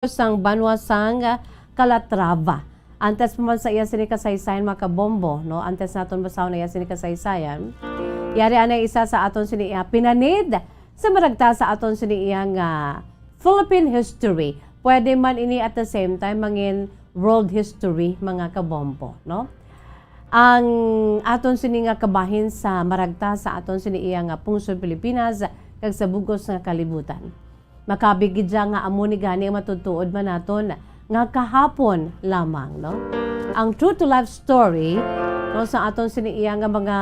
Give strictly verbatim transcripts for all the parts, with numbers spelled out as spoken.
sang banwa sang Calatrava. Antes pa man sa iya sini kasaysayan, mga kabombo, no? Antes naton basahon na iya sini kasaysayan, yari anay isa sa aton sini iya pinanid sa maragta sa aton sini iya nga Philippine history. Pwede man ini at the same time mangin world history, mga kabombo, no? Ang aton sini nga kabahin sa maragta sa aton sini iya nga pungsod Pilipinas kag sa bugos nga kalibutan. Makabig gid siya nga amo ni gani ang matutuod man naton nga kahapon lamang, no? Ang true to life story, no, sa aton sini iya nga mga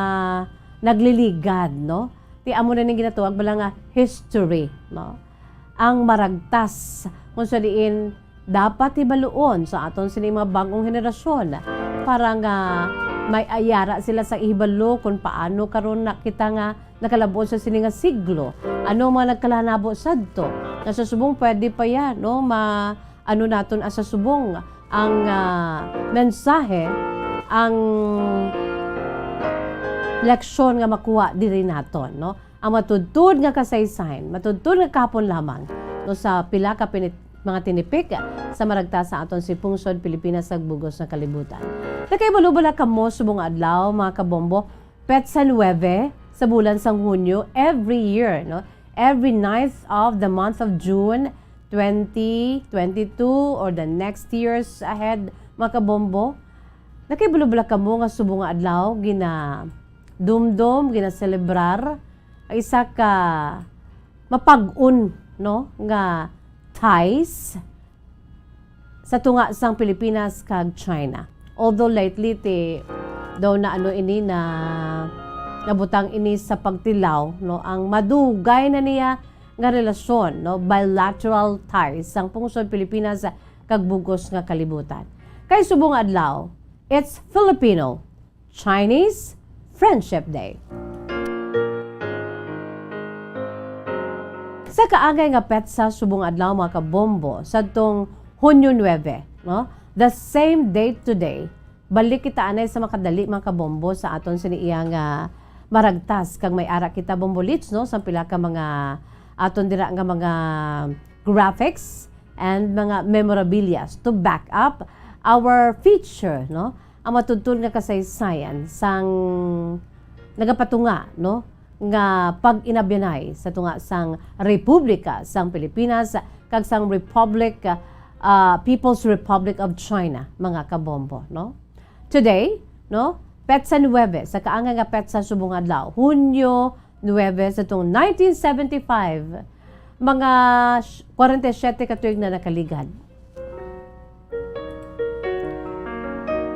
nagliligad, no? Ti amo na ning ginatawag bala nga history, no? Ang maragtas, kung sa diin dapat hibaluon sa aton sini mga bag-ong henerasyon para nga may ayara sila sa ihibalo kung paano karon na kita nga nakalabot sa sini nga siglo. Ano ang mga nagkalahanabo sadto? Nga sa subong pwede pa yan, no? Ma, ano naton, ah, sa subong ang, ah, mensahe, ang leksyon nga makuha diri naton, no? Ang matudtod nga kasaysayan, matudtod nga kahapon lamang, no, sa pila ka pinit-, mga tinipik sa maragta sa aton si pungsod Pilipinas sa bugos nga kalibutan. Nakahibalo bala kamo subong nga adlaw, mga kabombo, petsa nuebe sa bulan sang Hunyo every year, no? Every ninth of the month of June twenty twenty-two or the next years ahead, mga kabombo. Nakahibalo bala kamo nga subong nga adlaw ginadumdom, ginaselebrar ang isa ka mapag-on, no, nga ties sa tunga sang Pilipinas kag China. Although lately, ti daw na ano ini na nabutang ini sa pagtilaw, no, ang madugay na niya nga relasyon, no, bilateral ties sang pungsod Pilipinas kag bugos nga kalibutan. Kay subong nga adlaw, it's Filipino Chinese Friendship Day. Sa kaangay nga petsa subong adlaw, mga kabombo, sadtong Hunyo nuebe, no? The same date today, balik kita anay sa makadali, mga kabombo, sa aton sini iya nga maragtas kag may ara kita, Bombo Leach, no? Sa pila ka mga aton dira nga mga graphics and mga memorabilia to back up our feature, no? Ang matudtod nga kasaysayan sang nagapatunga, no, nga pag-inabyanay sa tunga sang Republika sang Pilipinas kag sang Republic, ah, People's Republic of China, mga kabombo, no? Today, no, petsa nuebe, sa kaangay nga petsa subong adlaw, Hunyo nuebe, sa tong nineteen seventy-five, mga sh-, kwarenta y siyete ka tuig na nakaligad.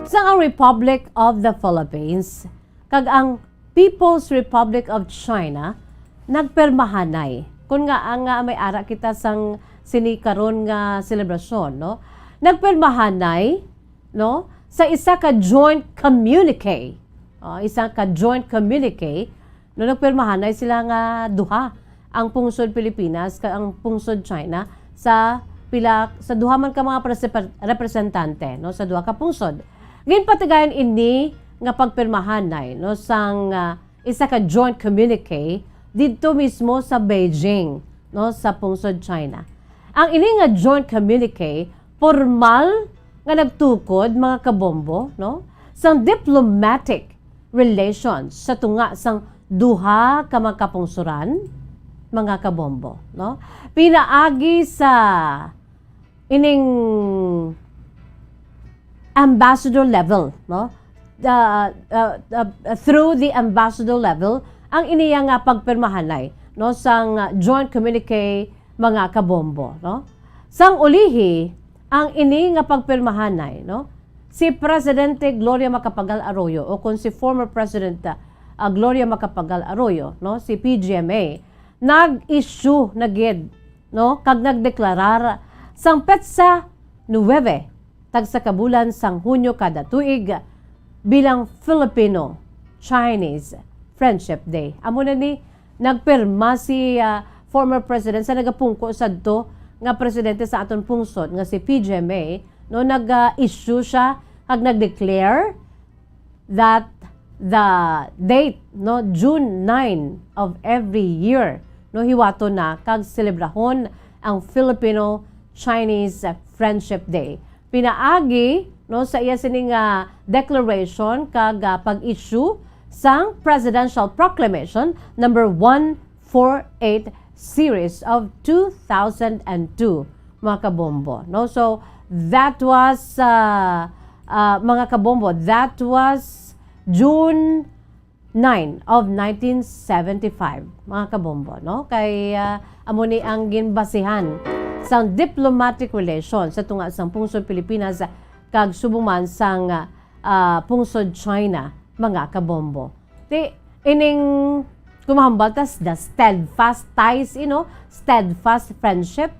Sa ang Republic of the Philippines kag ang People's Republic of China nagpirmahanay. Kun nga, ang, nga may ara kita sang sini karon nga selebrasyon, no? Nagpirmahanay, no, sa isa ka joint communique. Ah, isa ka joint communique, no, nagpirmahanay sila nga duha, ang pungsod Pilipinas kag ang pungsod China, sa pila, sa duha man ka mga prese-, representante, no, sa duha ka pungsod. Ginpatigayon ini nga pagpirmahanay, no, sang, ah, isa ka joint communique didto mismo sa Beijing, no, sa pungsod China. Ang ini nga joint communique, formal nga nagtukod, mga kabombo, no, sang diplomatic relations sa tunga sang duha ka mga kapungsoran, mga kabombo, no? Pinaagi sa ining ambassador level, no? Uh, uh, uh, through the ambassador level, ang iniya nga pagpirmahanay, no, sang, uh, joint communique, mga kabombo, no? Sang ulihi, ang ini nga pagpirmahanay, no, si Presidente Gloria Macapagal Arroyo o kung si former President, uh, Gloria Macapagal Arroyo, no, si P G M A, nag-issue na gid, no, kag nagdeklarar sang petsa nuebe, tagsa ka bulan sang Hunyo kada tuig, bilang Filipino-Chinese Friendship Day. Amo na ni, nagpirma si, ah, former president sa nagapungko sadto nga presidente sa aton pungsod nga si P G M A, no, nag-issue siya kag nag-declare that the date, no, June nine of every year, no, hiwaton na kag selebrahon ang Filipino Chinese Friendship Day. Pinaagi, no, sa iya sini nga declaration kag, ah, pag-issue sang Presidential Proclamation number one four eight series of two thousand and two, mga kabombo, no? So, that was, ah, ah, mga kabombo, that was June nine of nineteen seventy-five, mga kabombo, no? Kay, ah, amo ni ang ginbasihan sang diplomatic relations sa tunga sang pungsod Pilipinas kag subong man sang, ah, pungsod China, mga kabombo. Ti, ining kumahambal tas the steadfast ties, you know, steadfast friendship,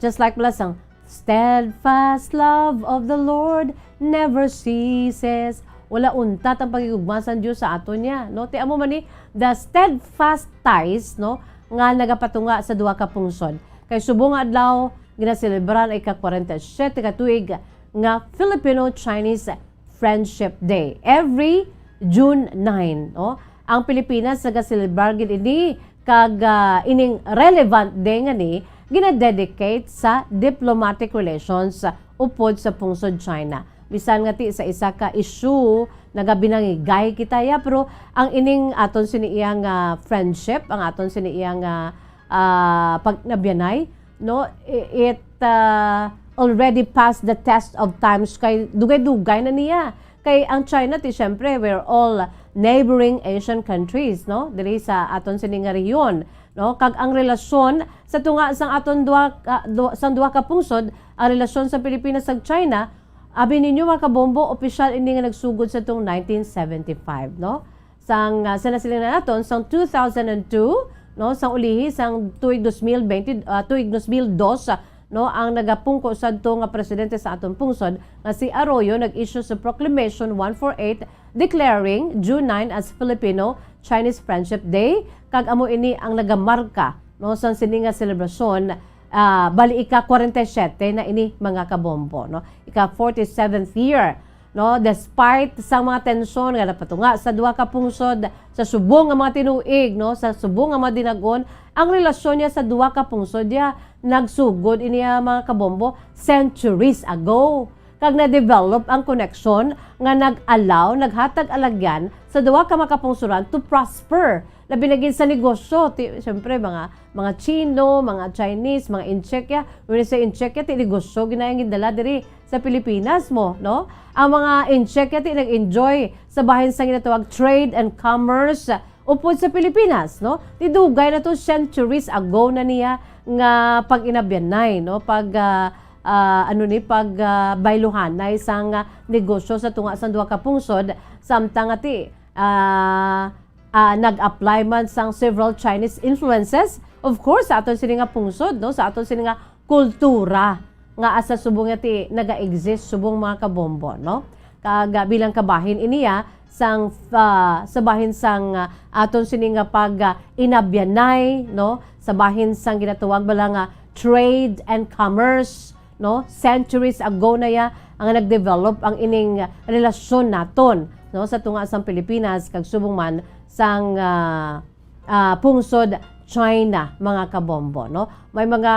just like bala sang steadfast love of the Lord never ceases. Wala untat ang paghigugma sang Dios sa aton niya, no? Ti amo man ni the steadfast ties, no, nga nagapatunga sa duha ka pungsod. Kay subong nga adlaw, ginaselebrar ang ika-kwarenta y siyete ka tuig nga Filipino-Chinese Friendship Day every June nine, no? Ang Pilipinas nagaselebrar gid ini, kag, ah, ining relevant day nga ni ginadedicate sa diplomatic relations, ah, upod sa pungsod China. Bisan nga ti sa isa ka issue nagabinangigay kita ya, pero ang ining aton sini iyang, ah, friendship, ang aton sini iyang, ah, ah, pagnabiyanay, no, i-, it, ah, already passed the test of times, kay dugay-dugay na niya. Kay ang China ti, syempre, we're all neighboring Asian countries, no, diri sa aton sini nga rehiyon, no? Kag ang relasyon sa tunga sang aton duha, ah, du-, sang duha ka pungsod, ang relasyon sa Pilipinas kag China, abi ninyo, mga kabombo, opisyal ini nga nagsugod sa tong nineteen seventy-five, no? Sang, ah, sa nasilingan naton, sang two thousand and two, no, sang ulihi sang tuig dos mil bente, ah, tuig dos mil dos, ah, no, ang nagapungko sadto nga presidente sa aton pungsod nga si Arroyo nag-issue sa Proclamation one four eight declaring June nine as Filipino-Chinese Friendship Day, kag amo ini ang nagamarka, no, sang sini nga selebrasyon, ah, bali ika kwarenta y siyete na ini, mga kabombo, no, ika forty-seventh year, no, despite sang mga tensyon nga napatunga sa duha ka pungsod sa subong nga mga tinuig, no, sa subong nga mga dinag-on, ang relasyon niya sa duha ka pungsod niya nagsugod ini, ah, mga kabombo, centuries ago. Kag na-develop ang koneksyon nga nag-allow, naghatag alagyan sa duha ka mga kapungsoran to prosper, labi na gid sa negosyo. Ti-, siyempre, mga, mga Chino, mga Chinese, mga Incheck ya. When you say Incheck ya, ti negosyo gid na ang gindala diri sa Pilipinas mo, no? Ang mga Incheck ya ti nag-enjoy sa bahin sang ginatawag trade and commerce upod sa Pilipinas, no? Ti dugay na to, centuries ago na niya nga pag-inabyanay, no? Pag, ah, ah, ano ni, pag, ah, bayluhanay sang, ah, negosyo sa tunga sang duha ka pungsod, samtang nga ti, ah, ah, nag-apply man sang several Chinese influences, of course, sa aton sini nga pungsod, no? Sa aton sini nga kultura nga asa subong nga ti naga-exist subong, mga kabombo, no? Kag, ah, bilang kabahin iniya sang, ah, sa bahin sang, ah, aton sini nga pag, ah, inabyanay, no? Sa bahin sang ginatawag bala nga trade and commerce, no? Centuries ago na ya ang nag-develop ang ining relasyon naton, no? Sa tunga sang Pilipinas kag subong man sang, ah, ah, pungsod China, mga kabombo, no? May mga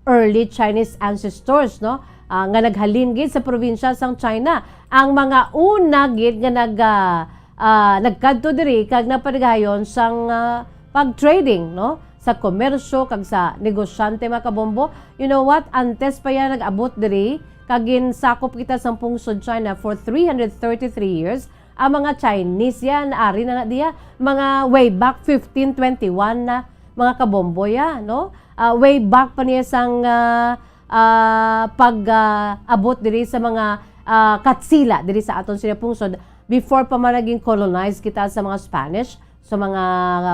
early Chinese ancestors, no? Ah, nga naghalin gid sa probinsya sang China. Ang mga una gid nga nag, ah, ah, nagkadto diri kag napadayon sang, ah, pag-trading, no? Sa komersyo kag sa negosyante, mga kabombo. You know what? Antes pa yan nag-abot diri, kag ginsakop kita sang pungsod China for three hundred thirty-three years, ang mga Chinese yan, ari na na diya, mga way back fifteen twenty-one na, mga kabombo ya, no? Ah, way back pa niya sang, ah, ah, pag, ah, abot diri sa mga, ah, Katsila, diri sa aton sini pungsod, before pa man naging colonized kita sa mga Spanish, sa mga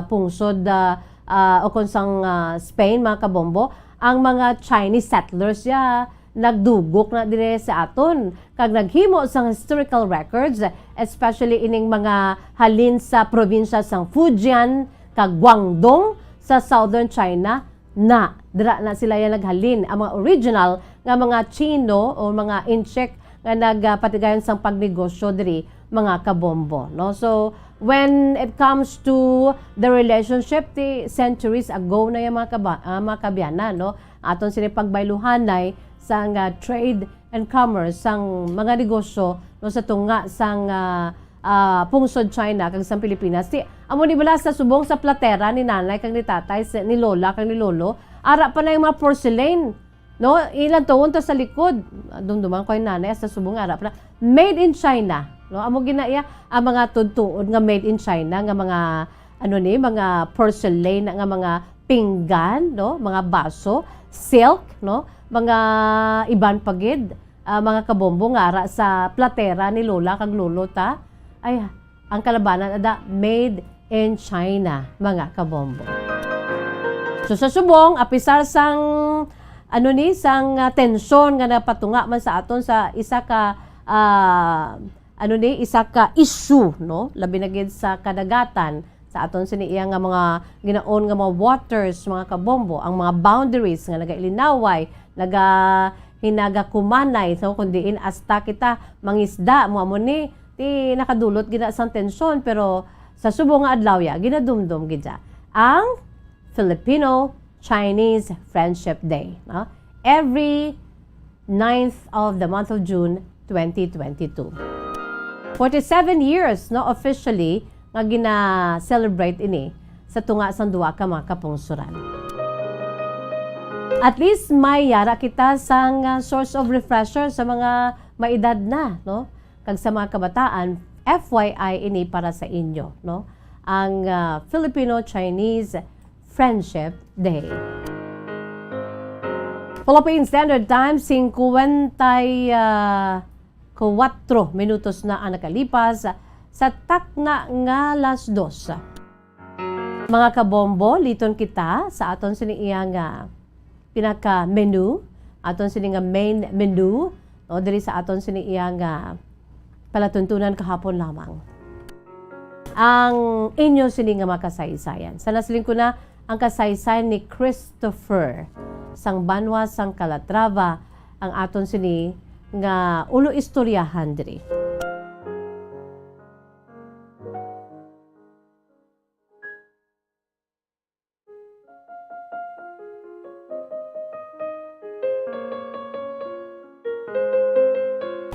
pungsod, ah, ah, o kung sang, ah, Spain, mga kabombo, ang mga Chinese settlers ya, nagdugok na dire sa aton, kag naghimo sang historical records, especially ining mga halin sa probinsya sang Fujian kag Guangdong sa southern China, na dira na sila ya naghalin, ang mga original nga mga Chino o mga Incheck nga nagapatigayon sang pagnegosyo diri, mga kabombo, no? So, when it comes to the relationship, ti centuries ago na ya, mga kaba-, ah, mga kabyanan, no? Aton sini pagbayluhanay sang, ah, trade and commerce sang mga negosyo, no, sa tunga sang, ah, ah, pungsod China kag sang Pilipinas. Ti, amo ni bala sa subong sa platera ni nanay kag ni tatay, sa, ni lola kag ni lolo, ara pa na yung mga porcelain, no? Ilang tuon to sa likod. Dumduman ko yung nanay, sa subong ara pa na. Made in China, no? Amo gina iya ang mga tudtuon nga made in China nga mga, ano ni, mga porcelain nga mga pinggan, no? Mga baso, silk, no? Mga iban pa gid, ah, mga kabombo nga ara sa platera ni lola kag lolo ta. Ay, ang kalabanan ada made in China, mga kabombo. So, sa subong, apisar sang, ano ni, sang, ah, tensyon nga napatunga man sa aton sa isa ka, ah, ano ni, isa ka issue, no? Labi na gid sa kadagatan, sa aton sini iya nga mga ginaon nga mga waters, mga kabombo, ang mga boundaries nga nagailinaway, naga-, hinagakumanay, so, kung diin asta kita mangisda, mo amo ni, ti nakadulot gina sang tensyon, pero sa subong nga adlaw ya, ginadumdom gid ya ang Filipino-Chinese Friendship Day, no? Every ninth of the month of June, twenty twenty-two. Forty-seven years, no, officially, nga gina-celebrate ini sa tunga sang duha ka mga kapungsuran. At least, may yara kita sang, ah, source of refresher sa mga maedad na, no? Kag sa mga kabataan, F Y I ini para sa inyo, no? Ang, ah, Filipino-Chinese Friendship Day. Philippine Standard Time, singkwenta y kuwatro minutos na ang nakalipas sa takna nga las dos. Mga kabombo, liton kita sa aton sini iya nga pinaka-menu, aton sini nga main menu, no, diri sa aton sini iya nga palatuntunan kahapon lamang. Ang inyo sini nga mga kasaysayan. Sa nasiling ko na, ang kasaysayan ni Christopher sang banwa sang Calatrava, ang aton sini nga ulo istoryahan diri.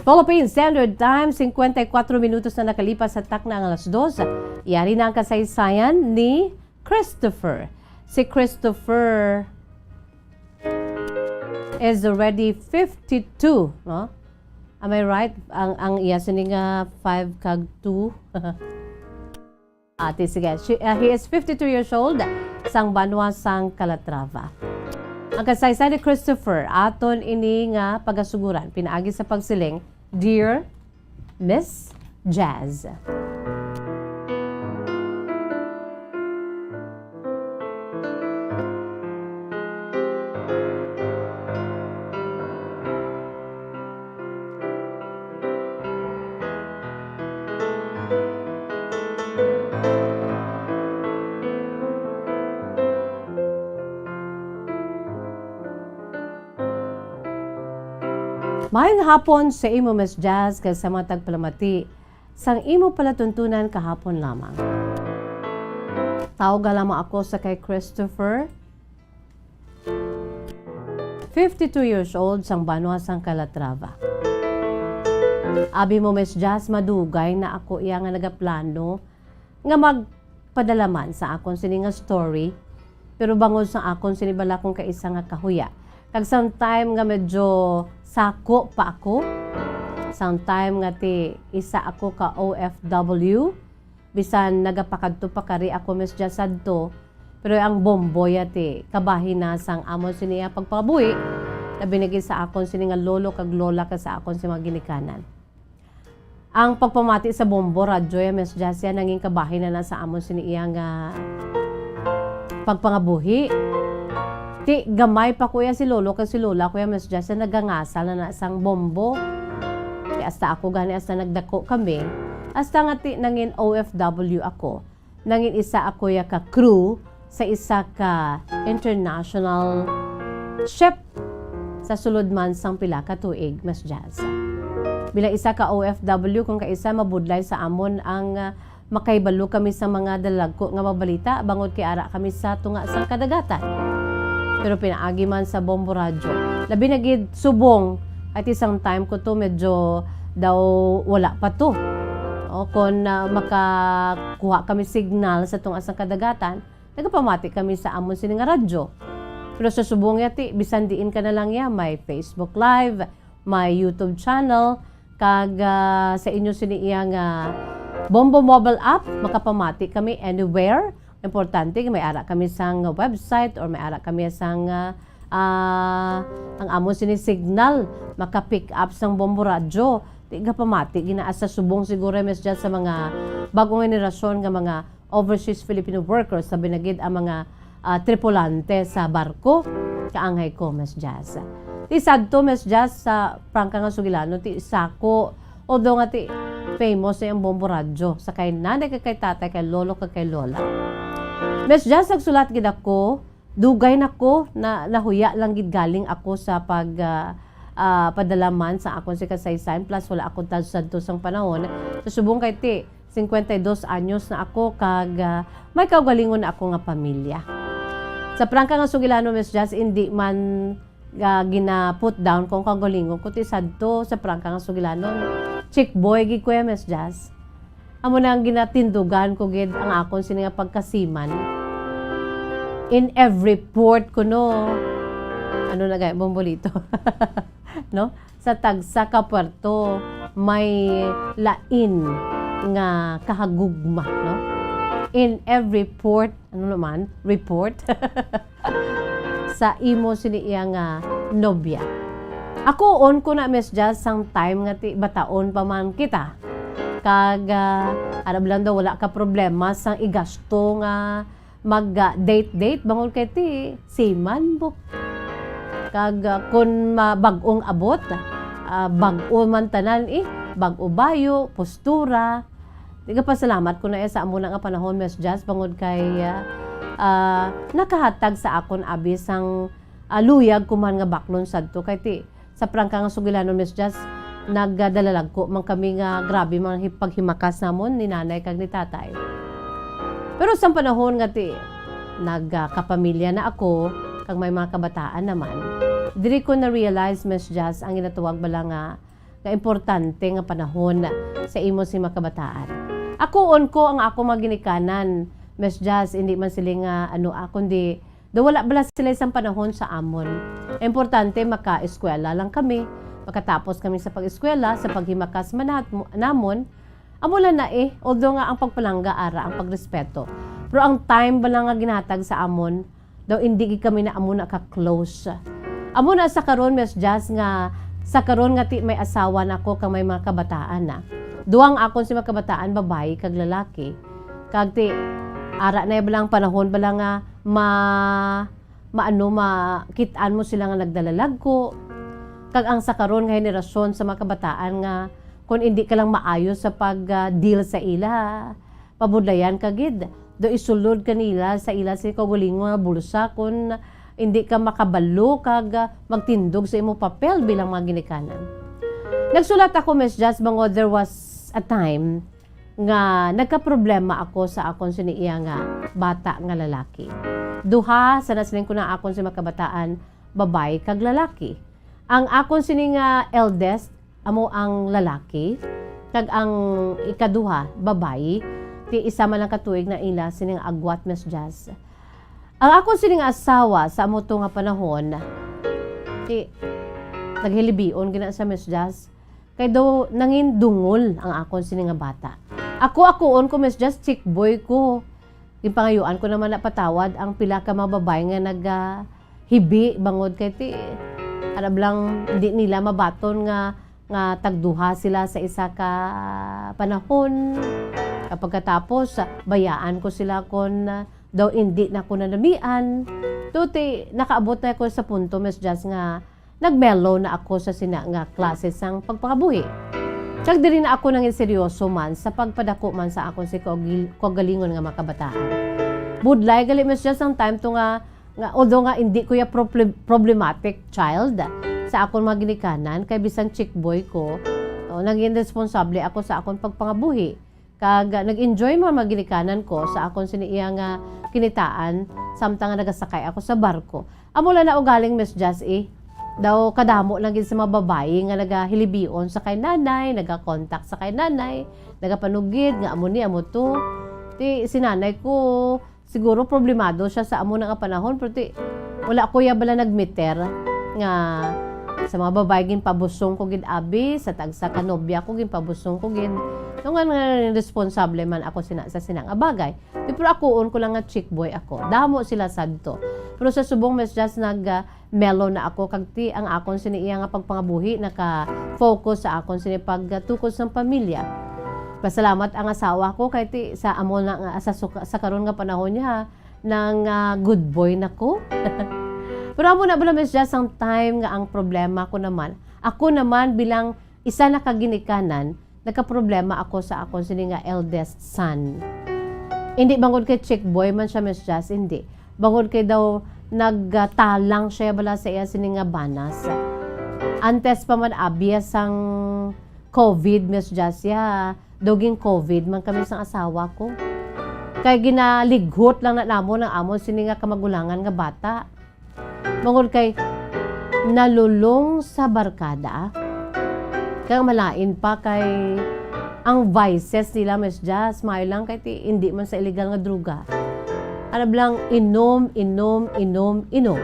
Philippine Standard Time, singkwenta y kuwatro minutos na nakalipas sa takna nga alas dos. Yari na ang kasaysayan ni Christopher. Si Christopher is already fifty-two, no? Am I right? Ang, ang iya sini nga five kag two. Ate, sige. She, uh, he is fifty-two years old, sang banwa sang Calatrava. Ang kasaysayan ni Christopher, aton ini nga pagasuguran, pinaagi sa pagsiling, "Dear Miss Jazz." Maayong hapon sa imo, Miss Jazz, kag sa mga tagpalamati sang imo palatuntunan kahapon lamang. Tawag lamang ako sa kay Christopher, fifty-two years old, sang banwa sang Calatrava. Abi mo, Miss Jazz, madugay na ako iya nga nagaplano nga magpadala man sa akon sini nga story, pero bangod sa akon sini bala kung kaisa nga kahuya, kag sang time nga medyo sako pa ako, sang time nga ti isa ako ka O F W, bisan nagapakadto pa kari ako, Miss Jazz, sadto, pero ang bombo ya ti kabahin na sang amon sini nga pagpangabuhi, labi na gid sa akon sini nga lolo kag lola kag sa akon sini mga ginikanan. Ang pagpamati sa bombo, radyo ya, Miss Jazz, ya nangin kabahin na, na sa amon sini iya nga pagpangabuhi. Ti gamay pa ko ya si lolo kag si lola ko ya, Miss Jazz, ya nagangasal na, na sang bombo. Ti hasta ako gani, hasta nagdako kami, hasta nga ti nangin O F W ako. Nangin isa ako ya ka crew sa isa ka international ship sa sulod man sang pila ka tuig, Miss Jazz. Bilang isa ka O F W, kung kaisa, mabudlay sa amon ang, ah, makahibalo kami sa mga dalagko nga mga balita, bangod kay ara kami sa tunga sang kadagatan. Pero pinaagi man sa Bombo Radyo, labi na gid subong, at isang time ko to, medyo daw wala pa to. O, kung, ah, makakuha kami signal sa tunga sang kadagatan, nagapamati kami sa amon sini nga radyo. Pero sa subong ya ti, bisan diin ka na lang ya, may Facebook Live, may YouTube channel, kag, ah, sa inyo sini iya nga Bombo mobile app, makapamati kami anywhere. Importante, may ara kami sang website or may ara kami sang, ah, ah, ang amon sini signal, maka-pick up sang Bombo Radyo. Di ka pamati, ginaa sa subong siguro, Miss Jazz, sa mga bagong henerasyon nga mga overseas Filipino workers, labi na gid ang mga, ah, tripulante sa barko. Kaangay ko, Miss Jazz. Ti sadto, Miss Jazz, sa prangka nga sugilanon, ti sako, although nga ti famous na ang Bombo Radyo, sa kay nanay, kag kay tatay, kay lolo, kag kay lola. Miss Jazz, nagsulat gid ako, dugay na ko, na, nahuya lang gid galing ako sa pag, ah, ah, padalaman sa akon si kasaysayan, plus wala ako tan-, sadto sang panahon. Sa subong kay ti, cincuenta y dos anyos na ako, kag, ah, may kaugalingon na ako nga pamilya. Sa prangka nga sugilanon, Miss Jazz, indi man, ah, gina-put down kung kaugalingon ko ti sadto sa prangka nga sugilanon. Chick boy gid ko ya, Miss Jazz. Amo na ang ginatindugan ko gid ang akon sini nga pagkasiman. In every port kuno. Ano na gani, Bombolito? No? Sa tagsa ka puerto, may lain nga kahagugma, no? In every port, ano naman? Report? Sa imo sini iya nga nobya. Akuon ko na, Miss Jazz, sang time nga ti bataon pa man kita. Kag, ah, arab lang daw, wala ka problema sang igasto nga mag, ah, date-date, bangod kay ti seaman, bo. Kag, ah, kun ma-, bag-ong abot, ah, bag-o man tanan, eh, bag-o bayo, postura. Nagapasalamat ko na, eh, sa amo na nga panahon, Miss Jazz, bangod kay, ah, ah, nakahatag sa akon abi sang, ah, luyag ko man nga baklon sadto. Kay ti, sa prangka nga sugilanon, Miss Jazz, nagdalalag ko man kami nga grabe man hi-, paghimakas namon ni nanay kag ni tatay. Pero sang panahon nga ti, nagkapamilya na ako, kag may mga kabataan naman, diri ko na-realize, Miss Jazz, ang ginatawag bala nga, nga importante nga panahon sa imo sing mga kabataan. Akuon ko ang akong mga ginikanan, Miss Jazz, hindi man sila nga ano, ah, kundi daw wala bala sila sang panahon sa amon. Importante, maka-eskwela lang kami, makatapos kami sa pag-eskwela, sa paghimakas man nat-, namon, amo lang na eh, although nga ang pagpalangga ara ang pagrespeto. Pero ang time bala nga ginhatag sa amon, daw indi gid kami na amo na ka-close. Amo na sa karon, Miss Jazz, nga sa karon nga ti may asawa na ako kag may mga kabataan na. Duha ang akon si mga kabataan, babayi kag lalaki. Kag ti, ara na bala ang panahon bala nga ma-, maano, makit-an mo sila nga nagdalalagko. Kag ang sa karon nga henerasyon sa mga kabataan nga kung indi ka lang maayo sa pag, ah, deal sa ila, pabudlayan ka gid. Do isulod ka nila sa ila sa kaugalingon nga bulsa kung indi ka makabalo kag, ah, magtindog sa imo papel bilang mga ginikanan. Nagsulat ako, Miss Jazz, bangod there was a time nga nagkaproblema ako sa akon sini iya nga bata nga lalaki. Duha sana sining ko na akon si makabataan, babayi kag lalaki. Ang akon sini nga eldest amo ang lalaki, kag ang ikaduha, babayi, ti isa man lang ka tuig na ila sini nga agwat, Miss Jazz. Ang akon sini nga asawa sa amo to nga panahon, ti naghilibion gina sa Miss Jazz, kay daw nangin dungol ang akon sini nga bata. Ako, akuon ko, Miss Jazz, chick boy ko. Ginpangayuan ko naman na patawad ang pila ka mga babae nga nag, ah, hibi bangod kay ti, arab lang, di nila mabaton nga, nga tagduha sila sa isa ka panahon. Pagkatapos, bayaan ko sila kon, ah, daw indi na ko nanamian. Tuti, nakaabot na ko sa punto, Miss Jazz, nga nag-mellow na ako sa sina nga klase sang pagpangabuhi. Kag diri na ako nangin seryoso man sa pagpadako man sa akon si kaugil-, kaugalingon nga mga kabataan. Budlay gali, Miss Jazz, ang time to nga, nga, although nga hindi ko ya proble-, problematic child sa akon mga ginikanan, kay bisan chick boy ko, o, naging responsable ako sa akon pagpangabuhi. Kag, ah, nag-enjoy man mga ginikanan ko sa akon sini iya nga kinitaan, samtang nga nagasakay ako sa barko. Amo lang na ugaling, Miss Jazz, eh. Daw kadamo lang gid sa mga babayi nga nagahilibion sa kay nanay, nagakontak sa kay nanay, nagapanugid nga amo ni, amo to. Ti, si nanay ko, siguro problemado siya sa amo na nga panahon, pero ti, wala ko ya bala nagmeter nga sa mga babayi ginpabusong ko gid abi, sa tagsa ka nobya ko ginpabusong ko gid. Nung nga, nga responsable man ako sina, sa sina nga bagay. Di, pero akuon ko lang nga chick boy ako. Damo sila sadto. Pero sa subong, Miss Jazz, nag, ah, mellow na ako. Kag ti, ang akon sini iya nga pagpangabuhi naka-focus sa akon sini pagtukod sang pamilya. Pasalamat ang asawa ko kay ti sa amo na nga, sa, suka, sa karon nga panahon niya, nang, ah, good boy na ko. Pero amo na bala, Miss Jazz, ang time nga ang problema ko naman. Ako naman bilang isa na ka ginikanan, nagkaproblema ako sa akon sini nga eldest son. Hindi bangod kay chick boy man siya, Miss Jazz, hindi. Bangod kay daw nagtalang siya bala sa iya sini nga banas. Antes pa man abi sang covid, Miss Jazz, ya, daw gin-covid man kami sang asawa ko. Kay ginalighot lang na namon ang amon sini nga kamagulangan nga bata. Bangod kay nalulong sa barkada. Kay ang malain pa kay ang vices nila, Miss Jazz, maayo lang kay ti, hindi man sa illegal nga droga. Ano lang, inom, inom, inom, inom.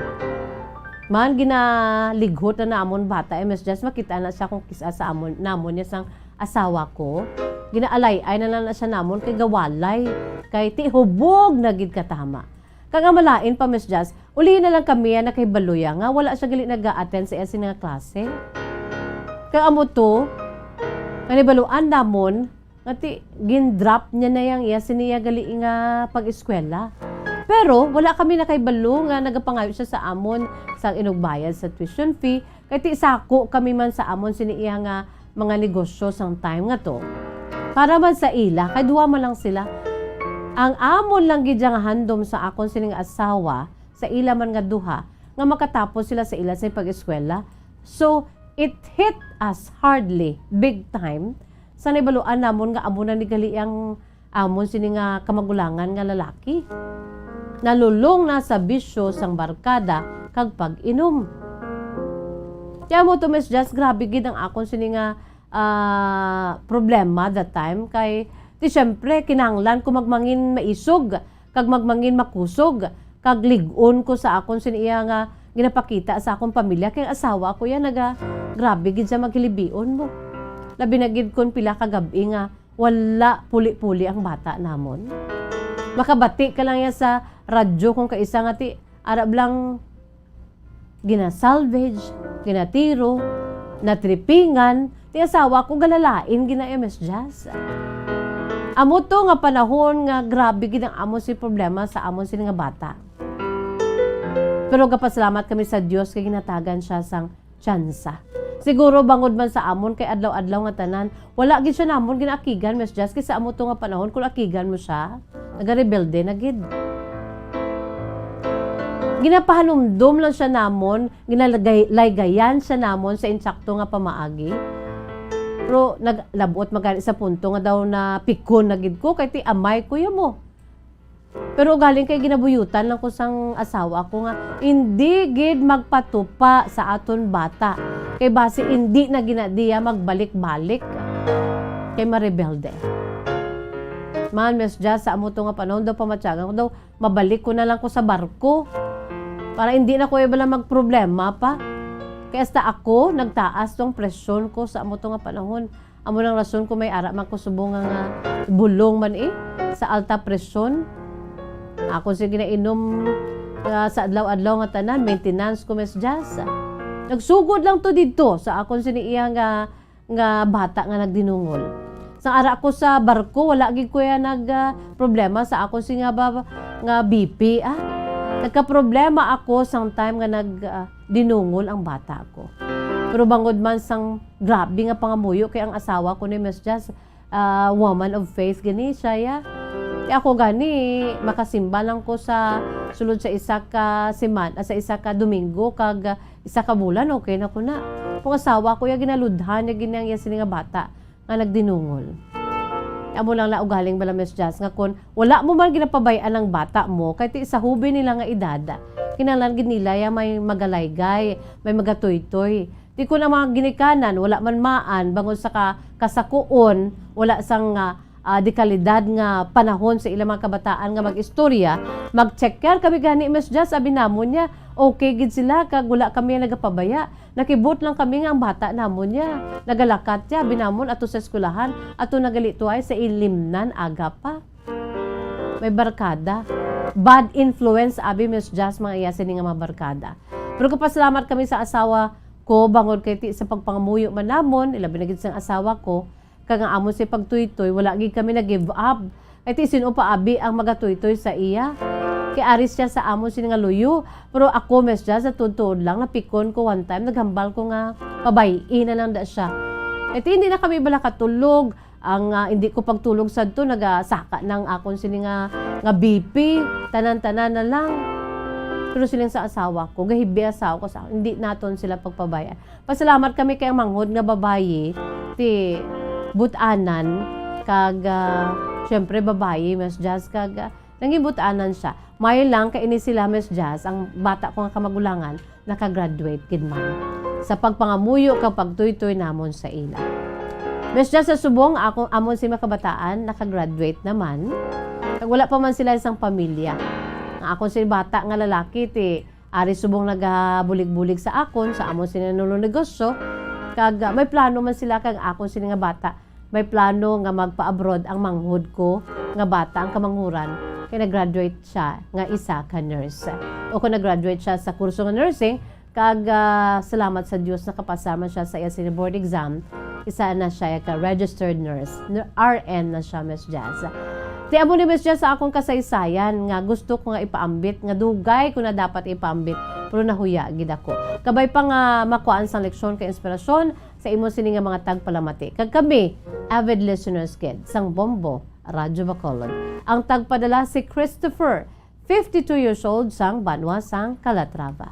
Man, ginalighot na namon bata, eh, Miss Jazz, makita na siya kung kisa sa amon, namon niya sang asawa ko. Ginaalay-ay na lang na siya namon kay gawalay. Kay ti hubog na gid katama. Kag ang malain pa, Miss Jazz, uli na lang kami ang nakahibalo ya nga wala siya gali nag-a-attend sa iya sini nga klase. Kag amo to, nga nahibaluan namon nga ti, gin-drop niya na yang iya sini ya gali nga pag-eskwela. Pero wala kami nakahibalo nga nagapangayo siya sa amon sang inugbayad sa tuition fee, kay ti sako kami man sa amon sini iya nga mga negosyo sang time nga to. Para man sa ila, kay duha man lang sila. Ang amon lang gid nga handom sa akon sining asawa, sa ila man nga duha, nga makatapos sila sa ila sa pag-eskwela. So, it hit us hardly, big time, sa nahibaluan namon nga amo na ni gali ang amon sini nga kamagulangan nga lalaki. Nalulong na sa bisyo sang barkada kag pag-inom. Kaya mo to, Miss Jazz, grabe gid ang akon sini nga, ah, problema that time. Kay, ti, syempre, kinahanglan ko magmangin maisog, kag magmangin makusog, kag lig-on ko sa akon sini iya nga ginapakita sa akon pamilya. Kay ang asawa ko yan, naga, grabe gid siya maghilibion mo. Labi na gid kon pila ka gab-i nga wala puli-puli ang bata namon. Makabati ka lang ya sa radyo kung kaisa nga ti, arab lang ginasalvage, ginatiro, natripingan, ti asawa ko galalain gina M S Jazz. Amo to nga panahon nga grabe gid ang amo si problema sa amon sini nga bata. Pero gapasalamat kami sa Dios kay ginatagan siya sang tsansa. Siguro bangod man sa amon kay adlaw-adlaw nga tanan, wala gid siya namon ginaakigan, Miss Jazz, kay sa amo to nga panahon, kung akigan mo siya, nagarebelde na gid. Ginapahanumdom lang siya namon, ginalagay-, laygayan siya namon sa insakto nga pamaagi. Pero naglabot magani sa punto nga daw na pikon na gid ko, kay ti amay ko ya mo. Pero ugaling kay ginabuyutan lang ko sang asawa ko nga hindi gid magpatupa sa aton bata. Kay basi hindi na ginadiya magbalik-balik. Kay marebelde. Man, Miss Jazz, sa amo to nga panahon daw pamatyagan ko daw, mabalik ko na lang ko sa barko. Para hindi na ko bala magproblema pa. Kay hasta ako, nagtaas tong presyon ko sa amo to nga panahon. Amo nang rason ko may ara man ko subong nga, nga bulong man eh, sa alta presyon. Ako sige na inom, ah, sa adlaw-adlaw nga tanan, maintenance ko, Miss Jazz. Nagsugod lang to didto sa akon sini iya nga, nga bata nga nagdinungol. Sa ara ko sa barko, wala gid ko ya nag, ah, problema sa akon si nga ba, nga B P, ah. Nagkaproblema ako sang time nga nag, ah, dinungol ang bata ko. Pero bangod man sang grabe nga pangamuyo kay ang asawa ko ni Miss Jazz, ah, woman of faith gani siya, ya. Ti ako gani, makasimba lang ko sa sulod sa isa ka seman-, ah, sa isa ka Domingo kag, ah, isa ka bulan, okay na ko na. Kung asawa ko, ya, ginaludhan niya gini ang iya sini nga bata nga nagdinungol. Amo lang la ugaling bala, Miss Jazz, nga kun wala mo man ginapabay-an ang bata mo, kay ti sa hubin nila nga edad, kinahanglan gid nila ya may magalaygay, may magatuytoy. Ti kun ang mga ginikanan wala man maan bangod sa ka-, kasakuon, wala sang, ah, ah, dekalidad nga panahon sa ilang mga kabataan nga mag-istorya, mag-check-an kami gani, Miss Jazz, abi namon niya, okay gid sila, kag wala kami nagapabaya. Nakibot lang kami nga ang bata namon niya nagalakat ya, abi namon, ato sa eskwelahan, ato nagalituay sa ilimnan, aga pa. May barkada. Bad influence, abi, Miss Jazz, mga iya sini nga mga barkada. Pero kapasalamat kami sa asawa ko, bangod kay ti sa pagpangamuyo man namon, ilabi na gid sang asawa ko, kag ang amon sa pagtuytoy, wala gid kami nag-give up. Kay ti sin-o pa, abi, ang magatuytoy sa iya? Kay ari siya sa amon sini nga luyo. Pero ako, Miss Jazz, sa tuod-tuod lang, napikon ko one time, naghambal ko nga pabay-i na lang da siya. Kay ti hindi na kami bala katulog. Ang, ah, hindi ko pagtulog sadto, nagasaka na ang akon sini nga, nga B P, tanan-tanan na lang. Pero siling sa asawa ko, gahibi asawa ko sa, hindi naton sila pagpabay-an. Pasalamat kami kay ang manghod nga babayi, ti but-anan, kag, ah, syempre, babayi, Miss Jazz, kag, ah, nangin but-anan siya. Maayo lang kay ini sila, Miss Jazz, ang bata ko nga kamagulangan, nakagraduate gid man sa pagpangamuyo kag pagtuytoy namon sa ila. Miss Jazz, sa subong, ako, amon si mga kabataan, nakagraduate naman. Kag wala pa man sila isang pamilya. Ang akon si bata nga lalaki, ti ari subong nagabulig-bulig sa akon, sa amon sini nga negosyo. Kag, ah, may plano man sila kag akon sini nga bata. May plano nga magpa-abroad ang manghod ko nga bata, ang kamanghuran, kay nag-graduate siya nga isa ka nurse. O kung nag-graduate siya sa kurso nga nursing, kag, ah, salamat sa Dios, nakapasa man siya sa iya sini board exam, isa na siya ka registered nurse, nur-, R N na siya, Miss Jazz. Ti amo ni, Miss Jazz, sa akong kasaysayan nga gusto ko nga ipaambit, nga dugay ko na dapat ipaambit, pero nahuya gid ako. Kabay pa nga makuhaan sang leksyon kag inspirasyon, sa imo sini nga mga tagpalamati. Kag kami, avid listeners gid sang Bombo Radyo Bacolod. Ang tagpadala si Christopher, fifty-two years old, sang banwa sang Calatrava.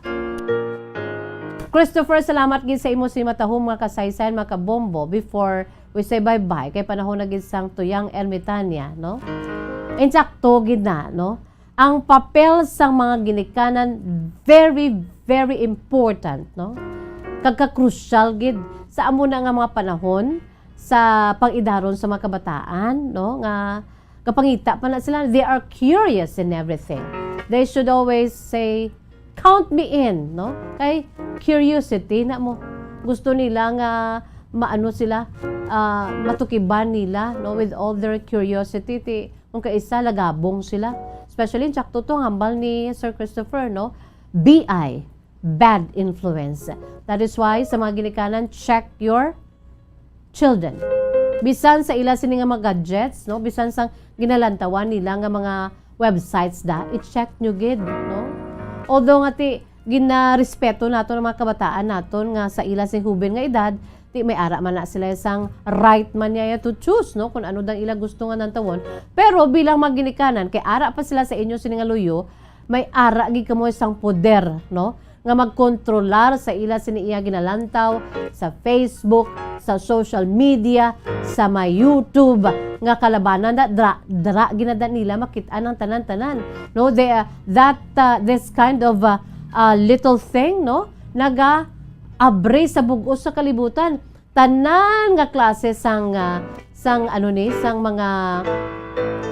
Christopher, salamat gid sa imo sini matahom nga kasaysayan, mga kabombo. Before we say bye-bye, kay panahon na gid sang Tuyang Ermitania, no? Insakto gid na, no? Ang papel sang mga ginikanan very, very important, no? Kag ka-crucial gid sa amo na nga mga panahon sa pag-idaron sa mga kabataan, no? Nga kapangita pa na sila, they are curious in everything. They should always say, "Count me in," no? Kay curiosity na mo. Gusto nila nga maano sila, ah, matukiban nila, no, with all their curiosity. Ti, kung kaisa, lagabong sila. Especially, insakto to ang hambal ni Sir Christopher, no? B I, bad influence. That is why, sa mga ginikanan, check your children. Bisan sa ila sini nga mga gadgets, no? Bisan sa ginalantawan nila nga mga websites da, i-check nyo gid, no? Although nga ti, ginarespeto naton ang mga kabataan naton nga sa ila sing huben nga edad, ti may ara man na sila sang right man niya to choose, no? Kung ano dang ila gusto nga nantawon. Pero bilang mga ginikanan, kay ara pa sila sa inyo sini nga luyo, may ara gid kamo sang poder, no? Nga magkontrolar sa ila sini iya ginalantaw sa Facebook, sa social media, sa may YouTube, nga kalabanan na dra, dra ginada nila makit-an ang tanan-tanan. No, they, uh, that, uh, this kind of, uh, uh, little thing, no, naga-abre sa bug-os sa kalibutan. Tanan nga klase sang, ah, sang, ano ni, sang mga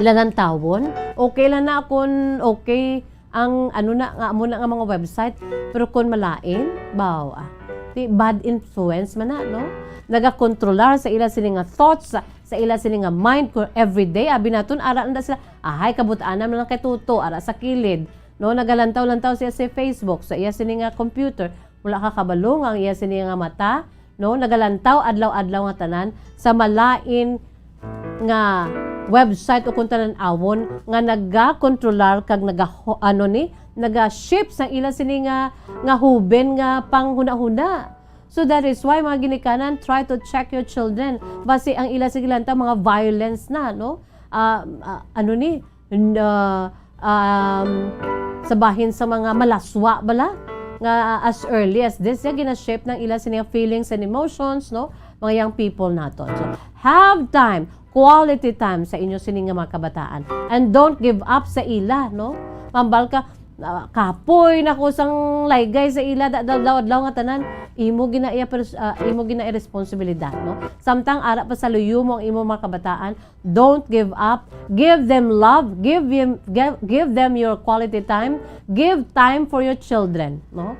lanantawon. Okay lang na kung okay ang, ano na, nga amo na nga mga website, pero kung malain, baw, ah, di bad influence man na, no? Nagakontrolar sa ila sini nga thoughts, sa, sa ila sini nga mind, kung everyday, abi naton, ara na sila, ahay, kabut-anan man lang kay Tuto, ara sa kilid, no? Nagalantaw-lantaw siya sa Facebook, sa iya sini nga computer, wala ka kabalo nga ang iya sini nga mata, no, nagalantaw adlaw-adlaw nga tanan sa malain nga website o kung tanan-awon nga nagakontrolar kag nagaho-, ano ni, naga-shape sa ila sini nga, nga huben nga panghunahuna. So that is why, mga ginikanan, try to check your children. Basi ang ila sini gilantaw, mga violence na, no? Ah, ah, ano ni, n-, ah, um, sa bahin sa mga malaswa bala, nga as early as this, ya, gina-shape ng ila sini nga feelings and emotions, no? Mga young people naton. So, have time. quality time sa inyo sini nga mga kabataan. And don't give up sa ila, no? Mambal ka, "Ah, kapoy na ko sang laygay sa ila, da-, adlaw-adlaw nga tanan." Imo gina iya pers-, ah, imo gina iya responsibilidad, no? Samtang ara pa sa luyo mo ang imo mga kabataan, don't give up. Give them love. Give them, give, give them your quality time. Give time for your children, no?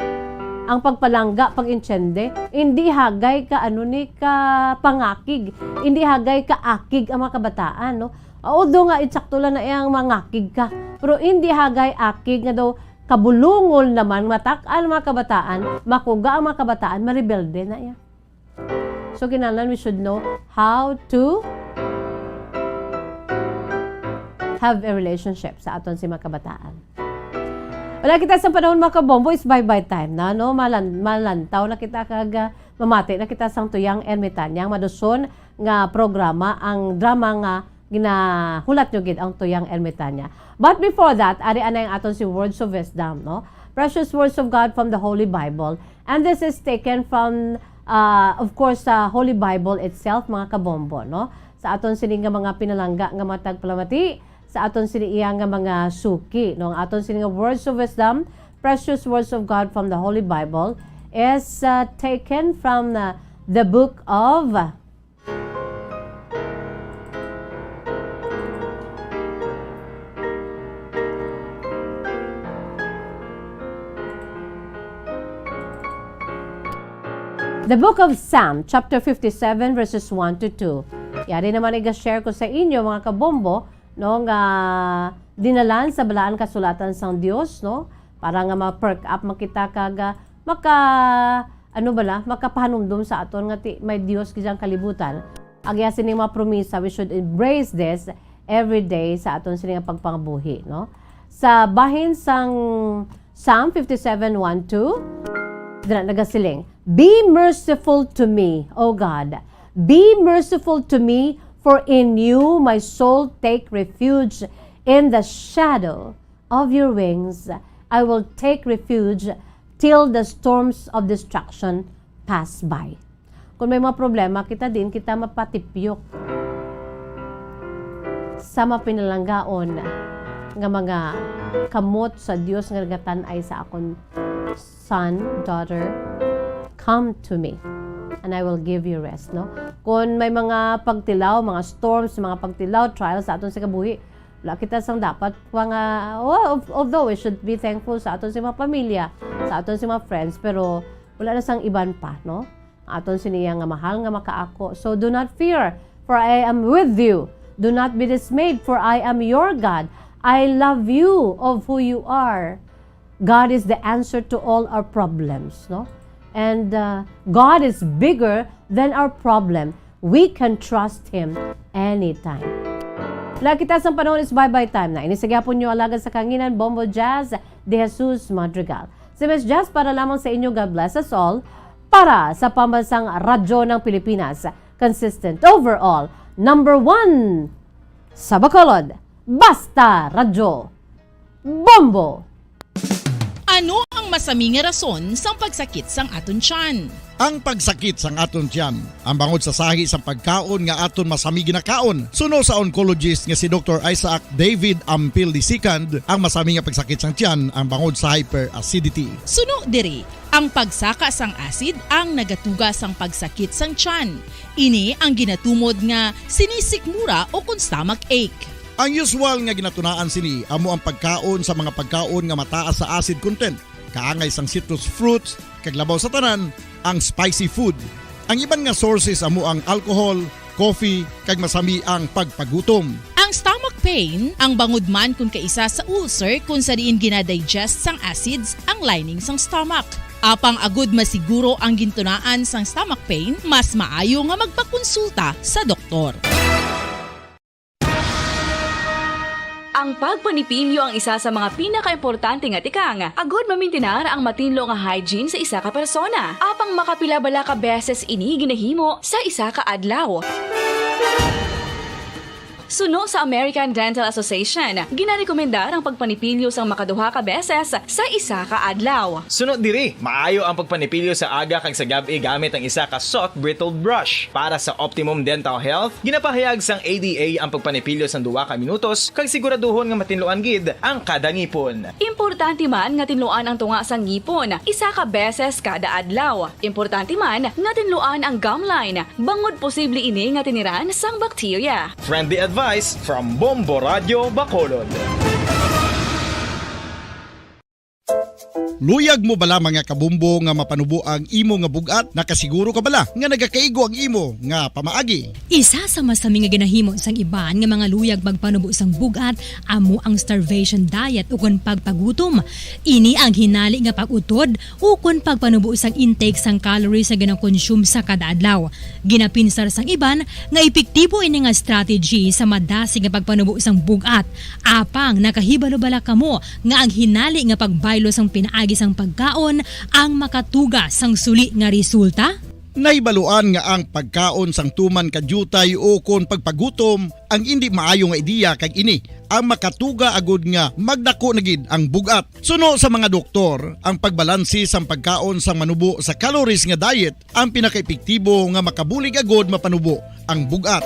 Ang pagpalangga, pag-intiende, hindi hagay ka, ano ni, ka pangakig, hindi hagay ka akig ang mga kabataan, no? Although nga, insakto lang na iyang mangakig ka, pero hindi hagay akig nga daw kabulungol naman, matak-an ang mga kabataan, makuga ang mga kabataan, marebelde na iya. So, kinahanglan we should know how to have a relationship sa aton si mga kabataan. Wala kita sa panahon, mga kabombo, is bye-bye time na, no? Malan-, malantaw na kita kag, ah, mamati na kita sang Tuyang Ermitanya, ang maduson nga programa, ang drama nga ginahulat nyo gid ang Tuyang Ermitanya. But before that, ari anay ang aton si Words of Wisdom, no? Precious Words of God from the Holy Bible. And this is taken from, uh, of course, sa Holy Bible itself, mga kabombo, no? Sa aton sini nga mga pinalangga nga mga tagpalamati, sa aton sini iya nga mga suki, no? Ang aton sini nga Words of Wisdom, Precious Words of God from the Holy Bible, is, uh, taken from, uh, the book of The book of Psalm, chapter fifty-seven, verses one to two. Yari naman iga-share ko sa inyo, mga kabombo, no, nga dinalan sa Balaan Kasulatan sang Dios, no, para nga ma-perk up man kita kag, ah, maka, ano bala, makapahanumdom sa aton nga ti-, may Dios gid sang kalibutan. Agya sining mga promisa, we should embrace this every day sa aton sini nga pagpangabuhi, no? Sa bahin sang Psalm fifty-seven, one, two, dira nagasiling, "Be merciful to me, O God. Be merciful to me, for in you my soul take refuge. In the shadow of your wings I will take refuge till the storms of destruction pass by." Kung may mga problema kita, diin kita mapatipyok sa mapinalanggaon nga mga kamot sa Dios nga nagatan-ay sa akon, "Son, daughter, come to me, and I will give you rest," no? Kung may mga pagtilaw, mga storms, mga pagtilaw, trials sa aton sa kabuhi, wala kita sang dapat pa nga, oh, although we should be thankful sa aton sa mga pamilya, sa aton sa mga friends, pero wala na sang iban pa, no? Aton sini iya nga mahal nga makaako. So do not fear, for I am with you. Do not be dismayed, for I am your God. I love you of who you are. God is the answer to all our problems, no? And, uh, God is bigger than our problem. We can trust Him anytime. Wala kita sang panahon, is bye-bye time na. Ini sa gyapon nyo alagad sa kanginan, Bombo Jazz de Jesus Madrigal. Si Miss Jazz para lamang sa inyo. God bless us all. Para sa Pambansang Radyo ng Pilipinas, consistent overall, number one sa Bacolod, basta Radyo Bombo! Ano ang masami nga rason sang pagsakit sang aton tiyan? Ang pagsakit sang aton tiyan, ang bangod sa sahi sang pagkaon nga aton masami ginakaon. Suno sa oncologist nga si Doktor Isaac David Ampil the second, ang masami nga pagsakit sang tiyan ang bangod sa hyperacidity. Suno diri, ang pagsaka sang acid ang nagatuga sang pagsakit sang tiyan. Ini ang ginatumod nga sinisikmura o kon stomach ache. Ang usual nga ginatunaan sini amo ang pagkaon sa mga pagkaon nga mataas sa acid content, kaangay sang citrus fruits, kag labaw sa tanan, ang spicy food. Ang iban nga sources amo ang alcohol, coffee, kag masami ang pagpagutom. Ang stomach pain, ang bangod man kon kaisa sa ulcer kon sa diin gina-digest sang acids ang lining sang stomach. Apang agud masiguro ang gintunaan sang stomach pain, mas maayo nga magpakonsulta sa doktor. Ang pagpanipilyo ang isa sa mga pinakaimportante nga tikang agud mamintinar ang matinlo nga hygiene sa isa ka persona. Apang makapila bala ka beses ini ginahimo sa isa ka adlaw? Suno sa American Dental Association, ginarekomendar ang pagpanipilyo sang makaduha ka beses sa isa ka adlaw. Suno diri, maayo ang pagpanipilyo sa aga kag sa gab-i gamit ang isa ka soft bristled brush. Para sa optimum dental health, ginapahayag sang A D A ang pagpanipilyo sang duha ka minutos kag siguraduhon nga matinluan gid ang kada ngipon. Importante man nga tinluan ang tunga sang ngipon isa ka beses kada adlaw. Importante man nga tinluan ang gum line, bangod posible ini nga tiniran sang bakterya. Friendly advice from Bombo Radio Bacolod. Luyag mo bala, mga kabombo, nga mapanubo ang imo nga bug-at? Nakasiguro ka bala nga nagakaigo ang imo nga pamaagi? Isa sa masami nga ginahimo sang iban nga mga luyag magpanubo sang bug-at amo ang starvation diet ukon pagpagutom. Ini ang hinali nga pag-utod ukon pagpanubo sang intake sang calories nga ginakonsume sa kada adlaw. Ginapinsar sang iban nga epektibo ini nga strategy sa madasig nga pagpanubo sang bug-at. Apang nakahibalo bala kamo nga ang hinali nga pagbaylo sang pinaagi sang pagkaon ang makatuga sang suli nga resulta? Nahibaluan nga ang pagkaon sang tuman ka diutay ukon pagpagutom ang indi maayo nga ideya, kag ini ang makatuga agud nga magdako na gid ang bug-at. Suno sa mga doktor, ang pagbalanse sang pagkaon sang manubo sa calories nga diet ang pinakaepektibo nga makabulig agud mapanubo ang bug-at.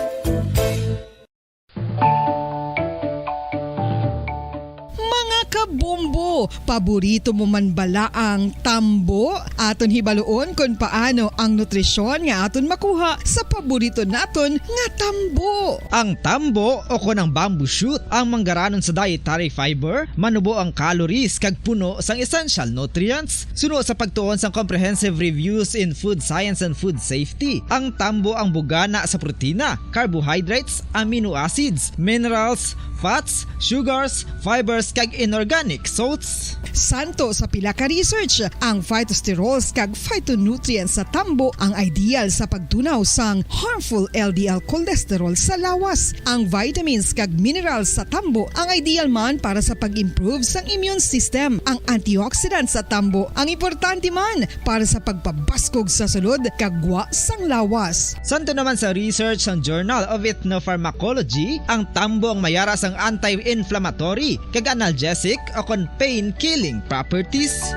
Mga kabombo, paborito mo man bala ang tambo? Aton hibaluon kon paano ang nutrisyon nga aton makuha sa paborito naton nga tambo. Ang tambo, o kon ang bamboo shoot, ang manggaranon sa dietary fiber, manubo ang calories kag puno sang essential nutrients. Suno sa pagtuon sang Comprehensive Reviews in Food Science and Food Safety, ang tambo ang bugana sa protina, carbohydrates, amino acids, minerals, fats, sugars, fibers, kag inorganic salts. Santo sa pila ka research, ang phytosterols kag phytonutrients sa tambo ang ideal sa pagtunaw sang harmful L D L cholesterol sa lawas. Ang vitamins kag minerals sa tambo ang ideal man para sa pag-improve sang immune system. Ang antioxidants sa tambo ang importante man para sa pagpabaskog sa sulod kag gwa sang lawas. Santo naman sa research sang Journal of Ethnopharmacology, ang tambo ang mayara sang anti-inflammatory kag analgesic o kon pain-killing properties.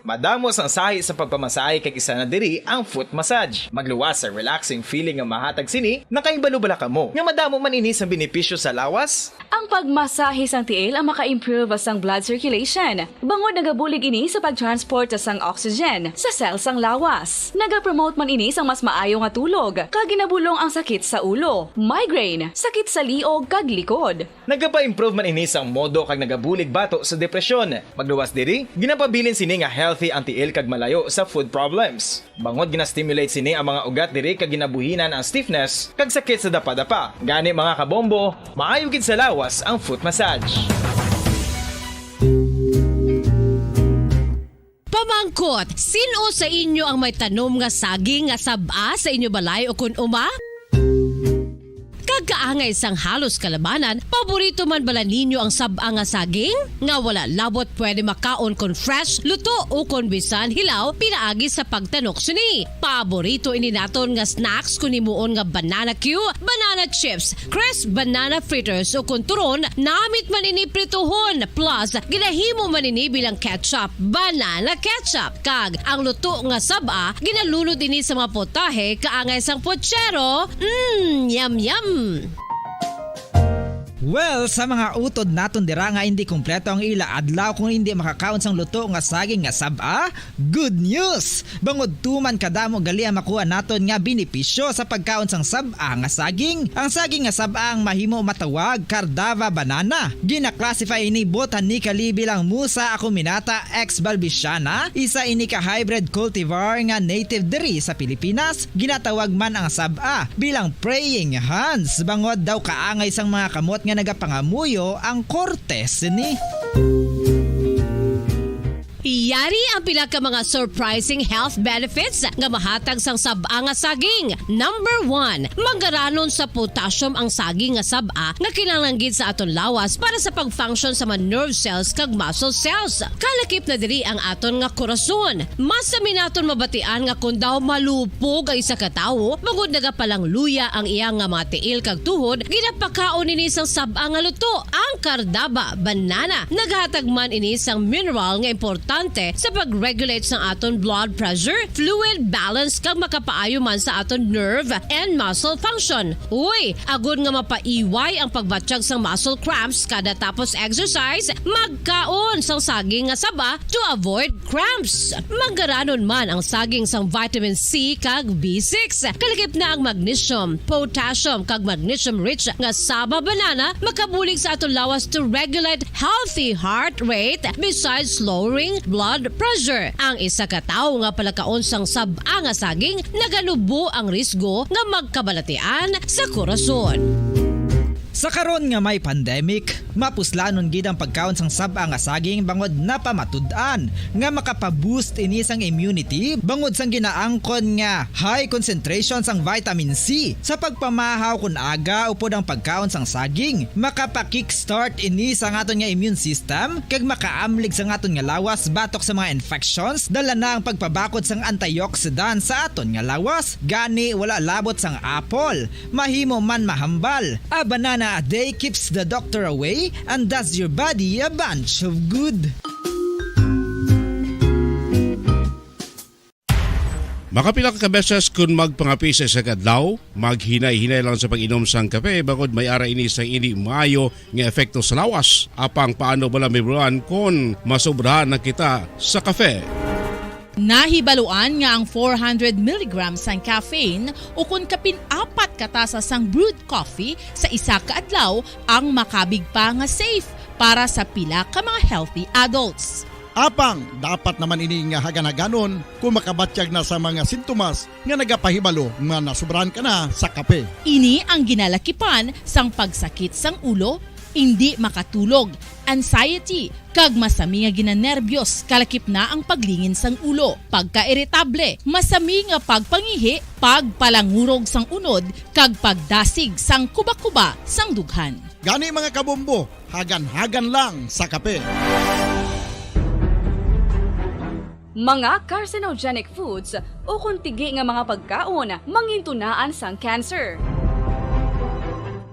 Madamo sang sahi sa pagpamasahe, kag isa na diri ang foot massage. Magluwas sa relaxing feeling nga mahatag sini. Nakahibalo bala kamo nga madamo man ini sang benepisyo sa lawas? Ang pagmasahe sang tiil ang maka-improve sang blood circulation, bangod nagabulig ini sa pag-transport sang oxygen sa cell sang lawas. Nagapromote man ini sang mas maayo nga tulog, kag ginabulong ang sakit sa ulo, migraine, sakit sa liog kag likod. Nagapa-improve man ini sang modo kag nagabulig bato sa depresyon. Magluwas diri, ginapabilin sini nga healthy ang tiil kag malayo sa food problems. Bangod gina-stimulate sini ang mga ugat diri kag ginabuhinan ang stiffness kag sakit sa dapadapa. Gani, mga kabombo, maayo gid sa lawas ang foot massage. Pamangkot, sin-o sa inyo ang may tanom nga saging nga sab-a sa inyo balay o kun uma? Kag kaangay sang halos kalabanan, paborito man bala ninyo ang sab-a nga saging? Nga wala labot pwede makaon kon fresh, luto, o kon bisan hilaw pinaagi sa pagtanok sini. Paborito ini naton nga snacks kon himuon nga banana cue, banana chips, crisp banana fritters, o kon turon, namit man ini prituhon, plus ginahimo man ini bilang ketchup, banana ketchup. Kag ang luto nga sab-a, ginalunod ini sa mga potahe kaangay sang pochero. Mm, yum, yum! Well, sa mga utod naton dira nga indi kompleto ang ila adlaw kung indi makakaon sang luto nga saging nga sab-a, good news! Bangod tuman kadamo gali ang makuha naton nga benepisyo sa pagkaon sang sab-a nga saging. Ang saging nga sab-a ang mahimo matawag Cardava banana. Gina-classify ini botanically bilang Musa acuminata ex balbisiana, isa ini ka hybrid cultivar nga native diri sa Pilipinas. Ginatawag man ang sab-a bilang praying hands, bangod daw kaangay sang mga kamot nga nagapangamuyo ang korte sini. Yari ang pila ka mga surprising health benefits nga mahatag sang sab-a nga saging. Number one, manggaranon sa potassium ang saging nga sab-a nga kinahanglan gid sa aton lawas para sa pag-function sa mga nerve cells kag muscle cells. Kalakip na diri ang aton nga korason. Mas sami naton mabatian nga kon daw malupog ang isa ka tawo, bangod nagapalangluya ang iya nga mga tiil kag tuhod, ginapakaon ini sang sab-a nga luto. Ang kardaba, banana, naghatag man ini sang mineral nga importante sa pag-regulate sang aton blood pressure, fluid balance, kag makapaayo man sa aton nerve and muscle function. Uy, agod nga mapaiway ang pagbatyag sang muscle cramps kada tapos exercise, magkaon sang saging nga saba to avoid cramps. Manggaranon man ang saging sang vitamin C kag B six. Kalakip na ang magnesium, potassium, kag magnesium-rich nga saba banana makabulig sa aton lawas to regulate healthy heart rate besides lowering blood pressure. Ang isa ka tawo nga palakaon sang sab-a nga saging naganubo ang risgo nga magkabalatian sa korason. Sa karon nga may pandemic, mapuslanon gid ang pagkaon sang sab-a nga saging bangod napamatud-an nga makapa-boost ini sang immunity bangod sang ginaangkon nga high concentration sang vitamin C. Sa pagpamahaw kon aga upod ang pagkaon sang saging, makapa-kickstart ini sa aton nga immune system kag makaamlig sa aton nga lawas batok sa mga infections. Dala na ang pagpabakod sang antioxidant sa aton nga lawas, gani wala labot sang apple. Mahimo man mahambal. A banana a day keeps the doctor away and does your body a bunch of good. Makapila ka beses kon magpangape sa isa ka adlaw, maghinay-hinay lang sa pag-inom sang kape, bangod may ara ini sa indi maayo nga epekto sa lawas. Apang paano bala, Ma'am Ron, kon masobrahan na kita sa kape? Nahibaluan nga ang four hundred milligrams sang caffeine, ukon kapin apat ka tasa sang brewed coffee sa isa ka adlaw, ang makabig pa nga safe para sa pila ka mga healthy adults. Apang dapat naman ini nga hagan-haganon kung makabatyag na sa mga sintomas nga nagapahibalo nga nasubrahan ka na sa kape. Ini ang ginalakipan sang pagsakit sang ulo, indi makatulog, anxiety, kag masami nga ginanerbyos, kalakip na ang paglingin sang ulo, pagkairitable, masami nga pagpangihi, pagpalangurog sang unod, kag pagdasig sang kuba-kuba sang dughan. Gani, mga kabombo, hagan-hagan lang sa kape. Mga carcinogenic foods ukon tigi nga mga pagkaon mangintunaan sang cancer.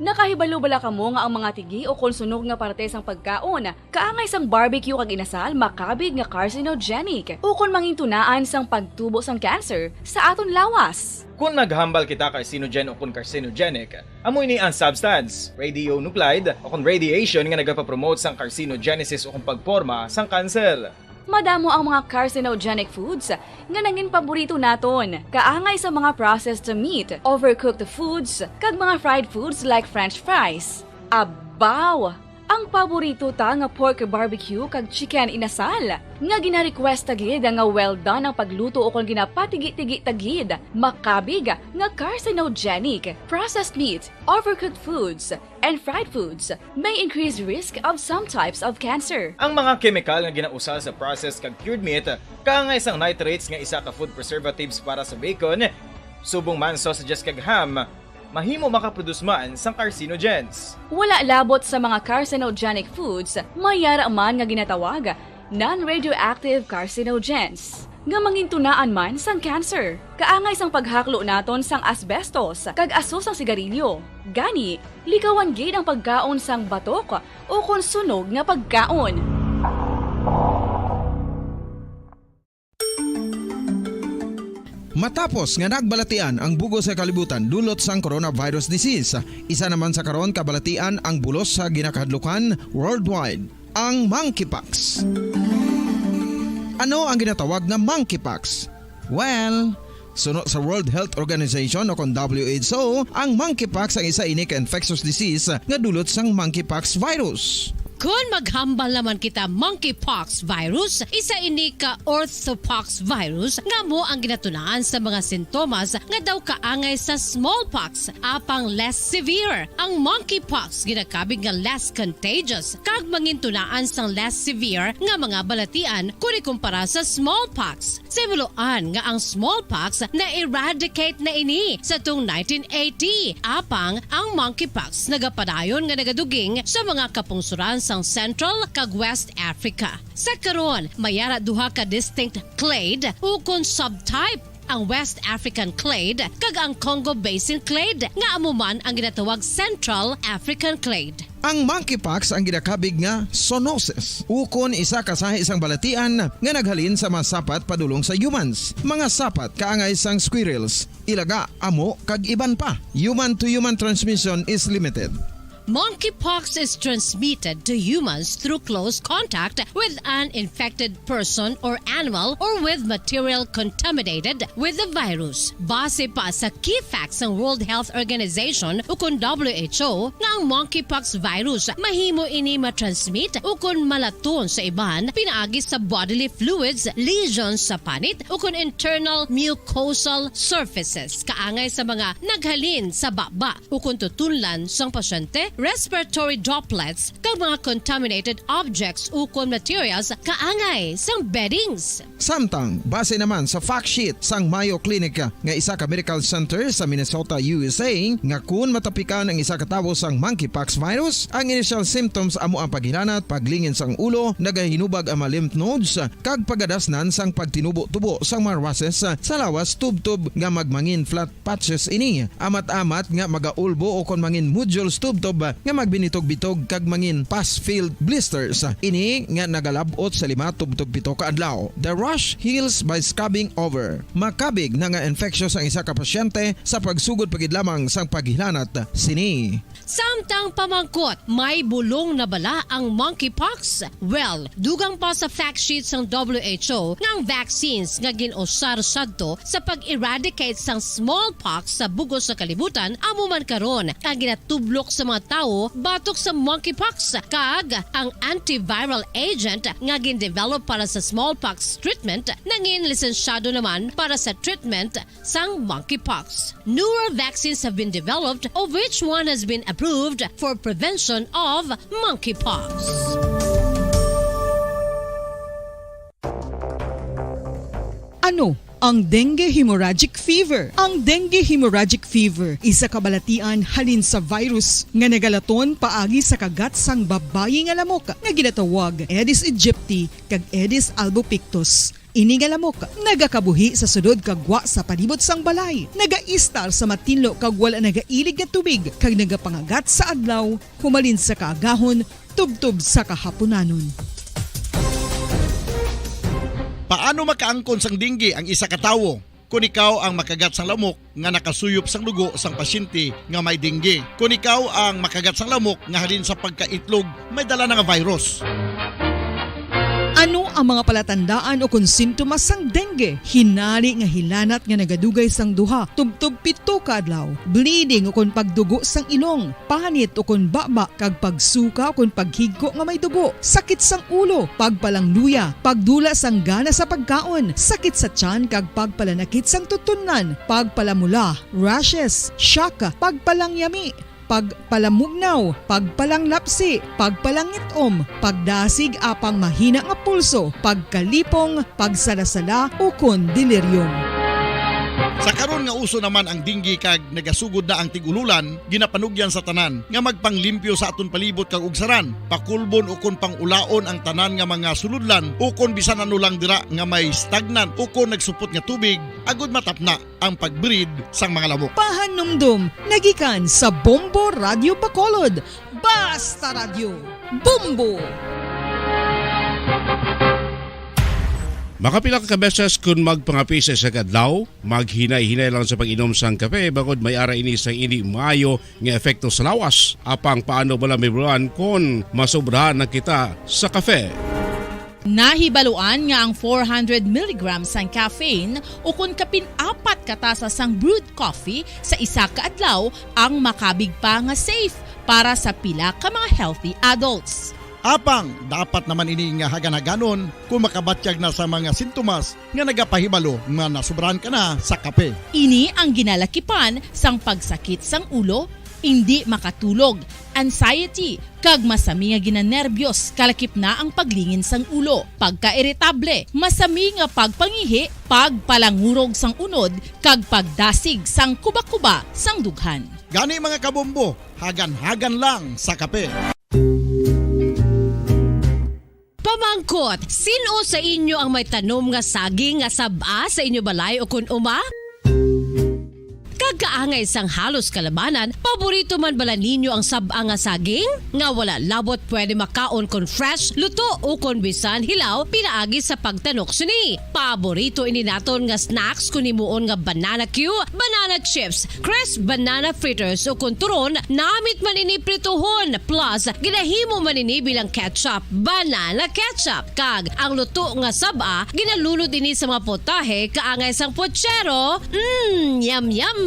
Nakahibalo bala kamo nga ang mga tigi ukon sunog nga parte sang pagkaon, kaangay sang barbecue kag inasal, makabig nga carcinogenic ukon mangintunaan sang pagtubo sang cancer sa aton lawas? Kon maghambal kita carcinogen ukon carcinogenic, amo ini ang substance, radionuclide, ukon radiation nga nagapapromote sang carcinogenesis ukon pagporma sang kanser. Madamo ang mga carcinogenic foods nga nangin paborito naton, kaangay sa mga processed meat, overcooked foods, kag mga fried foods like French fries. Abaw! Ang paborito ta nga pork barbecue kag chicken inasal, nga gina-request ta gid nga well done ang pagluto ukon ginapatigi-tigi ta gid, makabig nga carcinogenic. Processed meat, overcooked foods, and fried foods may increase risk of some types of cancer. Ang mga kemikal nga ginausal sa processed kag cured meat, kaangay sang nitrates nga isa ka food preservatives para sa bacon, subong man sausages kag ham, mahimo makaproduce man sang carcinogens. Wala labot sa mga carcinogenic foods, may yara man nga ginatawag non-radioactive carcinogens, nga mangintunaan man sang cancer, kaangay sang paghaklo naton sang asbestos kag aso sang sigarilyo. Gani, likawan gid ang pagkaon sang batok ukon sunog nga pagkaon. Matapos nga nagbalatian ang bug-os nga kalibutan dulot sang coronavirus disease, isa naman sa karon kabalatian ang bulos sa ginakahadlukan worldwide, ang monkeypox. Ano ang ginatawag nga monkeypox? Well, suno sa World Health Organization o kon W H O, ang monkeypox ang isa ini ka infectious disease nga dulot sang monkeypox virus. Kon maghambal naman kita monkeypox virus, isa ini ka orthopox virus nga amo ang ginatunaan sa mga sintomas nga daw kaangay sa smallpox, apang less severe. Ang monkeypox ginakabig nga less contagious kag mangintunaan sang less severe nga mga balatian kon ikumpara sa smallpox. Sa himuloan nga ang smallpox na-eradicate na ini sa tuong nineteen eighty, apang ang monkeypox nagapadayon nga nagaduging sa mga kapungsuran sang Central kag West Africa. Sa karon, may ara duha ka distinct clade ukon subtype, ang West African clade kag ang Congo Basin clade, nga amo man ang ginatawag Central African clade. Ang monkeypox ang ginakabig nga zoonosis, ukon isa ka sahi sang balatian nga naghalin sa mga sapat padulong sa humans, mga sapat kaangay sang squirrels, ilaga, amo, kag iban pa. Human-to-human transmission is limited. Monkeypox is transmitted to humans through close contact with an infected person or animal or with material contaminated with the virus. Base pa sa key facts sang World Health Organization ukon W H O, nga ang monkeypox virus mahimo ini matransmit ukon malaton sa iban pinaagi sa bodily fluids, lesions sa panit, ukon internal mucosal surfaces, kaangay sa mga naghalin sa baba ukon tutunlan sang pasyente, respiratory droplets, kag mga contaminated objects ukon materials kaangay sang beddings. Samtang, base naman sa fact sheet sang Mayo Clinic nga isa ka medical center sa Minnesota, U S A, nga kun matapikan ang isa ka tawo sang monkeypox virus, ang initial symptoms amo ang paghilanat, paglingin sang ulo, nagahinubag ang mga lymph nodes, kag pagadasnan sang pagtinubo-tubo sang mga rashes sa lawas tubtob nga magmangin flat patches ini, amat-amat nga magaulbo ukon mangin nodules tubtob nga magbinitog-bitog kag mangin pus-filled blisters. Ini nga nagalab-ot sa lima tubtob pito ka adlaw. The rash heals by scabbing over. Makabig na nga infectious ang isa ka pasyente sa pagsugod pa gid lamang sang paghilanat sini. Samtang pamangkot, may bulong na bala ang monkeypox? Well, dugang pa sa fact sheet sang W H O nga ang vaccines nga gin-usar sadto sa pag-eradicate sang smallpox sa bug-os nga kalibutan amo man karon ang ginatublok sa mga tawo batok sa monkeypox, kag ang antiviral agent nga gin-develop para sa smallpox treatment nangin lisensyado naman para sa treatment sang monkeypox. Newer vaccines have been developed, of which one has been approved for prevention of monkeypox. Ano ang dengue hemorrhagic fever? Ang dengue hemorrhagic fever isa ka balatian halin sa virus nga nagalaton paagi sa kagat sang babayi nga lamok nga ginatawag Aedes aegypti kag Aedes albopictus. Ini nga lamok nagakabuhi sa sulod kag gwa sa palibot sang balay, nagaistar sa matinlo kag wala nagailig nga tubig, kag nagapangagat sa adlaw humalin sa kaagahon tubtob sa kahapunanon. Paano makaangkon sang dengue ang isa ka tawo? Kon ikaw ang makagat sang lamok nga nakasuyop sang dugo sang pasyente nga may dengue. Kon ikaw ang makagat sang lamok nga halin sa pagkaitlog may dala na nga virus. Ano ang mga palatandaan o kon sintomas sang dengue? Hinali nga hilanat nga nagadugay sang duha tubtob pito ka adlaw, bleeding o kon pagdugo sang ilong, panit o kon baba, kag pagsuka o kon paghigko nga may dugo, sakit sang ulo, pagpalangluya, pagdula sang gana sa pagkaon, sakit sa tiyan kag pagpalanakit sang tutunlan, pagpalamula, rashes, shock, pagpalangyami, pagpalamugnaw, pagpalanglapsi, pagpalangit-om, pagdasig apang mahina nga pulso, pagkalipong, pagsalasala, ukon delirium. Sa karon nga uso naman ang dengue kag nagasugod na ang tig-ululan, ginapanugyan sa tanan nga magpanglimpyo sa aton palibot kag ugsaran, pakulbon ukon pang-ulaon ang tanan nga mga sulodlan ukon bisan ano lang dira nga may stagnant ukon nagsupot nga tubig agud matapna ang pag-breed sang mga lamok. Pahanumdom nga gikan sa Bombo Radyo Bacolod. Basta Radyo, Bombo! Makapila ka beses kon magpangape sa isa ka adlaw, maghinay-hinay lang sa pag-inom sang kape, bangod may ara ini sang indi maayo nga epekto sa lawas. Apang paano bala mahibaluan kon masobrahan na kita sa kape? Nahibaluan nga ang four hundred milligrams sang caffeine, ukon kapin apat ka tasa sang brewed coffee sa isa ka adlaw, ang makabig pa nga safe para sa pila ka mga healthy adults. Apang dapat naman ini nga hagan-haganon kung makabatyag na sa mga sintomas nga nagapahibalo nga nasubrahan ka na sa kape. Ini ang ginalakipan sang pagsakit sang ulo, indi makatulog, anxiety, kag masami nga ginanerbyos, kalakip na ang paglingin sang ulo, pagkairitable, masami nga pagpangihi, pagpalangurog sang unod, kag pagdasig sang kuba-kuba sang dughan. Gani, mga kabombo, hagan-hagan lang sa kape. Pamangkot, sin-o sa inyo ang may tanom nga saging nga sab-a sa inyo balay ukon uma? Kag kaangay sang halos kalabanan, paborito man bala ninyo ang sab-a nga saging? Nga wala labot pwede makaon kon fresh, luto, ukon bisan hilaw pinaagi sa pagtanok sini. Paborito ini naton nga snacks kon himuon nga banana cue, banana chips, crisp banana fritters, ukon turon, namit man ini prituhon, plus ginahimo man ini bilang ketchup, banana ketchup. Kag ang luto nga sab-a, ginalunod ini sa mga putahe kaangay sang puchero. Mm, yum, yum!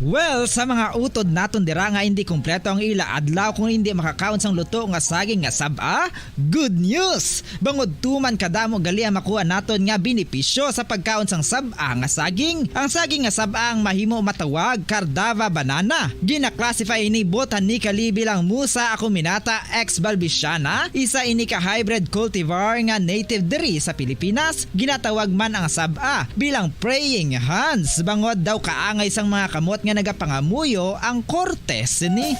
Well, sa mga utod naton dira nga indi kompleto ang ila adlaw kung indi makakaon sang luto nga saging nga sab-a, good news! Bangod tuman kadamo gali ang makuha naton nga benepisyo sa pagkaon sang sab-a nga saging. Ang saging nga sab-a ang mahimo matawag Cardava banana. Gina-classify ini botanically bilang Musa acuminata ex balbisiana, isa ini ka hybrid cultivar nga native diri sa Pilipinas. Ginatawag man ang sab-a bilang praying hands, bangod daw kaangay sang mga kamot nga nagapangamuyo ang korte sini.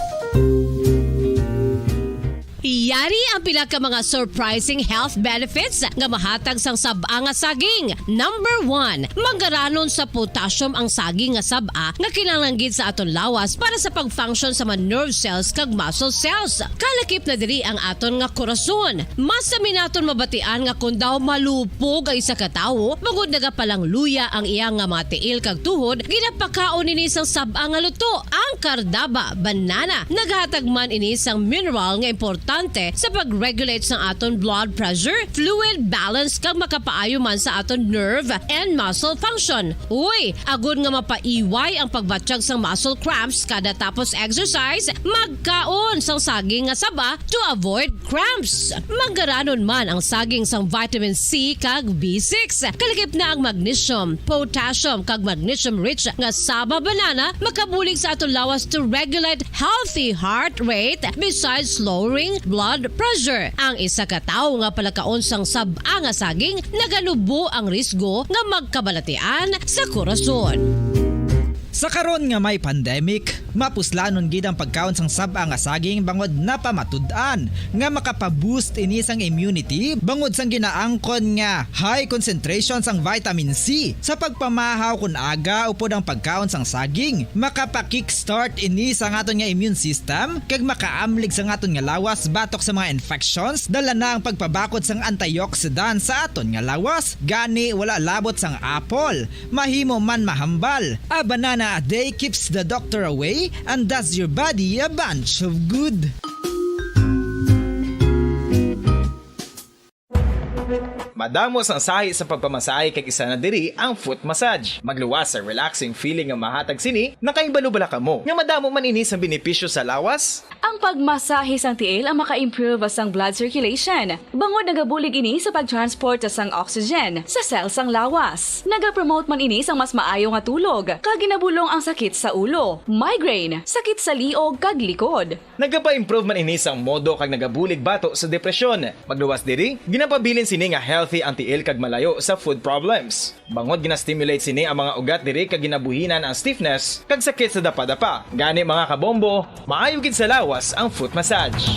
Yari ang pila ka mga surprising health benefits nga mahatag sang sab-a nga saging. Number one, manggaranon sa potassium ang saging nga sab-a nga kinahanglan gid sa aton lawas para sa pag-function sa mga nerve cells kag muscle cells. Kalakip na diri ang aton nga korason. Masami naton mabatian nga kon daw malupog ang isa ka tawo, bangod nagapalangluya ang iya nga mga tiil kag tuhod, ginapakaon ini sang sab-a nga luto, ang Cardava banana. Naghatag man ini sang mineral nga importante sa pag-regulate sang aton blood pressure, fluid balance, kag makapaayo man sa aton nerve and muscle function. Uy, agod nga mapaiway ang pagbatyag sang muscle cramps kada tapos exercise, magkaon sang saging nga saba to avoid cramps. Manggaranon man ang saging sang vitamin C kag B six. Kalakip na ang magnesium, potassium, kag magnesium-rich nga saba banana makabulig sa aton lawas to regulate healthy heart rate besides lowering blood pressure. Ang isa ka tawo nga palakaon sang sab-a nga saging naganubo ang risgo nga magkabalatian sa korason. Sa karon nga may pandemic, mapuslanon gid ang pagkaon sang sab-a nga saging bangod napamatud-an nga makapa-boost ini sang immunity bangod sang ginaangkon nga high concentration sang vitamin C. Sa pagpamahaw kon aga upod ang pagkaon sang saging, makapa-kickstart ini sang aton nga immune system kag makaamlig sang aton nga lawas batok sa mga infections, dala na ang pagpabakod sang antioxidant sa aton nga lawas. Gani, wala labot sang apple, mahimo man mahambal. A banana a day keeps the doctor away and does your body a bunch of good. Madamo sang sahi sa pagpamasahe kag isa na diri ang foot massage. Magluwas sa relaxing feeling nga mahatag sini. Nakahibalo bala kamo nga madamo man ini sang benepisyo sa lawas? Ang pagmasahe sang tiil ang maka-improve sang blood circulation, bangod nagabulig ini sa pag-transport sang oxygen sa cell sang lawas. Nagapromote man ini sang mas maayo nga tulog, kag ginabulong ang sakit sa ulo, migraine, sakit sa liog, kag likod. Nagapa-improve man ini sang modo kag nagabulig bato sa depresyon. Magluwas diri, ginapabilin sini nga healthy ang tiil kag malayo sa foot problems. Bangod gina-stimulate sini ang mga ugat diri kag ginabuhinan ang stiffness kag sakit sa dapadapa. Gani, mga kabombo, maayo gid sa lawas ang foot massage.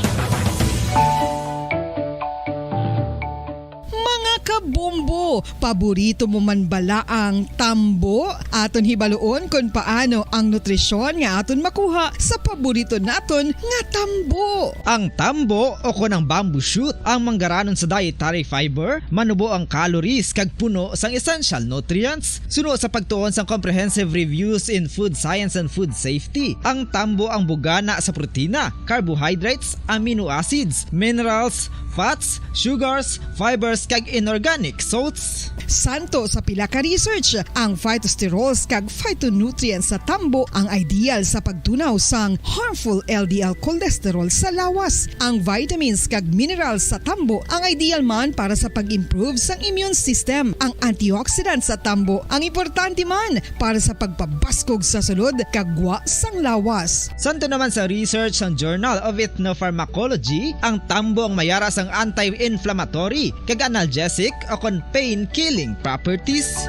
Mga kabombo, paborito mo man bala ang tambo? Aton hibaluon kon paano ang nutrisyon nga aton makuha sa paborito naton nga tambo. Ang tambo, o kon ang bamboo shoot, ang manggaranon sa dietary fiber, manubo ang calories kag puno sang essential nutrients. Suno sa pagtuon sang Comprehensive Reviews in Food Science and Food Safety, ang tambo ang bugana sa protina, carbohydrates, amino acids, minerals, fats, sugars, fibers, kag inorganic salts Santo sa pila ka research, ang phytosterols kag phytonutrients sa tambo ang ideal sa pagtunaw sang harmful L D L cholesterol sa lawas. Ang vitamins kag minerals sa tambo ang ideal man para sa pag-improve sang immune system. Ang antioxidants sa tambo ang importante man para sa pagpabaskog sa sulod kag gwa sang lawas. Santo naman sa research sang Journal of Ethnopharmacology, ang tambo ang mayara sang anti-inflammatory kag analgesic o kon pain-killing properties.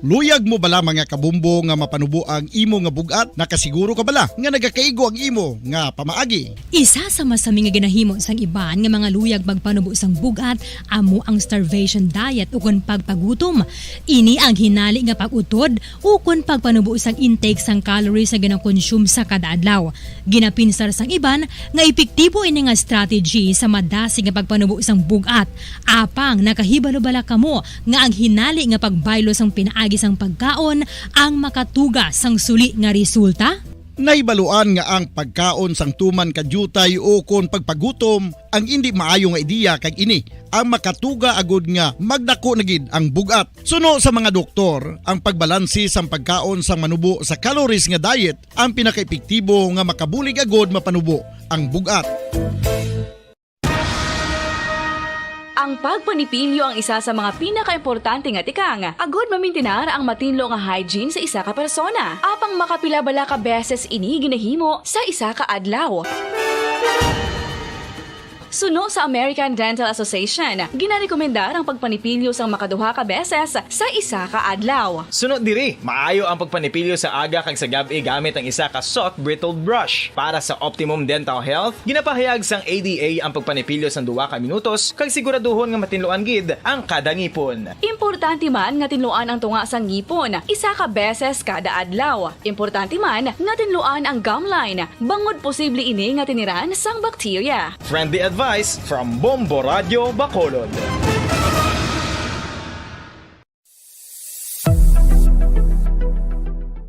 Luyag mo bala, mga kabombo, nga mapanubo ang imo nga bug-at? Nakasiguro ka bala nga nagakaigo ang imo nga pamaagi? Isa sa masami nga ginahimo sang iban nga mga luyag magpanubo sang bug-at amo ang starvation diet ukon pagpagutom. Ini ang hinali nga pag-utod ukon pagpanubo sang intake sang calories nga ginakonsume sa kada adlaw. Ginapinsar sang iban nga epektibo ini nga strategy sa madasig nga pagpanubo sang bug-at. Apang nakahibalo bala kamo nga ang hinali nga pagbaylo sang pinaagi sang pagkaon ang makatuga sang suli nga resulta? Nahibaluan nga ang pagkaon sang tuman ka diutay ukon pagpagutom ang indi maayo nga ideya, kag ini ang makatuga agud nga magdako na gid ang bug-at. Suno sa mga doktor, ang pagbalanse sang pagkaon sang manubo sa calories nga diet ang pinakaepektibo nga makabulig agud mapanubo ang bug-at. Ang pagpanipilyo ang isa sa mga pinakaimportante nga tikang agud mamintinar ang matinlo nga hygiene sa isa ka persona. Apang makapila bala ka beses ini ginahimo sa isa ka adlaw? Suno sa American Dental Association, ginarekomendar ang pagpanipilyo sang makaduha ka beses sa isa ka adlaw. Suno diri, maayo ang pagpanipilyo sa aga kag sa gab-i gamit ang isa ka soft bristled brush. Para sa optimum dental health, ginapahayag sang A D A ang pagpanipilyo sang duha ka minutos kag siguraduhon nga matinluan gid ang kada ngipon. Importante man nga tinluan ang tunga sang ngipon isa ka beses kada adlaw. Importante man nga tinluan ang gum line bangod posible ini nga tiniran sang bakterya. Friendly advice from Bombo Radio Bacolod.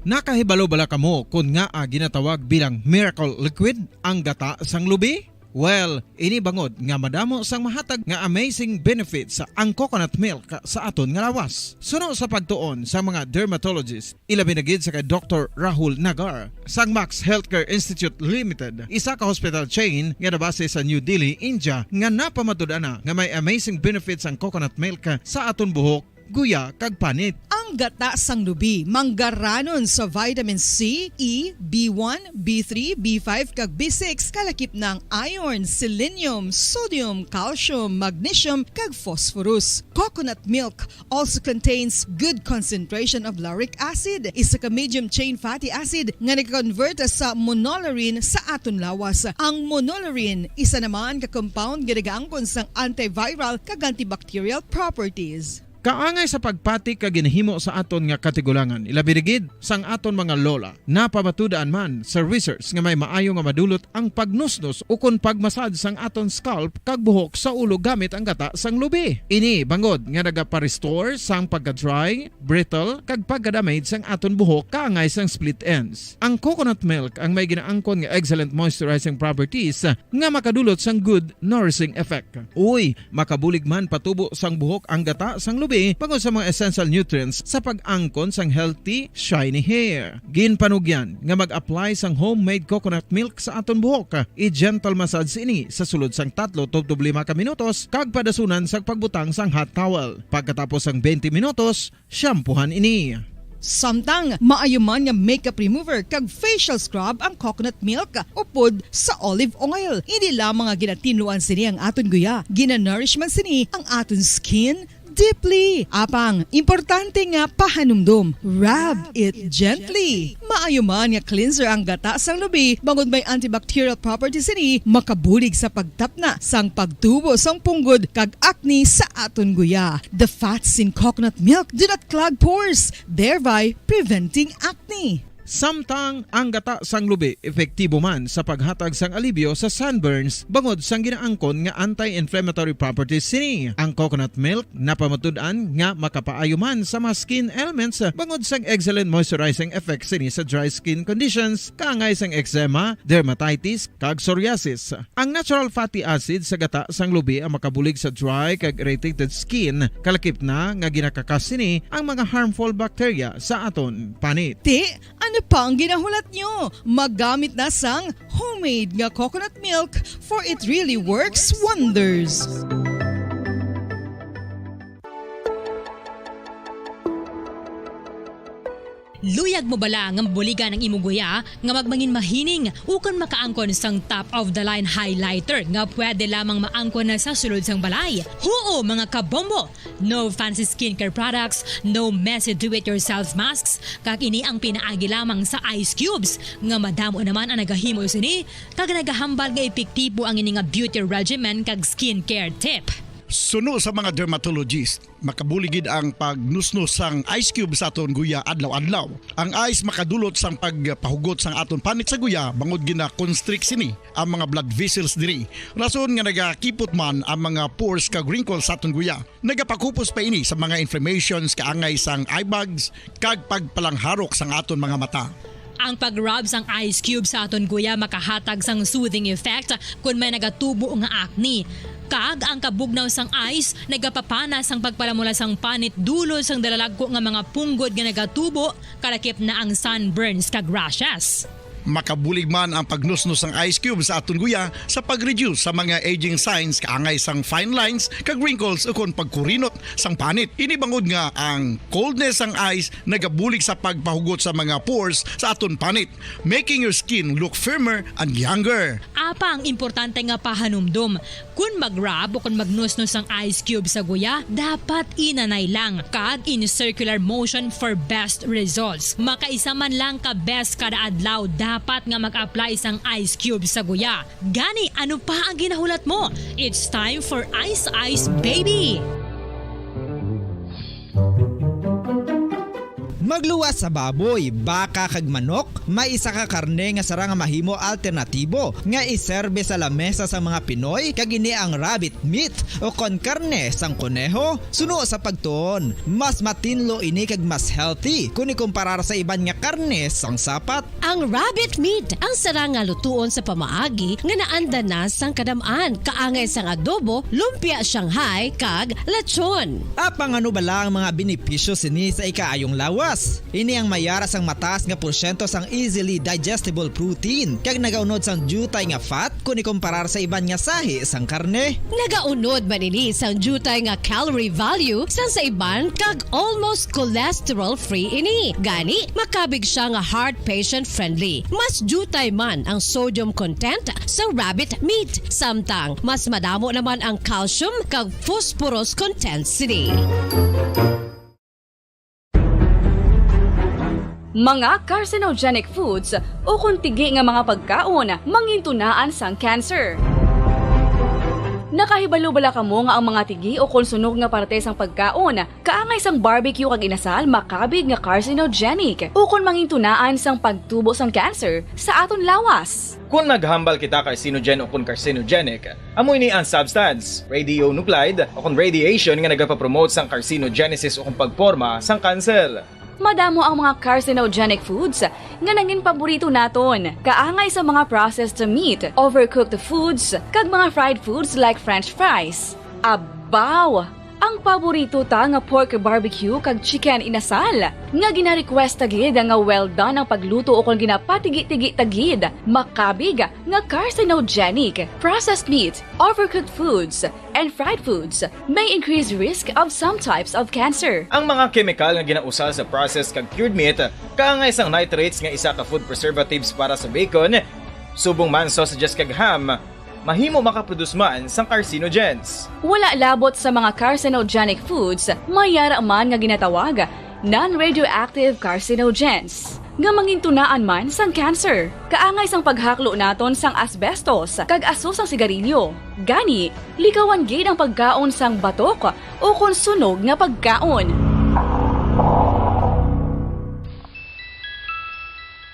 Nakahibalo bala kamo kon ngaa ginatawag bilang miracle liquid ang gata sang lubi? Well, ini bangod nga madamo sang mahatag nga amazing benefits ang coconut milk sa aton nga lawas. Suno sa pagtuon sa mga dermatologist, ilabi na gid sa kay Doktor Rahul Nagar sang Max Healthcare Institute Limited, isa ka hospital chain nga nabase sa New Delhi, India, nga napamatud-an na nga may amazing benefits ang coconut milk sa aton buhok, guya, kag panit. Ang gata sang lubi manggaranon sa vitamin C, E, B one, B three, B five, kag B six, kalakip na ang iron, selenium, sodium, calcium, magnesium, kag phosphorus. Coconut milk also contains good concentration of lauric acid, isa ka medium chain fatty acid nga nag-convert sa monolaurin sa aton lawas. Ang monolaurin isa naman ka compound nga nagaangkon sang antiviral kag antibacterial properties. Kaangay sa pagpati ka ginahimo sa aton nga katigulangan, ilabi na gid sang aton mga lola. Napamatud-an man sa research nga may maayo nga madulot ang pagnusnos ukon pagmasad sang aton scalp kag buhok sa ulo gamit ang gata sang lubi. Ini bangod nga nagapa-restore sang pagka-dry, brittle, kag pagka-damage sang aton buhok kaangay sang split ends. Ang coconut milk ang may ginaangkon nga excellent moisturizing properties nga makadulot sang good nourishing effect. Uy, makabulig man patubo sang buhok ang gata sang lubi bangod sa mga essential nutrients sa pag-angkon sang healthy, shiny hair. Ginpanugyan nga mag-apply sang homemade coconut milk sa aton buhok. I-gentle massage ini sa sulod sang tatlo tubtob lima ka minutos kag padasunan sang pagbutang sang hot towel. Pagkatapos sang twenty minutos, shampoohan ini. Samtang maayo man nga makeup remover kag facial scrub ang coconut milk upod sa olive oil. Hindi lamang nga ginatinluan sini ang aton guya, ginanourish man sini ang aton skin deeply. Apang, importante nga pahanumdom, rub it gently. Maayo man nga cleanser ang gata sang lubi, bangod may antibacterial properties sini, makabulig sa pagtapna sang pagtubo sang punggod kag acne sa aton guya. The fats in coconut milk do not clog pores, thereby preventing acne. Samtang ang gata sang lubi epektibo man sa paghatag sang alibyo sa sunburns bangod sang ginaangkon nga anti-inflammatory properties sini. Ang coconut milk napamatud-an nga makapaayo man sa mga skin ailments bangod sang excellent moisturizing effect sini sa dry skin conditions kaangay sang eczema, dermatitis, kag psoriasis. Ang natural fatty acid sa gata sang lubi ang makabulig sa dry kag irritated skin, kalakip na nga ginakakas sini ang mga harmful bacteria sa aton panit. Ti, ano pa ang ginahulat nyo? Maggamit na sang homemade nga coconut milk, for it really works wonders. Luyag mo bala nga mabuligan ang imo guya nga magmangin mahining ukon makaangkon sang top of the line highlighter nga pwede lamang maangkon na sa sulod sang balay? Huo, mga kabombo! No fancy skincare products, no messy do-it-yourself masks, kag ini ang pinaagi lamang sa ice cubes, nga madamo naman ang nagahimo sini, kag nagahambal nga epektibo ang ini nga beauty regimen kag skincare tip. Suno sa mga dermatologist, makabulig gid ang pagnusnos sang ice cube sa aton guya adlaw-adlaw. Ang ice makadulot sang pagpahugot sang aton panit sa guya bangod gina-constrict sini ang mga blood vessels diri, rason nga nagakipot man ang mga pores kag wrinkles sa aton guya. Nagapakupos pa ini sa mga inflammations kaangay sang eye bags kag pagpalangharok sang aton mga mata. Ang pag-rub sang ice cube sa aton guya makahatag sang soothing effect kon may nagatubo nga acne. Kag ang kabugnaw sang ice nagapapana sang pagpalamula sang panit dulot sang dalalagko nga mga punggod nga nagatubo, kalakip na ang sunburns kag rashes. Makabulig man ang pagnusnos sang ice cube sa aton guya sa pag-reduce sa mga aging signs kaangay sang fine lines kag wrinkles ukon pagkurinot sang panit. Ini bangod nga ang coldness sang ice nagabulig sa pagpahugot sa mga pores sa aton panit, making your skin look firmer and younger. Apa ang importante nga pahanumdom, kon mag-rub o kon magnusnos ang ice cube sa guya, dapat inanay lang kag in circular motion for best results. Makaisa man lang ka beses kada adlaw dapat nga mag-apply sang ice cube sa guya. Gani, ano pa ang ginahulat mo? It's time for Ice Ice Baby! Magluwas sa baboy, baka kag manok, may isa ka karne nga sarang nga mahimo alternatibo nga iserbe sa lamesa sang mga Pinoy, kag ini ang rabbit meat o kon karne sang koneho. Suno sa pagtuon, mas matinlo ini kag mas healthy kon ikumparar sa iban nga karne sang sapat. Ang rabbit meat ang sarang nga lutuon sa pamaagi nga naanda na sang kadam-an, kaangay sang adobo, lumpia Shanghai, kag lechon. Apang ano bala ang mga benepisyo sini sa ikaayong lawas? Ini ang may ara sang mataas nga porsyento sang easily digestible protein, kag nagaunod sang diutay nga fat kon ikumparar sa iban nga sahi sang karne. Nagaunod man ini sang diutay nga calorie value sang sa iban, kag almost cholesterol-free ini. Gani, makabig sia nga heart patient-friendly. Mas diutay man ang sodium content sa rabbit meat, samtang mas madamo naman ang calcium kag phosphorus content sini. Mga carcinogenic foods ukon tigi nga mga pagkaon mangintunaan sang cancer. Nakahibalo bala kamo nga ang mga tigi ukon sunog nga parte sang pagkaon kaangay sang barbecue kag inasal makabig nga carcinogenic ukon mangintunaan sang pagtubo sang cancer sa aton lawas? Kon naghambal kita carcinogen ukon carcinogenic, amo ini ang substance, radionuclide, ukon radiation nga nagapapromote sang carcinogenesis ukon pagporma sang kanser. Madamo ang mga carcinogenic foods nga nangin paborito naton, kaangay sa mga processed meat, overcooked foods, kag mga fried foods like french fries. Abaw! Ang paborito ta nga pork barbecue kag chicken inasal, nga gina-request ta gid nga well done ang pagluto ukon ginapatigi-tigi ta gid, makabig nga carcinogenic. Processed meat, overcooked foods, and fried foods may increase risk of some types of cancer. Ang mga kemikal nga ginausal sa processed kag cured meat, kaangay sang nitrates nga isa ka food preservatives para sa bacon, subong man sausages kag ham, mahimo makaproduce man sang carcinogens. Wala labot sa mga carcinogenic foods, may yara man nga ginatawag non-radioactive carcinogens, nga mangintunaan man sang cancer. Kaangay sang paghaklo naton sang asbestos kag aso sang sigarilyo. Gani, likawan gid ang pagkaon sang batok ukon sunog nga pagkaon.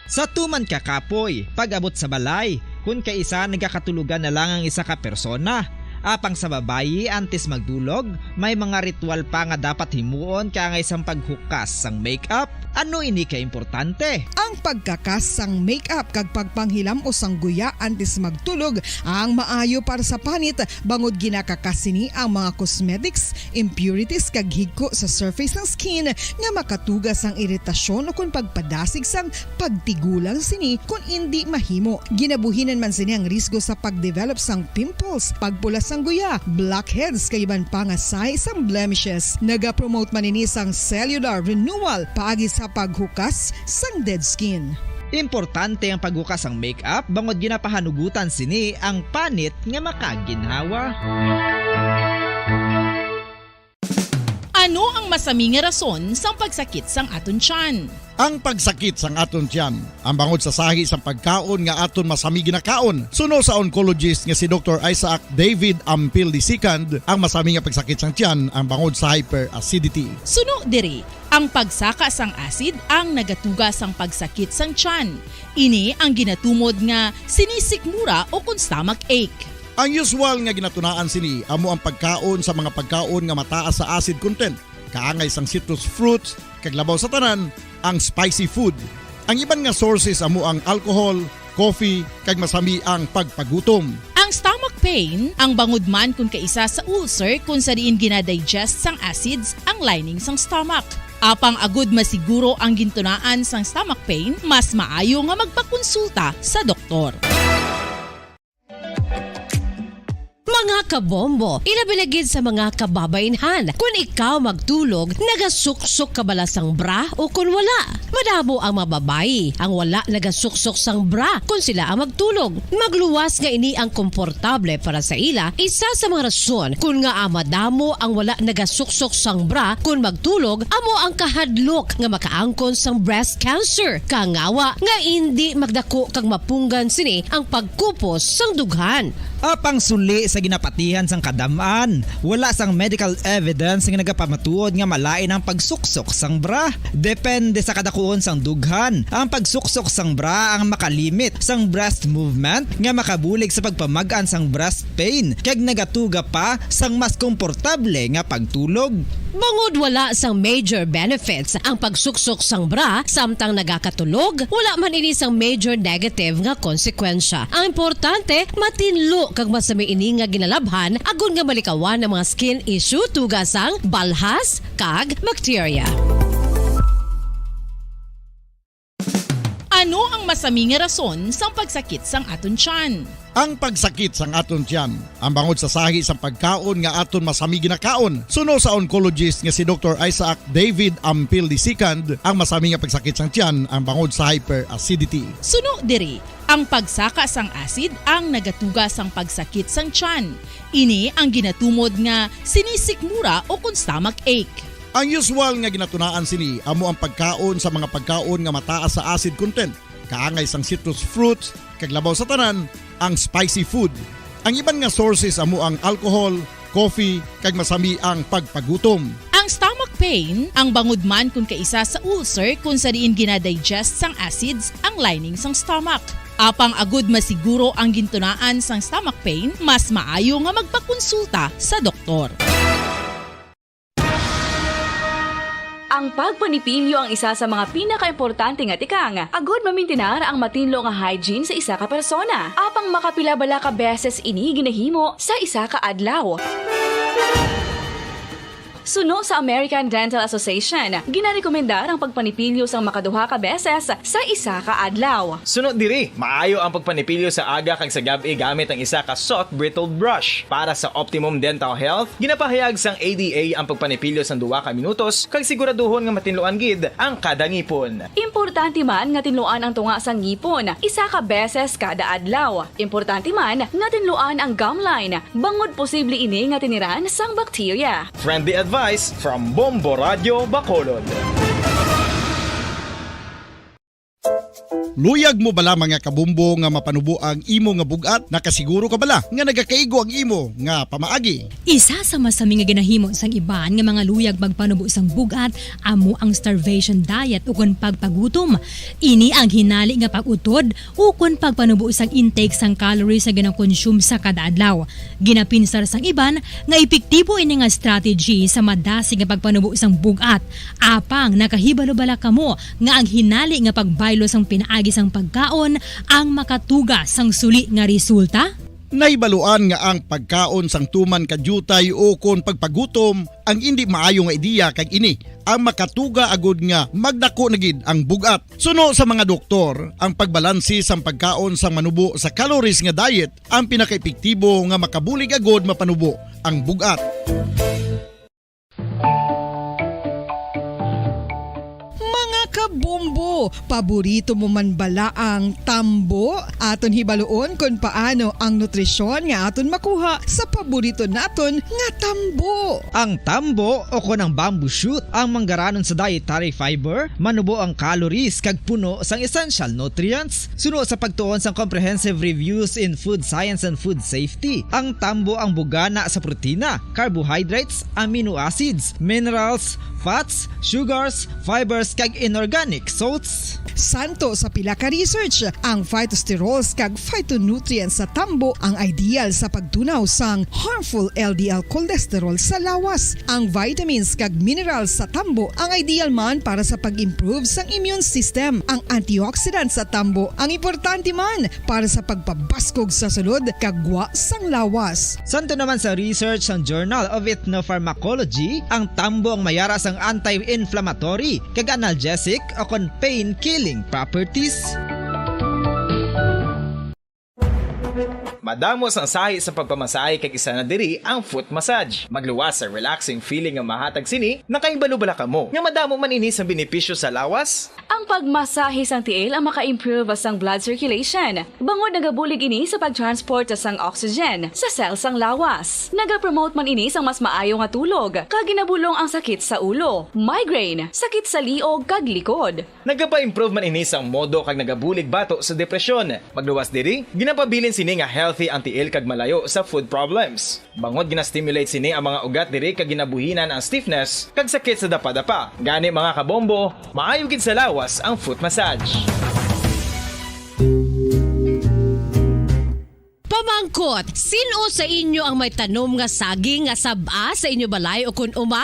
Sa tuman ka kapoy, pag-abot sa balay, kun kaisa nagakatulogan na lang ang isa ka persona. Apang sa babayi, antes magdulog, may mga ritual pa nga dapat himuon kaangay sang paghukas sang makeup. Ano ini ka importante? Ang pagkakas sang makeup kag pagpanghilam-os sang guya antes magtulog ang maayo para sa panit, bangod ginakakas sini ang mga cosmetics, impurities kag higko sa surface sang skin nga makatuga sang iritasyon ukon pagpadasig sang pagtigulang sini kon indi mahimo. Ginabuhinan man sini ang risgo sa pagdevelop sang pimples, pagpula sang guya, blackheads kag iban pa nga sign sang blemishes. Nagapromote man ini sang cellular renewal paagi sa paghukas sang dead skin. Importante ang paghukas sang makeup bangod ginapahanugutan sini ang panit nga makaginhawa. Ano ang masami nga rason sang pagsakit sang aton tiyan? Ang pagsakit sang aton tiyan ang bangod sa sahi sang pagkaon nga aton masami ginakaon. Suno sa oncologist nga si Doktor Isaac David Ampil the second, ang masami nga pagsakit sang tiyan ang bangod sa hyperacidity. Suno diri, ang pagsaka sang acid ang nagatuga sang pagsakit sang tiyan. Ini ang ginatumod nga sinisikmura ukon stomach ache. Ang usual nga ginatunaan sini amo ang pagkaon sa mga pagkaon nga mataas sa acid content, kaangay sang citrus fruits, kag labaw sa tanan, ang spicy food. Ang iban nga sources amo ang alcohol, coffee, kag masami ang pagpagutom. Ang stomach pain ang bangod man kon kaisa sa ulcer, kon sa diin ginadigest sang acids ang lining sang stomach. Apang agud masiguro ang gintunaan sang stomach pain, mas maayo nga magpakonsulta sa doktor. Mga kabombo, ilabi na gid sa mga kababaynhan, kun ikaw magtulog, nagasuksok ka bala sang bra o kun wala? Madamo ang mga babayi ang wala nagasuksok sang bra kun sila ang magtulog. Magluwas nga ini ang komportable para sa ila, isa sa mga rason kun ngaa madamo ang wala nagasuksok sang bra kun magtulog amo ang kahadlok nga makaangkon sang breast cancer, kangawa nga indi magdako kag mapunggan sini ang pagkupos sang dughan. Apang suli sa ginapatihan sang kadam-an, wala sang medical evidence nga nagapamatuod nga malain ang pagsuksok sang bra. Depende sa kadakuon sang dughan, ang pagsuksok sang bra ang makalimit sang breast movement nga makabulig sa pagpamag-an sang breast pain kag nagatuga pa sang mas komportable nga pagtulog. Bangod wala sang major benefits ang pagsuksok sang bra samtang nagakatulog, wala man ini sang major negative nga konsekwensya. Ang importante, matinlo kag masami ini nga ginalabhan agod nga malikawan ang mga skin issue tuga sang balhas kag bakterya. Ano ang masami nga rason sang pagsakit sang aton tiyan? Ang pagsakit sang aton tiyan ang bangod sa sahi sang pagkaon nga aton masami ginakaon. Suno sa oncologist nga si Doktor Isaac David Ampil the second, ang masami nga pagsakit sang tiyan ang bangod sa hyperacidity. Suno diri, ang pagsaka sang acid ang nagatuga sang pagsakit sang tiyan. Ini ang ginatumod nga sinisikmura o kon stomach ache. Ang usual nga ginatunaan sini amo ang pagkaon sa mga pagkaon nga mataas sa acid content, kaangay sang citrus fruits, kag labaw sa tanan, ang spicy food. Ang iban nga sources amo ang alcohol, coffee, kag masami ang pagpagutom. Ang stomach pain ang bangod man kon kaisa sa ulcer kon sa diin ginadigest sang acids ang lining sang stomach. Apang agud masiguro ang gintunaan sang stomach pain, mas maayo nga magpakonsulta sa doktor. Ang pagpanipilyo ang isa sa mga pinakaimportante nga tikang agud mamintinar ang matinlo nga hygiene sa isa ka persona. Apang makapila bala ka beses ini ginahimo sa isa ka adlaw? Suno sa American Dental Association, ginarekomendar ang pagpanipilyo sang makaduha ka beses sa isa ka adlaw. Suno diri, maayo ang pagpanipilyo sa aga kag sa gab-i gamit ang isa ka soft bristled brush. Para sa optimum dental health, ginapahayag sang A D A ang pagpanipilyo sang duha ka minutos kag siguraduhon nga matinluan gid ang kada ngipon. Importante man nga tinluan ang tunga sang ngipon isa ka beses kada adlaw. Importante man nga tinluan ang gum line, bangod posible ini nga tiniran sang bakterya. Friendly advice from Bombo Radyo Bacolod. Luyag mo bala, mga kabombo, nga mapanubo ang imo nga bug-at? Nakasiguro ka bala nga nagakaigo ang imo nga pamaagi? Isa sa masami nga ginahimo sang iban nga mga luyag magpanubo sang bug-at amo ang starvation diet ukon pagpagutom. Ini ang hinali nga pag-utod ukon pagpanubo sang intake sang calories nga ginakonsume sa kada adlaw. Ginapinsar sang iban nga epektibo ini nga strategy sa madasig nga pagpanubo sang bug-at. Apang nakahibalo bala kamo nga ang hinali nga pagbaylo sang pinaagi sang pagkaon ang makatuga sang suli nga resulta? Nahibaluan nga ang pagkaon sang tuman ka diutay ukon pagpagutom ang indi maayo nga ideya, kag ini ang makatuga agud nga magdako na gid ang bug-at. Suno sa mga doktor, ang pagbalanse sang pagkaon sang manubo sa calories nga diet ang pinakaepektibo nga makabulig agud mapanubo ang bug-at. Mga kabombo, paborito mo man bala ang tambo? Aton hibaluon kon paano ang nutrisyon nga aton makuha sa paborito naton nga tambo. Ang tambo, o kon ang bamboo shoot, ang manggaranon sa dietary fiber, manubo ang calories kag puno sang essential nutrients. Suno sa pagtuon sang Comprehensive Reviews in Food Science and Food Safety, ang tambo ang bugana sa protina, carbohydrates, amino acids, minerals, fats, sugars, fibers, kag inorganic salts. Santo sa pila ka research, ang phytosterols kag phytonutrients sa tambo ang ideal sa pagtunaw sang harmful L D L cholesterol sa lawas. Ang vitamins kag minerals sa tambo ang ideal man para sa pag-improve sang immune system. Ang antioxidants sa tambo ang importante man para sa pagpabaskog sa sulod kag gwa sang lawas. Santo naman sa research sang Journal of Ethnopharmacology, ang tambo ang mayara sang anti-inflammatory kag analgesic o kon pain-killing properties. Madamo sang sahi sa pagpamasahe, kag isa na diri ang foot massage. Magluwas sa relaxing feeling nga mahatag sini, nakahibalo bala kamo nga madamo man ini sang benepisyo sa lawas? Ang pagmasahe sang tiil ang maka-improve sang blood circulation, bangod nagabulig ini sa pag-transport sang oxygen sa cell sang lawas. Nagapromote man ini sang mas maayo nga tulog, kag ginabulong ang sakit sa ulo, migraine, sakit sa liog, kag likod. Nagapa-improve man ini sang modo kag nagabulig bato sa depresyon. Magluwas diri, ginapabilin sini nga healthy ang tiil kag malayo sa foot problems. Bangod gina-stimulate sini ang mga ugat diri kag ginabuhinan ang stiffness kag sakit sa dapadapa. Gani, mga kabombo, maayo gid sa lawas ang foot massage. Pamangkot, sin-o sa inyo ang may tanom nga saging nga sab-a sa inyo balay o kun uma?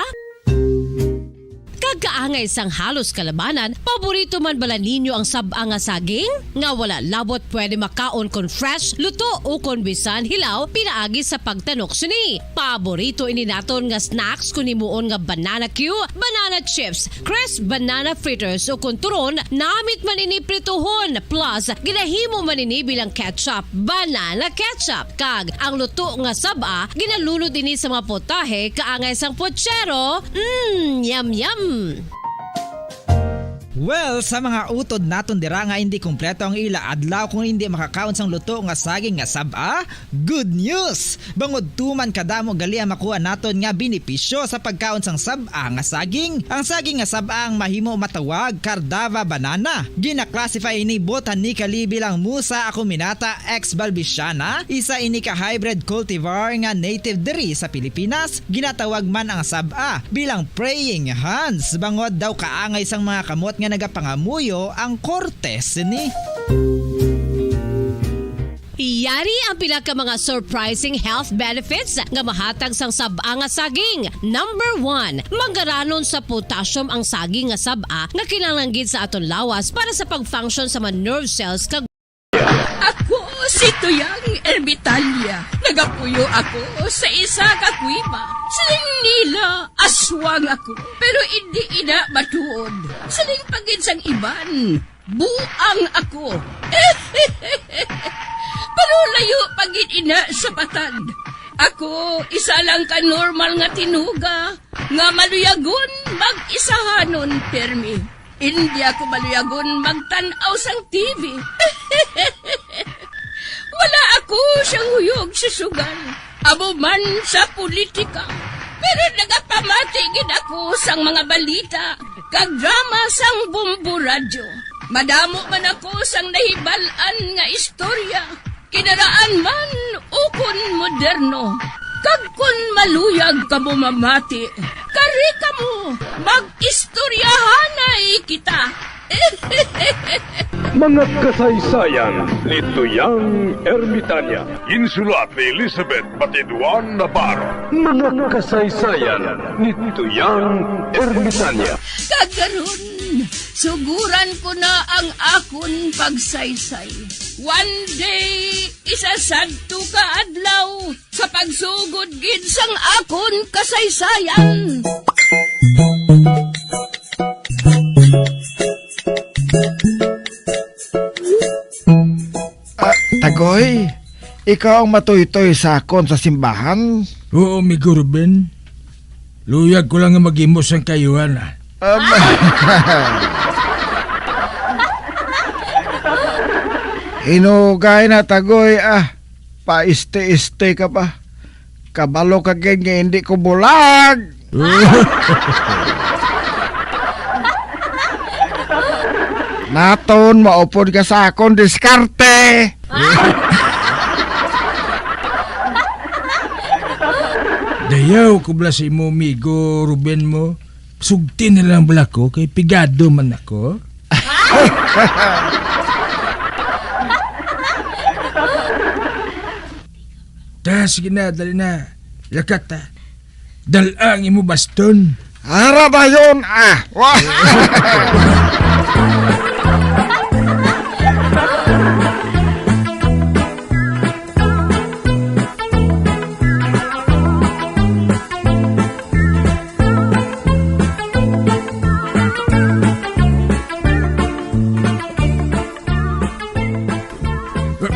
Kag kaangay sang halos kalabanan, paborito man bala ninyo ang sab-a nga saging? Nga wala labot pwede makaon kon fresh, luto, o kon bisan hilaw pinaagi sa pagtanok sini. Paborito ini naton nga snacks kon himuon nga banana cue, banana chips, crisp banana fritters, o kon turon, namit man ini prituhon, plus ginahimo man ini bilang ketchup, banana ketchup. Kag ang luto nga sab-a, ginalunod ini sa mga putahe kaangay sang putsero. Mm, yum, yum! Well, sa mga utod naton dira nga indi kompleto ang ila adlaw kung indi makakaon sang luto nga saging nga sab-a, good news! Bangod tuman kadamo gali ang makuha naton nga benepisyo sa pagkaon sang sab-a nga saging. Ang saging nga sab-a ang mahimo matawag Cardava banana. Gina-classify ini botanically bilang Musa acuminata ex balbisiana, isa ini ka hybrid cultivar nga native diri sa Pilipinas. Ginatawag man ang sab-a bilang praying hands, bangod daw kaangay sang mga kamot nga nagapangamuyo ang korte sini. Yari ang pila ka mga surprising health benefits nga mahatag sang sab-a nga saging. Number one, manggaranon sa potassium ang saging nga sab-a nga kinahanglan gid sa aton lawas para sa pag-function sa mga nerve cells kag Ako si Tuyang Ermitalia. Nagapuyo ako sa isa ka kuweba. Siling nila, aswang ako, pero indi ina matuod. Siling pa gid sang iban, buang ako. Pero layo pa gid ina sa patag. Ako, isa lang ka normal nga tinuga nga maluyagon mag-isahanon pirmi. Indi ako maluyagon magtan-aw sang T V. Wala ako siyang huyog sa sugal, amo man sa politika. Pero nagapamati gid ako sang mga balita kag drama sang Bombo Radyo. Madamo man ako sang nahibal-an nga istorya, kinaraan man ukon moderno. Kag kon maluyag kamo mamati, kari kamo, mag-istoryahanay kita. Mga kasaysayan ni Tuyang Ermitanya. Ginsulat ni Elizabeth Batiduan Navarro. Mga kasaysayan ni Tuyang Ermitanya. Kag karon, suguran ko na ang akon pagsaysay. One day, isa sadto ka adlaw, sa pagsugod gid sang akon kasaysayan. Ah, Tagoy, ikaw ang matuytoy sa akon sa simbahan? Oo, Migo Ruben. Luyag ko lang nga maghimo sang kaayuhan, ah. Um, hinugay na, Tagoy, ah. Paiste-iste ka pa. Kabalo ka gid nga hindi ko bulag. Naton, maupod ka sa akon diskarte. Dayaw ko bala sa imo, amigo Ruben mo. Sugti na lang bala ko, kay pigado man ako. Ta, sige na, dali na. Lakat, ta. Dala ang imo baston. Ara dayon, ah!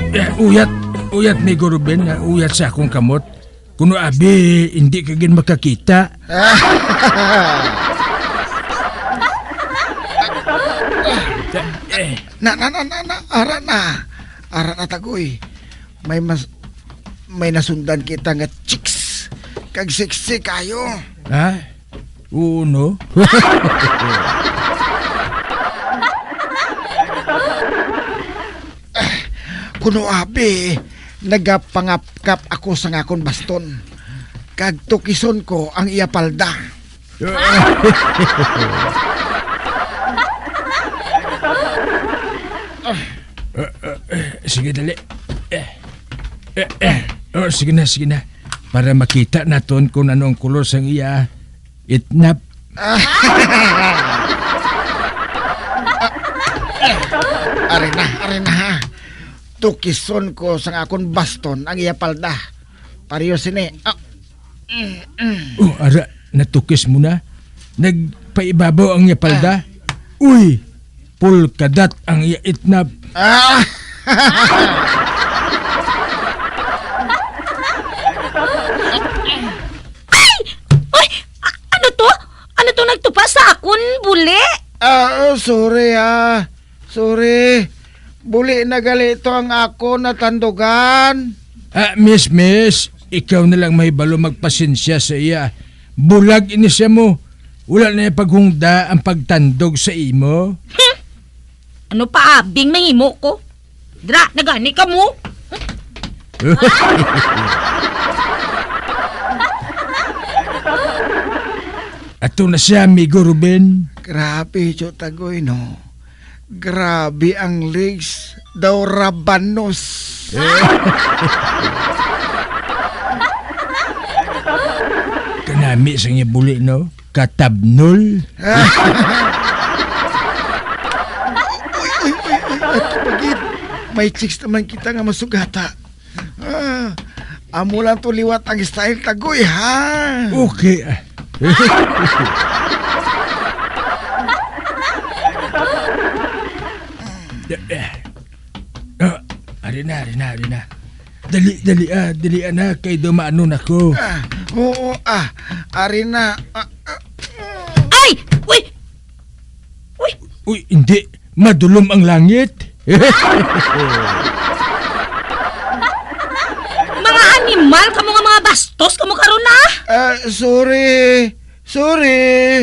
Eh, uyat, uyat, amigo Ruben, ah, uyat sa akong kamot. Kuno abi, hindi ka gid makakita. Eh. Na, na, na, na, na, ara na. Ara na, Tagoy. May mas, may nasundan kita nga chicks. Kag sexy kayo. Ha? Oo, no? Kuno abi, nagapangapkap ako sa akon baston, kag tukison ko ang iya palda. Sige, dali. Eh, eh, eh. Oh, sige na, sige na. Para makita naton kung ano ang kulor sang iya itnap. Ari na, ari na, ha. Tukison ko sang akon baston ang iya palda. Pareho sini. Ah. Mm, mm. Oh, ara, natukis mo na. Nagpaibabaw ang iya palda. Ah. Uy, pulkadat ang iya itnap. Ah! Ay! Uy! A-, ano to? Ano to nagtupa sa akon buli? Ah, sorry, ah. Sorry. Buli na gali to ang akon natandugan. Ah, miss, miss, ikaw na lang mahibalo magpasensya sa iya. Bulag ini siya mo. Wala na iya paghungda ang pagtandog sa imo. Hmm. Ano pa abi ang mahimo ko? Dra, nagani ka mo? Ato na siya, amigo Ruben. Grabe, Tio Tagoy, no? Grabe ang legs daw rabanos. Kanami sa iya buli, no? Katabnol. Uy, uy, uy, uy, ato pa gid. May chicks naman kita nga masugata. Ah, amo lang to liwat ang style, Tagoy, ha? Okay, ah. Ah, ari na, ari na, ari na. Dali, dali, ah, dali, anak, kay dumaanon ako. Ah, oo, ah, ari na. Ah, ah. Ay! Uy! Uy! Uy, hindi. Madulom ang langit. Mga animal kamo nga Mga bastos kamo karon, ah! Ah, sorry. Sorry.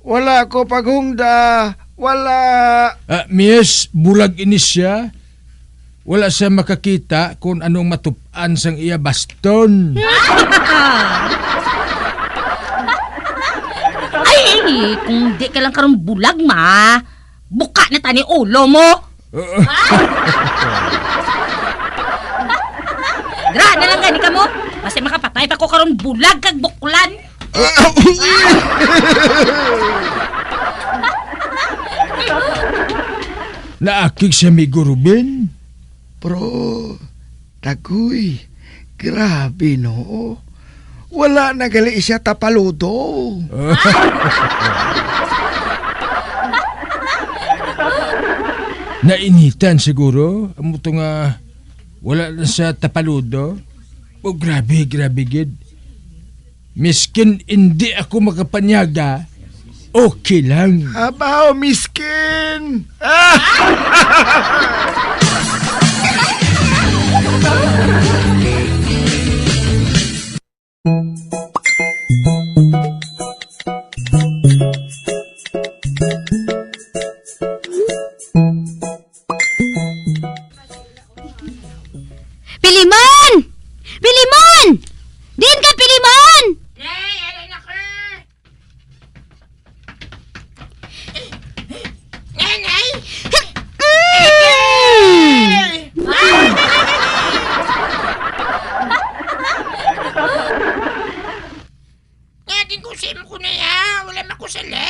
Wala ko paghungda. Wala. Ah, miss, bulag ini siya. Wala siya makakita kung anong matup-an sang iya baston. Ay, kung di ka lang karon bulag, ma. Buka na tani ulo mo. Gra na lang gani kamo. Basta makapatay pa ko karon bulag kag buklan. Naakig si Amigo Ruben. Bro, Tagoy, grabe, no? Wala na gali siya tapaludo. Nainitan siguro. Amo to nga wala na siya tapaludo. Oh, grabe, grabe gid. Miskin indi ako makapanyaga, okay lang. Abaw, miskin! Pilimon! Pilimon! Diin ka, Pilimon? Nay, aray na ko! Nanay! Mm! Nga, ginkusim ko na ya. Wala man ko sala.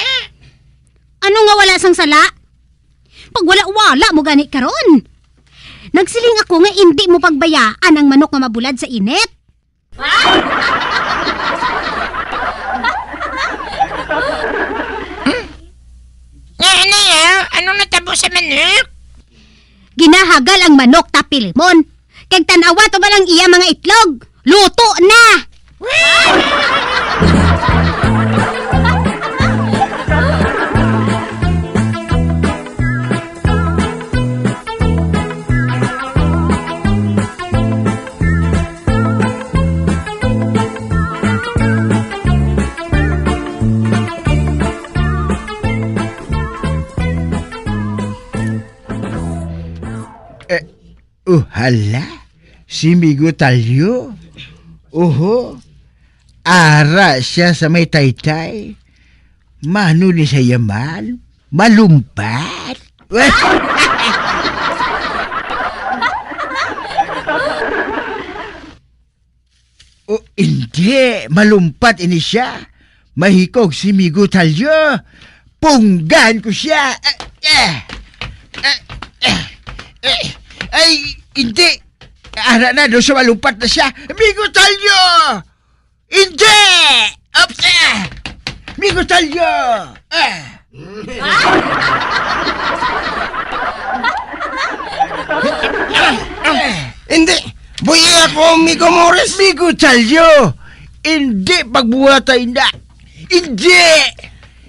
Ano nga wala sang sala? Pag wala-wala mo gani karon. Nagsiling ako nga indi mo pagbayaan ang manok nga mabulad sa init. Nga, ano ya? Anong natabo sa manok? Ginahagal ang manok, Tapilimon. Kag tan-awa to ba lang iya mga itlog? Luto na! Eh, oh, hala, si Migo Talyo. Oho, ara siya sa may taytay. Mano ni sa yaman? Malumpat? O, hindi. Malumpat ini siya. Mahikog si Migo Talyo. Punggan ko siya. Eh, eh, eh, eh, eh. Ay, hindi. Ara na, do sa malumpat na siya. Migo Talyo! Hindi! Ops, eh! Migo Talyo! Eh! Hindi. Buhi ako, Migo Morris. Migo Talyo! Hindi pagbuhatay na. Hindi!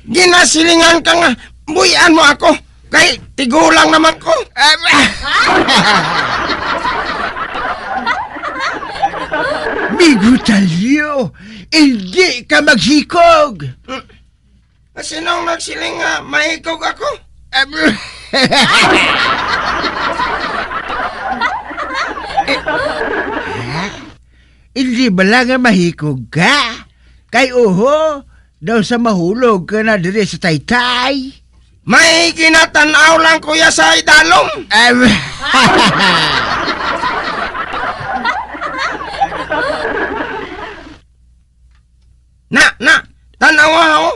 Ginasilingan ka nga, buhian mo ako. Kay tigulang naman ko. Migo Talyo, hindi ka maghikog. Sinong nagsiling nga mahikog ako? Em, ha? Hindi bala nga mahikog ka? Kay uho, daw sa mahulog ka na diri sa taytay. May ginatan-aw lang, kuya, sa idalom. Em. Na, na, tanawa, oh.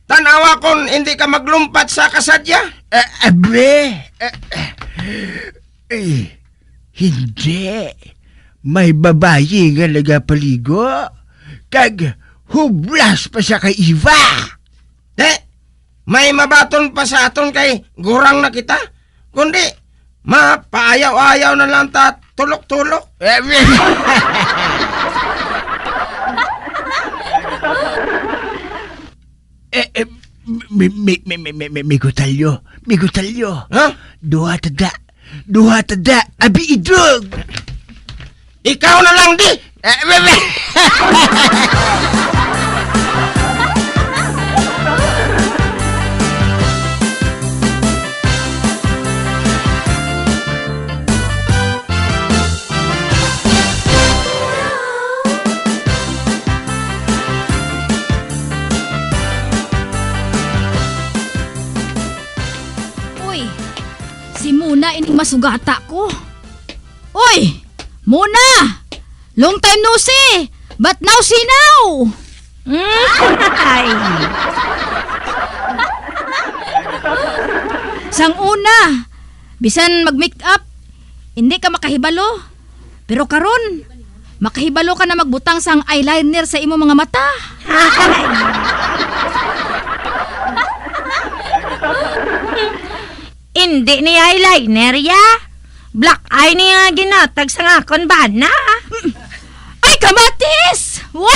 Tanawa kung hindi ka maglumpat sa kasadya. Eh, abre. Eh, eh, hindi. May babayi nga nagapaligo. Kag hublas pa siya kay Eva. Te, may mabaton pa sa aton kay gurang na kita. Kundi, mapaayaw-ayaw na lang ta tulok-tulok. Eh, eh, mi, mi, mi, mi, mi, mi, Migo Talyo, Migo Talyo. Ha? Duha ta da, duha ta da, abi idog. Ikaw na lang di. Eh, wait, wait. Uy, si Mona ining masugata ko. Uy, Mona! Long time no see! But now see now! Mm, ay. Sang una, bisan mag-make up, hindi ka makahibalo. Pero karon, makahibalo ka na magbutang sang eyeliner sa imo mga mata. Hindi ni eyeliner, ya. Black eye ni nga ginatag sang akon bana. Ay, kamatis! Wow!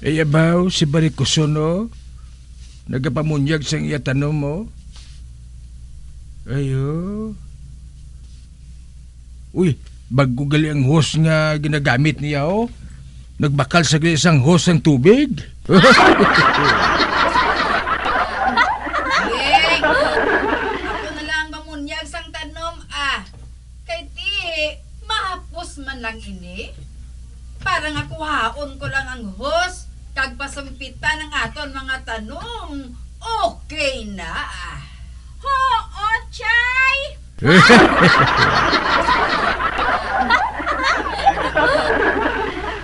Ay, abaw, si Barikuson, oh. Nagapamunyag sang iya tanom, oh. Ayo. Uy, bag-o gali ang hose nga ginagamit niya, oh. Nagbakal sa gali sang hose ang tubig. Yeng, ako na lang mamunyag sang tanom, ah. Kay ti, mahapos man lang ini. Para nga kuhaon ko lang ang hose kag pasumpitan ang aton mga tanom. Okay na. Hoo, Chay!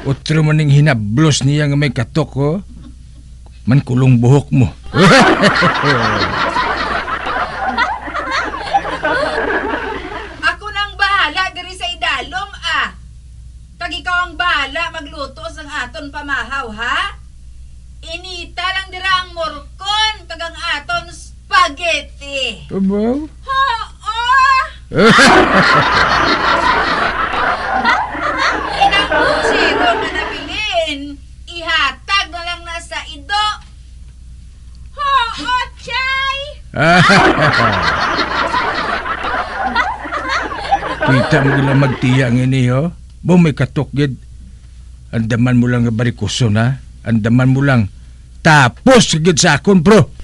Utro man ning hinablos niya nga may katok, oh. Mankulong buhok mo. Ako nang bahala diri sa idalom, ah. Kag ikaw ang bahala magluto sang aton pamahaw, ha? Inita lang dira ang morcon kag ang aton spaghetti. Abaw? Hoo! Inang kutsero nga nabilin, ihatag na lang na sa ido. Hoo, Chay! Kita mo gila magtiya nga ini, oh. Bo, may katok gid. Andaman mo lang nga barikuson, ha? Andaman mo lang. Tapos gid sa akon, bro.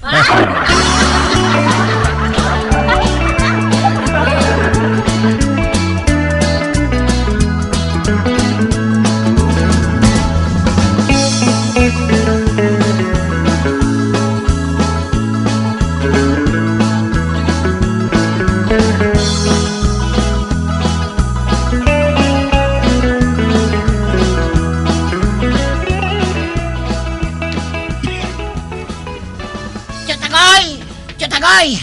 Chutagoy! Chutagoy!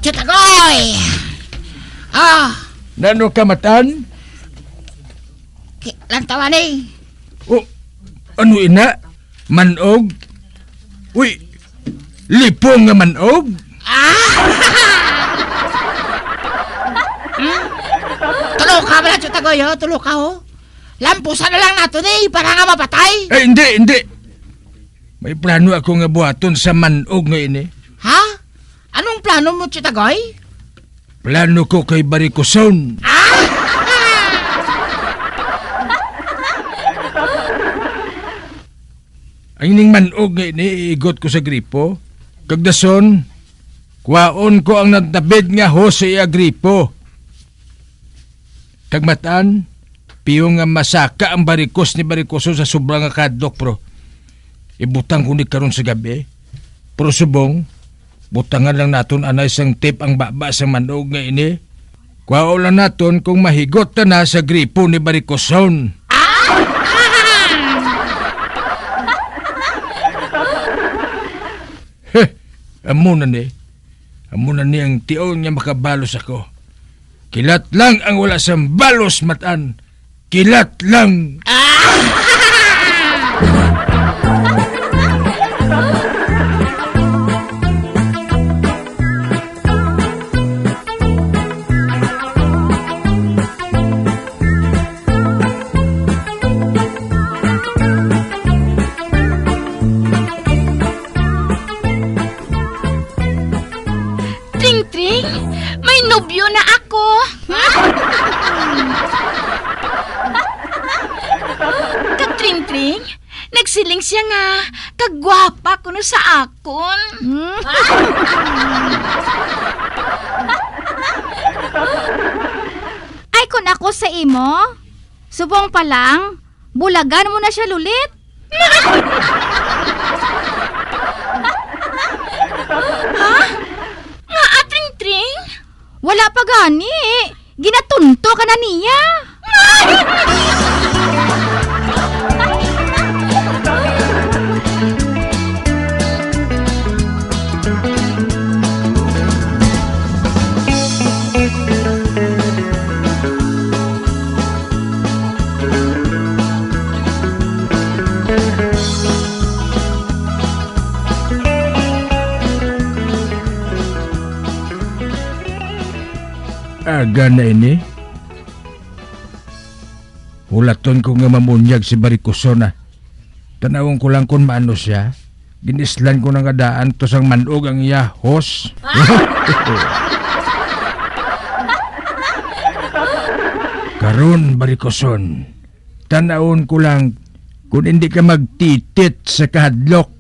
Chutagoy! Ah! Nano ka, Matan? Ki-, lantawan eh. Oh, ano ina? Manog? Uy, lipong nga manog? Ah! Hmm? Tulo ka bala, Chutagoy, oh. Tulo ka, oh. Lampusan na lang nato ni para nga mapatay. Eh, hindi, hindi. May plano ako nga buhaton sa manog nga ini. Ha? Anong plano mo, Chutagoy? Plano ko kay Barikuson. Ah! Ang ining manog nga ini, iigot ko sa gripo. Kag dason, kuhaon ko ang nagtabid nga hose sa iya gripo. Kag matan, piyo nga masaka ang barikos ni Barikoson sa sobra nga kadlok, bro. Ibutang ko ni karon sa gabi. Pero subong, butangan lang naton anay sang tip ang baba sang manog nga ini. Kuhaon lang naton kung mahigot na na sa gripo ni Barikoson. Heh, amo na ni. Amo na ni ang tion nga makabalos ako. Kilat lang ang wala sang balos, matan. Kilat lang. Siling siya nga kagwapa kuno sa akon. Hmm? Ay, kun ako sa imo, subong pa lang, bulagan mo na siya, Lulit. Ha? Nga, Atring Tring? Wala pa gani. Ginatunto ka na niya. Aga na ini. Hulaton ko nga mamunyag si Barikoson, ah. Tanawon ko lang kung maano siya. Ginislan ko na nga daan to sang man-og ang iya hos. Karon, Barikoson, tanawon ko lang kung hindi ka magtitit sa kahadlok.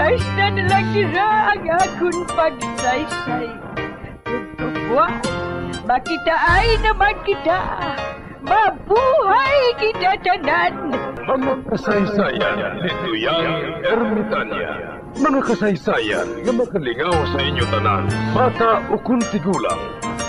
Hasta na lang dira ang akon pagsaysay. Tugtubuan, makitaay naman kita. Mabuhay kita tanan! Mga kasaysayan ni Tuyang Ermitanya. Mga kasaysayan nga makalingaw sa inyo tanan, bata ukon tigulang.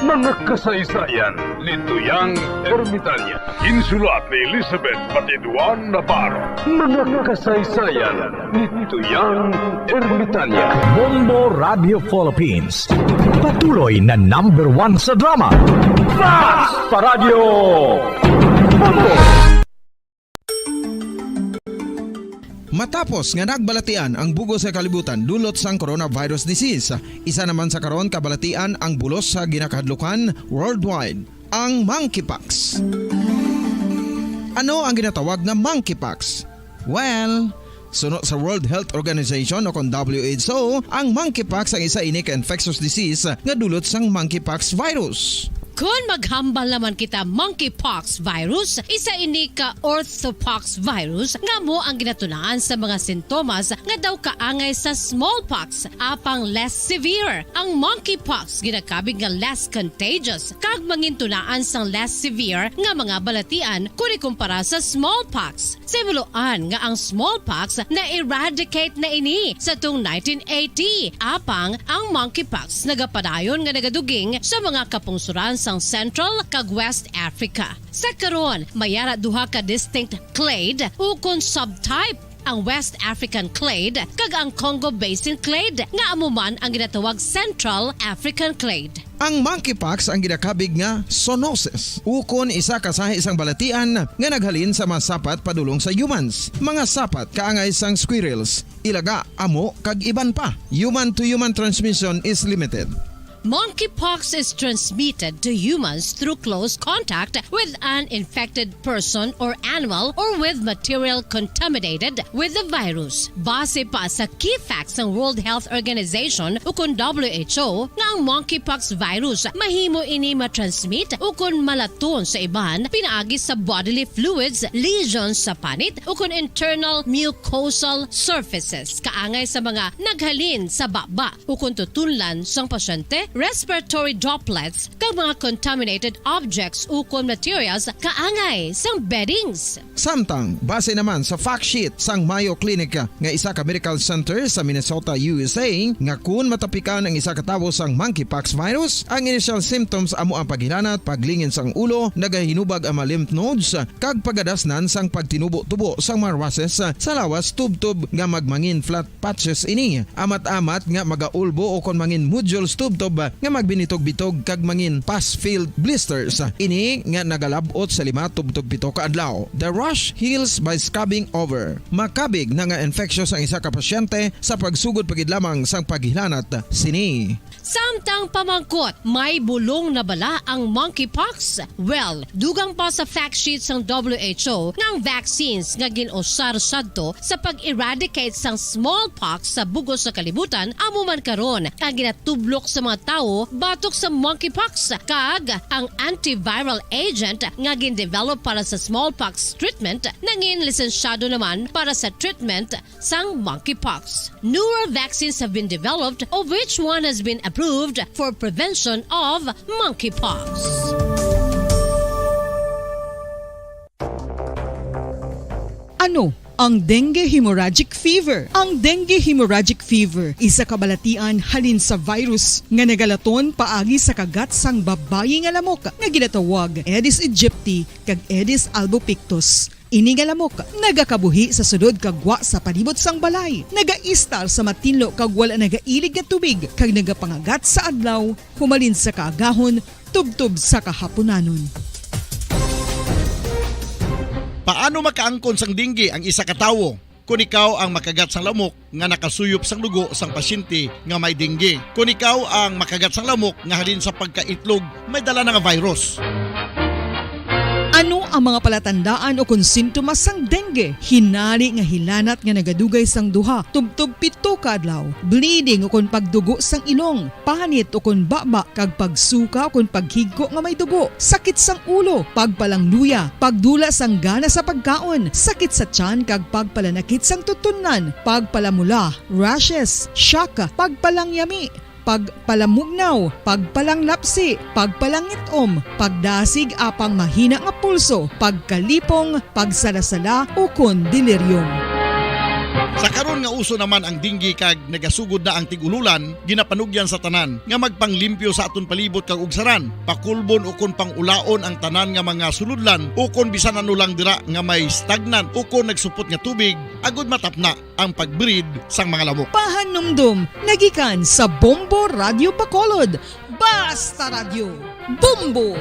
Mga kasaysayan ni Tuyang Ermitanya. Ginsulat ni Elizabeth Batiduan Navarro. Mga kasaysayan ni Tuyang Ermitanya. Bombo Radio Philippines. Patuloy na number one sa drama. Fast pa Radyo Bombo! Matapos nga nagbalatian ang bug-os nga kalibutan dulot sang coronavirus disease, isa naman sa karon kabalatian ang bulos sa ginakahadlukan worldwide, ang monkeypox. Ano ang ginatawag nga monkeypox? Well, suno sa World Health Organization o kon W H O, ang monkeypox ang isa ini ka infectious disease nga dulot sang monkeypox virus. Kon maghambal naman kita monkeypox virus, isa ini ka orthopox virus nga amo ang ginatunaan sa mga sintomas nga daw kaangay sa smallpox, apang less severe. Ang monkeypox ginakabig nga less contagious kag mangintunaan sang less severe nga mga balatian kon ikumpara sa smallpox. Sa himuloan nga ang smallpox na-eradicate na ini sa tung nineteen eighty, apang ang monkeypox nagapadayon nga nagaduging sa mga kapungsoran sang Central kag West Africa. Sa karon, may ara duha ka distinct clade ukon subtype, ang West African clade kag ang Congo Basin clade, nga amo man ang ginatawag Central African clade. Ang monkeypox ang ginakabig nga zoonosis, ukon isa ka sahi sang balatian nga naghalin sa mga sapat padulong sa humans, mga sapat kaangay sang squirrels, ilaga, amo, kag iban pa. Human to human transmission is limited. Monkeypox is transmitted to humans through close contact with an infected person or animal or with material contaminated with the virus. Base pa sa key facts sang World Health Organization ukon W H O nga ang monkeypox virus mahimo ini matransmit ukon malaton sa iban pinaagi sa bodily fluids, lesions sa panit ukon internal mucosal surfaces kaangay sa mga naghalin sa baba ukon tutunlan sang pasyente, respiratory droplets, kag mga contaminated objects ukon materials kaangay sang beddings. Samtang, base naman sa fact sheet sang Mayo Clinic nga isa ka medical center sa Minnesota, U S A, nga kun matapikan ang isa ka tawo sang monkeypox virus, ang initial symptoms amo ang paghilanat, paglingin sang ulo, nagahinubag ang mga lymph nodes, kag pagadasnan sang pagtinubo-tubo sang mga rushes sa lawas tubtob nga magmangin flat patches ini. Amat-amat nga magaulbo o kon mangin nodules tubtob nga magbinitog-bitog kag mangin pus-filled blisters. Ini nga nagalab-ot sa lima tubtob pito ka adlaw. The rash heals by scrubbing over. Makabig na nga infectious ang isa ka pasyente sa pagsugod pa gid lamang sang paghilanat sini. Samtang pamangkot, may bulong na bala ang monkeypox? Well, dugang pa sa fact sheet sang W H O nga ang vaccines nga gin-usar sadto sa pag-eradicate sang smallpox sa bug-os nga kalibutan amo man karon ang ginatublok sa mga tawo batok sa monkeypox, kag ang antiviral agent nga gin-develop para sa smallpox treatment nangin lisensyado naman para sa treatment sang monkeypox. Newer vaccines have been developed, of which one has been approved for prevention of monkeypox. Ano ang dengue hemorrhagic fever? Ang dengue hemorrhagic fever isa ka balatian halin sa virus nga nagalaton paagi sa kagat sang babayi nga lamok nga ginatawag Aedes aegypti kag Aedes albopictus. Ini nga lamok nagakabuhi sa sulod kag gwa sa palibot sang balay, nagaistar sa matinlo kag wala nagailig nga tubig, kag nagapangagat sa adlaw humalin sa kaagahon tubtob sa kahapunanon. Paano makaangkon sang dengue ang isa ka tawo? Kon ikaw ang makagat sang lamok nga nakasuyop sang dugo sang pasyente nga may dengue. Kon ikaw ang makagat sang lamok nga halin sa pagkaitlog may dala na nga virus. Ano ang mga palatandaan ukon sintomas sang dengue? Hinari nga hilanat nga nagadugay sang duha tubtob pito ka adlaw, bleeding ukon pagdugo sang ilong, panit ukon baba, kag pagsuka ukon paghigko nga may dugo, sakit sang ulo, pagpalangluya, pagdula sang gana sa pagkaon, sakit sa tiyan kag pagpalanakit sang tutunlan, pagpalamula, rashes, shock, pagpalangyami, pagpalamugnaw, pagpalanglapsi, pagpalangit-om, pagdasig apang mahina nga pulso, pagkalipong, pagsalasala, ukon delirium. Sa karon nga uso naman ang dengue kag nagasugod na ang tig-ululan, ginapanugyan sa tanan nga magpanglimpyo sa aton palibot kag ugsaran, pakulbon ukon pang-ulaon ang tanan nga mga sulodlan ukon bisan ano lang dira nga may stagnant ukon nagsupot nga tubig, agud matapna ang pag-breed sang mga lamok. Pahanumdom nagikan sa Bombo Radio Bacolod. Basta Radyo, Bombo!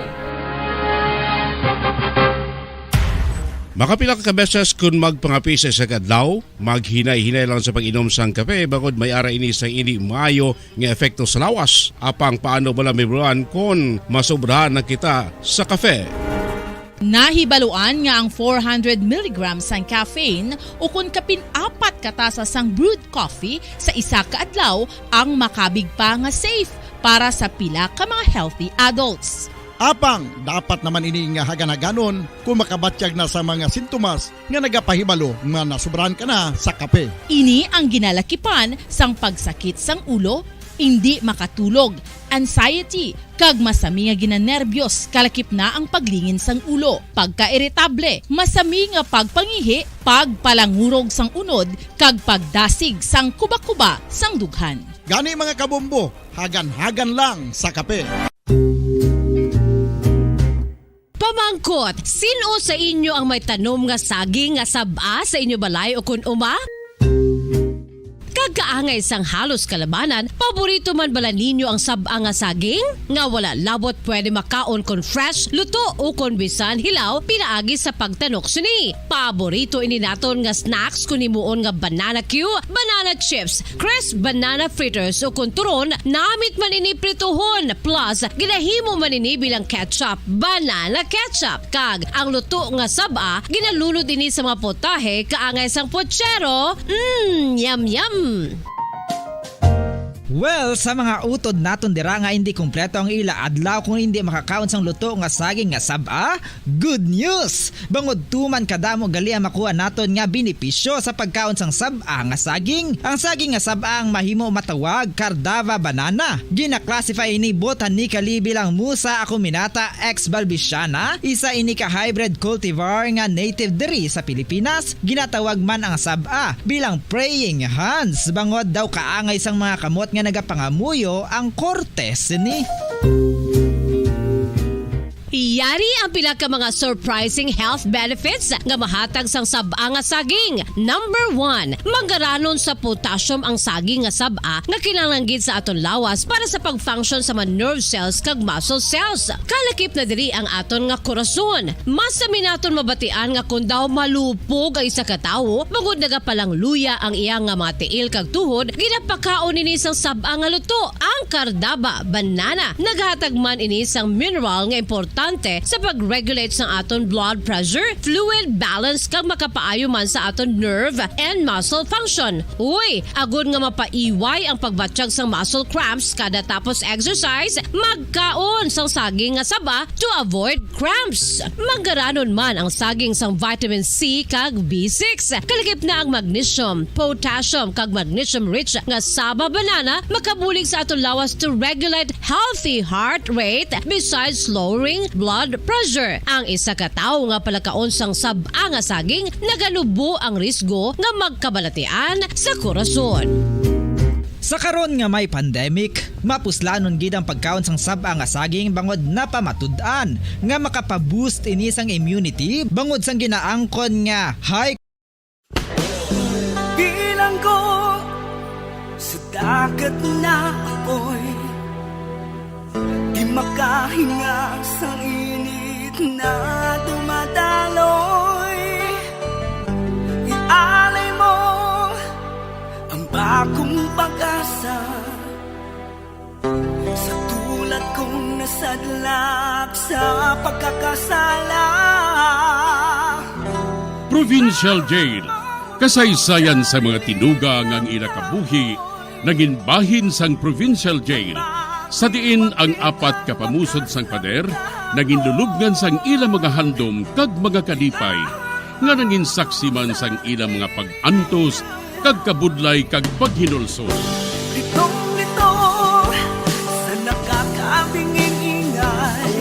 Makapila ka beses kon magpangape sa isa ka adlaw, maghinay-hinay lang sa pag-inom sang kape, bangod may ara ini sang indi maayo nga epekto sa lawas. Apang paano bala, Ma'am Ron, kon masobrahan na kita sa kape? Nahibaluan nga ang four hundred milligrams sang caffeine ukon kapin apat ka tasa sang brewed coffee sa isa ka adlaw ang makabig pa nga safe para sa pila ka mga healthy adults. Apang dapat naman ini nga hagan-haganon kon makabatyag na sa mga sintomas nga nagapahibalo nga nasobrahan ka na sa kape. Ini ang ginalakipan sang pagsakit sang ulo, indi makatulog, anxiety, kag masami nga ginanerbyos, kalakip na ang paglingin sang ulo, pagkairitable, masami nga pagpangihi, pagpalangurog sang unod, kag pagdasig sang kubakuba sang dughan. Gani, mga kabombo, hagan-hagan lang sa kape. Pamangkot, sin-o sa inyo ang may tanom nga saging nga sab-a sa inyo balay ukon uma? Kag kaangay sang halos kalabanan, paborito man bala ninyo ang sab-a nga saging? Nga wala labot pwede makaon kon fresh, luto, ukon bisan hilaw pinaagi sa pagtanok sini. Paborito ini naton nga snacks kon himuon nga banana cue, banana chips, crisp banana fritters, ukon turon, namit man ini prituhon, plus ginahimo man ini bilang ketchup, banana ketchup, kag ang luto nga sab-a ginalunod ini sa mga potahe kaangay sang pochero. Mm, yum, yum! Well, sa mga utod naton dira nga indi kompleto ang ila adlaw kung indi makakaon sang luto nga saging nga sab-a, good news! Bangod tuman kadamo gali ang makuha naton nga benepisyo sa pagkaon sang sab-a nga saging. Ang saging nga sab-a ang mahimo matawag Cardava banana. Gina-classify ini botanically bilang Musa acuminata ex balbisiana, isa ini ka hybrid cultivar nga native diri sa Pilipinas. Ginatawag man ang sab-a bilang praying hands, bangod daw kaangay sang mga kamot nga nagapangamuyo ang korte sini. Yari ang pila ka mga surprising health benefits nga mahatag sang sab-a nga saging. Number one, manggaranon sa potassium ang saging nga sab-a nga kinahanglan gid sa aton lawas para sa pag-function sa mga nerve cells kag muscle cells. Kalakip na diri ang aton nga korason. Mas sami naton mabatian nga kon daw malupog ang isa ka tawo, bangod nagapalangluya ang iya nga mga tiil kag tuhod, ginapakaon ini sang sab-a nga luto. Ang kardaba, banana, naghatag man ini sang mineral nga importante sa pag-regulate sang aton blood pressure, fluid balance, kag makapaayo man sa aton nerve and muscle function. Uy, agod nga mapaiway ang pagbatyag sang muscle cramps kada tapos exercise, magkaon sang saging nga saba to avoid cramps. Manggaranon man ang saging sang vitamin C kag B six. Kalakip na ang magnesium, potassium, kag magnesium-rich nga saba banana makabulig sa aton lawas to regulate healthy heart rate besides lowering blood pressure. Ang isa ka tawo nga palakaon sang sab-a nga saging naganubo ang risgo nga magkabalatian sa korason. Sa karon nga may pandemic, mapuslanon gid ang pagkaon sang sab-a nga saging bangod napamatud-an nga makapaboost ini sang immunity bangod sang ginaangkon nga high Bilanggo sa dagat na apoy, di makahinga sa init na dumadaloy. Ialay mo ang bagong pag-asa sa tulad kong nasadlak sa pagkakasala. Provincial Jail. Kasaysayan sa mga tinuga nga ang ila kabuhi nangin bahin sang Provincial Jail, sa diin ang apat ka pamusod sang pader nangin lulubngan sang ila mga handom kag mga kalipay, nga nangin saksi man sang ila mga pag-antos kag kabudlay kag paghinulsol. Litong-lito sa nakakabingin-ingay,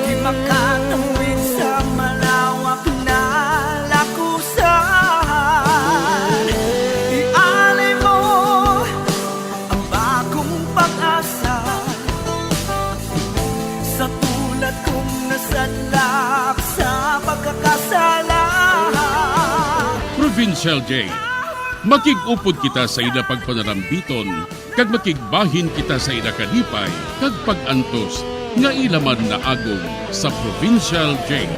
di makatawid sa malawak na lakusan. Ialay mo ang bagong pag-asa sa tulad kong nasadlak sa pagkakasala. Provincial Jail. Makig-upod kita sa ila pagpanarambiton, kag makigbahin kita sa ila kalipay kag pag-antos nga ila man naagom sa Provincial Jail.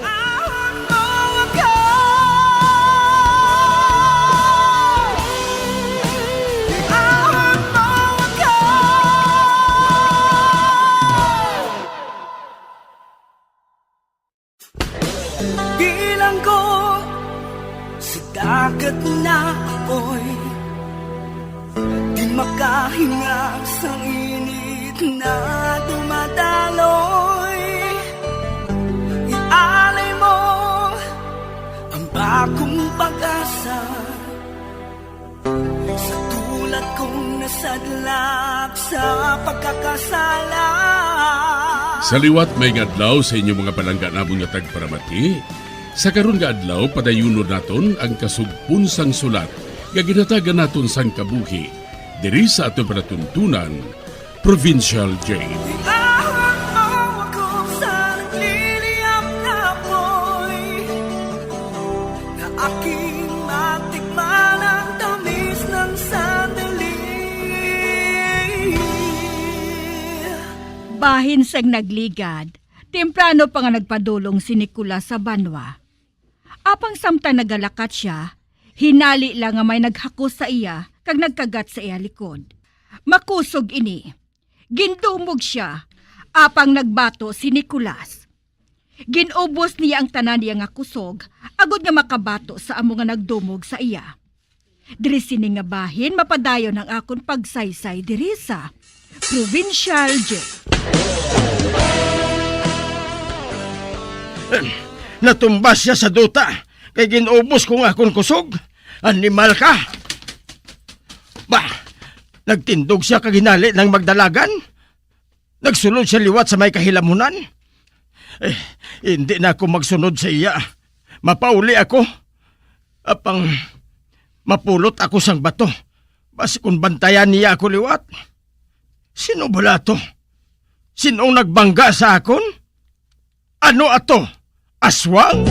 Bilanggo sa dagat na apoy, di makahinga sa init na dumadaloy. Ialay mo ang bagong pag-asa sa tulad kong nasadlak sa pagkakasala. Sa liwat, maayong adlaw sa inyo mga palangga namon nga tagparamati. Sa karon nga adlaw, padayunon naton ang kasugpon sang sulat nga ginhatagan naton sang kabuhi diri sa aton palatuntunan, Provincial Jail. Iahon mo ako sa nagliliyab na apoy, na aking matikman ang tamis ng sandali. Bahin sang nagligad, temprano pa nga nagpadulong si Nicolas sa banwa. Apang samtang nagalakat sia, hinali lang nga may naghakos sa iya kag nagkagat sa iya likod. Makusog ini. Gindumog sia, apang nagbato si Nicolas. Gin-ubos niya ang tanan niya nga kusog agod nga makabato sa amo nga nagdumog sa iya. Diri sini nga bahin mapadayon ang akon pagsaysay diri sa Provincial Jail. Em, natumba sia sa duta, kay gin-ubos ko nga akon kusog. Animal ka! Ba, nagtindog sia kag hinali nang magdalagan. Nagsulod sia liwat sa may kahilamunan. Eh, hindi na ako magsunod sa iya. Mapauli ako. Apang mapulot ako sang bato. Basi kung bantayan niya ako liwat. Sino bala to? Sin-ong nagbangga sa akon? Ano ato? Aswang?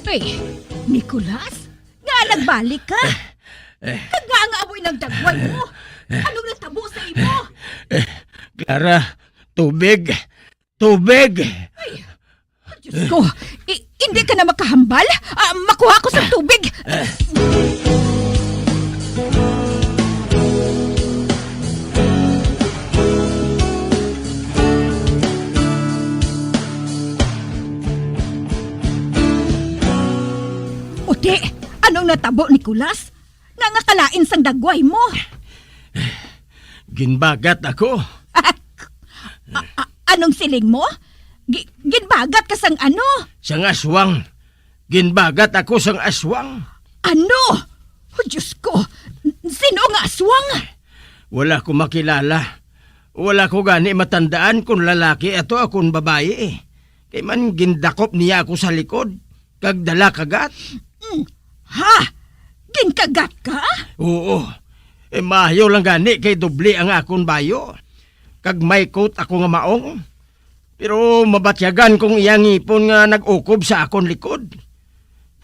Hey, Nicolas? Nga nagbalik ka? Eh, eh. Kag nga nga amoy nang dagway mo? Anong natabo sa imo? Eh, Clara, tubig! Tubig! Ay, Diyos ko, i- hindi ka na makahambal? Ah, makuha ko sa tubig! Uti, anong natabo, Nicolas? Nga nga kalain sang dagway mo? Ginbagat ako. A- a- anong siling mo? Gi- ginbagat ka sang ano? Sang aswang. Ginbagat ako sang aswang. Ano? Oh, Diyos ko! Sino nga aswang? Wala ko makilala. Wala ko gani matandaan kung lalaki ato o kung babayi. Kay man gindakop niya ako sa likod, kag dala kagat. Mm. Ha? Ginkagat ka? Oo. Eh, maayo lang gani kay doble ang akon bayo. Kag may coat ako nga maong. Pero mabatyagan kong iya ngipon nga nag-ukob sa akon likod.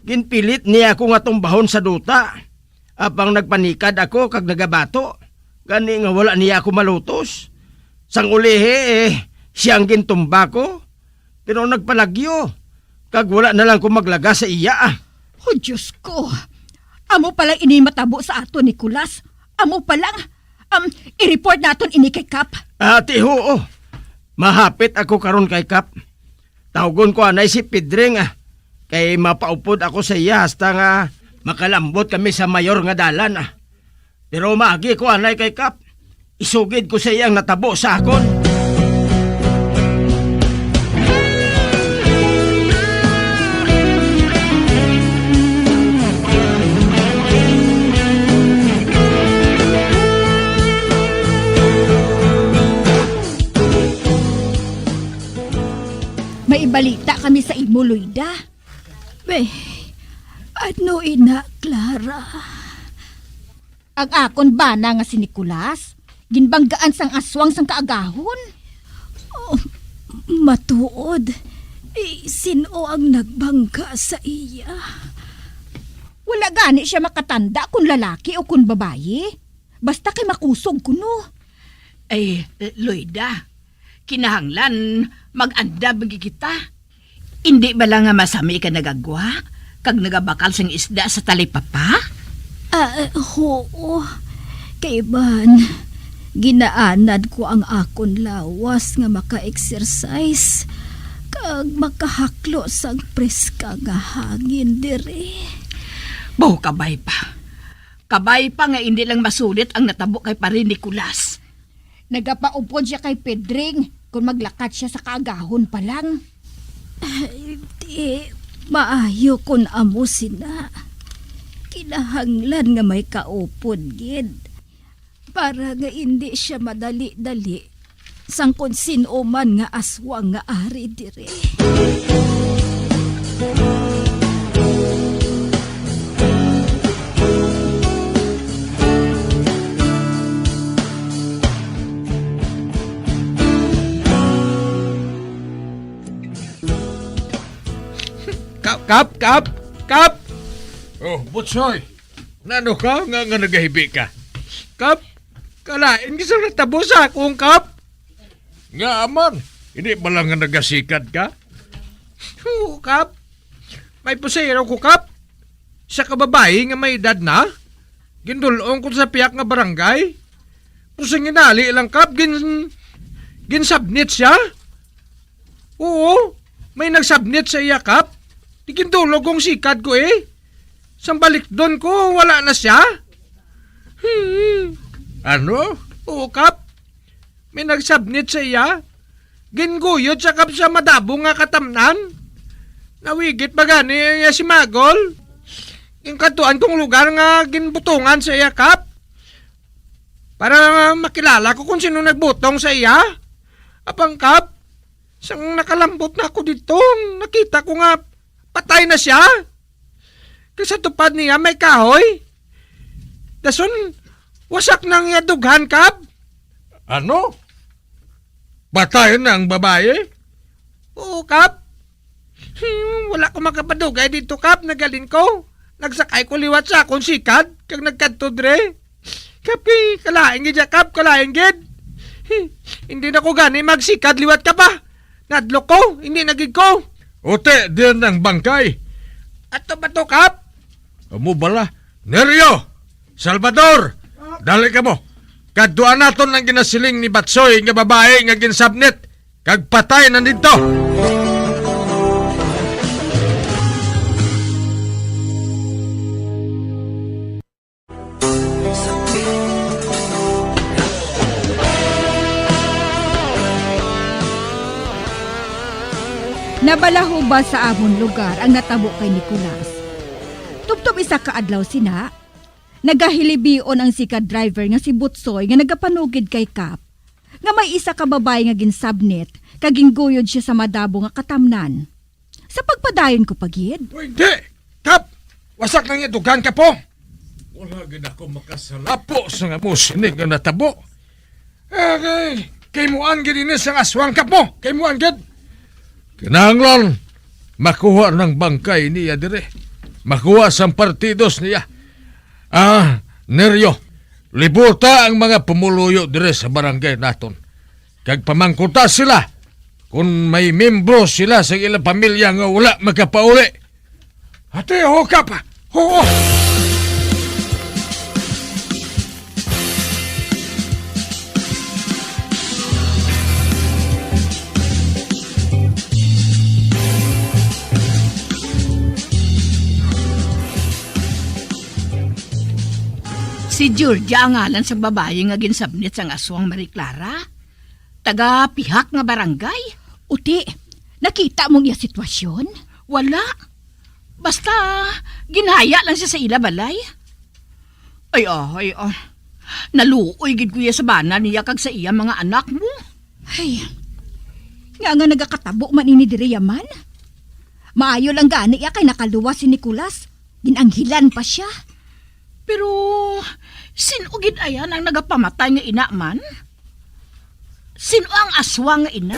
Ginpilit niya ako nga tumbahon sa duta. Apang nagpanikad ako kag nagabato. Gani nga wala niya ako malutos. Sang ulihi, eh, siya ang gintumba ko. Pero nagpalagyo, kag wala na lang ko maglaga sa iya, ah. Oh, Diyos ko! Amo pala ini matabo sa aton, Nicolas. Amo pa lang. Um, i-report naton ini kay Kap. Ati, oo. Mahapit ako karon kay Kap. Tawgon ko anay si Pedring, ah. Kay mapaupod ako sa iya hasta nga makalambot kami sa mayor nga dalan, ah. Pero maagi ko anay kay Kap. Isugid ko sa iya ang natabo sa akon. May balita kami sa imo, Loida. Be, ano ina, Clara? Ang akon bana nga si Nicolas, ginbanggaan sang aswang sang kaagahon. Oh, matuod. Eh, sin-o ang nagbangga sa iya? Wala gani siya makatanda kon lalaki o kon babayi. Basta kay makusog kuno. Ay, Loida, kinahanglan mag-andam gid kita. Indi bala nga masami ka nagagwa kag nagabakal sing isda sa talipapa? Ah, huo. Kay man, ginaanad ko ang akon lawas nga maka-exercise kag makahaklo sang preska nga hangin diri. Baw, kabay pa. Kabay pa nga indi lang masulit ang natabo kay Pare Nicolas. Nagapaupod sia kay Pedring kon maglakat sia sa kaagahon pa lang. Ay, di, maayo kon amo sina. Kinahanglan nga may kaupod gid, para nga indi sia madali-dali sang kon sin-o man nga aswang nga ari diri. Kap, Kap, Kap, Kap! Oh, Butsoy! Nano ka nga, nga nagahibi ka? Kap, kalain ka sa natabo sa akong Kap? Nga aman, hindi ba lang nga nagasikad ka? Oo, Kap. May pusero ko, Kap. Sa kababayi nga may edad na, gindul-ong ko sa piyak nga barangay. Pusing inali lang, Kap, gin-, ginsabnit siya. Oo, may nagsabnit sa iya, Kap. Di gindulog kong sikad ko, eh. Sang balikdon ko, wala na siya. Hmm. Ano? Oo, Kap. May nagsabnit sa iya. Ginguyod sa kap sa madabo nga katamnan. Nawigit ba gani ang iya simagol? Gingkadtuan kong lugar nga ginbutongan sa iya, Kap, para makilala ko kung sino nagbutong sa iya. Apang, Kap, Sang nakalambot na ako dito, nakita ko nga patay na siya. Kay sa tupad niya may kahoy. Dason, wasak na ang iya dughan, Kap. Ano? Patay na ang babayi? Oo, Kap. Hmm, wala ko makapadugay dito, Kap. Nagalin ko. Nagsakay ko liwat sa akong sikad, kag nagkadto dire. Kap, eh, kalain gid ya, Kap, kalain gid. Hmm, hindi na ko gani magsikad liwat, Kap, ah. Nadlok ko, hindi na gid ko. Uti, din ang bangkay. Ato ba to, Kap? Amo bala? Nerio! Salvador! Dali kamo! Kadtuan naton ang ginasiling ni Batsoy nga babayi nga ginsabnit kag patay na didto! Nabalahuba sa amon lugar ang natabo kay Nicolas. Tubtob isa ka adlaw sina, nagahilibion ang sikad driver nga si Butsoy nga nagapanugid kay Kap, nga may isa ka babayi nga ginsabnit kag ginguyod siya sa madabo nga katamnan. Sa pagpadayon ko pa gid. Uy, di! Kap! Wasak na nga dugan, Kap, oh! Wala gid ako makasalapo sa nga mo sini nga natabo. Ah, kay, kay muan gid ini sang aswang, Kap, oh! Kay muan gid. Kinahanglan makuha nang bangkay niya dire. Makuha sang partidos niya. Ah, Neryo, libuta ang mga pumuluyo dire sa barangay naton. Kag pamangkuta sila kon may membro sila sa ilang pamilya nga wala makapauli. Ate, ho ka pa. Oo. Si Georgia ang ngalan sang babayi nga ginsabnit sang aswang, Marie Clara. Taga pihak nga barangay. Uti, nakita mo ang iya sitwasyon? Wala. Basta, ginhaya lang siya sa ila balay. Ay, ah, ay, ah. Naluoy gid ko iya sa bana niya kag sa iya mga anak mo. Ay, nga nga nagakatabo man ini diri yaman. Maayo lang gani iya kay nakaluwas si Nicolas. Ginanghilan pa siya. Pero sin-o gid ayan ang nagapamatay nga ina man? Sin-o ang aswang nga ina?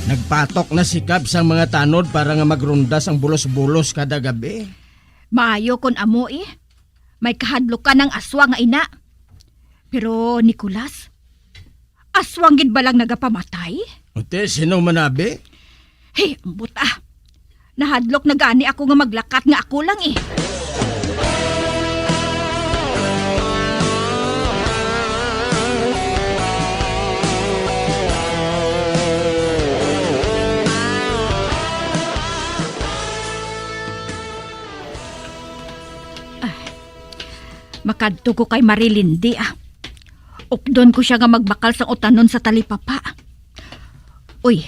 Nagpatok na si Kap sang mga tanod para nga magronda sang bulos-bulos kada gabi. Maayo kon amo, eh. May kahadlukan ang aswang nga ina. Pero, Nicolas, aswang gid ba lang nagapamatay? Ate, sino manabi? Hey, ambot ah. Nahadlok na gani ako nga maglakat nga ako lang, eh. Makadto ko kay Marilindi, ah. Updon ko sia nga magbakal sang utanon sa talipapa. Uy,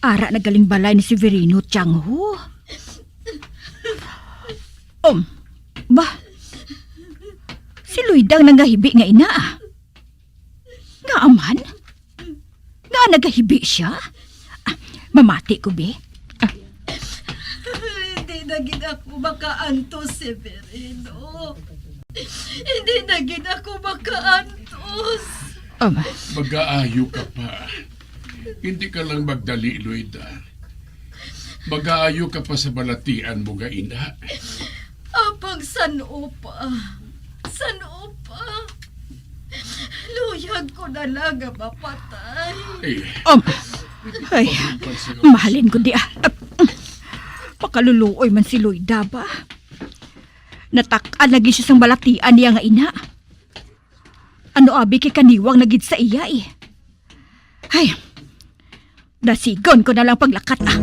ara na galing balay ni Severino Tiangho. Um, ba? Si Loida ang nangahibi nga ina, ah. Ngaa man? Nga nagahibi siya? Ah, mamati ko, be. Ah. Hindi na gid ako makaantos, Severino. Hindi na gid ako makaantos. Um, Mag-aayo ka pa. Hindi ka lang magdali, Loida. Mag-aayo ka pa sa balatian mo nga ina. Apang san-o pa? San-o pa? Luyag ko na lang nga mapatay. Eh, Um, ay, mahalin ko di ah. Pakaluluoy man si Loida ba? Natak-an lagi siya sang balatian niya nga ina. Ano abi kay kaniwang na gid sa iya eh. Ay, dasigon ko na lang paglakat, ah.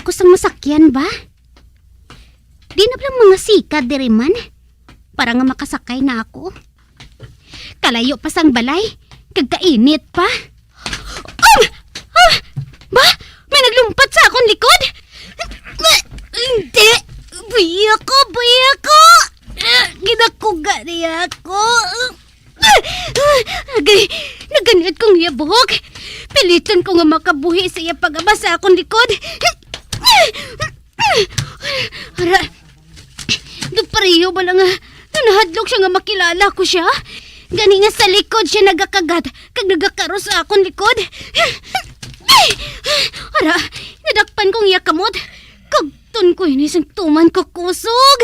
Kusang masakyan ba? Di na bala mga sikad diri man? Para nga makasakay na ako. Kalayo pa sang balay, kag kainit pa. Um! Ah! Ba? May naglumpat sa akon likod? Hindi! Buya ko! Buya ko! Ah, ginakuga niya ako. Ah! Agay, naganiat kong iya buhok. Piliton ko nga makabuhi sa iya pag-abas sa akon likod. Ara, do pareho ba lang nga nahadlok siya nga makilala ko siya? Gani nga sa likod siya nagakagat kag nagakaro sa akon likod. Ara, nadakpan kong iya kamot. Kagton ko ini sang tuman ko kusog.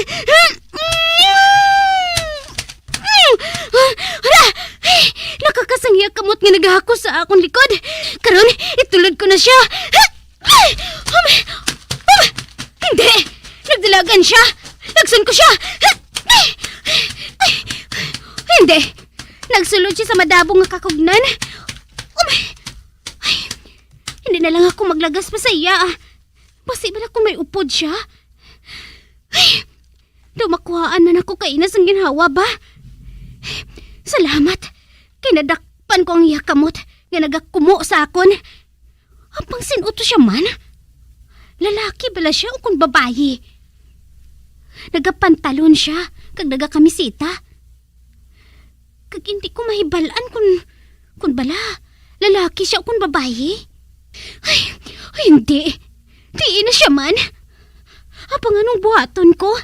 Ara, nakakasang iya kamot nga nagahakos sa akon likod. Karon, itulod ko na siya. Ay! Um, um, hindi! Nagdalagan siya! Lagson ko siya! Ay! Ay! Hindi! Nagsulod siya sa madabong nga kakugnan. Um, ay! Hindi na lang ako maglagas pa sa iya. Basi bala kung may upod siya. Ay! Daw makuhaan man ako kaina sang ginhawa ba? Salamat! Kay nadakpan ko ang iya kamot nga nagakumo sa akon. Apang sin-o to siya man? Lalaki bala siya o kon babayi? Nagapantalon siya kag nagakamisita. Kag hindi ko mahibal-an kon, kon bala, lalaki siya o kon babayi. Ay, ay, hindi. Diin na siya man. Apang anong buhaton ko?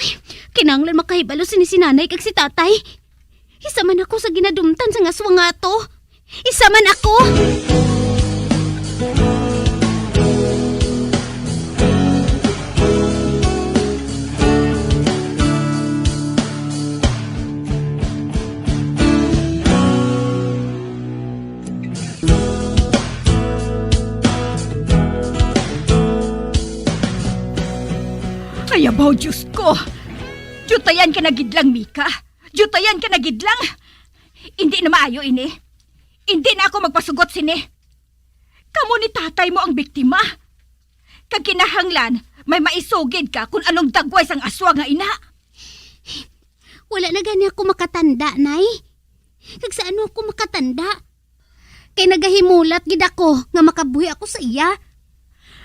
Ay, kinahanglan makahibalo sini si nanay kag si tatay. Isa man ako sa ginadumtan sang aswang nga ato. Isa man ako. Ay, abaw, Diyos ko! Diyutayan ka na gid lang, Mika. Diyutayan ka na gid lang. Indi na maayo ini. Indi na ako magpasugot sini. Kamo ni tatay mo ang biktima. Kag kinahanglan, may maisugid ka kung anong dagway sang aswang nga ina. Wala na gani ako makatanda, Nay. Kag sa ano ako makatanda? Kay nagahimulat gid ako nga makabuhi ako sa iya.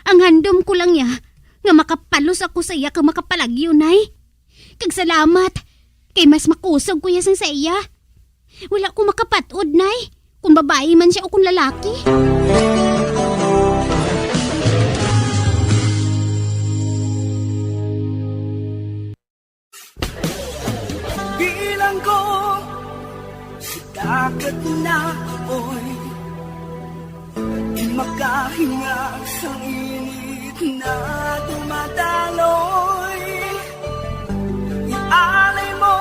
Ang handom ko lang ya nga makapalos ako sa iya kag makapalagyo, Nay. Kag salamat, kay mas makusog ko ya sang sa iya. Wala ko makapat-od, Nay, kung babayi man siya o kung lalaki. Bilang ko sa dagat na apoy, di makahinga sa init na dumadaloy. Ialay mo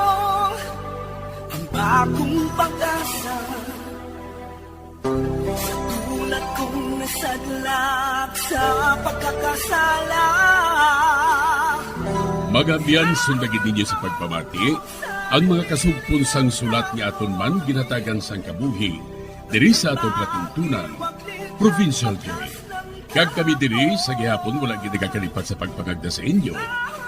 ang bagong pag-asa sa tulad kong nasadlak sa pagkakasala. Mga abyan, sundagi ninyo sa pagpamati ang mga kasugpon sang sulat nga aton man ginhatagan sang kabuhi diri sa aton palatuntunan, Provincial Joy. Kag kami diri sa gihapon wala gid nagakalipat sa pagpangagda sa inyo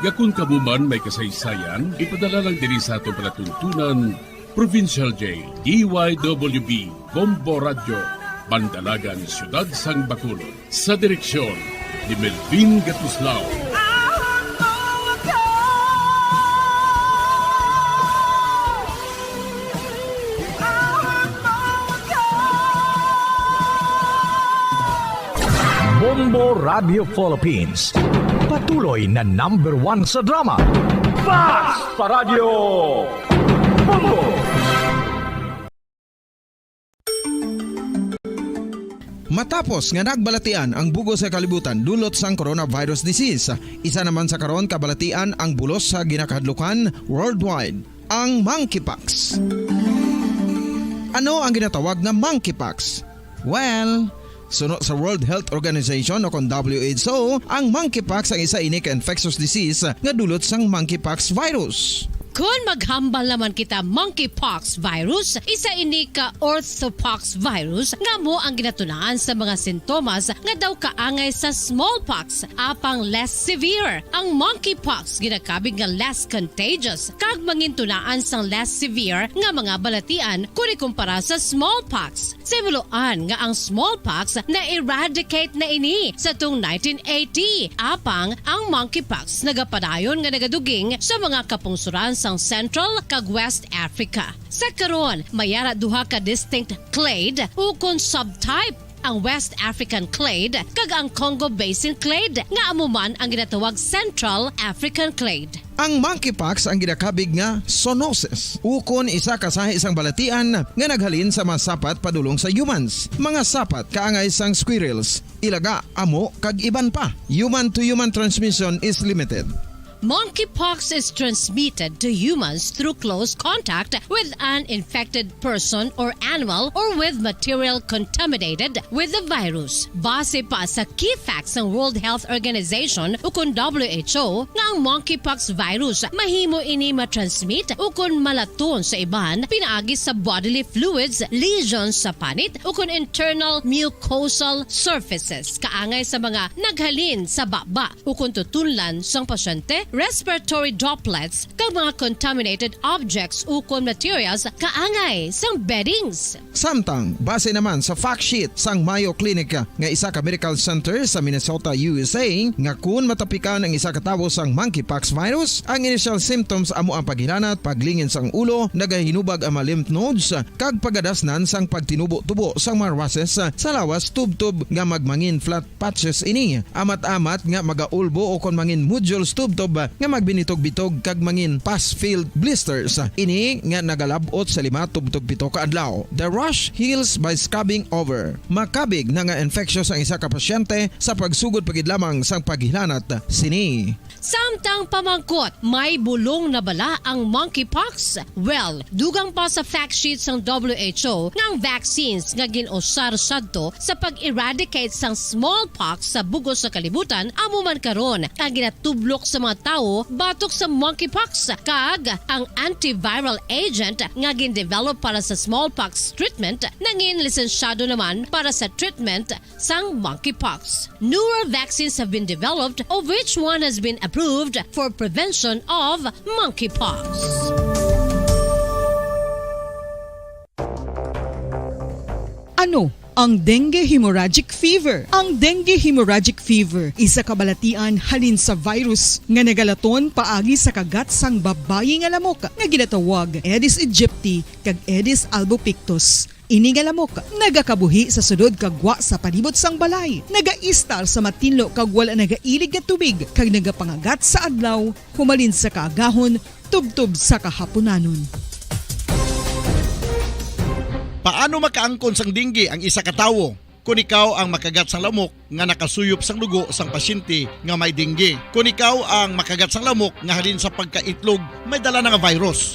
nga kon kamo man may kasaysayan, ipadala lang diri sa aton palatuntunan, Provincial J, D Y W B, Bombo Radyo, Bandalagan, Siyudad sang Bacolod. Sa direksyon ni Melvin Gatuslao. Bombo Radio Philippines. Patuloy na number one sa drama. Basta Radio Bombo! Matapos nga nagbalatian ang bug-os nga kalibutan dulot sang coronavirus disease, isa naman sa karon kabalatian ang bulos sa ginakahadlukan worldwide, ang monkeypox. Ano ang ginatawag nga monkeypox? Well, suno sa World Health Organization o kon W H O, ang monkeypox ang isa ini ka infectious disease nga dulot sang monkeypox virus. Kon maghambal naman kita monkeypox virus, isa ini ka orthopox virus nga amo ang ginatunaan sa mga sintomas nga daw kaangay sa smallpox, apang less severe. Ang monkeypox ginakabig nga less contagious kag mangintunaan sang less severe nga mga balatian kon ikumpara sa smallpox. Simuloan nga ang smallpox na-eradicate na ini sa tung nineteen eighty, apang ang monkeypox nagapadayon nga nagaduging sa mga kapungsuran sang Central kag West Africa. Sa karon, may ara duha ka distinct clade ukon subtype, ang West African clade kag ang Congo Basin clade, nga amo man ang ginatawag Central African clade. Ang monkeypox ang ginakabig nga zoonosis, ukon isa ka sahi sang balatian nga naghalin sa mga sapat padulong sa humans, mga sapat kaangay sang squirrels, ilaga, amo, kag iban pa. Human-to-human transmission is limited. Monkeypox is transmitted to humans through close contact with an infected person or animal or with material contaminated with the virus. Base pa sa key facts sang World Health Organization ukon W H O, nga ang monkeypox virus mahimo ini matransmit ukon malaton sa iban pinaagi sa bodily fluids, lesions sa panit, ukon internal mucosal surfaces kaangay sa mga naghalin sa baba ukon tutunlan sang pasyente, respiratory droplets, kag mga contaminated objects ukon materials kaangay sang beddings. Samtang, base naman sa fact sheet sang Mayo Clinic nga isa ka medical center sa Minnesota, U S A, nga kun matapikan ang isa ka tawo sang monkeypox virus, ang initial symptoms amo ang paghilanat, paglingin sang ulo, nagahinubag ang mga lymph nodes, kag pagadasnan sang pagtinubo-tubo sang mga rashes sa lawas tubtob nga magmangin flat patches ini. Amat-amat nga magaulbo ukon mangin nodules tubtob nga magbinitog-bitog kag mangin pus-filled blisters. Ini nga nagalab-ot sa lima tubtob pito ka adlaw. The rash heals by scabbing over. Makabig na nga infectious ang isa ka pasyente sa pagsugod pa gid lamang sang paghilanat sini. Samtang pamangkot, may bulong na bala ang monkeypox? Well, dugang pa sa fact sheet sang W H O nga ang vaccines nga gin-usar sadto sa pag-eradicate sang smallpox sa bug-os nga kalibutan amo man karon ang ginatublok sa mga tawo batok sa monkeypox, kag ang antiviral agent nga gin-develop para sa smallpox treatment nangin lisensyado naman para sa treatment sang monkeypox. Newer vaccines have been developed, of which one has been approved for prevention of monkeypox. Ano ang dengue hemorrhagic fever? Ang dengue hemorrhagic fever isa ka balatian halin sa virus nga nagalaton paagi sa kagat sang babayi nga lamok nga ginatawag Aedes aegypti kag Aedes albopictus. Ini nga lamok nagakabuhi sa sulod kag gwa sa palibot sang balay, nagaistar sa matinlo kag wala nagailig nga tubig, kag nagapangagat sa adlaw humalin sa kaagahon tubtob sa kahapunanon. Paano makaangkon sang dengue ang isa ka tawo? Kon ikaw ang makagat sang lamok nga nakasuyop sang dugo sang pasyente nga may dengue. Kon ikaw ang makagat sang lamok nga halin sa pagkaitlog may dala na nga virus.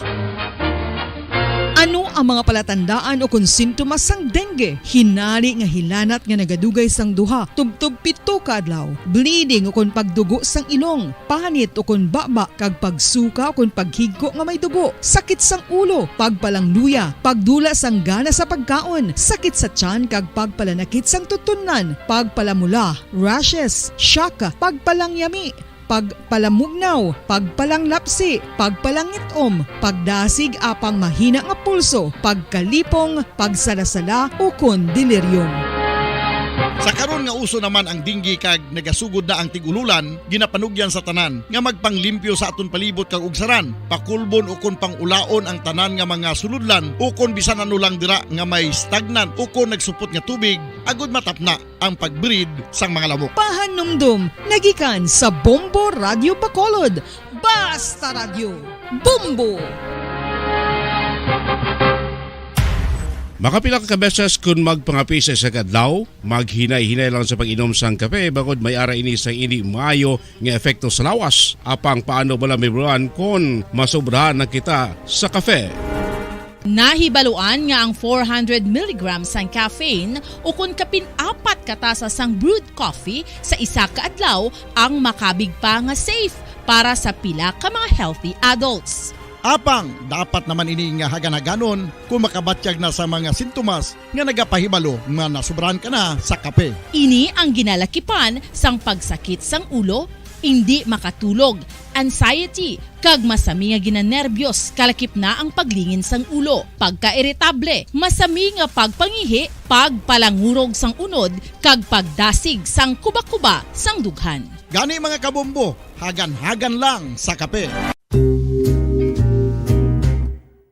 Ano ang mga palatandaan ukon sintomas sang dengue? Hinari nga hilanat nga nagadugay sang duha tubtob pito ka adlaw, bleeding ukon pagdugo sang ilong, panit ukon baba, kag pagsuka ukon paghigko nga may dugo, sakit sang ulo, pagpalangluya, pagdula sang gana sa pagkaon, sakit sa tiyan kag pagpalanakit sang tutunlan, pagpalamula, rashes, shock, pagpalangyami, pagpalamugnaw, pagpalanglapsi, pagpalangit-om, pagdasig apang mahina nga pulso, pagkalipong, pagsalasala, ukon delirium. Sa karon nga uso naman ang dengue kag nagasugod na ang tig-ululan, ginapanugyan sa tanan nga magpanglimpyo sa aton palibot kag ugsaran, pakulbon ukon pang-ulaon ang tanan nga mga sulodlan ukon bisan ano lang dira nga may stagnant ukon nagsupot nga tubig agud matapna ang pag-breed sang mga lamok. Pahanumdom nagikan sa Bombo Radyo Bacolod. Basta Radyo, Bombo! Makapila ka beses kun magpangape sa isa ka adlaw, maghinay-hinay lang sa pag-inom sang kape, bangod may ara ini sang indi maayo nga epekto sa lawas. Apang paano bala, Ma'am Ron, kon masobrahan na kita sa kape? Nahibaluan nga ang four hundred milligrams sang caffeine ukon kapin apat ka tasa sang brewed coffee sa isa ka adlaw ang makabig pa nga safe para sa pila ka mga healthy adults. Apang dapat naman ini nga hagan-haganon kung makabatyag na sa mga sintomas nga nagapahibalo nga nasubrahan ka na sa kape. Ini ang ginalakipan sang pagsakit sang ulo, indi makatulog, anxiety, kag masami nga ginanerbyos, kalakip na ang paglingin sang ulo, pagkairitable, masami nga pagpangihi, pagpalangurog sang unod, kag pagdasig sang kubakuba sang dughan. Gani, mga kabombo, hagan-hagan lang sa kape.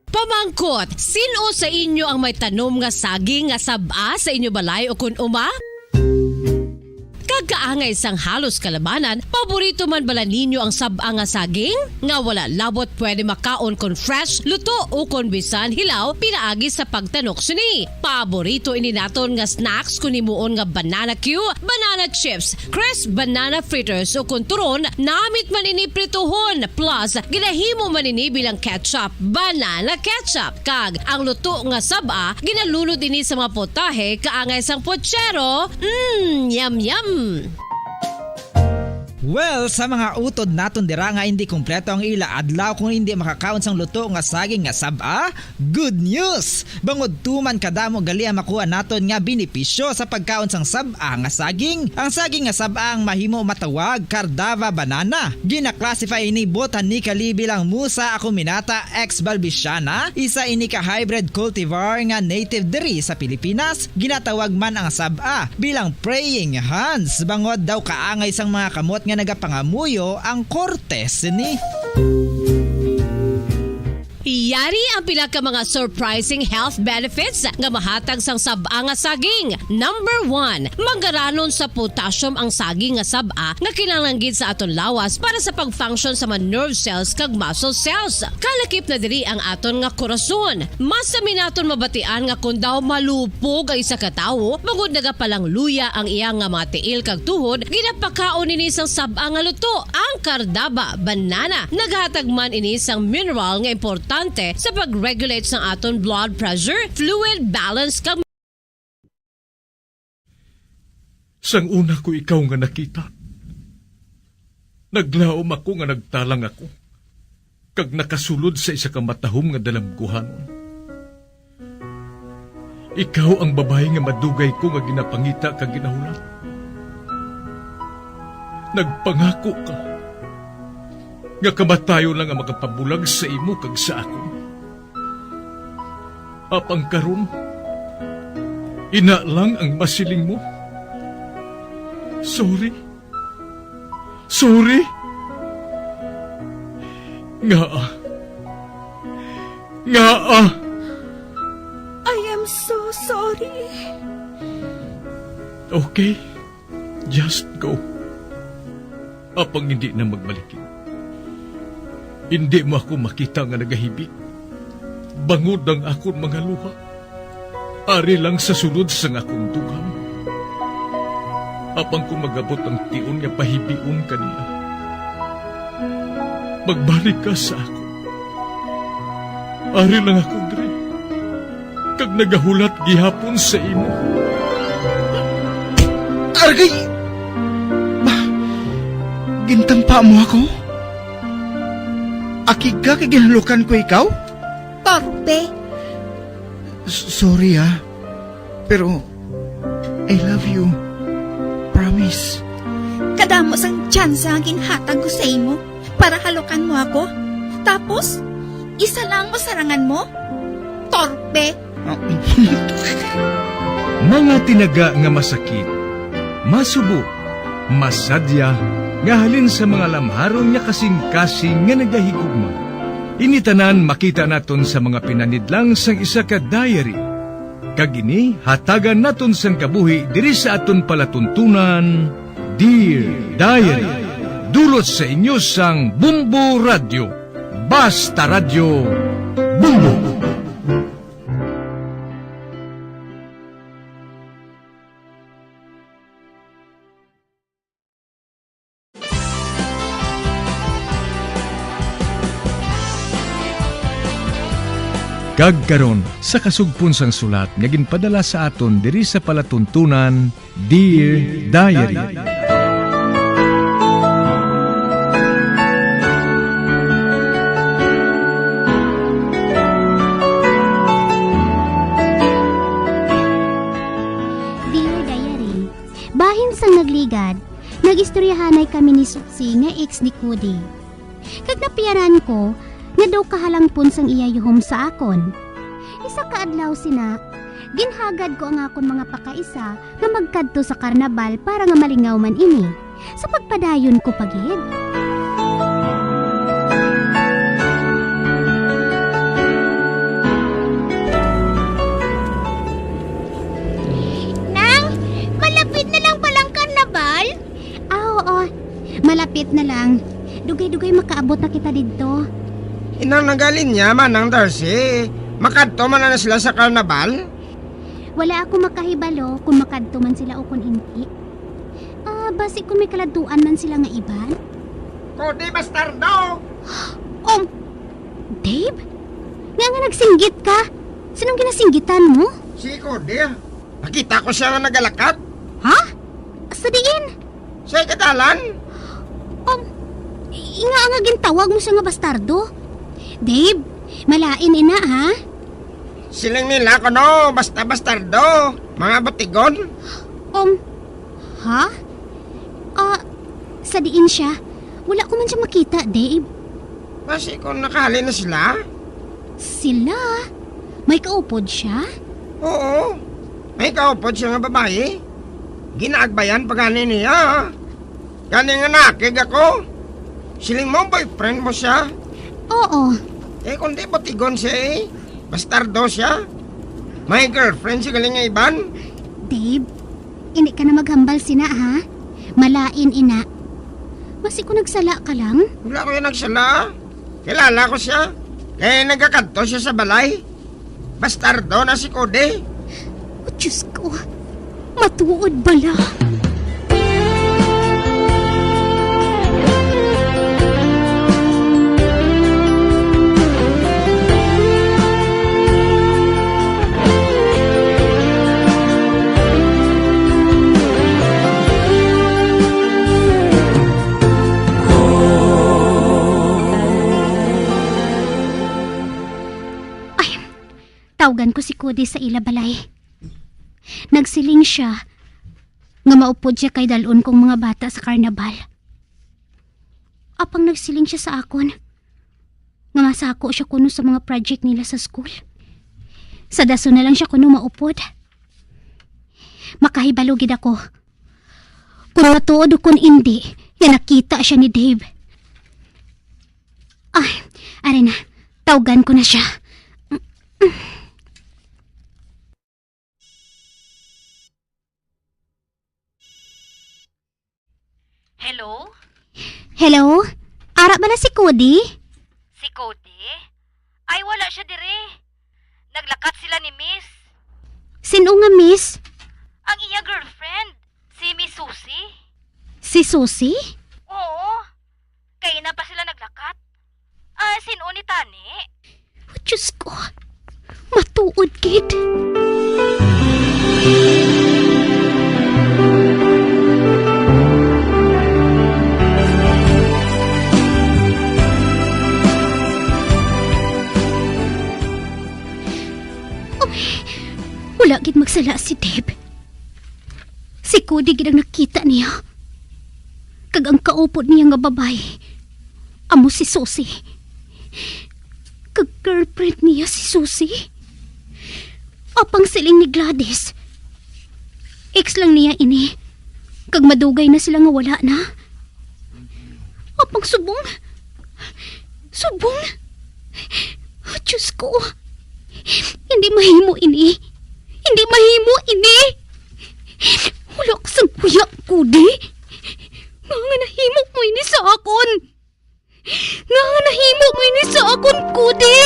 Pamangkot, sin-o sa inyo ang may tanom nga saging nga sab-a sa inyo balay ukon uma? Kag kaangay sang halos kalabanan, paborito man bala ninyo ang sab-a nga saging? Nga wala labot pwede makaon kon fresh, luto, ukon bisan hilaw pinaagi sa pagtanok sini. Paborito ini naton nga snacks kon himuon nga banana cue, banana chips, crisp banana fritters, ukon turon, namit man ini prituhon, plus ginahimo man ini bilang ketchup, banana ketchup, kag ang luto nga sab-a ginalunod ini sa mga potahe kaangay sang pochero. Mm, yum, yum! Well, sa mga utod naton dira nga hindi kompleto ang ila adlaw kung hindi makakaon sang luto nga saging nga sab-a, good news! Bangod tuman kadamo gali ang makuha naton nga benepisyo sa pagkaon sang sab-a nga saging. Ang saging nga sab-a ang mahimo matawag Cardava banana. Gina-classify ini botanically bilang Musa acuminata ex balbisiana, isa ini ka hybrid cultivar nga native diri sa Pilipinas. Ginatawag man ang sab-a bilang praying hands, bangod daw kaangay sang mga kamot nga nagapangamuyo ang korte sini. Yari ang pila ka mga surprising health benefits nga mahatag sang sab-a nga saging. Number one, mangaranon sa potassium ang saging nga sab-a nga kinahanglan gid sa aton lawas para sa pag-function sa mga nerve cells kag muscle cells. Kalakip na diri ang aton nga korason. Masami naton mabatian nga kon daw malupog ang isa ka tawo, bangod nagapalangluya ang iya nga mga tiil kag tuhod, ginapakaon ini sang sab-a nga luto, ang Cardava banana. Naghatag man ini sang mineral nga importante sa pag-regulate sang aton blood pressure, fluid balance, kag Sang una ko ikaw nga nakita, naglaom ako nga nagtalang ako, kag nakasulod sa isa ka matahom nga dalamguhanon. Ikaw ang babayi nga madugay ko nga ginapangita kag ginahulat. Nagpangako ka nga kamatayon lang ang makapabulag sa imo kag sa akon. Apang karon, ina lang ang masiling mo. Sorry. Sorry. Ngaa? Ngaa? I am so sorry. Okay. Just go. Apang hindi na magmalikid. Hindi mo ako makita nga nagahibi. Bangod ang akon mga luha. Ari lang sa sulod sang akon dughan. Apang kung mag-abot ang tion nga pahibion ka niya, magbalik ka sa akon. Ari lang ako diri, kag nagahulat gihapon sa imo. Argay! Ba, gintampa mo ako? Akig ka kay ginhalukan ko ikaw? Torpe! S-, sorry, ah. Pero I love you. Promise. Kadamo sang tsansa ang ginhatag ko sa imo para halukan mo ako. Tapos, isa lang mo sarangan mo? Torpe! Mga tinaga nga masakit, masubo, masadya, nga halin sa mga lamharon nga kasing-kasing nga nagahigugma. Ini tanan makita naton sa mga pinanidlang sang isa ka diary. Kag ini hatagan naton sang kabuhi diri sa aton palatuntunan, Dear Diary. Dulot sa inyo sang Bumbo Radyo. Basta Radyo, Bumbo. Kag karon, sa kasugpon sang sulat nga ginpadala sa aton diri sa palatuntunan, Dear Diary. Istoryahanay kami ni Susie nga ex ni Cody. Kag napiyaran ko nga daw kahalangpon sang iya yuhom sa akon. Isa ka adlaw sina, ginhagad ko ang akon mga pakaisa nga magkadto sa karnabal para nga malingaw man ini. Sa pagpadayon ko pa gid. Nang, malapit na lang palang karnabal? Ah, oo. Malapit na lang. Dugay-dugay makaabot na kita didto. Inang, nagalinyaman ang Darcy. Makadto man na sila sa karnabal? Wala ako makahibalo kung makadto man sila o kung indi. Ah, basi kung may kaladtuan man sila nga iban? Cody, bastardo! Um, Dave? Nga nga nagsinggit ka? Sinong ginasinggitan mo? Si Cody. Nakita ko siya nga nagalakat. Ha? Sa diin? Sa ikadalan. Um, inga nga gintawag mo siya nga bastardo? Dave, malain ina, ha? Siling nila kuno, basta bastardo, mga butigon. Um, ha? Ah, sa diin siya? Wala ko man siya makita, Dave. Basi kung nakahalin na sila? Sila? May kaupod siya? Oo. May kaupod siya nga babayi. Ginaagbayan pa gani niya. Gani nga nakig ako. Siling mo, boyfriend mo siya? Oo. Eh, kung di butigon siya eh. Bastardo siya. May girlfriend si galing nga iban. Dave, hindi ka na maghambal sina, ha? Malain ina. Basi ko nagsala ka lang? Wala ko yung nagsala. Kilala ko siya. Kaya nagakadto siya sa balay. Bastardo na si Cody. Oh, Diyos ko. Matuod bala. Ay, tawgan ko si Cody sa ila balay. Nagsiling siya nga maupod siya kay dalon kong mga bata sa karnabal. Apang nagsiling siya sa akon nga masako siya kuno sa mga project nila sa school. Sa dason na lang siya kuno maupod. Makahibalo gid ako kung matuod o kung indi nga nakita siya ni Dave. Ay, ari na. Tawgan ko na siya. Hello? Hello? Ara bala si Cody? Si Cody? Ay, wala siya diri. Naglakat sila ni Miss. Sino nga Miss? Ang iya girlfriend, si Miss Susie. Si Susie? Oo. Kay na pa sila naglakat. Ah, sin-o ni tani? Oh, Diyos ko. Matuod gid. Uy, wala gid magsala si Deb. Si Cody gid ang nakita niya. Kag ang kaupod niya nga babayi, amo si Susie. Kag girlfriend niya si Susie. Apang siling ni Gladys, ex lang niya ini. Kag madugay na sila nga wala na. Apang subong. Subong. Oh, Diyos ko. Hindi mahimo ini. Hindi mahimo ini. Wala ka sang huya, Cody. Nga nga nahimo mo ini sa akon. Nga nga nahimo mo ini sa akon, Cody.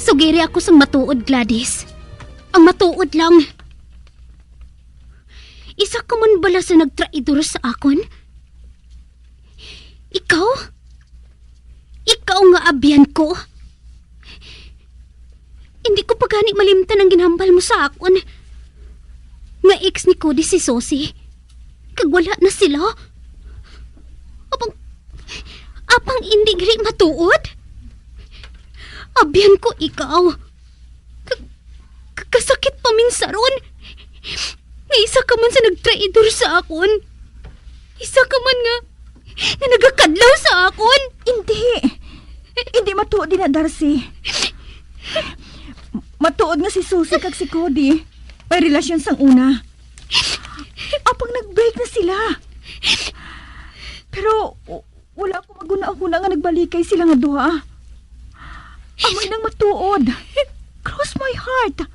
Sugiri ako sang matuod, Gladys. Ang matuod lang. Isa ka man bala sa nagtraidor sa akon? Ikaw? Ikaw nga abyan ko? Hindi ko pa gani malimtan ang ginhambal mo sa akon, nga ex ni Cody si Susie, kag wala na sila. Apang, apang indi gali matuod? Abyan ko ikaw. Ka-, ka-, kasakit paminsaron nga isa ka man sa nagtraidor sa akon. Isa ka man nga, nga nagakadlaw sa akon. Hindi. Hindi matuod ina, Darcy. Matuod nga si Susie kag si Cody may relasyon sang una. Apang nag-break na sila. Pero w-, wala ako maghunahuna nga nagbalikay sila nga duha. Amo inang matuod. Cross my heart.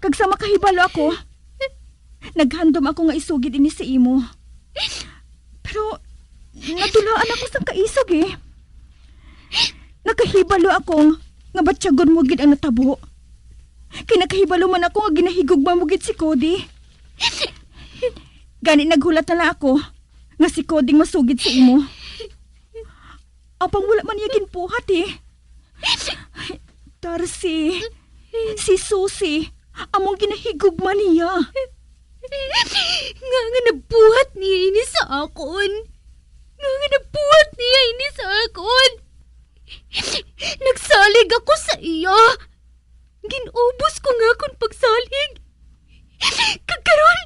Kag sa makahibalo ako, naghandom ako nga isugid ini sa imo. Pero natulaan ako sang kaisog, eh. Nakahibalo ako nga batyagon mo gid ang natabo. Kay nakahibalo man ako nga ginahigugma mo gid si Cody. Gani naghulat na lang ako nga si Cody ang masugid sa imo. Apang wala man niya ginbuhat, eh. Darcy, si Susie, among ginahigugma niya. Nga nga nabuhat niya ini sa akon? Nga nga nabuhat niya ini sa akon? Nagsalig ako sa iya. Gin-ubos ko nga akon pagsalig. Kag karon,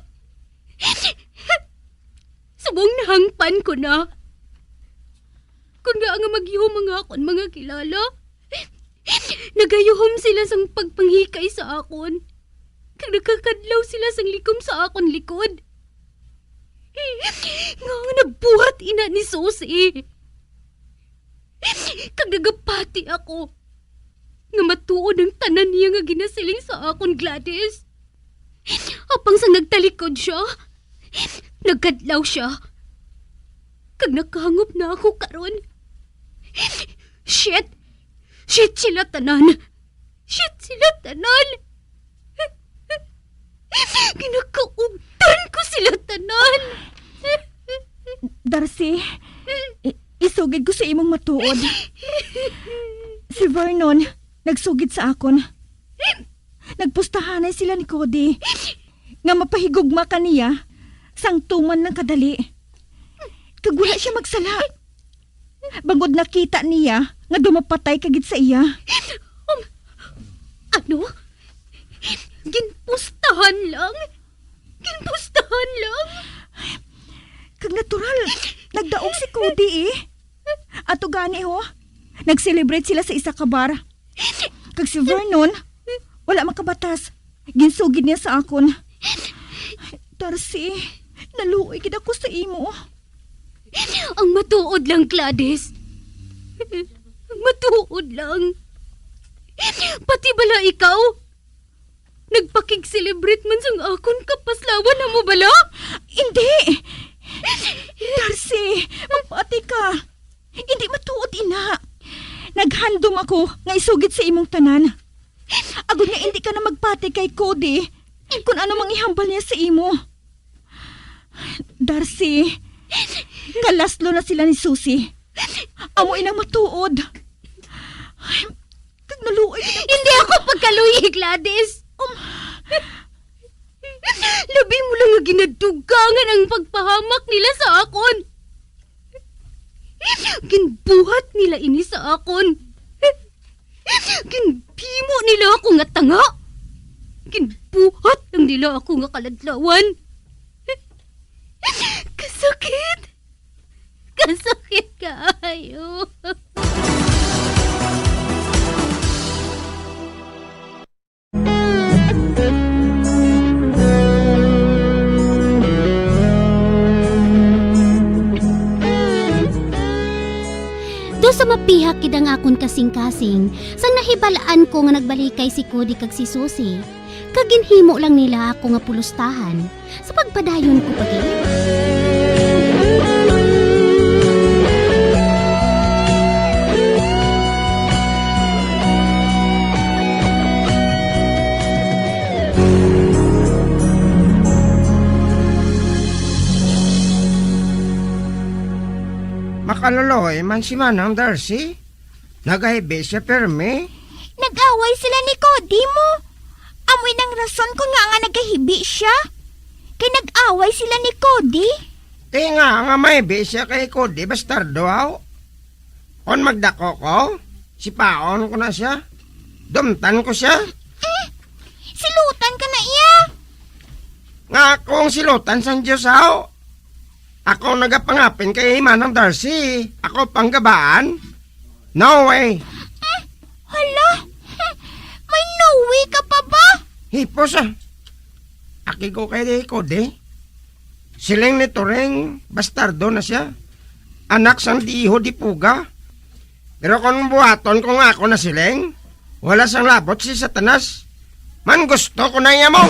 subong nahangpan ko na. Kon nga nga magyuhom ang akon mga kilala, nagayuhom sila sang pagpanghikay sa akon, kag nagakadlaw sila sang likom sa akon likod. Nga nga nabuhat ina ni Susie. Kag nagapati ako nga matuod ang tanan niya nga ginasiling sa akon, Gladys. Apang sang nagtalikod siya, nagkadlaw siya. Kag nakahangop na ako karon. Shit! Shit sila tanan! Shit sila tanan! Ginakaugdan ko sila tanan! Darcy, i-, isugid ko sa imong matuod. Si Vernon, nagsugid sa akon. Nagpustahanay sila ni Cody nga mapahigugma ka niya sang tuman lang kadali. Kag wala siya magsala. Bangod nakita niya nga daw mapatay ka gid sa iya. Um, ano? Ginpustahan lang? Ginpustahan lang? Kag natural, nagdaog si Cody, eh. Ato gani, ho. Nag-celebrate sila sa isa ka bar. Kag si Vernon, wala makabatas. Ginsugid niya sa akon. Darcy, naluoy gid ako sa imo. Ang matuod lang, Gladys. Ang matuod lang. Pati bala ikaw? Nagpakig-celebrate man sang akon kapaslawan, amo bala? Hindi! Darcy, magpati ka. Hindi matuod ina. Naghandom ako nga isugid sa imong tanan. Agod nga hindi ka na magpati kay Cody kung ano mang ihambal niya sa imo. Darcy, kalaslo na sila ni Susie. Amo inang matuod. Kag naluoy. Hindi ako pagkaluoy, Gladys. Um, labi mo lang nga ginadugangan ang pagpahamak nila sa akon. Ginbuhat nila ini sa akon. Ginhimo nila ako nga tanga. Ginbuhat lang nila ako nga kaladlawan. Kasakit! Kasakit kaayo! Do sa mapihak gid ang akon kasing-kasing, sang nahibal-an ko nga nagbalikay si Cody kag si Susie, kag ginhimo lang nila ako nga pulustahan. Sa pagpadayon ko pa gid. Makaloloy man si Manang Darcy. Nagahibi siya pirmi. Nag-away sila ni Cody mo. Amo inang rason kon ngaa nga nagahibi sia. Kay nag-away sila ni Cody. Ti nga nga mahibi sia kay Cody, bastardo, aw. Kon magdako ko, sipaon ko na sia. Dumtan ko sia. Eh, silutan ka na iya. Nga akong silutan sang Dios, aw. Ako nagapangapin kay Manang Darcy. Ako pang gabaan. No way. Eh, hala. May no way ka pa ba? Hipos, ah. Aki ko kay Cody. Siling ni Turing, bastardo na sia. Anak sang diho di puga. Pero kung buhaton ko nga ako na siling, wala sang labot si Satanas. Man gusto ko na iya mo.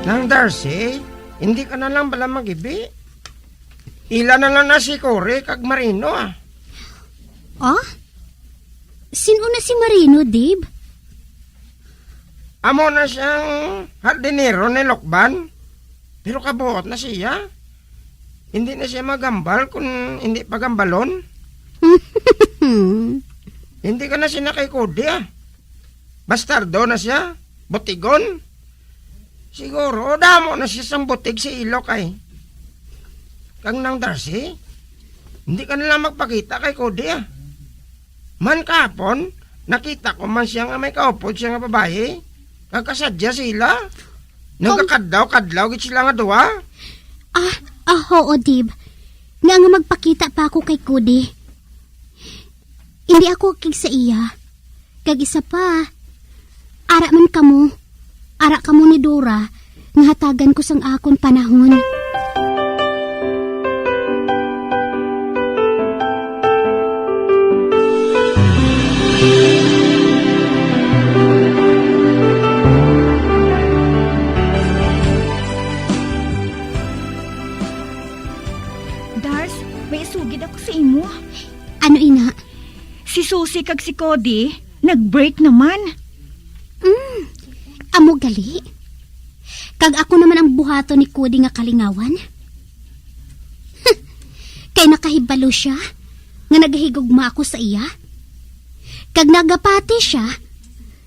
Nang Darcy, hindi ka na lang bala magibi? Ila na lang na si Cory kag Marino, ah. Ah? Sin-o na si Marino, Dave? Amo na siyang hardinero ni Lokban. Pero kabuot na siya. Hindi na siya magambal kung hindi pagambalon. Hindi ka na sina kay Cody, ah. Bastardo na siya. Butigon. Siguro, damo na siya sang butig si Ilok ay. Kag Nang Darcy, hindi ka na lang magpakita kay Cody, ah. Man kahapon, nakita ko man siya nga may kaupod siya nga babayi. Kag kasadya sila. Nagakadlaw-kadlaw gid sila nga duha. Ah, ah, oo, Dib. Nga nga magpakita pa ako kay Cody. Hindi ako akig sa iya. Kag isa pa, ara man kamo, ara kamo ni Dora, nga hatagan ko sang akon panahon. Dars, may isugid ako sa imo. Ano ina? Si Susie kag si Cody, nag-break naman. Mm, amo gali. Kag ako naman ang buhaton ni Cody nga kalingawan. Kay nakahibalo siya nga nagahigugma ako sa iya. Kag nagapati siya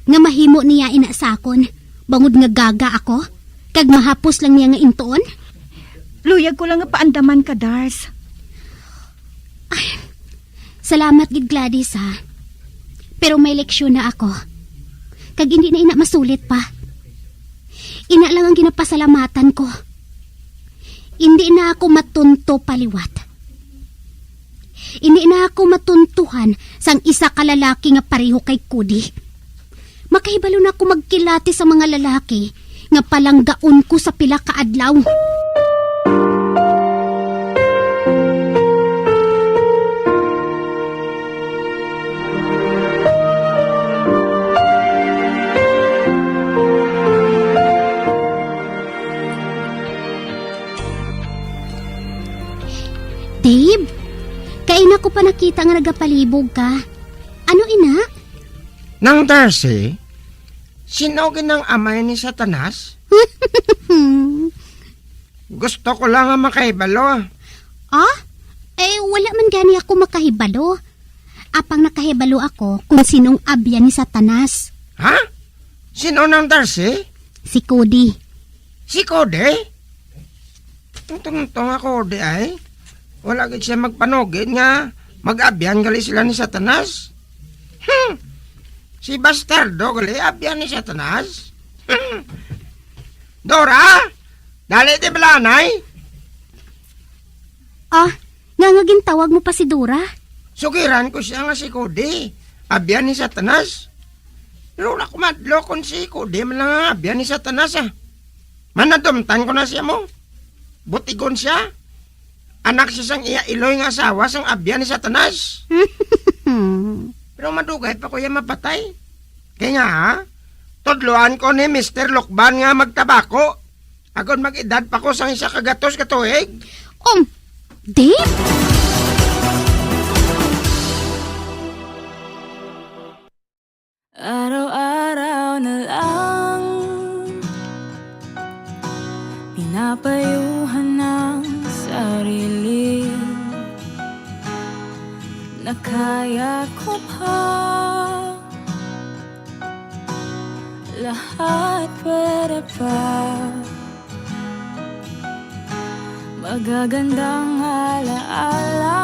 nga mahimo niya ina sa akon, bangod nga gaga ako, kag mahapos lang niya nga intuon. Luyag ko lang nga paandaman ka, Dars. Ay, salamat gid, Gladys, ha. Pero may leksyon na ako. Kag hindi na ina masulit pa. Ina lang ang ginapasalamatan ko. Hindi na ako matunto pa liwat. Hindi na ako matuntuhan sang isa ka lalaki nga pareho kay Cody. Makahibalo na ako magkilati sa mga lalaki nga palanggaon ko sa pila ka adlaw. Dave, kaina ko pa nakita nga nagapalibog ka. Ano ina? Nang Darcy, sino gid ang amay ni Satanas? Gusto ko lang nga makahibalo. Ah? Eh, wala man gani ako makahibalo. Apang nakahibalo ako kung sinong abyan ni Satanas. Ha? Sino, Nang Darcy? Si Cody. Si Cody? Tungtong-tungtong ako di ay. Wala gid siya magpanugid nga mag-abyan gali sila ni Satanas. Hmm. Si bastardo gali abyan ni Satanas. Hmm. Dora, dali di bala anay. Ah, nga nga gintawag mo pa si Dora? Sugiran ko siya nga si Cody, abyan ni Satanas. Pero wala ko madlo kung si Cody man lang ang abyan ni Satanas, ah. Manadumtan ko na siya mo. Butigon siya. Anak siya sang iya iloy nga asawa sang abyan ni Satanas. Pero madugay pa ko iya mapatay. Kay nga, ha? Tudloan ko ni Mister Lukban nga magtabako. Agod mag-edad pa ko sang isa ka gatos ka tuig. Um, Dave? Pinapayuhan ang sarili na kaya ko pa lahat, pwede pa. Magagandang alaala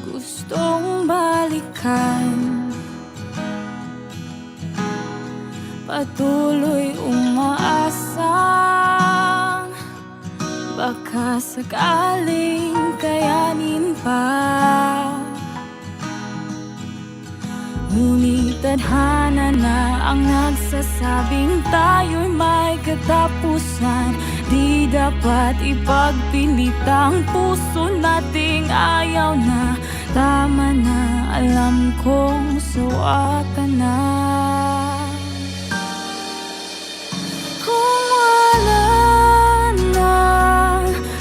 gustong balikan. Patuloy umaasang baka sakaling kayanin pa. Ngunit tadhana na ang nagsasabing tayo'y may katapusan. Di dapat ipagpilit ang puso nating ayaw na. Tama na, alam kong sawa ka na. Kung wala na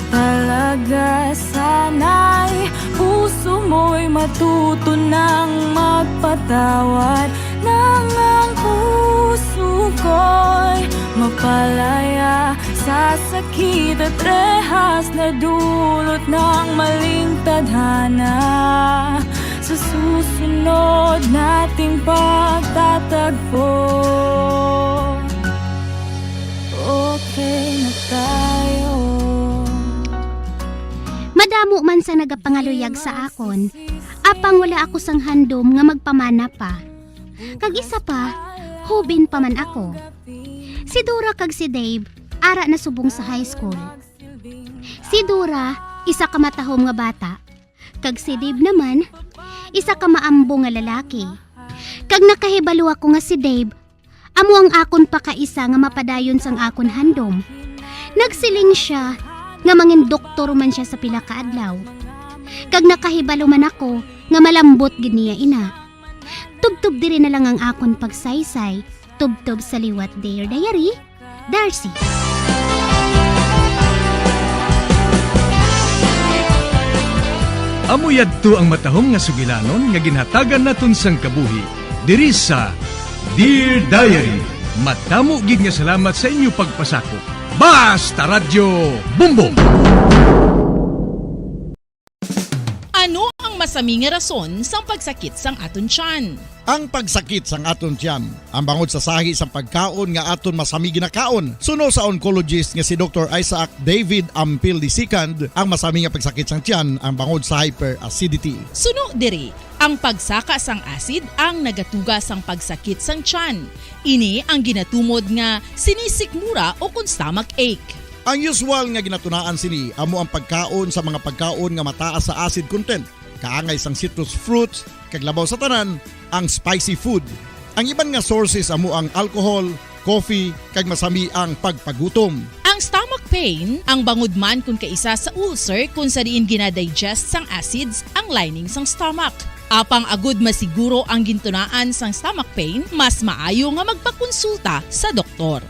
talaga, sana'y puso mo'y matuto nang magpatawad. Nang ang puso ko'y mapalaya sa sakit at rehas na dulot ng maling tadhana. Sa susunod nating pagtatagpo, okay na tayo. Madamo man sa nagapangaluyag sa akon, apang wala ako sang handom nga magpamana pa. Kag isa pa, hubin pa man ako. Si Dora kag si Dave, ara na subong sa high school. Si Dora, isa ka matahom nga bata, kag si Dave naman, isa ka maambo nga lalaki. Kag nakahibalo ako nga si Dave amo ang akon pakaisa nga mapadayon sang akon handom. Nagsiling sia nga mangin doktor man sia sa pila ka adlaw. Kag nakahibalo man ako nga malambot gid niya ina. Tubtob diri na lang ang akon pagsaysay, tubtob sa liwat Dear Diary, Darcy. Amo yadto ang matahom nga sugilanon nga ginhatagan naton sang kabuhi diri sa Dear Diary. Madamo gid nga salamat sa inyo pagpasakop. Basta Radyo Bumbong! Ano ang masami nga rason sang pagsakit sang aton tiyan? Ang pagsakit sang aton tiyan, ang bangod sa sahi sang pagkaon nga aton masami ginakaon. Suno sa oncologist nga si Doktor Isaac David Ampil the second, ang masami nga pagsakit sang tiyan ang bangod sa hyperacidity. Suno diri, ang pagsaka sang acid ang nagatuga sang pagsakit sang tiyan. Ini ang ginatumod nga sinisikmura o kon stomach ache. Ang usual nga ginatunaan sini amo ang pagkaon sa mga pagkaon nga mataas sa acid content, kaangay sang citrus fruits, kag labaw sa tanan, ang spicy food. Ang iban nga sources amo ang alcohol, coffee, kag masami ang pagpagutom. Ang stomach pain, ang bangod man kon kaisa sa ulcer, kon sa diin ginadigest sang acids ang lining sang stomach. Apang agud masiguro ang gintunaan sang stomach pain, mas maayo nga magpakonsulta sa doktor.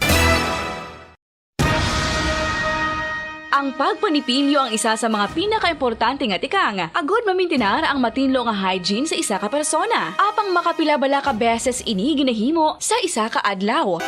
Ang pagpanipilyo ang isa sa mga pinakaimportante nga tikang agud mamintinar ang matinlo nga hygiene sa isa ka persona. Apang makapila bala ka beses ini ginahimo sa isa ka adlaw?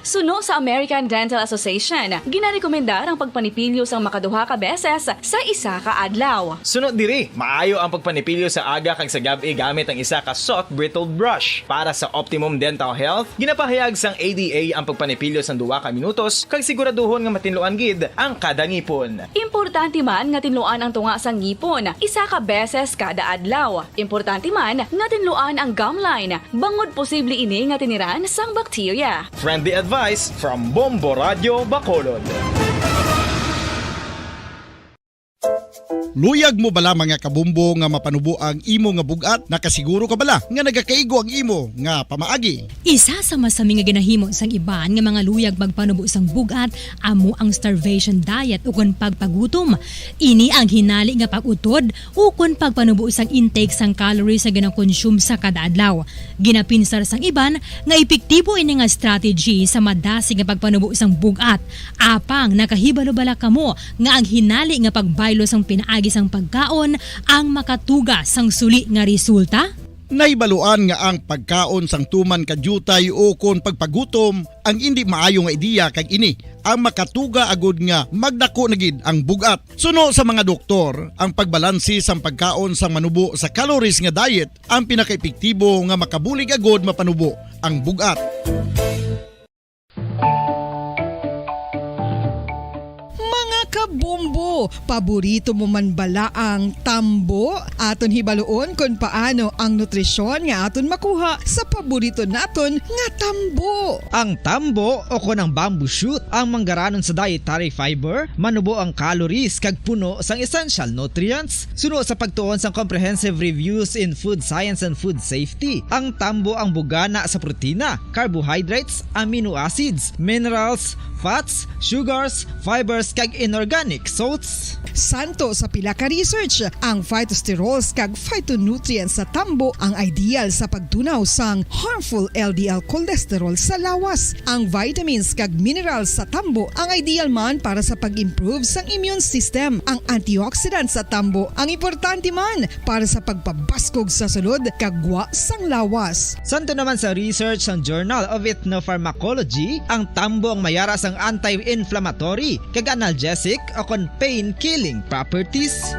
Suno sa American Dental Association, ginarekomendar ang pagpanipilyo sang makaduha ka beses sa isa ka adlaw. Suno diri, maayo ang pagpanipilyo sa aga kag sa gab-i gamit ang isa ka soft bristled brush. Para sa optimum dental health, ginapahayag sang A D A ang pagpanipilyo sang duha ka minutos kag siguraduhon nga matinluan gid ang kada ngipon. Importante man nga tinluan ang tunga sang ngipon isa ka beses kada adlaw. Importante man nga tinluan ang gum line, bangod posible ini nga tiniran sang bakterya. Friendly advice from Bombo Radyo Bacolod. Luyag mo bala, mga kabombo, nga mapanubo ang imo nga bug-at? Nakasiguro ka bala nga nagakaigo ang imo nga pamaagi? Isa sa masami nga ginahimo sang iban nga mga luyag magpanubo sang bug-at amo ang starvation diet ukon pagpagutom. Ini ang hinali nga pag-utod ukon pagpanubo sang intake sang calories nga ginakonsume sa kada adlaw. Ginapinsar sang iban nga epektibo ini nga strategy sa madasig nga pagpanubo sang bug-at. Apang nakahibalo bala kamo nga ang hinali nga pagbaylo sang pinaagi sang pagkaon ang makatuga sang suli nga resulta? Nahibaluan nga ang pagkaon sang tuman ka diutay o kon pagpagutom ang indi maayo nga ideya, kag ini ang makatuga agud nga magdako na gid ang bug-at. Suno sa mga doktor, ang pagbalanse sang pagkaon sang manubo sa calories nga diet ang pinakaepektibo nga makabulig agud mapanubo ang bug-at. Mga kabombo, paborito mo man bala ang tambo? Aton hibaluon kon paano ang nutrisyon nga aton makuha sa paborito naton nga tambo. Ang tambo o kon ang bamboo shoot ang manggaranon sa dietary fiber, manubo ang calories kag puno sang essential nutrients. Suno sa pagtuon sang Comprehensive Reviews in Food Science and Food Safety, ang tambo ang bugana sa protina, carbohydrates, amino acids, minerals, fats, sugars, fibers, kag inorganic salts. Santo sa pila ka research, ang phytosterols kag phytonutrients sa tambo ang ideal sa pagtunaw sang harmful L D L cholesterol sa lawas. Ang vitamins kag minerals sa tambo ang ideal man para sa pag-improve sang immune system. Ang antioxidants sa tambo ang importante man para sa pagpabaskog sa sulod kag gwa sang lawas. Santo naman sa research sang Journal of Ethnopharmacology, ang tambo ang mayara sang anti-inflammatory kag analgesic o kon pain-killing properties.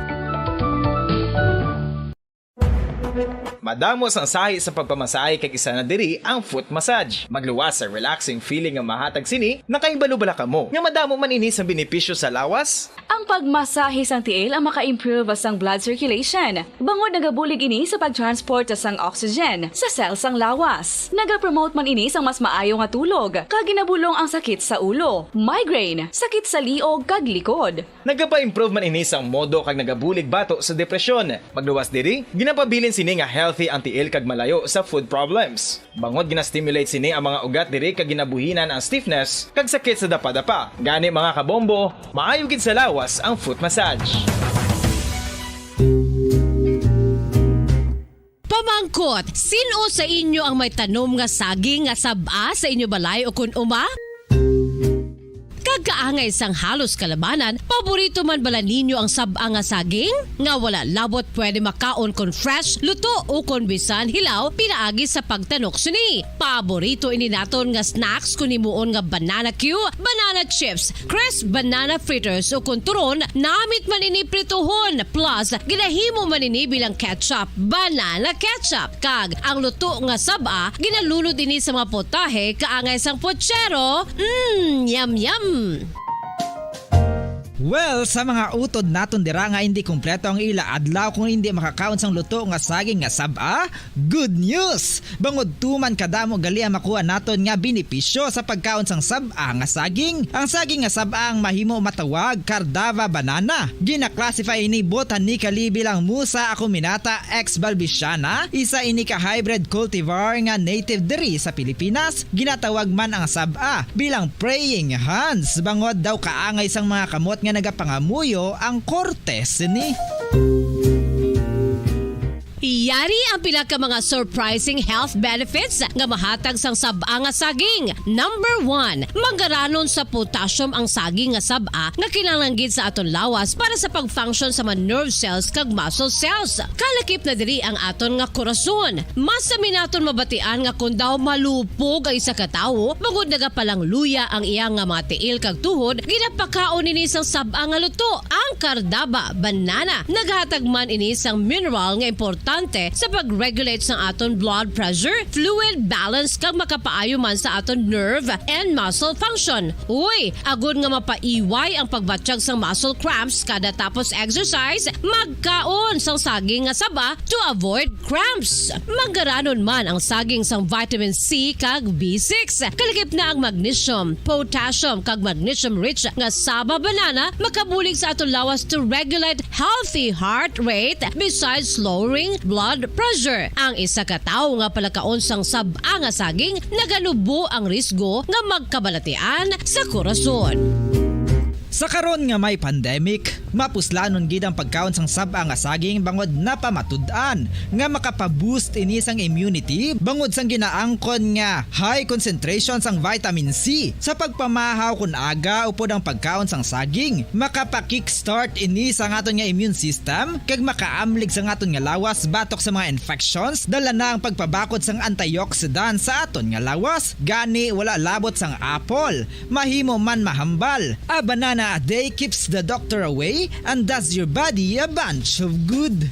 Madamo sang sahi sa pagpamasahe, kag isa na diri ang foot massage. Magluwas sa relaxing feeling nga mahatag sini. Nakahibalo bala kamo nga madamo man ini sang benepisyo sa lawas? Ang pagmasahe sang tiil ang maka-improve sang blood circulation, bangod nagabulig ini sa pag-transport sang oxygen sa cell sang lawas. Nagapromote man ini sang mas maayo nga tulog, kag ginabulong ang sakit sa ulo, migraine, sakit sa liog, kag likod. Nagapa-improve man ini sang modo kag nagabulig bato sa depresyon. Magluwas diri, ginapabilin sini nga healthy ang tiil kag malayo sa foot problems. Bangod gina-stimulate sini ang mga ugat diri kag ginabuhinan ang stiffness kag sakit sa dapadapa. Gani, mga kabombo, maayo gid sa lawas ang foot massage. Pamangkot, sin-o sa inyo ang may tanom nga saging nga sab-a sa inyo balay o kun uma? Kag kaangay sang halos kalabanan, paborito man bala ninyo ang sab-a nga saging? Nga wala labot pwede makaon kon fresh, luto, o kon bisan hilaw pinaagi sa pagtanok sini. Paborito ini naton nga snacks kon himuon nga banana cue, banana chips, crisp banana fritters, o kon turon, namit man ini prituhon, plus ginahimo man ini bilang ketchup, banana ketchup. Kag ang luto nga sab-a, ginalunod ini sa mga putahe kaangay sang putsero. Mm, yum, yum! Well, sa mga utod naton dira nga hindi kompleto ang ila adlaw kung hindi makakaon sang luto nga saging nga sab-a, good news! Bangod tuman kadamo gali ang makuha naton nga benepisyo sa pagkaon sang sab-a nga saging. Ang saging nga sab-a ang mahimo matawag Cardava banana. Gina-classify ini botanically bilang Musa acuminata ex balbisiana, isa ini ka hybrid cultivar nga native diri sa Pilipinas. Ginatawag man ang sab-a bilang praying hands, bangod daw kaangay sang mga kamot nga nagapangamuyo ang korte sini. Yari ang pila ka mga surprising health benefits nga mahatag sang sab-a nga saging. Number one, manggaranon sa potassium ang saging nga sab-a nga kinahanglan gid sa aton lawas para sa pag-function sa mga nerve cells kag muscle cells. Kalakip na diri ang aton nga korason. Mas sami naton mabatian nga kon daw malupog ang isa ka tawo, bangod nagapalangluya ang iya nga mga tiil kag tuhod, ginapakaon ini sang sab-a nga luto, ang Cardava banana. Naghatag man ini sang mineral nga importante sa pag-regulate sang aton blood pressure, fluid balance, kag makapaayo man sa aton nerve and muscle function. Uy, agod nga mapaiway ang pagbatyag sang muscle cramps kada tapos exercise, magkaon sang saging nga saba to avoid cramps. Manggaranon man ang saging sang vitamin C kag B six. Kalakip na ang magnesium, potassium, kag magnesium-rich nga saba banana makabulig sa aton lawas to regulate healthy heart rate besides lowering blood pressure. Ang isa ka tawo nga palakaon sang sab-a nga saging naganubo ang risgo nga magkabalatian sa korason. Sa karon nga may pandemic, Mapuslanon gid ang pagkaon sang sab-a nga saging bangod napamatud-an nga makapa-boost ini sang immunity bangod sang ginaangkon nga high concentration sang vitamin C. Sa pagpamahaw kon aga upod ang pagkaon sang saging, makapa-kickstart ini sa aton nga immune system kag makaamlig sa aton nga lawas batok sa mga infections, dala na ang pagpabakod sang antioxidant sa aton nga lawas. Gani, wala labot sang apple, mahimo man mahambal. A banana a day keeps the doctor away and does your body a bunch of good.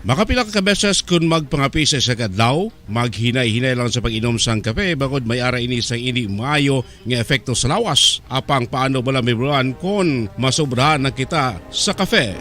Makapila ka beses kon magpangape sa isa ka adlaw, maghinay-hinay lang sa pag-inom sang kape bangod may ara ini sang indi maayo nga epekto sa lawas. Apang paano bala, Mibruan, kon masobrahan na kita sa kape?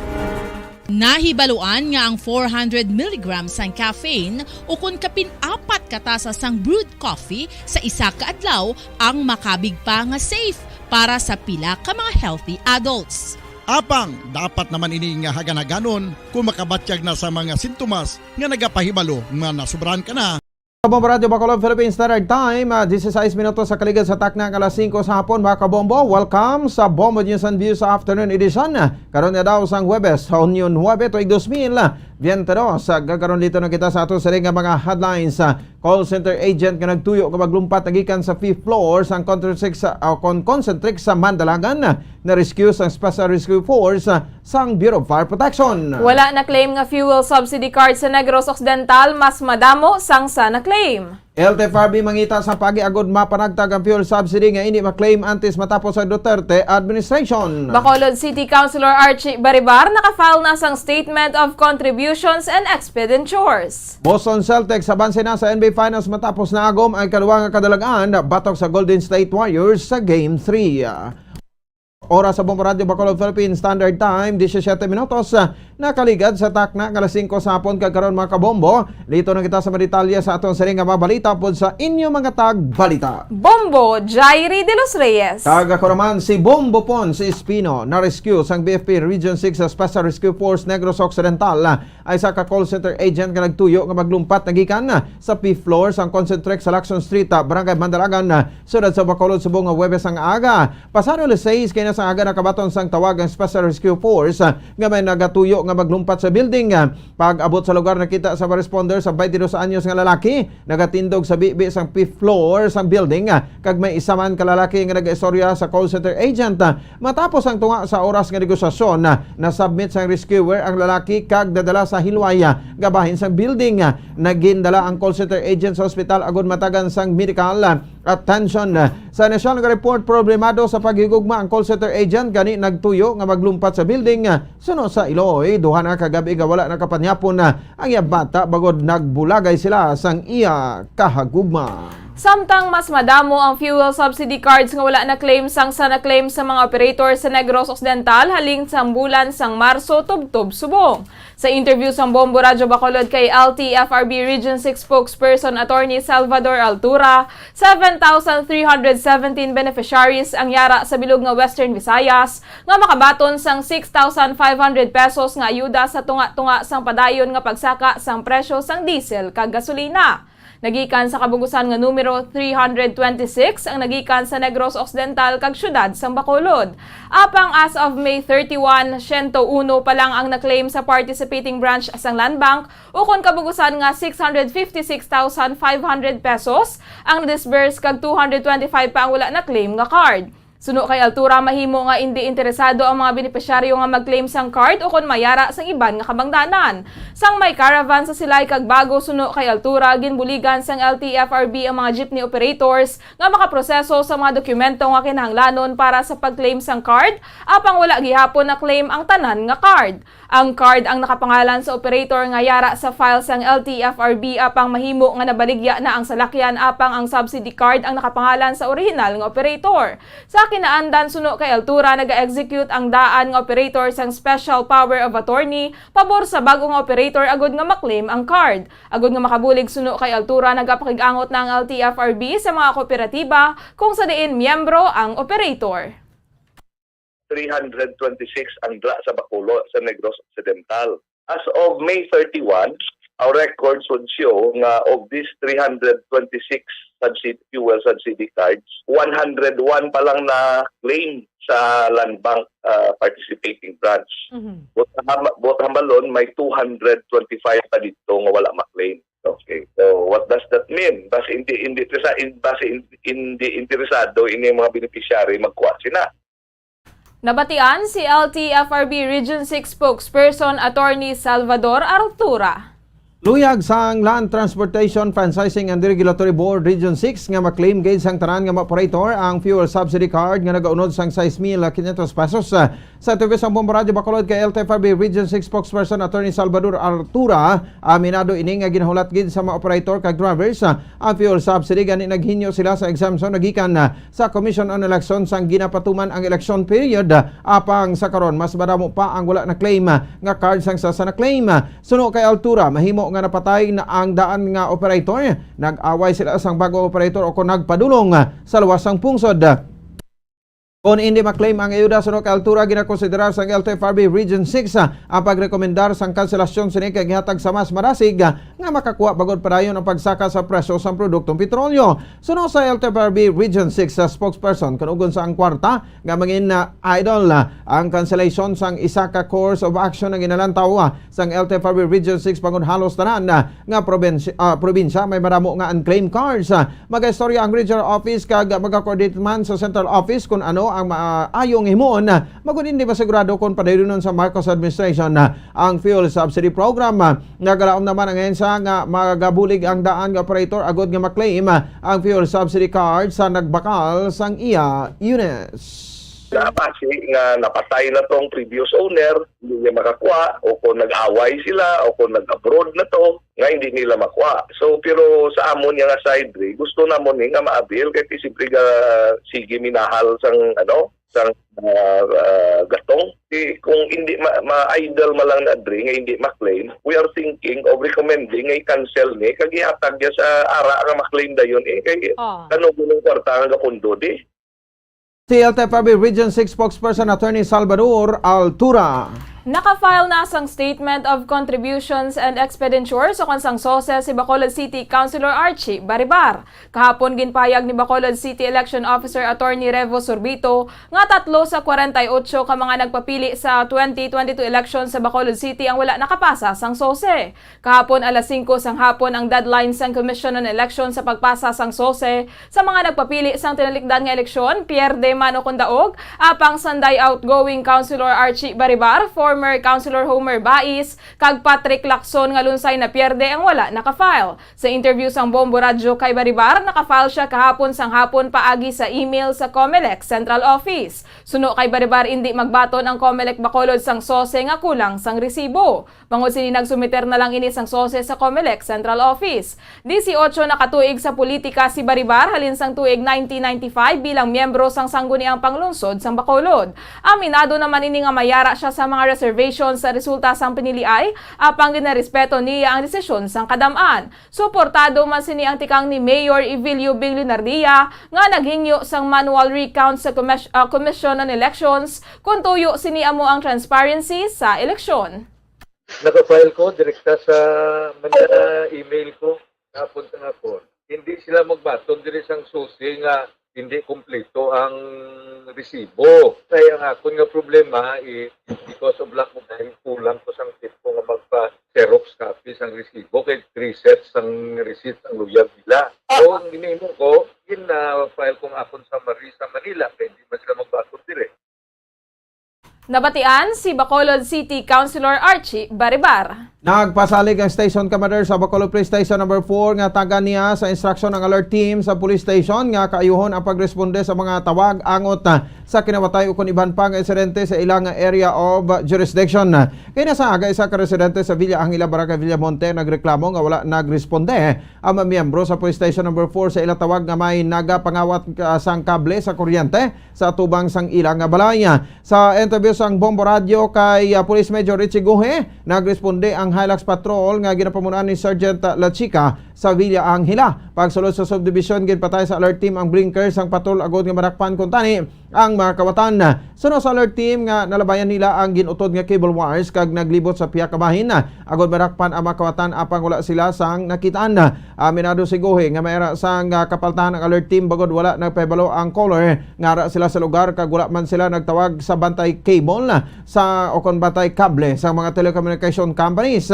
Nahibaluan nga ang four hundred milligrams sang caffeine ukon kapin apat ka tasa sang brewed coffee sa isa ka adlaw ang makabig pa nga safe para sa pila ka mga healthy adults. Apang dapat naman ini nga hagan-haganon kung makabatyag na sa mga sintomas nga nagapahibalo nga nasobrahan ka na. Kabombo Radyo Bacolod, Philippine Standard Time, ah, dise sais minutos sa kaligad sa takna nga alas singko sa hapon. Mga kabombo, welcome sa Bombo News and Views Afternoon Edition. Karon nga daw sang Huwebes, Hunyo nuebe, tuig dos mil biyente dos. Sa gagkaron dito na kita sa ato sini nga mga headlines. Ah, call center agent nga nagtuyo nga maglumpat nagikan sa fifth floor sang Concentric sa, ah, kon Concentric sa Mandalagan, na-rescue sang Special Rescue Force, ah, sang Bureau of Fire Protection. Wala na claim nga fuel subsidy card sa Negros Occidental, mas madamo sang sa na-claim. L T F R B mangita sa pagi agod mapanagtag ang fuel subsidy nga indi ma-claim antes matapos ang Duterte administration. Bacolod City Councilor Archie Baribar naka-file na sang Statement of Contributions and Expenditures. Boston Celtics abanse na sa N B A Finals matapos naagom ang ikaduha nga kadalag-an batok sa Golden State Warriors sa Game three. Oras sa Bombo Radyo Bacolod, Philippine Standard Time, disisiete minutos, ah, nakaligad sa takna nga alas singko sa hapon. Kag karon, mga kabombo, lito na kita sa madetalya sa aton sini nga mga balita pod sa inyo mga tagbalita. Bombo Jairi de los Reyes. Kag ako naman si Bombo Pon, si Espino, na-rescue sang B F P Region six Special Rescue Force Negros Occidental, ah, ay isa ka call center agent nga nagtuyo nga maglumpat nagikan sa fifth floor sang Concentric sa Lacson Street, ah, Barangay Mandalagan, ah, Siyudad sa Bacolod, subong nga Huwebes ang aga. Pasado alas sais kay na sa aga nakabaton sang tawag ang Special Rescue Force, ah, nga may nagatuyo nga maglumpat sa building. Ah, pag-abot sa lugar, nakita sa mga responder sa twenty-dos anyos nga lalaki nagatindog sa bibi sang fifth floor sang building, ah, kag may isa man ka lalaki nga nagaistorya sa call center agent. Ah, matapos ang tunga sa oras nga negosasyon, ah, na-submit sang rescuer ang lalaki kag nadala sa hilway, ah, nga bahin sang building. Ah, nagindala ang call center agent sa ospital agud matagan sang medical, ah, attention. Sa initial nga report, problemado sa paghigugma ang call center agent, gani nagtuyo nga maglumpat sa building. Suno sa iloy, duha na ka gab-i nga wala nakapanyapon ang iya bata bangod nagbulagay sila sang iya kahagugma. Samtang mas madamo ang fuel subsidy cards nga wala na-claim sang sa na-claim sa mga operator sa Negros Occidental halin sang bulan sang Marso tubtob subong. Sa interview sang Bombo Radyo Bacolod kay L T F R B Region six spokesperson Attorney Salvador Altura, seven thousand three hundred seventeen beneficiaries ang yara sa bilog nga Western Visayas nga makabaton sang six thousand five hundred pesos nga ayuda sa tunga-tunga sang padayon nga pagsaka sang presyo sang diesel kag gasolina. Nagikan sa kabugusan nga numero three hundred twenty-six ang nagikan sa Negros Occidental kag siyudad sang Bacolod. Apang as of May thirty-one, siyento uno pa lang ang na-claim sa participating branch sang Land Bank, ukon kabugusan nga six hundred fifty-six thousand five hundred pesos ang na-disburse kag two hundred twenty-five pa ang wala na-claim nga card. Suno kay Altura, mahimo nga indi interesado ang mga benepisyaryo nga mag-claim sang card ukon mayara sang iban nga kabangdanan. Sang may caravan sa Silay kag Bago, suno kay Altura, ginbuligan sang L T F R B ang mga jeepney operators nga makaproseso sa mga dokumento nga kinahanglanon para sa pag-claim sang card, apang wala gihapon na-claim ang tanan nga card. Ang card ang nakapangalan sa operator nga yara sa file sang L T F R B, apang mahimo nga nabaligya na ang salakyan apang ang subsidy card ang nakapangalan sa orihinal nga operator. Sa kinaandan, suno kay Altura, naga-execute ang daan nga operator sang special power of attorney pabor sa bag-o nga operator agud nga ma-claim ang card. Agud nga makabulig, suno kay Altura, nagapakig-angot na ang L T F R B sa mga kooperatiba kung sa diin miyembro ang operator. Three hundred twenty-six ang dra sa Bacolod sa Negros Occidental. As of May thirty-one, our records would show nga of these three hundred twenty-six subsidy, fuel subsidy cards, one hundred one pa lang na claim sa Land Bank, ah, participating branch. Mhm. Buot hamba-, buot hambalon, may two hundred twenty-five pa dito nga wala ma-claim. Okay. So, what does that mean? Basi hindi, hindi interesa-, in-, basi in-, hindi interesado ini mga beneficiary magkuha sila. Nabatian si L T F R B Region six spokesperson Attorney Salvador Artura. Luyag sang Land Transportation Franchising and Regulatory Board Region six nga ma-claim gid sang tanan nga operator ang fuel subsidy card nga nagaunod sang sais mil quinientos pesos. Sa interview sang Bombo Radyo Bacolod kay L T F R B Region six spokesperson Attorney Salvador Artura, aminado ini nga ginahulat gid sa mga operator kag drivers ang fuel subsidy, gani naghinyo sila sa exemption nagikan sa Commission on Election sang ginapatuman ang election period. Apang sa karon, mas madamo pa ang wala na-claim nga card sang sa, sa na-claim. Suno kay Artura, mahimo nga napatay na ang daan nga operator. Nag-away sila sang bag-ong operator o kon nagpadulong sa luwas sang pungsod. Kon hindi ma-claim ang ayuda, suno kay Artura, ginakonsiderar sang L T F R B Region six, ah, ang pagrekomendar sang kanselasyon sini kag ihatag sa mas marasig, ah, nga makakuha bangod padayon ang pagsaka sa presyo sang produktong petrolyo. Suno sa L T F R B Region six sa spokesperson, kanugon sa ang kwarta nga mangin na idle, ah, ang cancellation sang isa ka course of action nga ginalantaw, ah, sang L T F R B Region six bangod halos tanan, ah, nga probinsya, ah, probinsya may madamo nga unclaimed cards. Ah, magaistorya ang regional office kag magakoordinate man sa central office kung ano ang maayong himuon, ah, bangod hindi masigurado kung padayonon sa Marcos administration, ah, ang fuel subsidy program. Ah, nagalaom naman ang ahensya nga magabulig ang daan nga operator agod nga ma-claim, ah, ang fuel subsidy card sa nagbakal sang iya units. Nabasi nga napatay na tong previous owner, hindi niya makakuha, o kung nag-away sila, o kung nag-abroad na to, nga hindi nila makuha. So, pero sa amon nga side, Dre, gusto namon ni nga ma-avail kay ti siyempre ga sige minahal sang, ano, sang, ah, ah, gatong. Di, kung hindi ma-, ma-idle man lang na, Dre, nga hindi ma-claim, we are thinking of recommending nga i-cancel ni kag ihatag niya sa ara nga ma-claim dayon, eh, kay Ah. kano gunong kwarta nga gapundo di. Si L T F R B Region six spokesperson Attorney Salvador Altura. Naka-file na sang Statement of Contributions and Expenditures o kon sang SOSE si Bacolod City Councilor Archie Baribar. Kahapon, ginpahayag ni Bacolod City Election Officer Attorney Revo Sorbito nga tatlo sa kwarenta y ocho ka mga nagpapili sa twenty twenty-two election sa Bacolod City ang wala nakapasa sang SOSE. Kahapon, alas singko sang hapon ang deadline sang Commission on Election sa pagpasa sang SOSE sa mga nagpapili sang tinalikdan nga eleksyon, pierde man o kon daog. Apang sanday outgoing Councilor Archie Baribar, former Councilor Homer Bais, kag Patrick Lacson nga lunsay napierde ang wala naka-file. Sa interview sang Bombo Radyo kay Baribar, naka-file sia kahapon sang hapon paagi sa email sa Comelec Central Office. Suno kay Baribar, indi magbaton ang Comelec Bacolod sang SOSE nga kulang sang resibo. Bangod sini, nagsumiter na lang ini sang SOSE sa Comelec Central Office. Dieciocho na ka tuig sa politika si Baribar, halin sang tuig nineteen ninety-five bilang miyembro sang Sangguniang Panglungsod sang Bacolod. Aminado naman ini nga may ara sia sa mga reservations sa resulta sang piniliay, apang ginarespeto niya ang desisyon sang kadam-an. Suportado man sini ang tikang ni Mayor Evilio Bing Leonardia nga naghingyo sang manual recount sa Commis-, ah, Commission on Elections, kon tuyo sini amo ang transparency sa eleksyon. Naka-file ko direkta sa mga email ko kahapon sa hapon. Hindi sila magbaton diri sang SOSE nga hindi kompleto ang resibo. Kay ang akon nga problema, eh, because of lack of time, kulang ko sang tipo nga magpa-xerox copy sang resibo kay three sets sang receipt ang luyag nila. So, ang ginahimo ko, gin-file ko ang akon summary sa Manila kay hindi man sila magbaton diri. Nabatian si Bacolod City Councilor Archie Baribar. Nagpasalig ang Station Commander sa Bacolod Police Station Number four nga tagan niya sa instruction ang alert team sa police station nga kaayuhon ang pagresponde sa mga tawag angot, ah, sa kinawatay ukon iban pa nga insidente sa ila nga area of jurisdiction. Kay nasa aga, isa ka residente sa Villa Angela, Barangay Villamonte, nagreklamo nga wala nagresponde ang mga miyembro sa Police Station Number four sa ila tawag nga may nagapangawat, ah, sang kable sa kuryente sa atubang sang ila nga balay. Sa interview sang Bombo Radyo kay, ah, Police Major Richie Guhe, nagresponde ang Hilux Patrol nga ginapamunuan ni Sergeant, ah, Lachica sa Villa Angela. Pagsulod sa subdivision, ginpatay sa alert team ang blinker sang patrol agod nga madakpan kuntani ang mga kawatan. Suno sa alert team nga nalabayan nila ang gin-utod nga cable wires kag naglibot sa pihak ka bahin agod madakpan ang mga kawatan apang wala sila sang nakitaan. Aminado si Gohe nga may ara sang, ah, kapaltahan ang alert team bangod wala nagpahibalo ang caller nga ara sila sa lugar kag wala man sila nagtawag sa bantay cable sa o kon bantay kable sa mga telecommunication companies.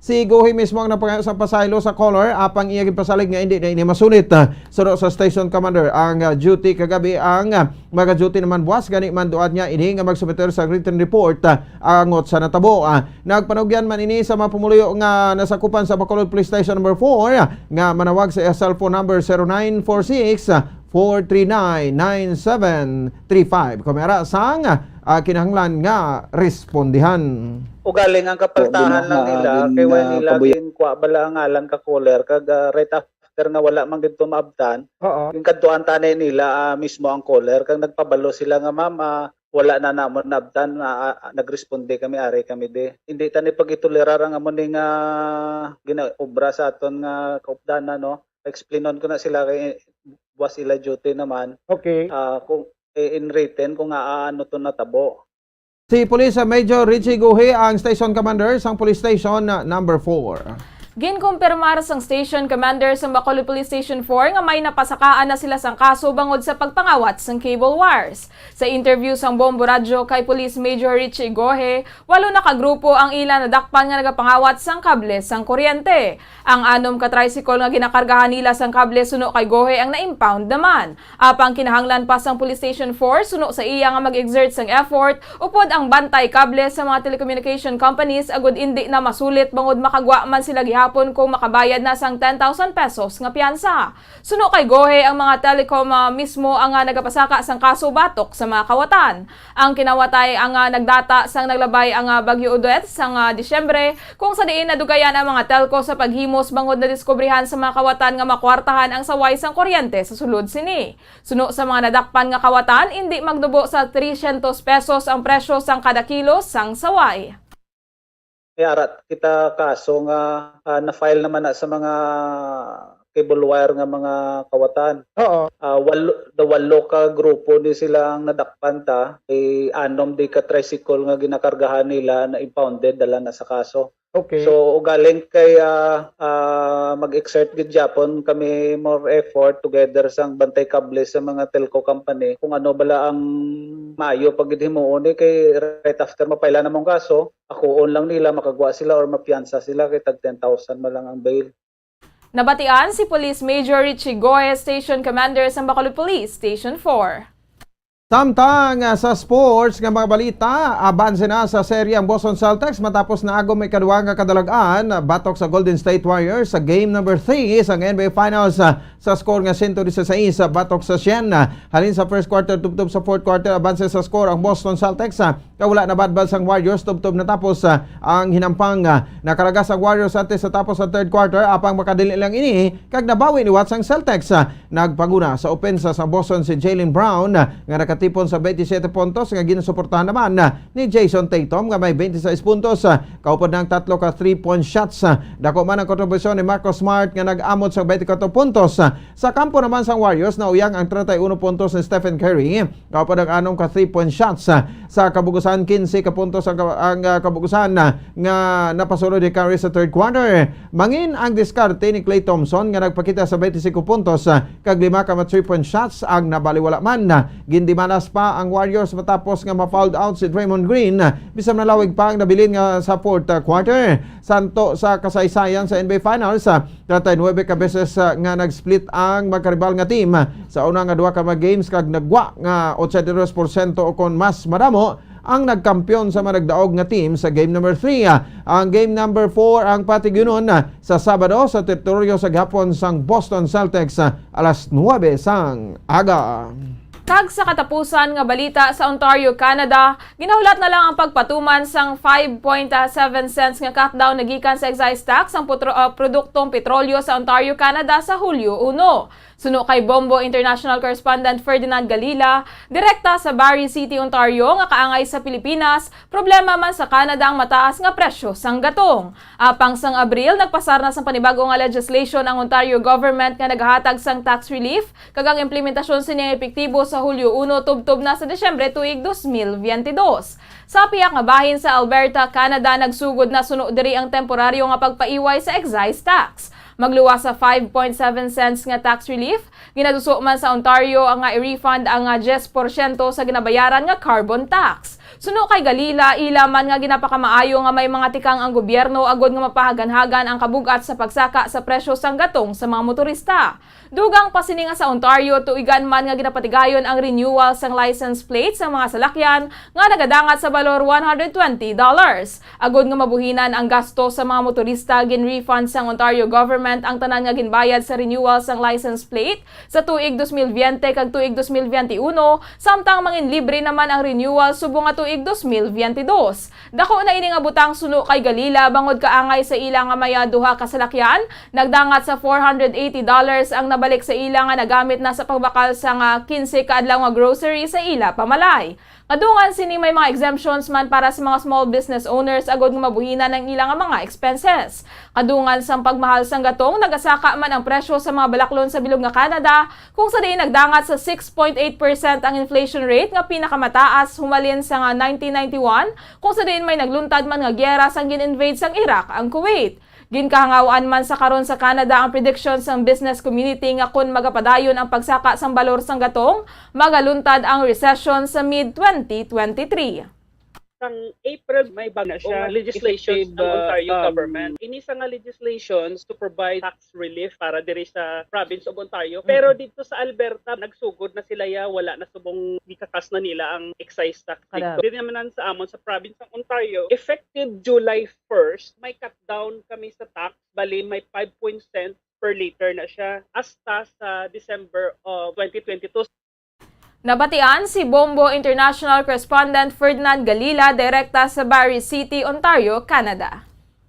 Si Gohe mismo ang nagpangayo sa pasahero sa caller, apang iya ginpasalig nga hindi na ini masulit. Suno sa station commander, ang, ah, duty kagabi ang, ah, mga duty naman buwas, gani manduan niya ini nga magsumiter sa written report, ah, angot sa natabo. Ah, nagpanugyan man ini sa mga pumuluyo nga nasakupan sa Bacolod Police Station number four, ah, nga manawag sa iya cellphone number zero nine four six, four three nine, nine seven three five. Kung may ara sang, ah, kinahanglan nga respondihan. Ugaling ang kapaltahan lang nila, kay way nila ginkuha bala ang ngalan ka caller, kag, ah, right after nga wala man gid to maabtan, Oo. Ginkadtuan tani nila, ah, mismo ang caller, kag nagpabalo sila nga, "Ma'am, ah, wala na namon naabtan, ah, ah, nagresponde kami, ari kami di." Hindi tani pag-itolerar ang amo ni nga ginaobra sa aton nga kaupdanan, no? Explainon ko na sila kay was ila duty naman. Okay. Ah, kung, eh, in written kung aano to natabo. Si Police Major Richie Guhi ang station commander sang Police Station Number four. Ginkumpirmar sang station commander sang Bacolod Police Station four nga may napasakaan na sila sang kaso bangod sa pagpangawat sang cable wires. Sa interview sang Bombo Radyo kay Police Major Richie Gohe, walo na ka grupo ang ila nadakpan nga nagapangawat sang kable sang kuryente. Ang anom ka tricycle nga ginakargahan nila sang kable suno kay Gohe ang na-impound naman. Apang kinahanglan pa sang Police Station four suno sa iya nga mag-exert sang effort upod ang bantay kable sa mga telecommunication companies agud indi na masulit bangod makagwa man sila gihapon kung makabayad na sang ten thousand pesos nga piyansa. Suno kay Gohe, ang mga telecom, ah, mismo ang, ah, nagapasaka sang kaso batok sa mga kawatan. Ang kinawatay ang, ah, nagdata sang naglabay ang, ah, Bagyo Odette sang, ah, Disyembre, kung sa diin nadugayan ang mga telco sa paghimos bangod nadiskubrihan sa mga kawatan nga makwartahan ang saway sang kuryente sa sulod sini. Suno sa mga nadakpan nga kawatan, indi magdubo sa trescientos pesos ang presyo sang kada kilo sang saway. May ara kita kaso nga, ah, na-file naman na sa mga cable wire nga mga kawatan. Oo. Ah, walo, the walo ka grupo ni sila ang nadakpan ta, eh, anom di ka tricycle nga ginakargahan nila na impounded, dala na sa kaso. Okay. So, ugaling kay, ah, ah, mag-exert gid gyapon kami more effort together sang bantay kable sa mga telco company kung ano bala ang maayo pa gid himuon, eh, kay right after mapaila namong kaso, akuon lang nila, makagwa sila or mapiyansa sila kay tag ten thousand man lang ang bail. Nabatian si Police Major Richie Goe, Station Commander sang Bacolod Police Station four. Samtang, ah, sa sports nga mga balita, abanse na sa serye ang Boston Celtics matapos naagom ang ikaduha nga kadalag-an batok sa Golden State Warriors sa game number three sang N B A Finals, ah, sa score nga sento disisais batok sa syen. Halin sa first quarter tubtob sa fourth quarter, abanse sa score ang Boston Celtics, ah, kag wala nabadbad sang Warriors tubtob natapos, ah, ang hinampang, ah, nakalagas ang Warriors antes sa tapos sa third quarter, apang makadili lang ini kag nabawi liwat sang Celtics. Ah, nagpanguna sa opensa sa Boston si Jaylen Brown, ah, nga nakatipon sa twenty-seven puntos nga ginasuportahan naman, ah, ni Jayson Tatum nga may twenty-six puntos, ah, kaupod ang tatlo ka three-point shots. Ah, dako man ang kontribusyon ni Marcus Smart nga nag-amot sa twenty-four puntos. Ah, sa kampo naman sang Warriors, nauyang ang treinta y uno puntos ni Stephen Curry. Kaupod ang anom ka three-point shots, ah, sa kabugusan, quince ka puntos ang ka-, ang, ah, kabugusan, ah, nga napasulod ni Curry sa third quarter. Mangin ang diskarte ni Klay Thompson nga nagpakita sa twenty-five puntos, ah, kag lima ka mga three-point shots ang nabaliwala man. Gindimalas pa ang Warriors matapos nga ma-fouled out si Draymond Green, ah, bisan nalawig pa ang nabilin nga sa fourth, ah, quarter. Santo sa kasaysayan sa N B A Finals, ah, treinta y nuebe ka beses, ah, nga nag-split ang magkaribal nga team, ah, sa una nga duha ka mga games kag nagwa nga ochenta y dos porsyento o kon mas madamo ang nagkampiyon sa mga nagdaog nga team sa game number three. Ah, ang game number four ang patigyunon, ah, sa Sabado sa teritoryo sa gihapon sang Boston Celtics, ah, alas nuebe sang aga. Kag sa katapusan nga balita, sa Ontario, Canada, ginahulat na lang ang pagpatuman sang five point seven cents nga cut down nagikan sa excise tax ang putro-, ah, produktong petrolyo sa Ontario, Canada sa Hulyo uno. Suno kay Bombo International Correspondent Ferdinand Galila, direkta sa Barrie City, Ontario, nga kaangay sa Pilipinas, problema man sa Canada ang mataas nga presyo sang gatong. Apang sang Abril, nagpasar na sang panibag-o nga legislation ang Ontario government nga nagahatag sang tax relief, kag ang implementasyon sini ang epektibo sa Hulyo uno tubtob na sa Disyembre tuig dos mil biyente dos. Sa pihak nga bahin sa Alberta, Canada, nagsugod na suno diri ang temporaryo nga pagpaiway sa excise tax. Magluwas sa five point seven cents nga tax relief, ginaduso man sa Ontario nga i-refund ang, ah, diyes porsyento sa ginabayaran nga carbon tax. Suno kay Galila, ila man nga ginapakamaayo nga may mga tikang ang gobyerno agod nga mapahaganhagan ang kabug-at sa pagsaka sa presyo sang gatong sa mga motorista. Dugang pa sini nga sa Ontario, tuigan man nga ginapatigayon ang renewal sang license plate sang mga salakyan nga nagadangat sa balor one hundred twenty dollars. Agod nga mabuhinan ang gasto sa mga motorista, gin-refund sang Ontario government ang tanan nga ginbayad sa renewal sang license plate sa tuig dos mil biyente kag tuig dos mil biyente uno, samtang manginlibre naman ang renewal subong nga tuig dos mil biyente dos. Dako na ini nga butang suno kay Galila bangod kaangay sa ila nga may, ah, duha ka salakyan, nagdangat sa four hundred eighty dollars ang nabalik sa ila nga nagamit na sa pagbakal sa nga kinse ka adlaw nga grocery sa ila pamalay. Kadungan sini may mga exemptions man para sa mga small business owners agod nga mabuhinan ang ila nga mga expenses. Kadungan sang pagmahal sang gatong, nagasaka man ang presyo sa mga balaklon sa bilog nga Canada, kung sa diin nagdangat sa six point eight percent ang inflation rate nga pinakamataas humalin sa nga nineteen ninety-one, kung sa diin may nagluntad man nga giyera sang gin-invade sang Iraq ang Kuwait. Ginkahangawan man sa karon sa Canada ang prediction sang business community nga kon magapadayon ang pagsaka sang balor sang gatong, magaluntad ang recession sa mid twenty twenty-three. Sang April, may bag-o na siya legislation ang Ontario government. Ini sa nga legislations to provide tax relief para diri sa province of Ontario. Pero dito sa Alberta, nagsugod na sila ya, wala na subong gikakas na nila ang excise tax dito. Diri naman sa amon sa province ng Ontario, effective July first, may cut down kami sa tax, bali may five point cent per liter na siya hasta sa December of twenty twenty-two. Nabatian si Bombo International Correspondent Ferdinand Galila direkta sa Barrie City, Ontario, Canada.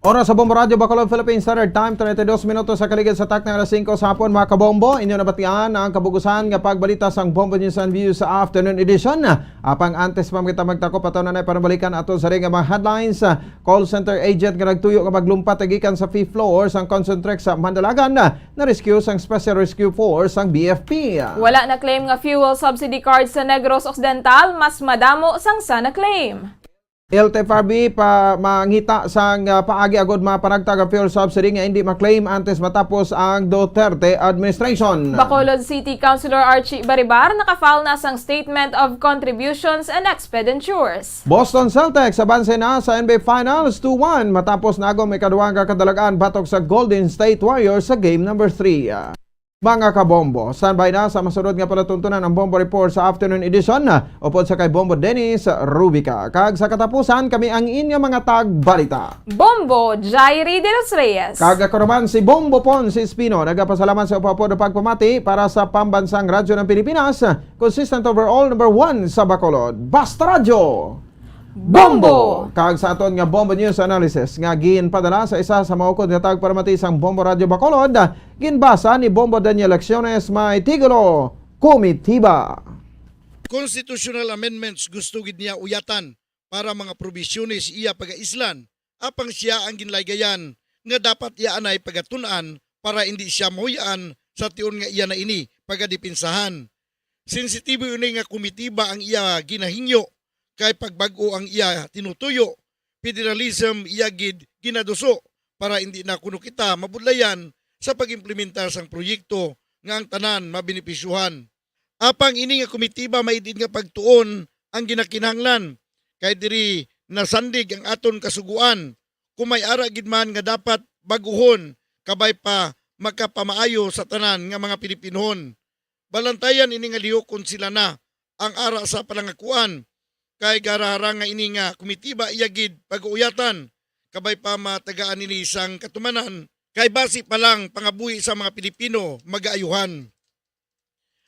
Oras sa Bombo Radyo Bacolod, Philippine Standard Time, treinta y dos minutos sa kaligid sa takna alas singko sa hapon, mga kabombo. Inyo nabatian ang kabugusan nga pagbalita sang Bombo News and Views sa afternoon edition. Apang antes pa kita magtakop, ato na na panabalikan ato sa ring nga mga headlines. Call center agent nga nagtuyo nga maglumpat gikan sa fifth floor sang Concentrix sa Mandalagan na-rescue sang Special Rescue Force sang B F P. Wala na claim nga fuel subsidy card sa Negros Occidental, mas madamo sang sa na-claim. L T F R B pa mangita sang, ah, paagi agod mapanagtag ang fuel subsidy nga hindi ma-claim antes matapos ang Duterte administration. Bacolod City Councilor Archie Baribar naka-file na sang Statement of Contributions and Expenditures. Boston Celtics abanse na sa N B A Finals two one matapos nagom ikaduha nga kadalagan batok sa Golden State Warriors sa game number three. Mga kabombo, standby na sa masunod nga palatuntunan ang Bombo Report sa afternoon edition, upod sa kay Bombo Dennis Rubica. Kag sa katapusan, kami ang inyo mga tagbalita. Bombo Jairi de los Reyes. Kag ako naman si Bombo Pon si Espino. Nagapasalamat sa upapod pagpamati para sa Pambansang Radyo ng Pilipinas, consistent overall number one sa Bacolod. Basta Radyo! Bombo! Kag sa aton nga Bombo News Analysis nga ginpadala sa isa sa maukod nga tagparamati sang Bombo Radyo Bacolod, ginbasa ni Bombo Daniel Acciones, may titulo, Kumitiba. Constitutional amendments gusto gid niya uyatan para mga probisyones iya pagaislan, apang sia ang ginlaygayan nga dapat iya anay pagatun-an para indi sia mahuy-an sa tion nga iya na ini pagadipinsahan. Sensitibo ini nga kumitiba ang iya ginahingyo, kay pagbag-o ang iya tinutuyo, federalism iya gid ginaduso para indi na kuno kita mabudlayan sa pag-implementar sang proyekto nga ang tanan mabenepisyuhan. Apang ini nga komitiba maid-id nga pagtuon ang ginakinahanglan, kay diri nasandig ang aton kasugoan, kung may ara gid man nga dapat bag-uhon kabay pa makapamaayo sa tanan nga mga Pilipinhon. Balantayan ini nga lihok kon sila na ang ara sa palangakuan, kay garahara nga ini nga komitiba iya gid pag-uuyatan, kabay pa matagaan ini sang katumanan, kay basi pa lang pangabuhi sa mga Pilipino magaayuhan.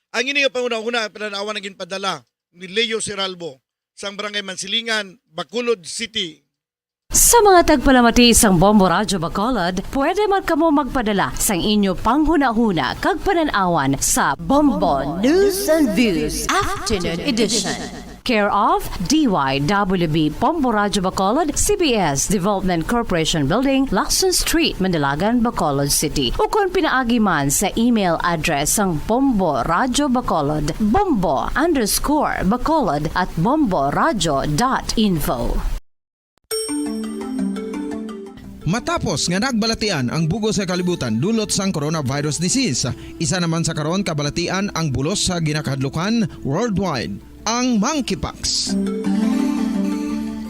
Ang ini nga panghunahuna, panan-awan ang ginpadala ni Leo Seralbo sang Barangay Mansilingan, Bacolod City. Sa mga tagpalamati sang Bombo Radyo Bacolod, pwede man kamo magpadala sang inyo panghunahuna kag panan-awan sa Bombo News and Views Afternoon Edition. Care of D Y W B Bombo Radyo Bacolod, C B S Development Corporation Building, Lacson Street, Manalagan, Bacolod City. Ukon pinaagi man sa email address sang Bombo Radyo Bacolod, bombo underscore bacolod at bombo radyo dot info. Matapos nga nagbalatian ang bug-os nga kalibutan dulot sang coronavirus disease, isa naman sa karon kabalatian ang bulos sa ginakahadlukan worldwide, ang monkeypox.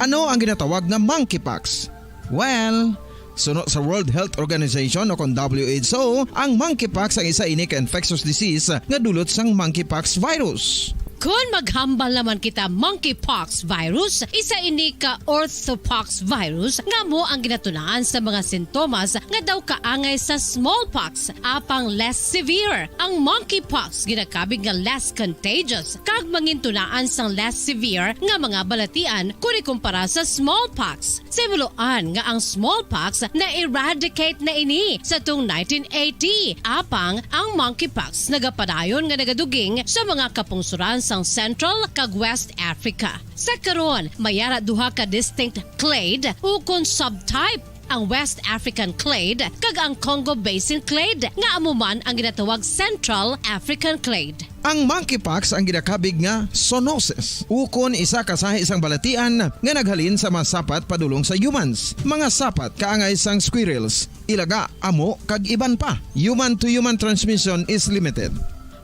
Ano ang ginatawag nga monkeypox? Well, suno sa World Health Organization o kon W H O, ang monkeypox ang isa ini ka infectious disease nga dulot sang monkeypox virus. Kon maghambal naman kita, monkeypox virus, isa ini ka orthopox virus nga amo ang ginatunaan sa mga sintomas nga daw kaangay sa smallpox, apang less severe. Ang monkeypox ginakabig nga less contagious kag mangintunaan sang less severe nga mga balatian kon ikumpara sa smallpox. Sa himuloan nga ang smallpox na-eradicate na ini sa tuong nineteen eighty, apang ang monkeypox nagapadayon nga nagaduging sa mga kapungsoran sang Central kag West Africa. Sa karon, may ara duha ka distinct clade ukon subtype, ang West African clade kag ang Congo Basin clade, nga amo man ang ginatawag Central African clade. Ang monkeypox ang ginakabig nga zoonosis, ukon isa ka sahi sang balatian nga naghalin sa mga sapat padulong sa humans, mga sapat kaangay sang squirrels, ilaga, amo, kag iban pa. Human-to-human transmission is limited.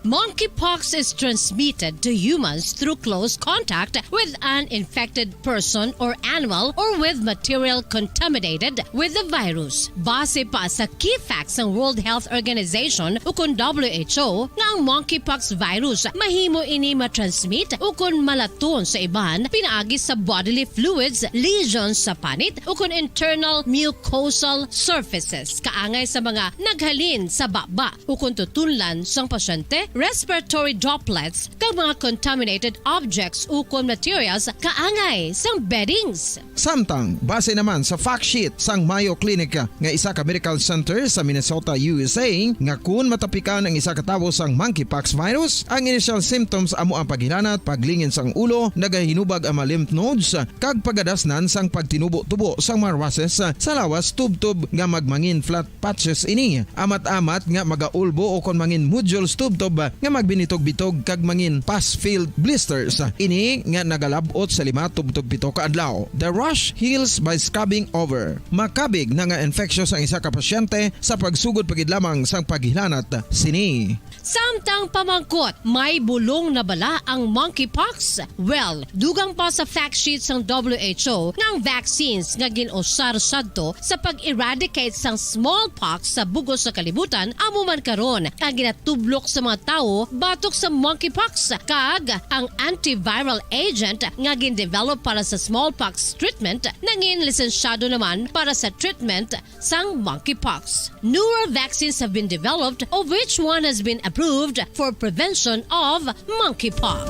Monkeypox is transmitted to humans through close contact with an infected person or animal or with material contaminated with the virus. Base pa sa key facts sang World Health Organization ukon W H O, nga ang monkeypox virus mahimo ini matransmit ukon malaton sa iban pinaagi sa bodily fluids, lesions sa panit, ukon internal mucosal surfaces, kaangay sa mga naghalin sa baba ukon tutunlan sang pasyente, respiratory droplets, kag mga contaminated objects ukon materials kaangay sang beddings. Samtang, base naman sa fact sheet sang Mayo Clinic nga isa ka medical center sa Minnesota, U S A, nga kun matapikan ang isa ka tawo sang monkeypox virus, ang initial symptoms amo ang paghilanat, paglingin sang ulo, nagahinubag ang mga lymph nodes, kag pagadasnan sang pagtinubo-tubo sang mga rashes sa lawas tubtob nga magmangin flat patches ini. Amat-amat nga magaulbo o kon mangin nodules tubtob nga magbinitog-bitog kag mangin pus-filled blisters. Ini nga nagalab-ot sa lima tubtob pito ka adlaw. The rash heals by scabbing over. Makabig na nga infectious ang isa ka pasyente sa pagsugod pa gid lamang sang paghilanat sini. Samtang pamangkot, may bulong na bala ang monkeypox? Well, dugang pa sa fact sheet sang W H O nga ang vaccines nga gin-usar sadto sa pag-eradicate sang smallpox sa bug-os nga kalibutan amo man karon ang ginatublok sa mga tawo batok sa monkeypox, kag ang antiviral agent nga gin-develop para sa smallpox treatment nangin lisensyado naman para sa treatment sang monkeypox. Newer vaccines have been developed, of which one has been approved for prevention of monkeypox.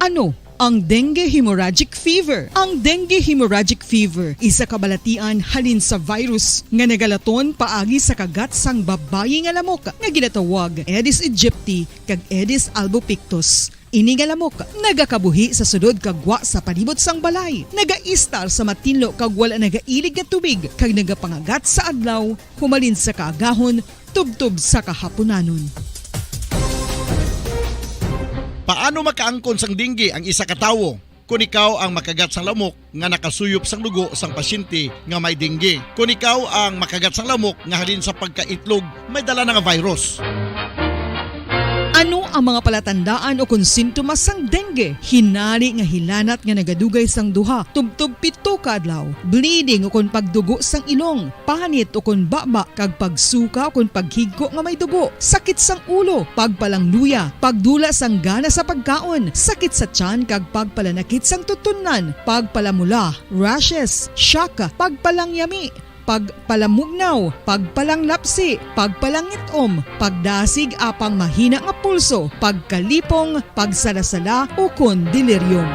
Ano ang dengue hemorrhagic fever? Ang dengue hemorrhagic fever isa ka balatian halin sa virus nga nagalaton paagi sa kagat sang babayi nga lamok nga ginatawag Aedes aegypti kag Aedes albopictus. Ini nga lamok nagakabuhi sa sulod kag gwa sa palibot sang balay, nagaistar sa matinlo kag wala nagailig nga tubig, kag nagapangagat sa adlaw humalin sa kaagahon tubtob sa kahapunanon. Paano makaangkon sang dengue ang isa ka tawo? Kon ikaw ang makagat sang lamok nga nakasuyop sang dugo sang pasyente nga may dengue, kon ikaw ang makagat sang lamok nga halin sa pagkaitlog may dala na nga virus. Ano ang mga palatandaan o kon sintomas sang dengue? Hinari nga hilanat nga nagadugay sang duha tubtob pito ka adlaw, bleeding o kon pagdugo sang ilong, panit o kon baba, kag pagsuka o kon paghigko nga may dugo, sakit sang ulo, pagpalangluya, pagdula sang gana sa pagkaon, sakit sa tiyan kag pagpalanakit sang tutunlan, pagpalamula, rashes, shock, pagpalangyami, pagpalamugnaw, pagpalanglapsi, pagpalangit-om, pagdasig apang mahina nga pulso, pagkalipong, pagsalasala, ukon delirium.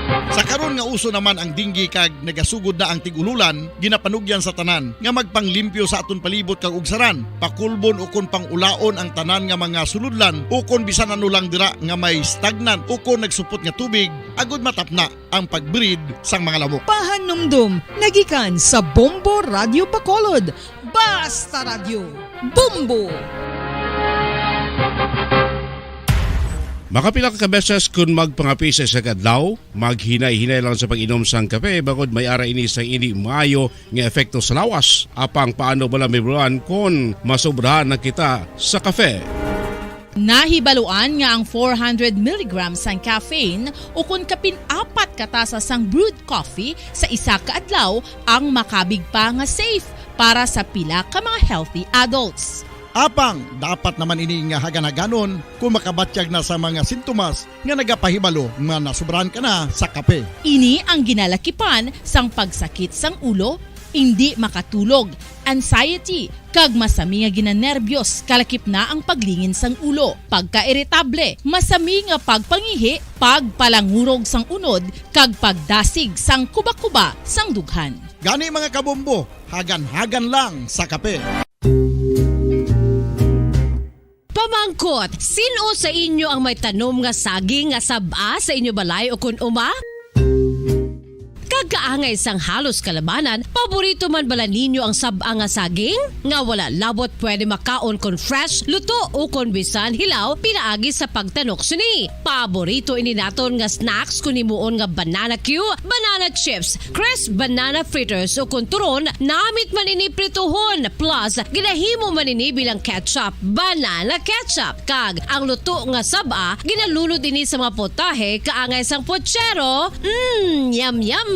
Sa karon nga uso naman ang dengue kag nagasugod na ang tig-ululan, ginapanugyan sa tanan nga magpanglimpyo sa aton palibot kag ugsaran, pakulbon ukon pang-ulaon ang tanan nga mga sulodlan ukon bisan ano lang dira nga may stagnant ukon nagsupot nga tubig, agud matapna ang pag-breed sang mga lamok. Pahanumdom nagikan sa Bombo Radio Bacolod. Basta Radyo, Bombo! Makapila ka beses kun magpangape sa isa ka adlaw, maghinay-hinay lang sa pag-inom sang kape, bangod may ara ini sang indi maayo nga epekto sa lawas. Apang paano bala, Mibran, kon masobrahan na kita sa kafe? Nahibaluan nga ang four hundred milligrams sang caffeine ukon kapin apat ka tasa sang brewed coffee sa isa ka adlaw ang makabig pa nga safe para sa pila ka mga healthy adults. Apang dapat naman ini nga hagan-haganon kung makabatyag na sa mga sintomas nga nagapahibalo nga nasobrahan ka na sa kape. Ini ang ginalakipan sang pagsakit sang ulo, indi makatulog, anxiety, kag masami nga ginanerbyos, kalakip na ang paglingin sang ulo, pagkairitable, masami nga pagpangihi, pagpalangurog sang unod, kag pagdasig sang kubakuba sang dughan. Gani, mga kabombo, hagan-hagan lang sa kape. Pamangkot, sin-o sa inyo ang may tanom nga saging nga sab-a sa inyo balay ukon uma? Kag kaangay sang halos kalabanan, paborito man bala ninyo ang sab-a nga saging? Nga wala labot pwede makaon kon fresh, luto, ukon bisan hilaw pinaagi sa pagtanok sini. Paborito ini naton nga snacks kon himuon nga banana cue, banana chips, crisp banana fritters, ukon turon, namit man ini prituhon, plus ginahimo man ini bilang ketchup, banana ketchup. Kag ang luto nga sab-a, ginalunod ini sa mga potahe kaangay sang pochero. Mm, yum, yum!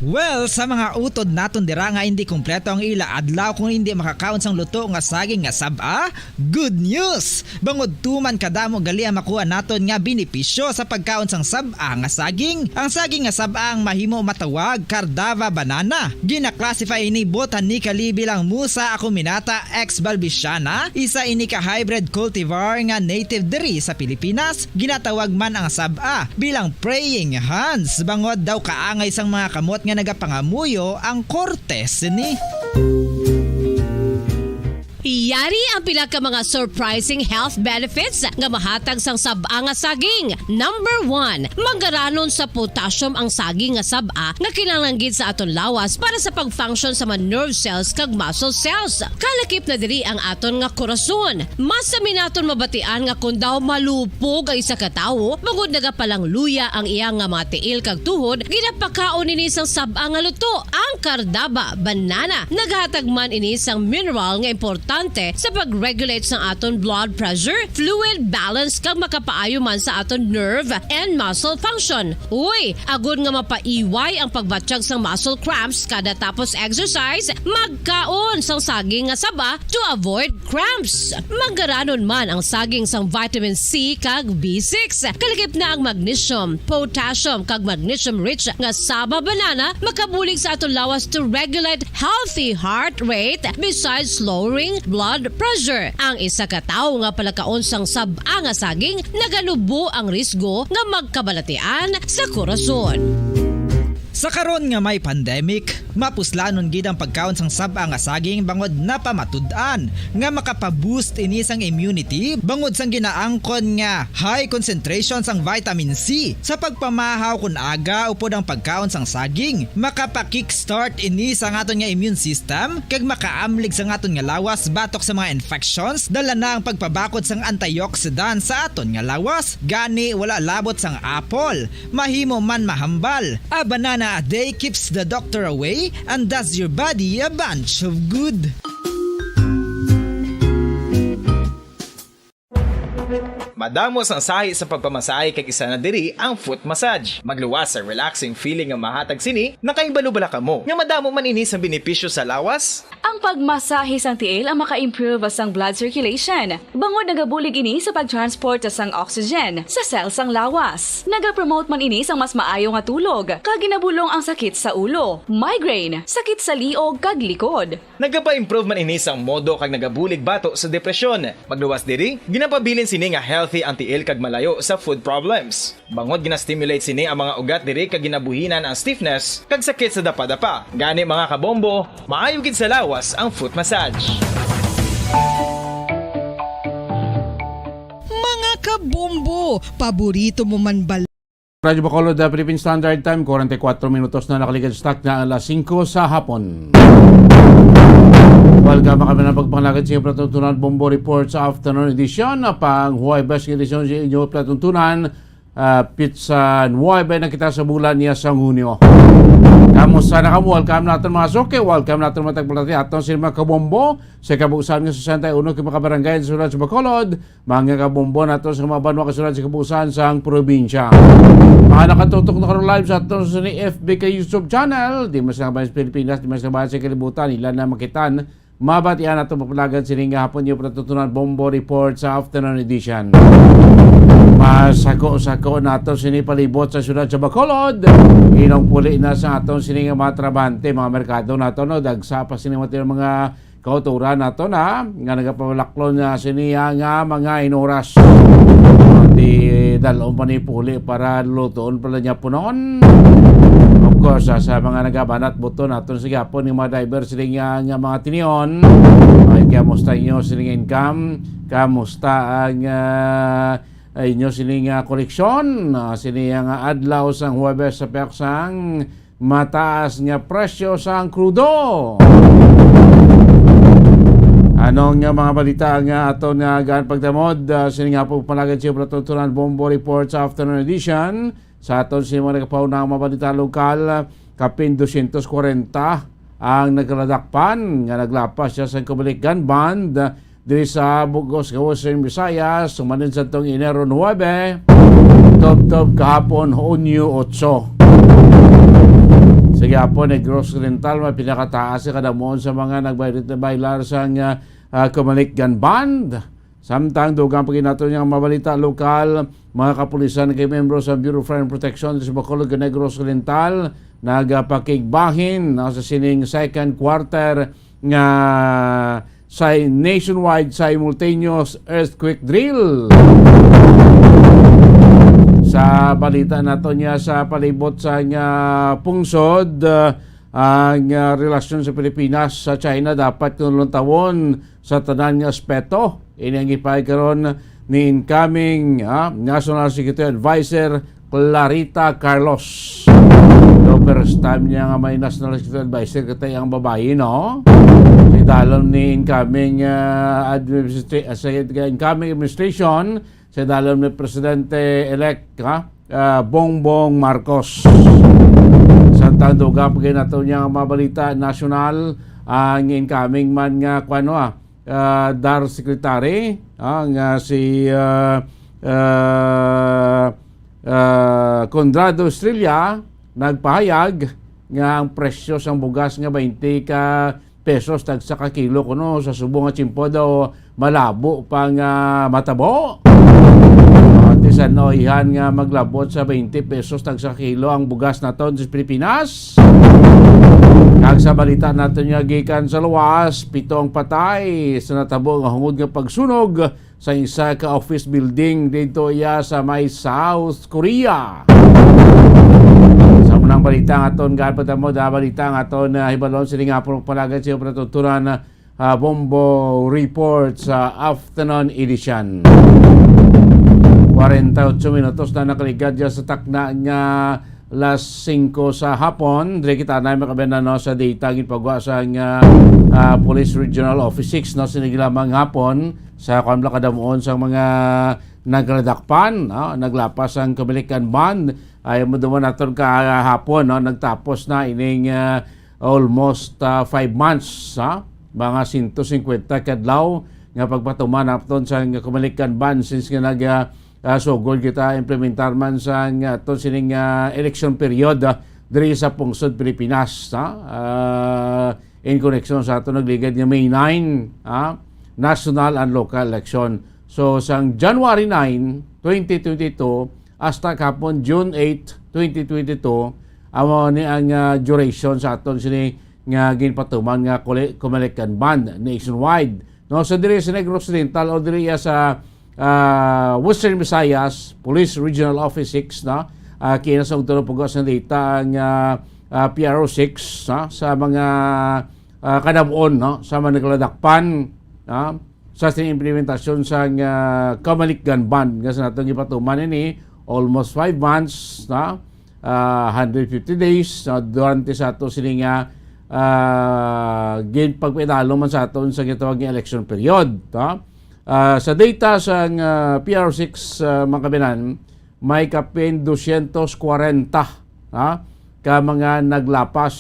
Well, sa mga utod naton dira nga indi kompleto ang ila adlaw kung indi makakaon sang luto nga saging nga sab-a, good news! Bangod tuman kadamo gali ang makuha naton nga benepisyo sa pagkaon sang sab-a nga saging. Ang saging nga sab-a ang mahimo matawag Cardava banana. Gina-classify ini botanically bilang Musa acuminata ex balbisiana, isa ini ka hybrid cultivar nga native diri sa Pilipinas. Ginatawag man ang sab-a bilang praying hands, bangod daw kaangay sang mga kamot nga nagapangamuyo ang korte sini. Yari ang pila ka mga surprising health benefits nga mahatag sang sab-a nga saging. Number one, manggaranon sa potassium ang saging nga sab-a nga kinahanglan gid sa aton lawas para sa pag-function sa mga nerve cells kag muscle cells. Kalakip na diri ang aton nga korason. Masami naton mabatian nga kon daw malupog ang isa ka tawo, bangod nagapalangluya ang iya nga mga tiil kag tuhod, ginapakaon ini sang sab-a nga luto, ang Cardava banana. Naghatag man ini sang mineral nga importante sa pag-regulate sang aton blood pressure, fluid balance, kag makapaayo man sa aton nerve and muscle function. Uy, agod nga mapaiway ang pagbatyag sang muscle cramps kada tapos exercise, magkaon sang saging nga saba to avoid cramps. Manggaranon man ang saging sang vitamin C kag B six. Kalakip na ang magnesium, potassium, kag magnesium-rich nga saba banana makabulig sa aton lawas to regulate healthy heart rate besides lowering blood pressure. Ang isa ka tawo nga palakaon sang sab-a nga saging naganubo ang risgo nga magkabalatian sa korason. Sa karon nga may pandemic, mapuslanon gid ang pagkaon sang sab-a nga saging bangod napamatud-an nga makapa-boost ini sang immunity bangod sang ginaangkon nga high concentration sang vitamin C. Sa pagpamahaw kon aga upod ang pagkaon sang saging, makapa-kickstart ini sa aton nga immune system kag makaamlig sa aton nga lawas batok sa mga infections, dala na ang pagpabakod sang antioxidant sa aton nga lawas. Gani, wala labot sang apple, mahimo man mahambal. A banana a day keeps the doctor away and does your body a bunch of good. Madamo sang sahi sa pagpamasahe, kag isa na diri ang foot massage. Magluwas sa relaxing feeling nga mahatag sini. Nakahibalo bala kamo nga madamo man ini sang benepisyo sa lawas? Ang pagmasahe sang tiil ang maka-improve sang blood circulation, bangod nagabulig ini sa pag-transport sang oxygen sa cell sang lawas. Nagapromote man ini sang mas maayo nga tulog, kag ginabulong ang sakit sa ulo, migraine, sakit sa liog, kag likod. Nagapa-improve man ini sang modo kag nagabulig bato sa depresyon. Magluwas diri, ginapabilin sini nga healthy ang tiil kag malayo sa foot problems. Bangod gina-stimulate sini ang mga ugat diri kag ginabuhinan ang stiffness kag sakit sa dapadapa. Gani, mga kabombo, maayo gid sa lawas ang foot massage. Mga kabombo, paborito mo man ba Radyo Bacolod, uh, Philippine Standard Time, forty-four minutos na nakaligad sa takna alas singko sa hapon. Welcome kami na pagpangalagad sa inyong palatuntunan, Bombo Report sa afternoon edition. Uh, pang Huwebes nga edisyon sa inyong palatuntunan, uh, pizza nuwebe na kita sa bulan niya sa Hunyo. Kamusta na kamo? Welcome natin, mga suki. Welcome natin, mga tagpalati. Aton sila, mga kabombo, sa kabuusan nga sesenta y uno ka mga barangay sa sulod sa Bacolod, mga kabombo nato sa mga banwa kasulod sa kabuusan sang probinsya. Mga nakatutok na karon live sa aton sa ni F B K YouTube channel, di man sa bayan sa Pilipinas, di man sa bayan sa kalibutan, ila na makitan, mabatian nato mapalagan sining nga hapon yung patutunan Bombo Report sa afternoon edition. Masako-sako nato sini palibot sa syudad sa Bacolod, inong puli na sa aton sini nga mga trabahante, mga merkado nato, no, dagsa pa sini mga kauturan nato na nga nagapalaklon na siniya nga mga inuras. Di dalon pa ni puli para lutoon pala niya punon. Of course, ah, sa mga nagabanat buto naton sa gihapon ni mga driver sila nga, nga mga tinion. Ay, kamusta inyo sining income? Kamusta ang, ah, inyo sining, ah, koleksyon? Ah, sini nga adlaw sang Huwebes sa peksang mataas nga presyo sang krudo. Ano nga mga balita nga aton nga gaan pagtamod, ah, sini nga po palagad siya pala tutunan Bombo Report sa afternoon edition. Sa aton sa mga nagpauna nga mga balita lokal, kapin dosyentos kwarenta ang nagkaladakpan nga naglapas siya sa Kumalik Gun Ban diri sa bug-os nga Western Visayas, sumanid sa tong Enero nuebe, tubtob kahapon, Hunyo otso. Sa gihapon, Negros Oriental, may pinakataas sa kadamuon sa mga nagbayad na bailar sang, ah, ah, Kumalik Gun Ban. Samtang dugang pa ginato niya ang mabalita lokal, mga kapulisan kay membro sa Bureau of Fire and Protection sa Bacolod kag Negros Oriental nagapakigbahin, ah, sa sining second quarter nga sa nationwide simultaneous earthquake drill. Sa balita nato niya sa palibot sa nga pungsod, ah, ang, ah, relasyon sa Pilipinas sa China dapat nga tawon sa tanan nga aspeto. Ini ang gipahayag karon ni incoming, ah, National Security Advisor Clarita Carlos. No, first time niya nga may National Security Advisor katay ang babayi, no? Sa idalom ni incoming, ah, administra-, sa incoming administration, sa idalom ni Presidente-elect, ha? Ah, Bongbong Marcos. Samtang dugang pa ginato niya ang mga balita nasyonal, ang incoming man nga, kuwan, ah, ah, DAR Secretary, ah, nga si, ah, ah, ah, Conrado Estrella, nagpahayag nga ang presyo sang bugas nga baynte ka pesos tagsa ka kilo kuno sa subong nga tiyempo daw malabo pa nga matabo. Ati sa noihan nga maglabot sa baynte pesos tagsa ka kilo ang bugas naton sa Pilipinas. Kag sa balita naton nga gikan sa luwas, pito ang patay sa natabo nga hungod nga pagsunog sa isa ka office building dito iya sa may South Korea. Sa munang balita nga aton gaan pagtamod, ah, balita nga aton, ah, hibalon sini nga puro palagad sa iyo patuturan, ah, Bombo Report sa afternoon edition. Kwarenta y otso minutos na nakaligad dyan sa takna nga las singko sa hapon. Diri kita na makabendan, no, sa data ginpagwa sa nga, ah, Police Regional Office six, no, sinigi lamang hapon sa kuwan bala kadamuon sa mga nagradakpan, no, naglapas ang Kumalik Gun Ban. Ay mo duman naton kahapon, no, nagtapos na ining, ah, almost, ah, five months, ha? Mga sento singkwenta ka adlaw nga pagpatuman naton sa nga Comelec gun ban, since nga nag, ah, ah, sugod kita implementar man sa nga aton sining, ah, election period, ah, diri sa pungsod Pilipinas, ha? Ah, in connection sa aton nagligad nga May nine, ha? National and local election. So, sang January nine, twenty twenty-two, hasta kahapon, June eight, twenty twenty-two, amo ni ang, ah, duration sa aton sini nga ginpatuman nga Cole-, Comelec gun ban nationwide. No, sa diri sa Negros Occidental o diri sa, ah, Western Visayas, Police Regional Office six, no? Ah, kinasong tulo pugos nga data ang, ah, ah, P R O six, no? Sa mga, ah, kadab-on, no? Sa mga nagladakpan, no? Sa sining implementasyon sa nga Comelec gun ban nga sa natong gipatuman ini, almost five months, no? Ah, hundred fifty days, no? Durante sa ato sini nga, ah, ginpagpainalom man sa aton sa gitawag nga election period, no? Ah, sa data sa nga P R six, ah, mga kabinan, may kapin dosyentos kwarenta, ha, ka mga naglapas,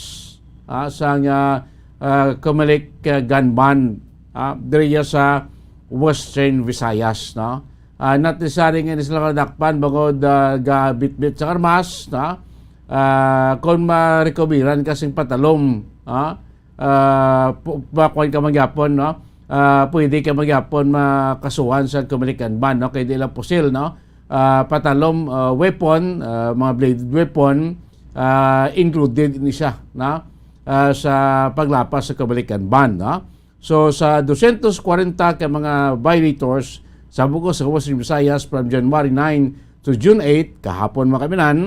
ha, sa nga, ah, Comelec, ah, gun ban, ha, diriya sa Western Visayas, no? Ah, not necessary nga ni sila kadakpan bangod, ah, gabitbit sa armas, no? Ah, kung marekobiran ka sing patalom, ha, ah, pu-, makuan ka man gyapon, no? Ah, pwede ka man gyapon makasuhan sa Comelec gun ban, no? Kay di lang pusil, no? Ah, patalom, ah, weapon, ah, mga bladed weapon, ah, included ni siya, no? Ah, sa paglapas sa Comelec gun ban, no? So, sa dosyentos kwarenta ka mga violators sa bug-os sa Western Visayas from January nine to June eight, kahapon, mga kabinan,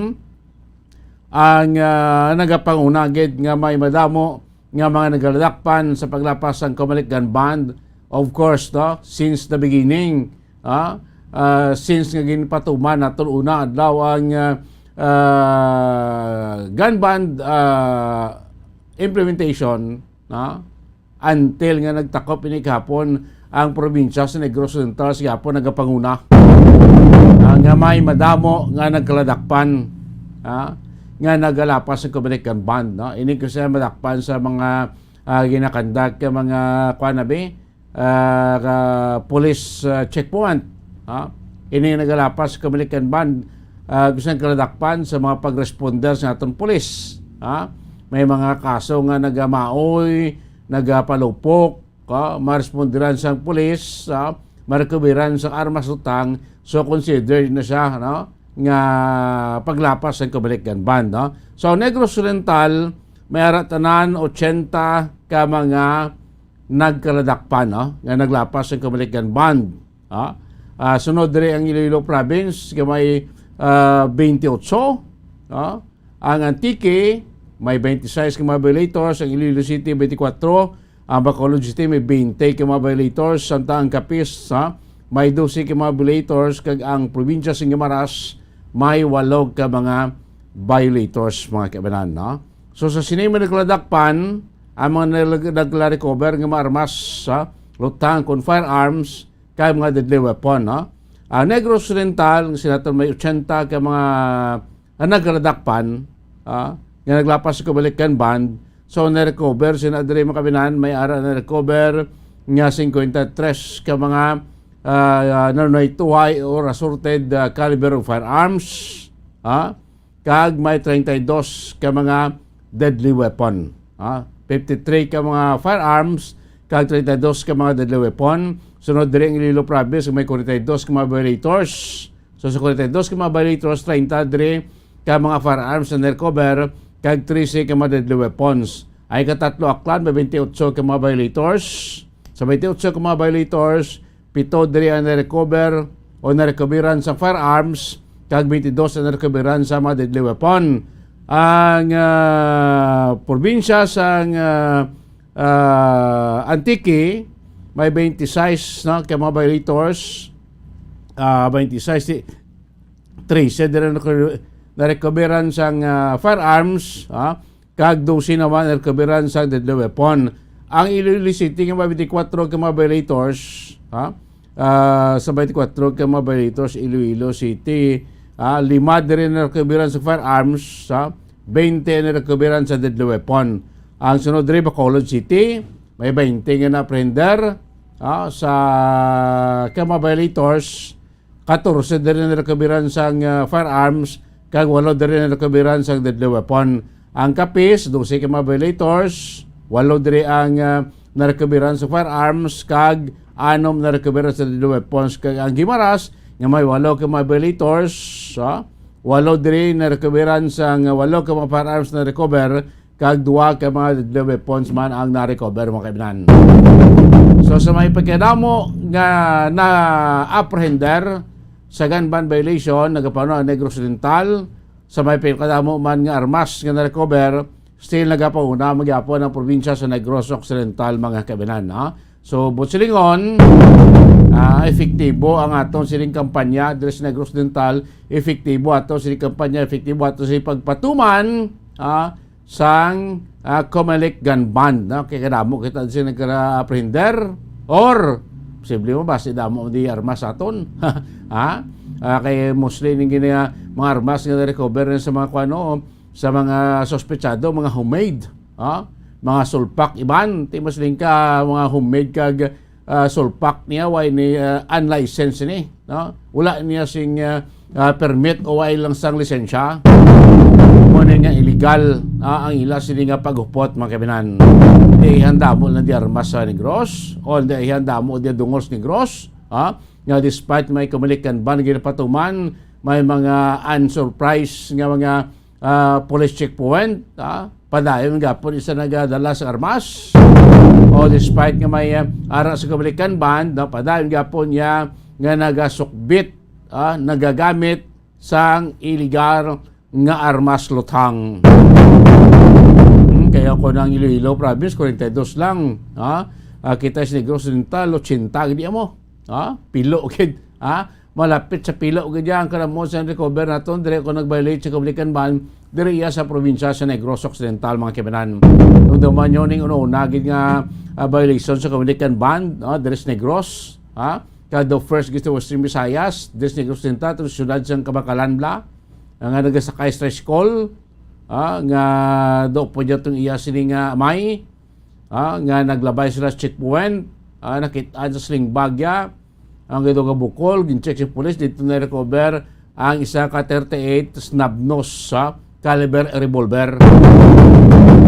ang, ah, nagapanguna gid nga may madamo nga mga nagaladakpan sa paglapas sang Comelec gun ban, of course, no, since the beginning, ah, ah, since nga ginpatuman naton una adlaw ang, ah, ah, gun ban, ah, implementation, no, until nga nagtakop ini gihapon ang probinsya sa Negros Occidental, sa gihapon nagapanguna, ah, nga may madamo nga nagkaladakpan, ah, nga nagalapas sa Comelec gun ban, no? Ini kasi madakpan sa mga, ah, ginakandak ka mga, kuan na bi, ah, ka police, ah, checkpoint, ha? Ini nagalapas sa Comelec gun ban, ah, gusto nang kaladakpan sa mga pag-responder sa aton pulis, ha? May mga kaso nga nagamaoy, nagapalupok, ka, maresponderan sang pulis, ah, marekoberan sang armas, utang, so considered na siya, no, nga paglapas sang Comelec gun ban, no? So, Negros Occidental, may ara tanan ochenta ka mga nagkaladakpan, no, nga naglapas sang Comelec gun ban, no? Ah, sunod diri ang Iloilo Province, nga may, ah, twenty-eight, no? Ang Antique, may twenty-six ka mga violators, ang Iloilo City, twenty-four, ang Bacolod City may twenty ka mga violators, samtang ang Capiz, ha, may dose ka mga violators, kag ang probinsya sa Guimaras may walo ka mga violators, mga kaibanan, no? So, sa sini mga nagladakpan, ang mga nag-, nagla-recover nga mga armas, ha, lutang kon firearms, kag mga deadly weapon, no? Ang Negros Occidental, nga sinaton may ochenta ka mga, ah, nagladakpan, ah, nga naglapas sa Comelec gun ban. So, na-recover sina diri, mga kabinan, may ara na-recover nga cincuenta y tres ka mga, ah, ah, nanunaytohay or assorted, ah, caliber of firearms, ah, kag may treinta y dos ka mga deadly weapon, ah, fifty-three ka mga firearms, kag treinta y dos ka mga deadly weapon. Sunod diri ang Iloilo Province, may kwarenta y dos ka mga violators. So, sa kwarenta y dos ka mga violators, treinta diri ka mga firearms na na-recover, kag trese ka mga deadly weapons. Ang ikatatlo, Aklan, may twenty-eight ka mga violators. Sa twenty-eight ka mga violators, pito diri ang na-recover o na-recoveran sa firearms, kag twenty-dos ang na-recoveran sa mga deadly weapon. Ang, ah, probinsya sa, ah, ah, Antique, may twenty-six, no, ka mga violators. Ah, twenty-six, si-, trese dira na-, na-recoveran sang, ah, firearms, ah, kag dose naman na-recoveran sang deadly weapon. Ang Iloilo City nga may twenty-four ka mga violators, ha? Ah, sa twenty-four ka mga violators, Iloilo City, ah, lima diri na-recoveran sa firearms, ha? Twenty na-recoveran sa deadly weapon. Ang sunod diri, Bacolod City, may twenty nga na-apprehender, ah, sa, ka mga violators, katorse diri na recoveran sang, ah, firearms, kag walo diri na recoveran sang deadly weapon. Ang Capiz, dose ka mga violators, walo diri ang, ah, na-recoveran sa firearms, kag anom na-recoveran sa deadly weapons. Kag ang Guimaras, nga may walo ka mga violators, ah, walo diri na-recoveran sang, ah, walo ka mga firearms na-recover, kag duha ka mga deadly weapons man ang na-recover, mga kaibigan. So, sa may pagkadamo nga na-apprehender sa gun ban violation, nagapauna ang Negros Oriental. Sa may pagkadamo man nga armas nga na-recover, still nagapauna man gyapon ang probinsya sa Negros Occidental, mga kaibigan, ha? So, buot silingon, ah, epektibo ang aton sining kampanya diri sa Negros Oriental, epektibo ato sining kampanya, epektibo ato sining pagpatuman, ah, sang, ah, Comelec gun ban, no? Kay kadamo kita sing nagka-apprehender, or posible mo ba si damo di armas aton? Ha? Ah, kay mostly ning gini nga mga armas nga na-recover na sa mga kuan, no, sa mga suspetsado, mga homemade, ha? Mga sulpak iban, ti mas lingka mga homemade kag, ah, sulpak niya, wala ni, ah, unlicensed ni, no? Wala niya sing, ah, ah, permit o wala lang sang lisensya. Mo ni nga illegal, ah, ang ila sini nga paghupot, mga kaibigan. Di ihanda mo lang di armas sa Negros, o di ihanda mo di dungos Negros, ha? Nga despite may Comelec gun ban ginapatuman, may mga unsurprised nga mga, ah, police checkpoint, ah, padayon gapon isa nagadala sa armas. O despite nga may, ah, ara sa Comelec gun ban, no, padayon gapon niya nga nagasukbit, ah, nagagamit sang illegal nga armas luthang. Hmm, kaya ko nang Iloilo province, forty-two lang, ha? Ah, kita sa Negros Oriental, ochenta gid mo. Ha? Pilo gid, ha? Malapit sa pilo gid ang karamo sa recover naton, dire ko nag-violate sa Comelec gun ban, dire iya sa probinsya sa Negros Occidental, mga kaibigan. Kung duman nyo ning una-una gid nga, ah, violation sa Comelec gun ban, no? Dire sa Negros, ha? Kag the first gid sa Western Visayas, dire sa Negros Occidental, to siyudad sang Kabacalan, bla, nga nagasakay sa tricycle, ah, nga do po niya tong iya sini nga amay, ah, nga naglabay sila sa checkpoint, ah, nakit-an sa sling bag ya ang ito nga bukol, gin-check sa pulis, dito na-recover ang isa ka thirty-eight snub nose sa caliber revolver.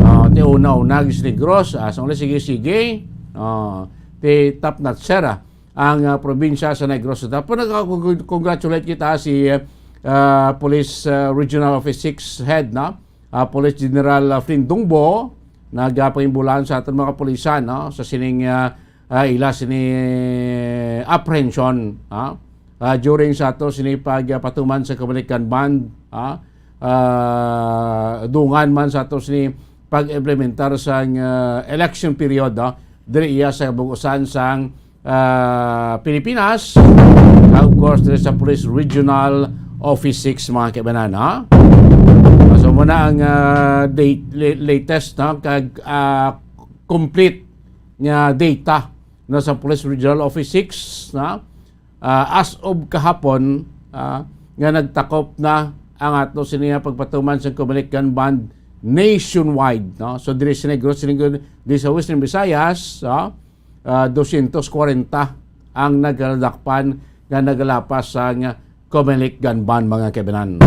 Ah, ti una-una, gis Negros, ah, sa uli, sige, sige. Ah, ti top notcher, ah, ang, ah, probinsya sa Negros. Tapos nagka-congratulate kita si, ah, Police, ah, Regional Office six Head, no? Ah, Police General, ah, Flynn Dungbo, nagapangimbulan sa aton mga kapulisan, no? Sa sining, ah, ah, ila sini apprehension, ha? Ah, during sa ato sini pagpatuman sa Comelec gun ban, ha? Ah, dungan man sa ato sini pag-implementar sang, ah, election period, ha? Diri iya sa bug-usan sang, ah, Pilipinas, kag of course, diri sa Police Regional Office six, mga kaibanan, ha? So, muna ang, ah, date, la-, latest, no? Kag, ah, complete nga data, no, sa Police Regional Office six, no? Ah, as of kahapon, ah, nga nagtakop na ang ato sini nga pagpatuman sa Comelec gun ban nationwide, no? So, diri sa Negros, diri sa Western Visayas, no? Ah, dosyentos kwarenta ang nagaladakpan nga nagalapas sang Comelec gun ban, mga kaibanan.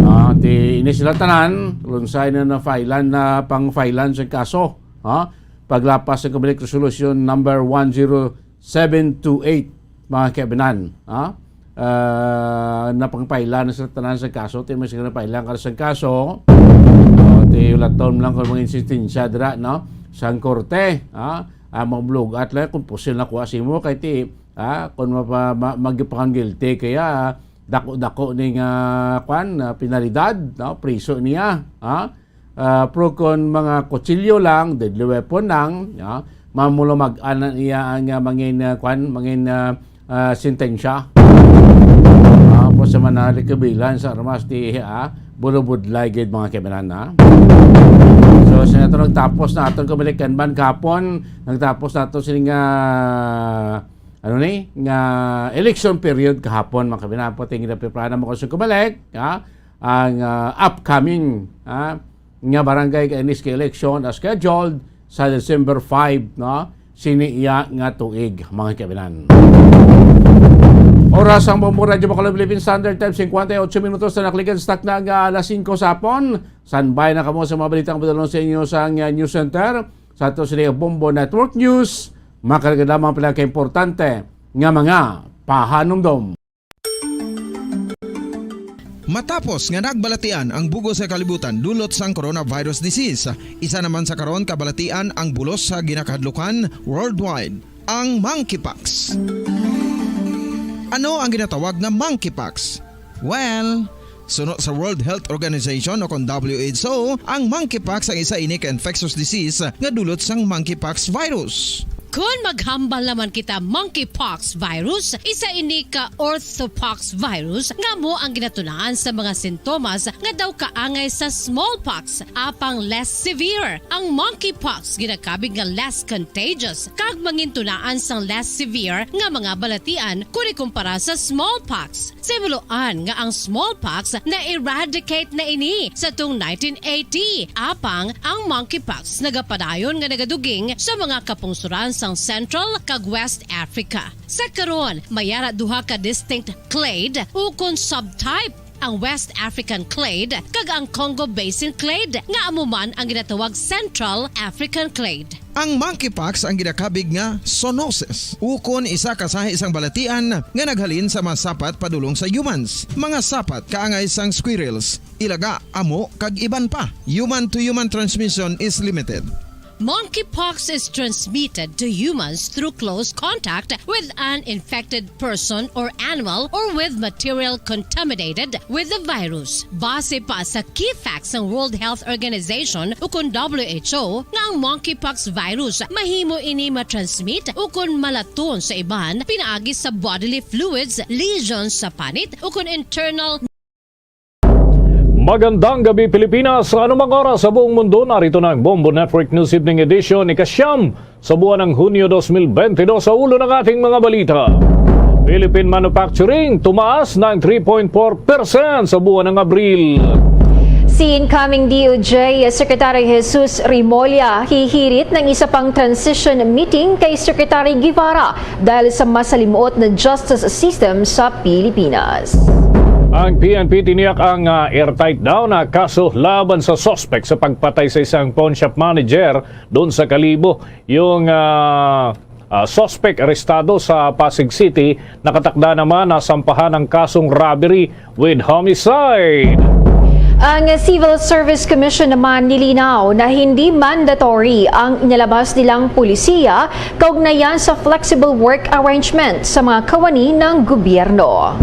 Ah, ti, ini sila tanan, lunsay na na-filean, na pang-filean sa kaso, ha? Paglapas sa Comelec Resolution number one zero seven two eight, mga kaibanan, ha? Ah, napangpailan na sa tanan sa kaso, ti mas na pailan ka sa kaso. O, ti ulaton lang kung mga insistensya dira, no? Sang korte, ha? Ah, mga bulugat lang kung pusil na kuha simo kay ti, ah, kung mapa-, ma-, magipang guilty kaya dako-dako ni nga, kwan, ah, penalidad, no? Priso niya, ha? Ah, pero kung mga kutsilyo lang, deadly weapon lang, ya, mamulumag-an na iya ang, ah, mangin, ah, kwan, mangin, ah, ah, sentensya. Ah, po sa manali kabilan sa armas di, ah, bulubudlay gid, mga kaibanan, ha? So, sa nato nagtapos na atong Comelec gun ban kahapon, nagtapos na ato sini nga, ano ni, nga election period kahapon, mga kaibanan, po tingin na piprana mo sa Comelec, ha? Ang, ah, upcoming, ha? Nga barangay kay N S K election as scheduled sa December five, no? sini iya nga tuig, mga kabinan. Oras ang Bombo Radyo Bacolod Philippine Standard Time, cincuenta y ocho minutos na nakalikan sa takna nga alas singko sa hapon. Sanbay na kamo sa mga balitang padulong sa inyo sa, uh, News Center. Sa ato sini Bombo Network News, makaragad lamang pila ka importante nga mga pahanumdom. Matapos nga nagbalatian ang bug-os nga kalibutan dulot sang coronavirus disease, isa naman sa karon kabalatian ang bulos sa ginakahadlukan worldwide, ang monkeypox. Ano ang ginatawag nga monkeypox? Well, suno sa World Health Organization o kon W H O, ang monkeypox ang isa ini ka infectious disease nga dulot sang monkeypox virus. Kon maghambal naman kita monkeypox virus, isa ini ka orthopox virus nga amo ang ginatunaan sa mga sintomas nga daw kaangay sa smallpox, apang less severe. Ang monkeypox ginakabig nga less contagious kag mangintunaan sang less severe nga mga balatian kon ikumpara sa smallpox. Sa himuloan nga ang smallpox na-eradicate na ini sa tuong nineteen eighty, apang ang monkeypox nagapadayon nga nagaduging sa mga kapungsoran sang Central kag West Africa. Sa karon, may ara duha ka distinct clade ukon subtype, ang West African clade kag ang Congo Basin clade, nga amo man ang ginatawag Central African clade. Ang monkeypox ang ginakabig nga zoonosis, ukon isa ka sahi sang balatian nga naghalin sa mga sapat padulong sa humans, mga sapat kaangay sang squirrels, ilaga, amo, kag iban pa. Human-to-human transmission is limited. Monkeypox is transmitted to humans through close contact with an infected person or animal or with material contaminated with the virus. Base pa sa key facts sang World Health Organization ukon W H O, nga ang monkeypox virus mahimo ini matransmit ukon malaton sa iban pinaagi sa bodily fluids, lesions sa panit, ukon internal Magandang gabi, Pilipinas. Sa anumang oras sa buong mundo, narito na ang Bombo Network News Evening Edition, ikasyam sa buwan ng Hunyo dos mil bente dos. Sa ulo ng ating mga balita: Philippine manufacturing tumaas ng three point four percent sa buwan ng Abril. Si incoming D O J Secretary Jesus Remulla hihirit ng isa pang transition meeting kay Secretary Guevara dahil sa masalimuot na justice system sa Pilipinas. Ang P N P tiniyak ang, ah, airtight daw na kaso laban sa suspek sa pagpatay sa isang pawnshop manager doon sa Kalibo. Yung, ah, ah, suspek arestado sa Pasig City, nakatakda naman na sampahan ng kasong robbery with homicide. Ang Civil Service Commission naman nilinaw na hindi mandatory ang inilabas nilang pulisiya kaugnayan sa flexible work arrangement sa mga kawani ng gobyerno.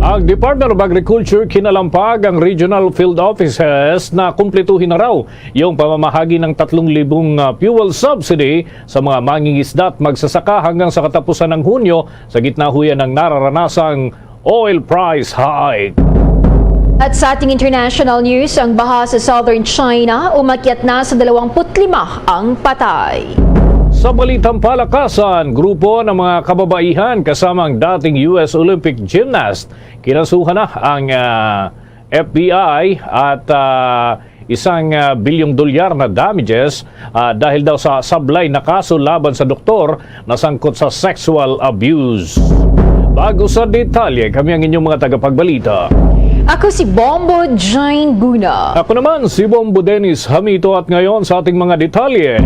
Ang Department of Agriculture kinalampag ang regional field offices na kumpletuhin na raw yung pamamahagi ng tatlong libong, ah, fuel subsidy sa mga mangingisda at magsasaka hanggang sa katapusan ng Hunyo, sa gitna ho yan ng nararanasang oil price hike. At sa ating international news, ang baha sa southern China, umakyat na sa dalawampu't lima ang patay. Sa balitang palakasan, grupo ng mga kababaihan kasama ang dating U S Olympic gymnast, kinasuhan na ang, ah, F B I at, ah, isang, ah, bilyong dolyar na damages, ah, dahil daw sa sablay na kaso laban sa doktor na sangkot sa sexual abuse. Bago sa detalye, kami ang inyong mga tagapagbalita. Ako si Bombo Jane Buna. Ako naman si Bombo Dennis Hamito, at ngayon sa ating mga detalye.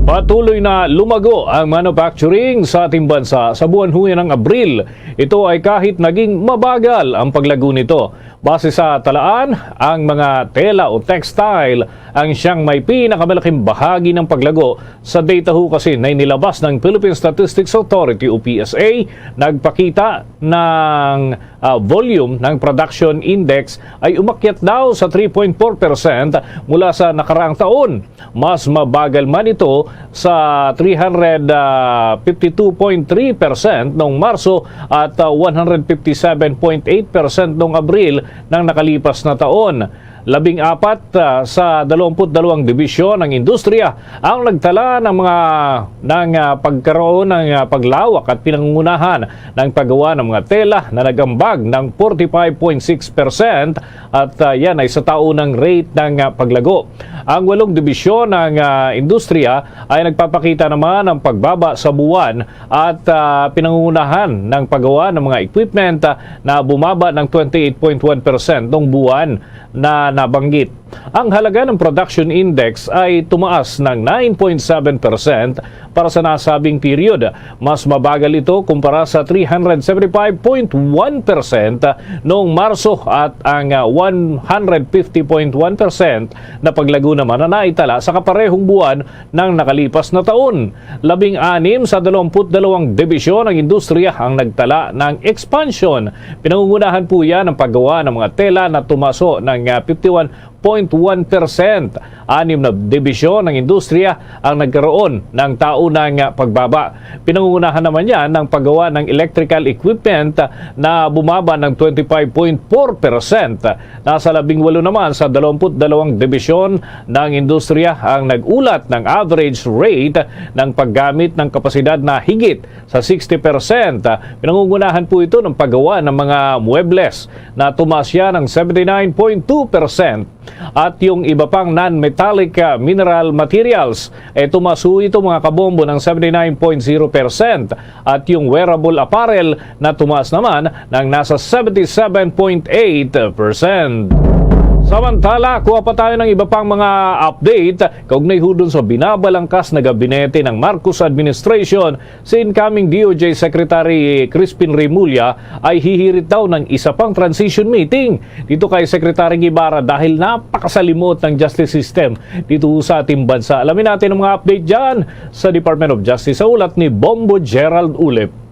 Patuloy na lumago ang manufacturing sa ating bansa sa buwan ho yan ng Abril. Ito ay kahit naging mabagal ang paglago nito. Base sa talaan, ang mga tela o textile ang siyang may pinakamalaking bahagi ng paglago. Sa data ho kasi na inilabas ng Philippine Statistics Authority o P S A, nagpakita ng, ah, volume ng production index ay umakyat daw sa three point four percent mula sa nakaraang taon. Mas mabagal man ito sa three hundred fifty-two point three percent noong Marso at, ah, one hundred fifty-seven point eight percent noong Abril ng nakalipas na taon. Labing apat, ah, sa dalawampu't dalawang dibisyon ng industriya ang nagtala ng mga, ng, ah, pagkaroon ng, ah, paglawak at pinangungunahan ng paggawa ng mga tela na nag-ambag ng forty-five point six percent, at, ah, yan ay sa taunang rate ng, ah, paglago. Ang walong dibisyon ng, ah, industriya ay nagpapakita naman ng pagbaba sa buwan at, ah, pinangungunahan ng paggawa ng mga equipment, ah, na bumaba ng twenty-eight point one percent noong buwan na nabanggit. Ang halaga ng production index ay tumaas ng nine point seven percent para sa nasabing period. Mas mabagal ito kumpara sa three hundred seventy-five point one percent noong Marso at ang, ah, one hundred fifty point one percent na paglago naman na naitala sa kaparehong buwan ng nakalipas na taon. Labing-anim sa dalawampu't dalawang dibisyon ng industriya ang nagtala ng expansion. Pinangungunahan po yan ang paggawa ng mga tela na tumaso ng, ah, fifty-one point one percent. Anim na dibisyon ng industriya ang nagkaroon ng taunang, ah, pagbaba. Pinangungunahan naman yan ng paggawa ng electrical equipment na bumaba ng twenty-five point four percent. Nasa labing walo naman sa dalawampu't dalawang dibisyon ng industriya ang nag-ulat ng average rate ng paggamit ng kapasidad na higit sa sixty percent. Pinangungunahan po ito ng paggawa ng mga muebles na tumaas siya ng seventy-nine point two percent. At yung iba pang non-metallic, ah, mineral materials, eh, tumaas po ito, mga kabombo, ng seventy-nine point zero percent. At yung wearable apparel na tumaas naman ng nasa seventy-seven point eight percent. Samantala, kuha pa tayo ng iba pang mga update kaugnay hudon sa binabalangkas na gabinete ng Marcos administration. Si incoming D O J Secretary Crispin Remulla ay hihirit daw ng isa pang transition meeting dito kay Secretary Guevara dahil napakasalimot ng justice system dito sa ating bansa. Alamin natin ang mga update dyan sa Department of Justice sa ulat ni Bombo Gerald Ulip.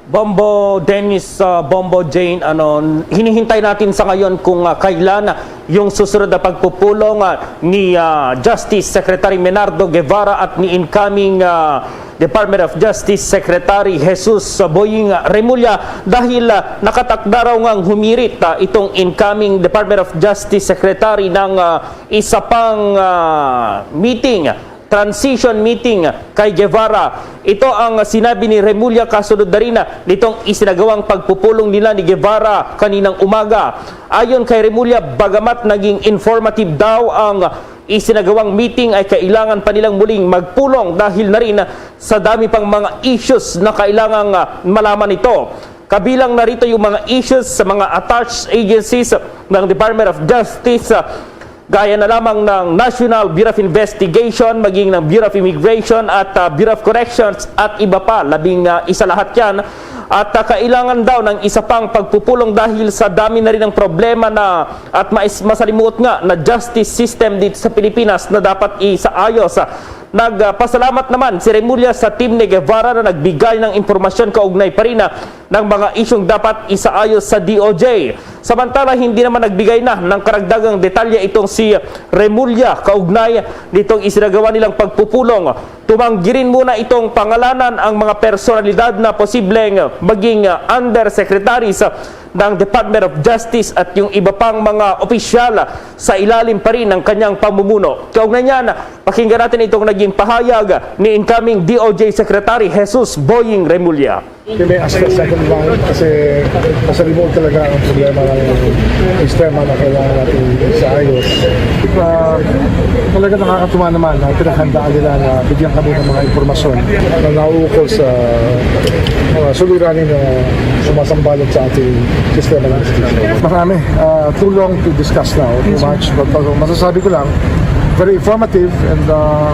Bombo Dennis, uh, Bombo Jane, ano, hinihintay natin sa ngayon kung, uh, kailan yung susunod na pagpupulong, uh, ni, uh, Justice Secretary Menardo Guevara at ni incoming, uh, Department of Justice Secretary Jesus Boying Remulla dahil, uh, nakatakda raw ngang humirit, uh, itong incoming Department of Justice Secretary ng, uh, isa pang, uh, meeting, transition meeting kay Guevara. Ito ang sinabi ni Remulla kasunod na rin nitong isinagawang pagpupulong nila ni Guevara kaninang umaga. Ayon kay Remulla, bagamat naging informative daw ang isinagawang meeting, ay kailangan pa nilang muling magpulong dahil na rin sa dami pang mga issues na kailangang, ah, malaman nito. Kabilang na rito yung mga issues sa mga attached agencies ng Department of Justice, ah, gaya na lamang ng National Bureau of Investigation, maging ng Bureau of Immigration at, ah, Bureau of Corrections at iba pa. Labing, ah, isa lahat yan. At, ah, kailangan daw ng isa pang pagpupulong dahil sa dami na rin ng problema na at mais-, masalimuot nga na justice system dito sa Pilipinas na dapat isaayos. Nagpasalamat naman si Remulla sa team ni Guevara na nagbigay ng impormasyon kaugnay pa rin, ah, ng mga isyung dapat isaayos sa D O J. Samantala, hindi naman nagbigay na ng karagdagang detalye itong si Remulla kaugnay nitong isinagawa nilang pagpupulong. Tumanggi rin muna itong pangalanan ang mga personalidad na posibleng maging, ah, undersecretaries ng Department of Justice at yung iba pang mga opisyal sa ilalim pa rin ng kanyang pamumuno. Kaugnay niyan, pakinggan natin itong naging pahayag ni incoming D O J Secretary Jesus Boying Remulla. Kami as the second line kasi masalimuot talaga ang problema ng sistema na kailangan natin isaayos. Ah, talaga nakakatuwa naman ang pinaghandaan nila na bigyan kami ng mga impormasyon na nauukol sa mga suliranin na sumasambalat sa ating sistema ng justisya. Marami. Ah, too long to discuss now, too much. But, uh, masasabi ko lang, very informative and, uh,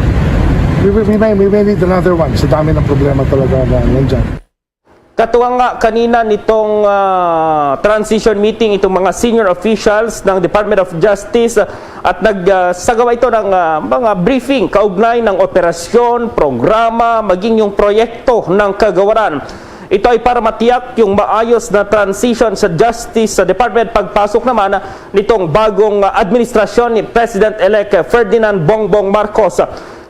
we, we, we may, we may need another one sa dami ng problema talaga na nandyan. Katuwang nga kanina nitong, ah, transition meeting itong mga senior officials ng Department of Justice, ah, at nag, ah, sagawa ito ng, ah, mga briefing kaugnay ng operasyon, programa, maging yung proyekto ng kagawaran. Ito ay para matiyak yung maayos na transition sa justice sa department pagpasok naman nitong bagong, ah, administrasyon ni President-elect Ferdinand Bongbong Marcos.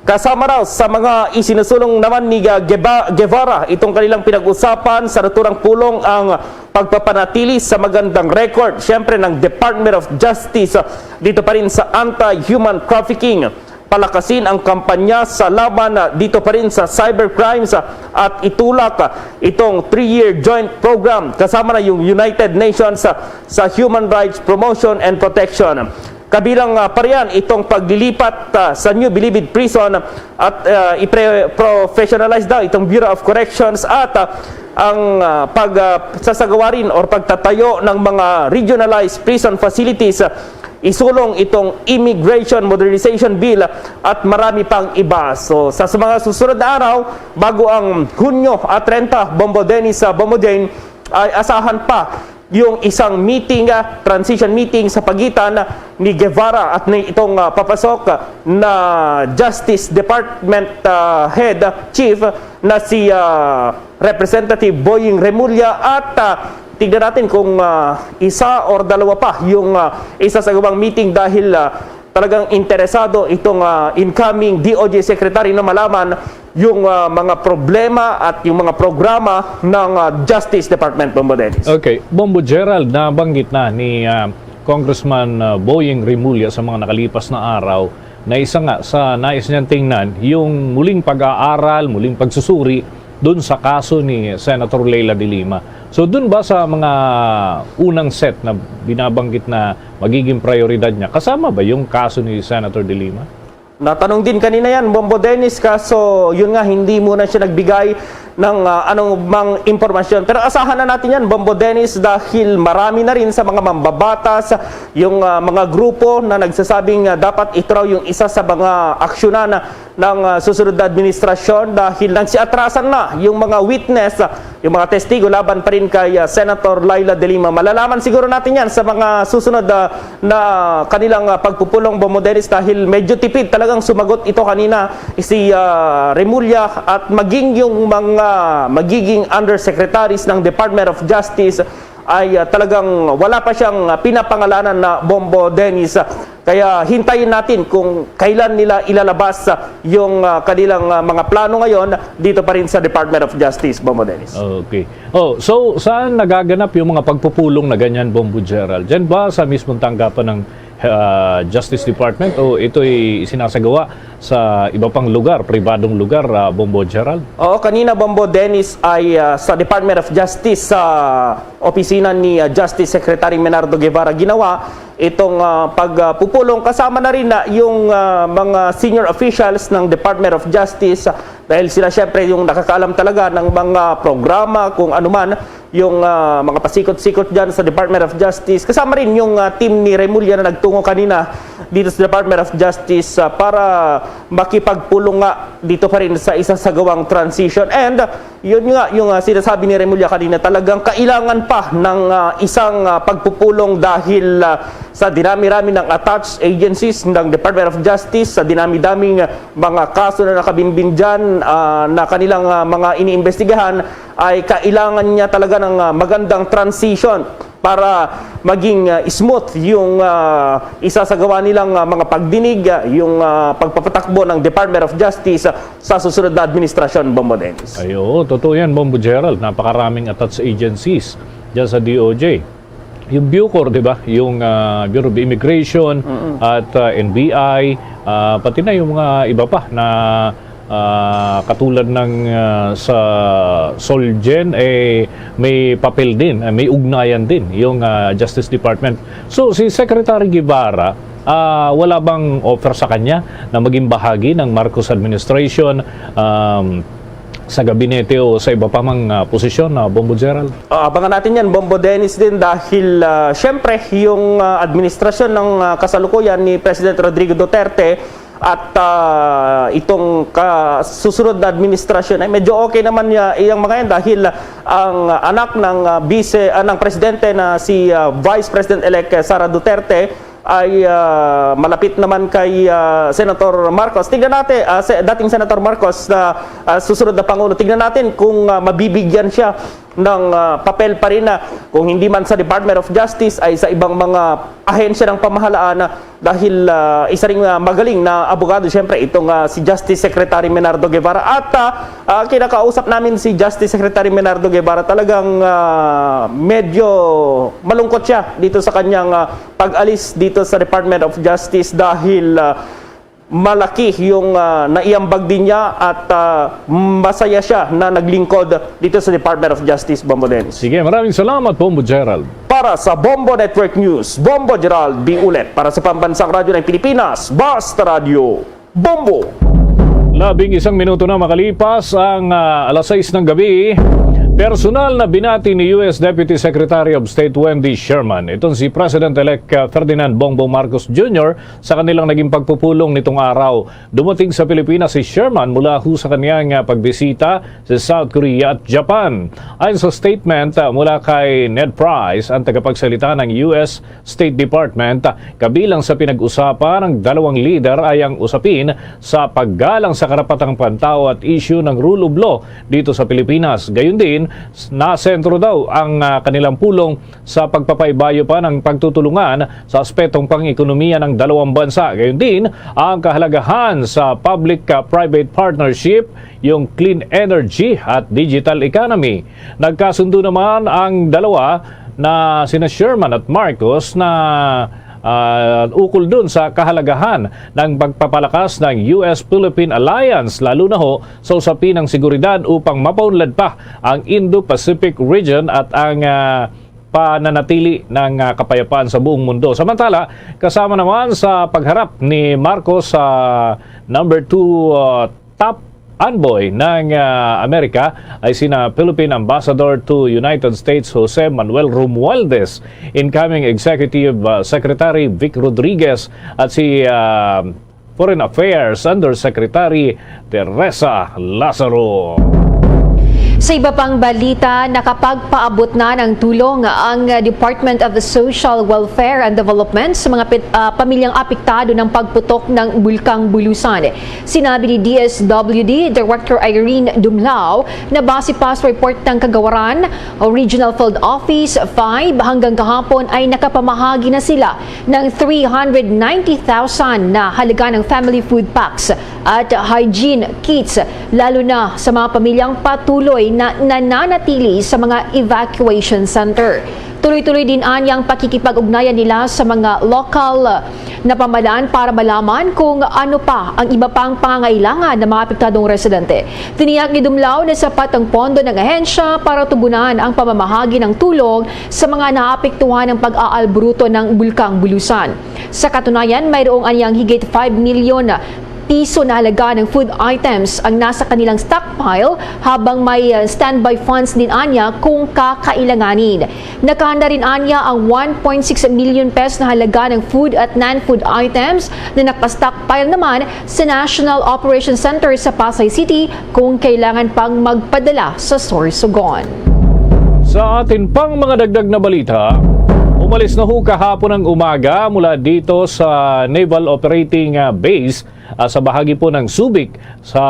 Kasama raw sa mga isinusulong naman ni, ah, Gueva-, Guevara itong kanilang pinag-usapan sa naturang pulong ang pagpapanatili sa magandang record, siyempre, ng Department of Justice, ah, dito pa rin sa anti-human trafficking. Palakasin ang kampanya sa laban, ah, dito pa rin sa cybercrimes, ah, at itulak, ah, itong three-year joint program kasama na yung United Nations, ah, sa Human Rights Promotion and Protection. Kabilang, ah, pa riyan itong paglilipat, ah, sa New Bilibid Prison at, ah, i-pre-, professionalize daw itong Bureau of Corrections at, ah, ang, ah, pag, ah, sasagawa rin or pagtatayo ng mga regionalized prison facilities, ah, isulong itong Immigration Modernization Bill at marami pang iba. So, sa, sa mga susunod na araw, bago ang Hunyo, ah, treinta, Bombo Dennis, ah, Bombo Jane, ay asahan pa yung isang meeting, ah, transition meeting sa pagitan ni Guevara at ni itong, ah, papasok na Justice Department, ah, Head, ah, Chief na si, ah, Representative Boying Remulla at, ah, tignan natin kung, ah, isa or dalawa pa yung, ah, isasagawang meeting dahil, ah, talagang interesado itong, ah, incoming D O J Secretary na malaman yung, ah, mga problema at yung mga programa ng, ah, Justice Department, Bombo Dennis. Okay, Bombo Gerald, nabanggit na ni, ah, Congressman, ah, Boying Remulla sa mga nakalipas na araw na isa nga sa nais niyang tingnan yung muling pag-aaral, muling pagsusuri dun sa kaso ni Senator Leila de Lima. So, dun ba sa mga unang set na binabanggit na magiging prioridad niya, kasama ba yung kaso ni Senator de Lima? Natanong din kanina yan, Bombo Dennis, kaso yun nga, hindi muna siya nagbigay ng, ah, anong mang impormasyon. Pero asahan na natin yan, Bombo Dennis, dahil marami na rin sa mga mambabatas, yung, ah, mga grupo na nagsasabing, ah, dapat ito raw yung isa sa mga aksyonan ng, ah, susunod na administrasyon dahil nagsiatrasan na yung mga witness, ah, yung mga testigo laban pa rin kay, ah, Senator Leila de Lima. Malalaman siguro natin yan sa mga susunod, ah, na kanilang, ah, pagpupulong, Bombo Dennis, dahil medyo tipid talagang sumagot ito kanina si, ah, Remulla at maging yung mga magiging undersecretaries ng Department of Justice ay, ah, talagang wala pa siyang, ah, pinapangalanan na, Bombo Dennis. Kaya hintayin natin kung kailan nila ilalabas, ah, yung, ah, kanilang, ah, mga plano ngayon dito pa rin sa Department of Justice, Bombo Dennis. Okay. Oh, so saan nagaganap yung mga pagpupulong na ganyan, Bombo Gerald? Diyan ba sa mismong tanggapan ng, ah, Justice Department o ito'y sinasagawa sa iba pang lugar, pribadong lugar, ah, Bombo Gerald? Oo, kanina, Bombo Dennis, ay, ah, sa Department of Justice, sa opisina ni, ah, Justice Secretary Menardo Guevara ginawa itong, ah, pagpupulong, kasama na rin na yung, ah, mga senior officials ng Department of Justice, ah, dahil sila siyempre yung nakakaalam talaga ng mga programa, kung ano man yung, ah, mga pasikot-sikot dyan sa Department of Justice. Kasama rin yung, ah, team ni Remulla na nagtungo kanina dito sa Department of Justice, ah, para makipagpulong nga dito pa rin sa isasagawang transition. And yun nga, yung, ah, sinasabi ni Remulla kanina, talagang kailangan pa ng, ah, isang, ah, pagpupulong dahil, ah, sa dinami-rami ng attached agencies ng Department of Justice, sa dinami-daming, ah, mga kaso na nakabimbing dyan, ah, na kanilang, ah, mga iniimbestigahan, ay kailangan niya talaga ng, ah, magandang transition para maging, ah, smooth yung, ah, isasagawa nilang, ah, mga pagdinig, ah, yung, ah, pagpapatakbo ng Department of Justice, ah, sa susunod na administrasyon, Bombo Dennis. Ay, oo, totoo yan, Bombo Gerald. Napakaraming attached agencies dyan sa D O J. Yung Bucor, di ba? Yung, ah, Bureau of Immigration at, ah, N B I, ah, pati na yung mga iba pa na, ah, katulad ng, ah, sa Solgen, eh, may papel din, ah, may ugnayan din yung, ah, Justice Department. So, si Secretary Guevara, ah, wala bang offer sa kanya na maging bahagi ng Marcos administration, um, sa gabinete o sa iba pa mang, ah, posisyon, ah, Bombo Gerald? Ah, abangan natin yan, Bombo Dennis, din dahil, ah, syempre, yung, ah, administrasyon ng, ah, kasalukuyan ni President Rodrigo Duterte at, ah, itong ka-, susunod na administrasyon ay medyo okay naman niya, iyang mga yan dahil ang anak ng, ah, vice, ah, ng presidente na si, ah, Vice President-elect Sara Duterte ay, ah, malapit naman kay, ah, Senator Marcos. Tignan natin, ah, se-, dating Senator Marcos na, ah, susunod na Pangulo. Tignan natin kung, ah, mabibigyan siya ng, ah, papel pa rin na kung hindi man sa Department of Justice ay sa ibang mga ahensya ng pamahalaan na dahil, ah, isa ring, ah, magaling na abogado, siyempre, itong, ah, si Justice Secretary Menardo Guevara. At, ah, ah, kinakausap namin si Justice Secretary Menardo Guevara, talagang, ah, medyo malungkot siya dito sa kanyang, ah, pag-alis dito sa Department of Justice dahil, ah, malaki yung, ah, naiambag din niya at, ah, masaya siya na naglingkod dito sa Department of Justice, Bombo Dennis. Sige, maraming salamat, Bombo Gerald. Para sa Bombo Network News, Bombo Gerald B. Ulet. Para sa Pambansang Radyo ng Pilipinas, Basta Radyo, Bombo! Labing isang minuto na makalipas ang, ah, alas sais ng gabi, personal na binati ni U S Deputy Secretary of State Wendy Sherman itong si President-elect, ah, Ferdinand Bongbong Marcos Junior sa kanilang naging pagpupulong nitong araw. Dumating sa Pilipinas si Sherman mula ho sa kaniyang, ah, pagbisita sa South Korea at Japan. Ayon sa statement, ah, mula kay Ned Price, ang tagapagsalita ng U S State Department, ah, kabilang sa pinag-usapan ng dalawang lider ay ang usapin sa paggalang sa karapatang pantao at issue ng rule of law dito sa Pilipinas. Gayon din, s-, nasentro daw ang, ah, kanilang pulong sa pagpapaibayo pa ng pagtutulungan sa aspetong pang-ekonomiya ng dalawang bansa. Gayon din, ang kahalagahan sa public, ah, private partnership, yung clean energy at digital economy. Nagkasundo naman ang dalawa na sina Sherman at Marcos na, ah, ukol dun sa kahalagahan ng pagpapalakas ng U S Philippine Alliance, lalo na ho sa usapin ng seguridad upang mapaunlad pa ang Indo-Pacific region at ang, ah, pananatili ng, ah, kapayapaan sa buong mundo. Samantala, kasama naman sa pagharap ni Marcos sa number two, ah, top envoy ng, ah, Amerika ay sina Philippine Ambassador to United States Jose Manuel Romualdez, incoming Executive, ah, Secretary Vic Rodriguez at si, ah, Foreign Affairs Undersecretary Teresa Lazaro. Sa iba pang balita, nakapagpaabot na ng tulong ang Department of Social Welfare and Development sa mga pit-, ah, pamilyang apektado ng pagputok ng Bulkang Bulusan. Sinabi ni D S W D Director Irene Dumlao na base pa sa report ng Kagawaran Regional Field Office five, hanggang kahapon ay nakapamahagi na sila ng three hundred ninety thousand na halaga ng family food packs at hygiene kits, lalo na sa mga pamilyang patuloy na nananatili sa mga evacuation center. Tuloy-tuloy din anya ang pakikipag-ugnayan nila sa mga lokal na pamahalaan para malaman kung ano pa ang iba pang pangangailangan ng mga apektadong residente. Tiniyak ni Dumlao na sapat ang pondo ng ahensya para tugunan ang pamamahagi ng tulong sa mga naapektuhan ng pag-aalburuto ng Bulkang Bulusan. Sa katunayan, mayroong anyang higit five milyon piso na halaga ng food items ang nasa kanilang stockpile, habang may, uh, standby funds din anya kung kakailanganin. Nakahanda rin anya ang one point six million pesos na halaga ng food at non-food items na nakastockpile naman sa National Operation Center sa Pasay City kung kailangan pang magpadala sa Sorsogon. Sa atin pang mga dagdag na balita, umalis na ho kahapon ng umaga mula dito sa Naval Operating, ah, Base, ah, sa bahagi po ng Subic, sa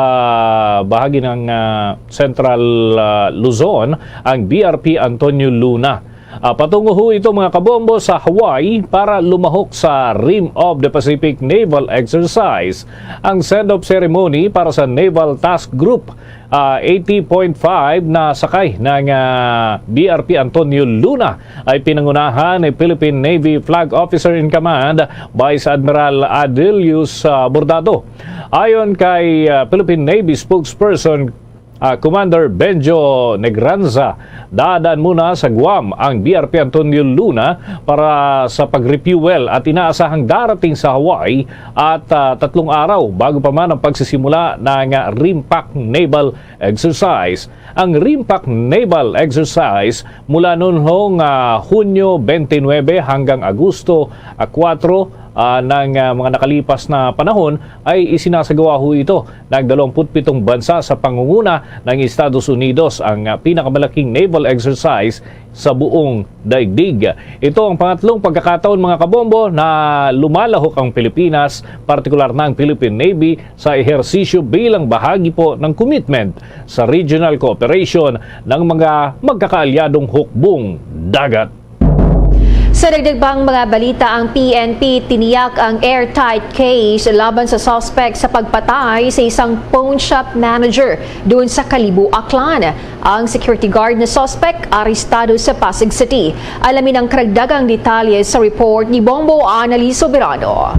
bahagi ng, ah, Central, ah, Luzon, ang B R P Antonio Luna. Ah, patungo ho ito, mga kabombo, sa Hawaii para lumahok sa Rim of the Pacific Naval Exercise. Ang send-off ceremony para sa Naval Task Group, ah, eighty point five na sakay ng, ah, B R P Antonio Luna ay pinangunahan ni Philippine Navy Flag Officer in Command, Vice Admiral Adelius, ah, Bordado. Ayon kay, ah, Philippine Navy spokesperson, ah, Commander Benjo Negranza, dadaan muna sa Guam ang B R P Antonio Luna para sa pag-refuel at inaasahang darating sa Hawaii at, ah, tatlong araw bago pa man ang pagsisimula ng, ah, RIMPAC Naval Exercise. Ang RIMPAC Naval Exercise mula noon hong, ah, Hunyo twenty-nine hanggang Agosto, ah, kuwatro, ah, ng, ah, mga nakalipas na panahon ay isinasagawa ho ito ng dalawampu't pitong bansa sa pangunguna ng Estados Unidos, ang, ah, pinakamalaking naval exercise sa buong daigdig. Ito ang pangatlong pagkakataon, mga kabombo, na lumalahok ang Pilipinas, partikular na ang Philippine Navy, sa ehersisyo bilang bahagi po ng commitment sa regional cooperation ng mga magkakaalyadong hukbong dagat. Sa dagdag pang mga balita, ang P N P tiniyak ang airtight case laban sa suspect sa pagpatay sa isang pawnshop manager doon sa Kalibo, Aklan. Ang security guard na suspect arestado sa Pasig City. Alamin ang karagdagang detalye sa report ni Bombo Annalise Soberano.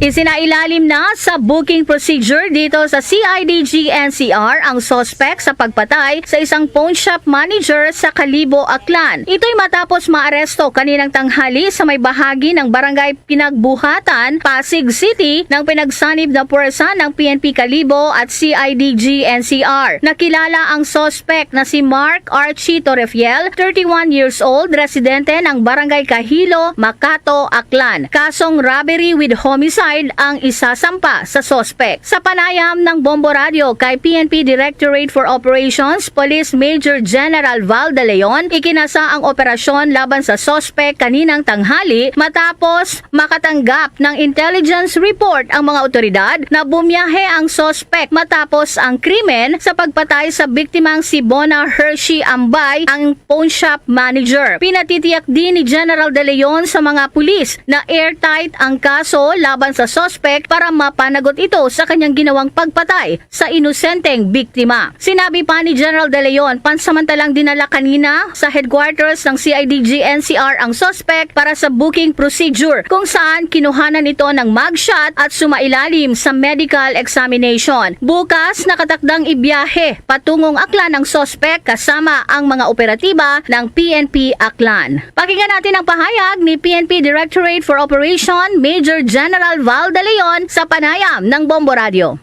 Isinailalim na sa booking procedure dito sa C I D G N C R ang suspek sa pagpatay sa isang pawnshop manager sa Kalibo, Aklan. Ito'y matapos maaresto kaninang tanghali sa may bahagi ng Barangay Pinagbuhatan, Pasig City, ng pinagsanib na puwersa ng P N P Kalibo at C I D G N C R. Nakilala ang suspek na si Mark Archie Torrefiel, thirty-one years old, residente ng Barangay Kahilo, Makato, Aklan. Kasong robbery with homicide ang isasampa sa suspek. Sa panayam ng Bombo Radio kay P N P Directorate for Operations Police Major General Val De Leon, ikinasa ang operasyon laban sa suspek kaninang tanghali matapos makatanggap ng intelligence report ang mga otoridad na bumiyahe ang suspek matapos ang krimen sa pagpatay sa biktimang si Bona Hershey Ambay, ang pawnshop manager. Pinatitiyak din ni General De Leon sa mga pulis na airtight ang kaso laban sa suspek para mapanagot ito sa kanyang ginawang pagpatay sa inosenteng biktima. Sinabi pa ni General De Leon, pansamantalang dinala kanina sa headquarters ng C I D G N C R ang suspek para sa booking procedure, kung saan kinuhanan ito ng mugshot at sumailalim sa medical examination. Bukas, nakatakdang ibiyahe patungong Aklan ang suspek kasama ang mga operatiba ng P N P Aklan. Pakinggan natin ang pahayag ni P N P Directorate for Operation Major General Val De Leon sa panayam ng Bombo Radio.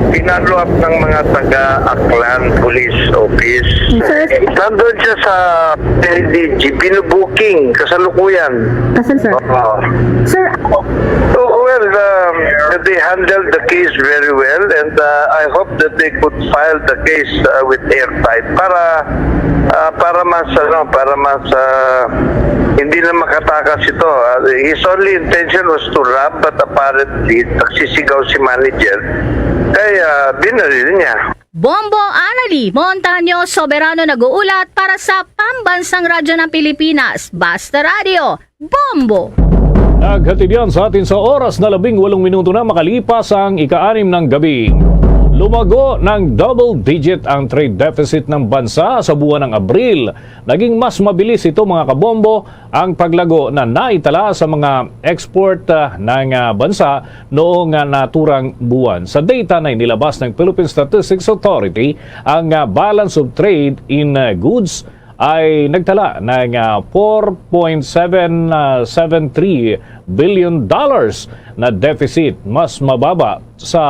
Pinalo up ng mga taga Aklan Police Office. Sir? Nandun siya sa L D G, binubuking kasalukuyan. Asan, sir? Oo. Sir, Oh, well, um, they handled the case very well, and uh, I hope that they could file the case uh, with airtight para uh, para mas ano, para mas uh, hindi na makatakas ito. Uh, his only intention was to rob, but apparently nagsisigaw si manager, kaya binaril niya. Bombo Anali Montaño Soberano nag-uulat para sa Pambansang Radyo ng Pilipinas, Basta Radio, Bombo! Naghatid yan sa atin sa oras na labing walong minuto na makalipas ang ika-anim ng gabi. Lumago ng double digit ang trade deficit ng bansa sa buwan ng Abril. Naging mas mabilis ito, mga kabombo, ang paglago na naitala sa mga export ah, ng ah, bansa noong ah, naturang buwan. Sa data na inilabas ng Philippine Statistics Authority, ang ah, balance of trade in ah, goods ay nagtala ng ah, four point seven seven three billion dollars na deficit, mas mababa sa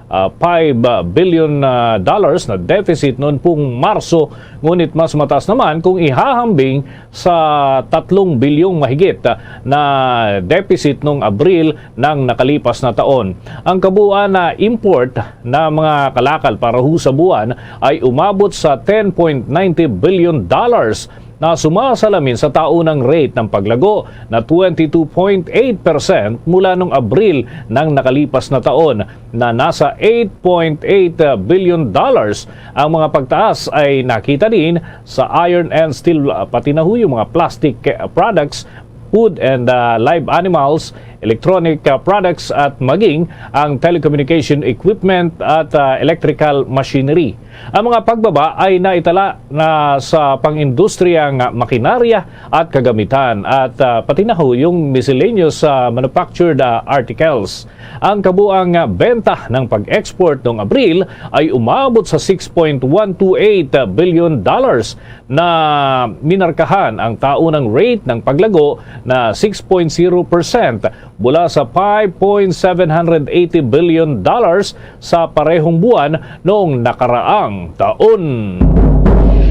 ah, five billion ah, dollars na deficit noon pong Marso, ngunit mas mataas naman kung ihahambing sa tatlong bilyong mahigit ah, na deficit noong Abril ng nakalipas na taon. Ang kabuuan na import na mga kalakal para ho sa buwan ay umabot sa ten point ninety billion dollars na sumasalamin sa taunang rate ng paglago na twenty two point eight percent mula nung Abril ng nakalipas na taon, na nasa eight point eight billion dollars. Ang mga pagtaas ay nakita din sa iron and steel, ah, pati na ho yung mga plastic, ah, products, food and ah, live animals, electronic ah, products at maging ang telecommunication equipment at ah, electrical machinery. Ang mga pagbaba ay naitala na sa pang-industriyang makinarya at kagamitan at ah, pati na ho yung miscellaneous ah, manufactured ah, articles. Ang kabuang ah, benta ng pag-export noong Abril ay umabot sa six point one two eight billion dollars, na minarkahan ang taunang rate ng paglago na six point zero percent mula sa five point seven hundred eighty billion dollars sa parehong buwan noong nakaraang taon.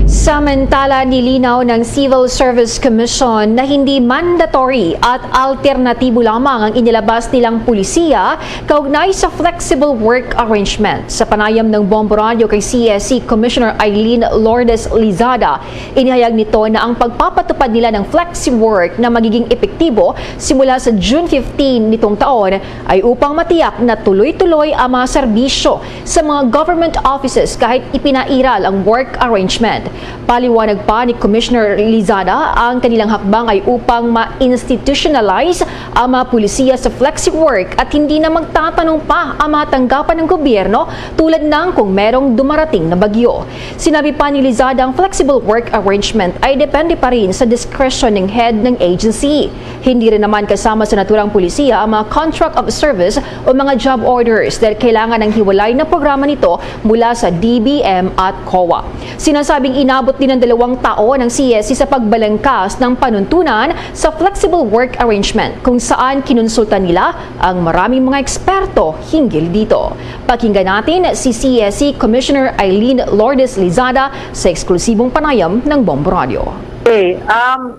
Samantala, nilinaw ng Civil Service Commission na hindi mandatory at alternatibo lamang ang inilabas nilang pulisiya kaugnay sa flexible work arrangement. Sa panayam ng Bombo Radio kay C S C Commissioner Eileen Lourdes Lizada, inihayag nito na ang pagpapatupad nila ng flexi work na magiging epektibo simula sa June fifteen nitong taon ay upang matiyak na tuloy-tuloy ang mga serbisyo sa mga government offices kahit ipinairal ang work arrangement. Paliwanag pa ni Commissioner Lizada, ang kanilang hakbang ay upang ma-institutionalize ang mga pulisiya sa flexi-work at hindi na magtatanong pa ang mga tanggapan ng gobyerno tulad ng kung merong dumarating na bagyo. Sinabi pa ni Lizada, ang flexible work arrangement ay depende pa rin sa discretion ng head ng agency. Hindi rin naman kasama sa naturang pulisiya ang mga contract of service o mga job orders dahil kailangan ng hiwalay na programa nito mula sa D B M at COA. Sinasabing inabot din ng dalawang taon ang C S C sa pagbalangkas ng panuntunan sa flexible work arrangement, kung saan kinonsulta nila ang maraming mga eksperto hinggil dito. Pakinggan natin si C S C Commissioner Eileen Lourdes Lizada sa eksklusibong panayam ng Bombo Radio. Okay, um,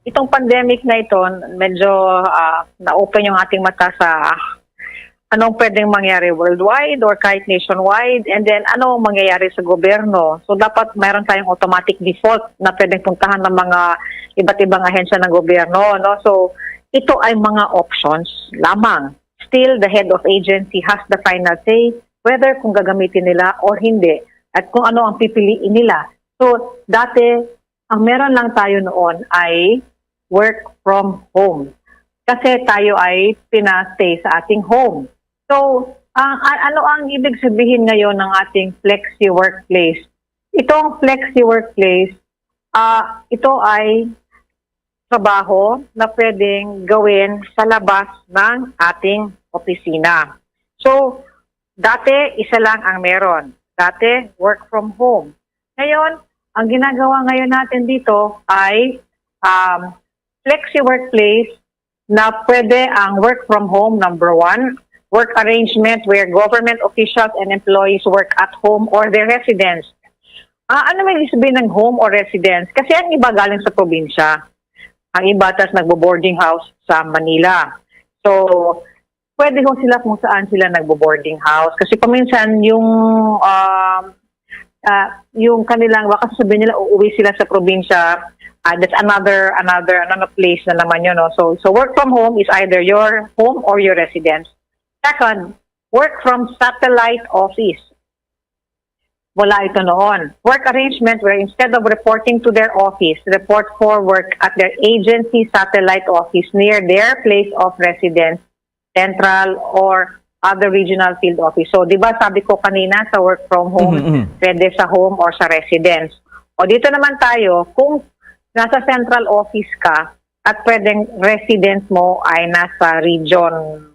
itong pandemic na ito, medyo ah, na-open yung ating mata sa anong pwedeng mangyari worldwide or kahit nationwide, and then ano ang mangyayari sa gobyerno. So dapat mayroon tayong automatic default na pwedeng puntahan ng mga iba't ibang ahensya ng gobyerno, no? So ito ay mga options lamang. Still, the head of agency has the final say whether kung gagamitin nila or hindi at kung ano ang pipiliin nila. So dati, ang meron lang tayo noon ay work from home. Kasi tayo ay pinastay sa ating home. So, ang, a- ano ang ibig sabihin ngayon ng ating flexi workplace? Itong flexi workplace, ah, ito ay trabaho na pwedeng gawin sa labas ng ating opisina. So, dati, isa lang ang meron. Dati, work from home. Ngayon, ang ginagawa ngayon natin dito ay um, flexi workplace na pwede ang work from home, number one, work arrangement where government officials and employees work at home or their residence. Ah, ano may ibig sabihin ng home or residence? Kasi ang iba galing sa probinsya. Ang iba tas nagbo-boarding house sa Manila. So, pwede ho sila kung saan sila nagbo-boarding house. Kasi paminsan yung um, ah, yung kanilang, baka sabihin nila uuwi sila sa probinsya, ah, that's another another ano na place na naman yun, no? So, so work from home is either your home or your residence. Second, work from satellite office. Wala ito noon. Work arrangement where instead of reporting to their office, report for work at their agency satellite office near their place of residence, central or other regional field office. So, di ba sabi ko kanina sa work from home, Mhm, mhm. pwede sa home or sa residence. O dito naman tayo, kung nasa central office ka at pwedeng residence mo ay nasa region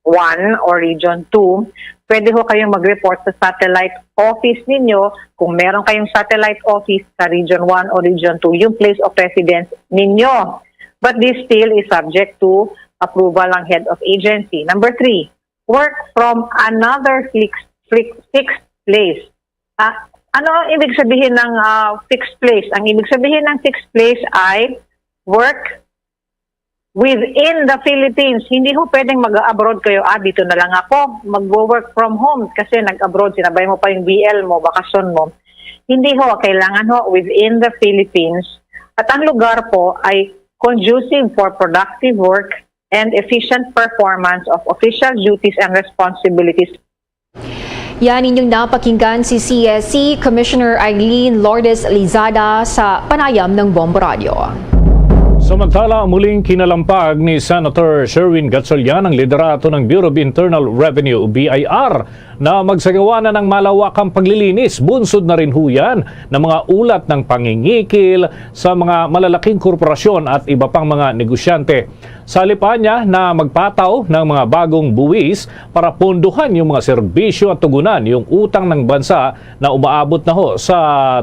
one or region two, pwede ho kayong mag-report sa satellite office ninyo kung meron kayong satellite office sa region one o region two, yung place of residence ninyo. But this still is subject to approval ng head of agency. Number three, work from another fixed, fixed place. Ah, ano ang ibig sabihin ng ah, fixed place? Ang ibig sabihin ng fixed place ay work within the Philippines. Hindi ho pwedeng mag-abroad kayo, ah, dito na lang ako, magwo-work from home kasi nag-abroad, sinabay mo pa yung B L mo, bakasyon mo. Hindi ho, kailangan ho within the Philippines. At ang lugar po ay conducive for productive work and efficient performance of official duties and responsibilities. Yan inyong napakinggan si C S C Commissioner Eileen Lourdes Lizada sa panayam ng Bombo Radio. Samantala, muling kinalampag ni Senator Sherwin Gatchalian ang liderato ng Bureau of Internal Revenue o B I R na magsagawa na ng malawakang paglilinis, bunsod na rin huyan ng mga ulat ng pangingikil sa mga malalaking korporasyon at iba pang mga negosyante. Sa halip niya na magpataw ng mga bagong buwis para pondohan yung mga serbisyo at tugunan yung utang ng bansa na umaabot na ho sa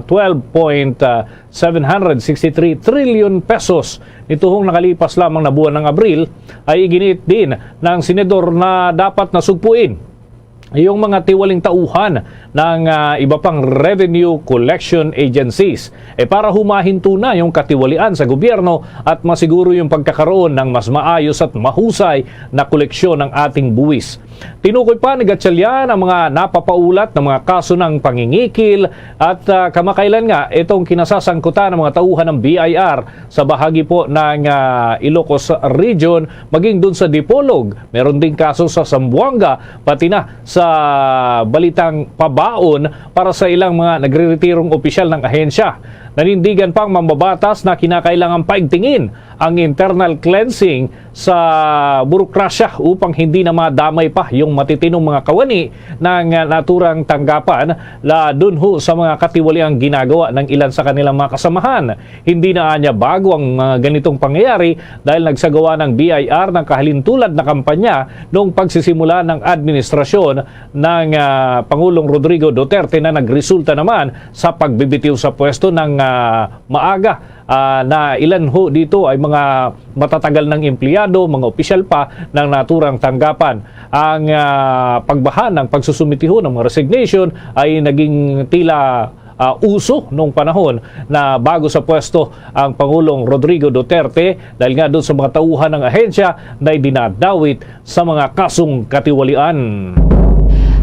twelve point seven hundred sixty-three trillion pesos nituhong nakalipas lamang na buwan ng Abril, ay iginiit din ng senador na dapat nasugpuin yung mga tiwaling tauhan ng ah, iba pang revenue collection agencies eh para humahinto na yung katiwalian sa gobyerno at masiguro yung pagkakaroon ng mas maayos at mahusay na koleksyon ng ating buwis. Tinukoy pa ni Gatchalian ang mga napapaulat ng mga kaso ng pangingikil at ah, kamakailan nga itong kinasasangkutan ng mga tauhan ng B I R sa bahagi po ng ah, Ilocos Region, maging dun sa Dipolog. Meron ding kaso sa Zamboanga, pati na sa balitang pabalik aon para sa ilang mga nagreretirong opisyal ng ahensya. Nanindigan pang mambabatas na kinakailangan paigtingin ang internal cleansing sa burokrasya upang hindi na madamay pa yung matitinong mga kawani ng, ah, naturang tanggapan, la dunho sa mga katiwaliang ginagawa ng ilan sa kanilang mga kasamahan. Hindi na anya bago ang mga ganitong pangyayari dahil nagsagawa ng B I R ng kahalintulad na kampanya noong pagsisimula ng administrasyon ng, ah, Pangulong Rodrigo Duterte na nagresulta naman sa pagbibitiw sa pwesto ng, ah, maaga, ah, na ilan ho dito ay mga matatagal ng empleyado, mga opisyal pa ng naturang tanggapan. Ang, ah, pagbaha ng pagsusumiti ho ng mga resignation ay naging tila, ah, uso noong panahon na bago sa pwesto ang Pangulong Rodrigo Duterte dahil nga doon sa mga tauhan ng ahensya na idinadawit sa mga kasong katiwalian.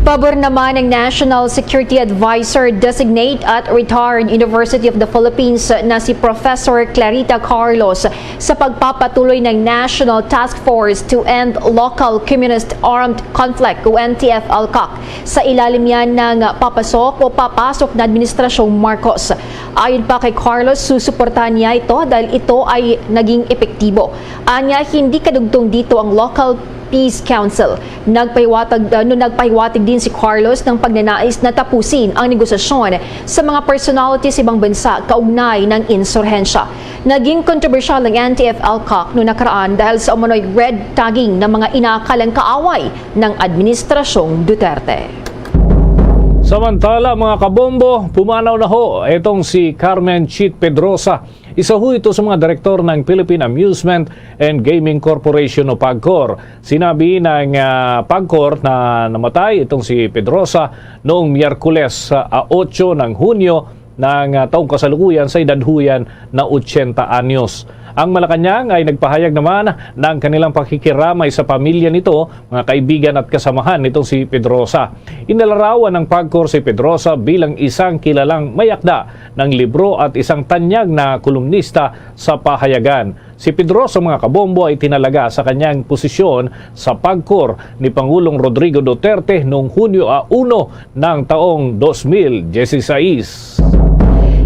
Pabor naman ang National Security Advisor Designate at retired University of the Philippines na si Professor Clarita Carlos sa pagpapatuloy ng National Task Force to End Local Communist Armed Conflict o N T F L CAC. Sa ilalim yan ng papasok o papasok na Administrasyong Marcos. Ayon pa kay Carlos, susuportahan niya ito dahil ito ay naging epektibo. Anya, hindi kadugtong dito ang local Peace Council. Nagpahiwatag, uh, no, nagpahiwatig din si Carlos ng pagnanais na tapusin ang negosasyon sa mga personality sa ibang bansa kaugnay ng insurhensya. Naging kontrobersyal ang N T F L CAC no nakaraan dahil sa umano'y red tagging ng mga inaakalang kaaway ng Administrasyong Duterte. Samantala, mga kabombo, pumanaw na ho itong si Carmen Chit Pedrosa. Isa ho ito sa mga direktor ng Philippine Amusement and Gaming Corporation o PAGCOR. Sinabi ng, ah, PAGCOR na namatay itong si Pedrosa noong Miyerkules, ah, otso ng Hunyo ng, ah, taong kasalukuyan sa edad ho yan na otsenta anyos. Ang Malacañang ay nagpahayag naman ng kanilang pakikiramay sa pamilya nito, mga kaibigan at kasamahan nitong si Pedrosa. Inilarawan ng PAGCOR si Pedrosa bilang isang kilalang mayakda ng libro at isang tanyag na kolumnista sa pahayagan. Si Pedrosa, mga kabombo, ay tinalaga sa kanyang posisyon sa PAGCOR ni Pangulong Rodrigo Duterte noong Hunyo a uno ng taong dos mil dieciséis.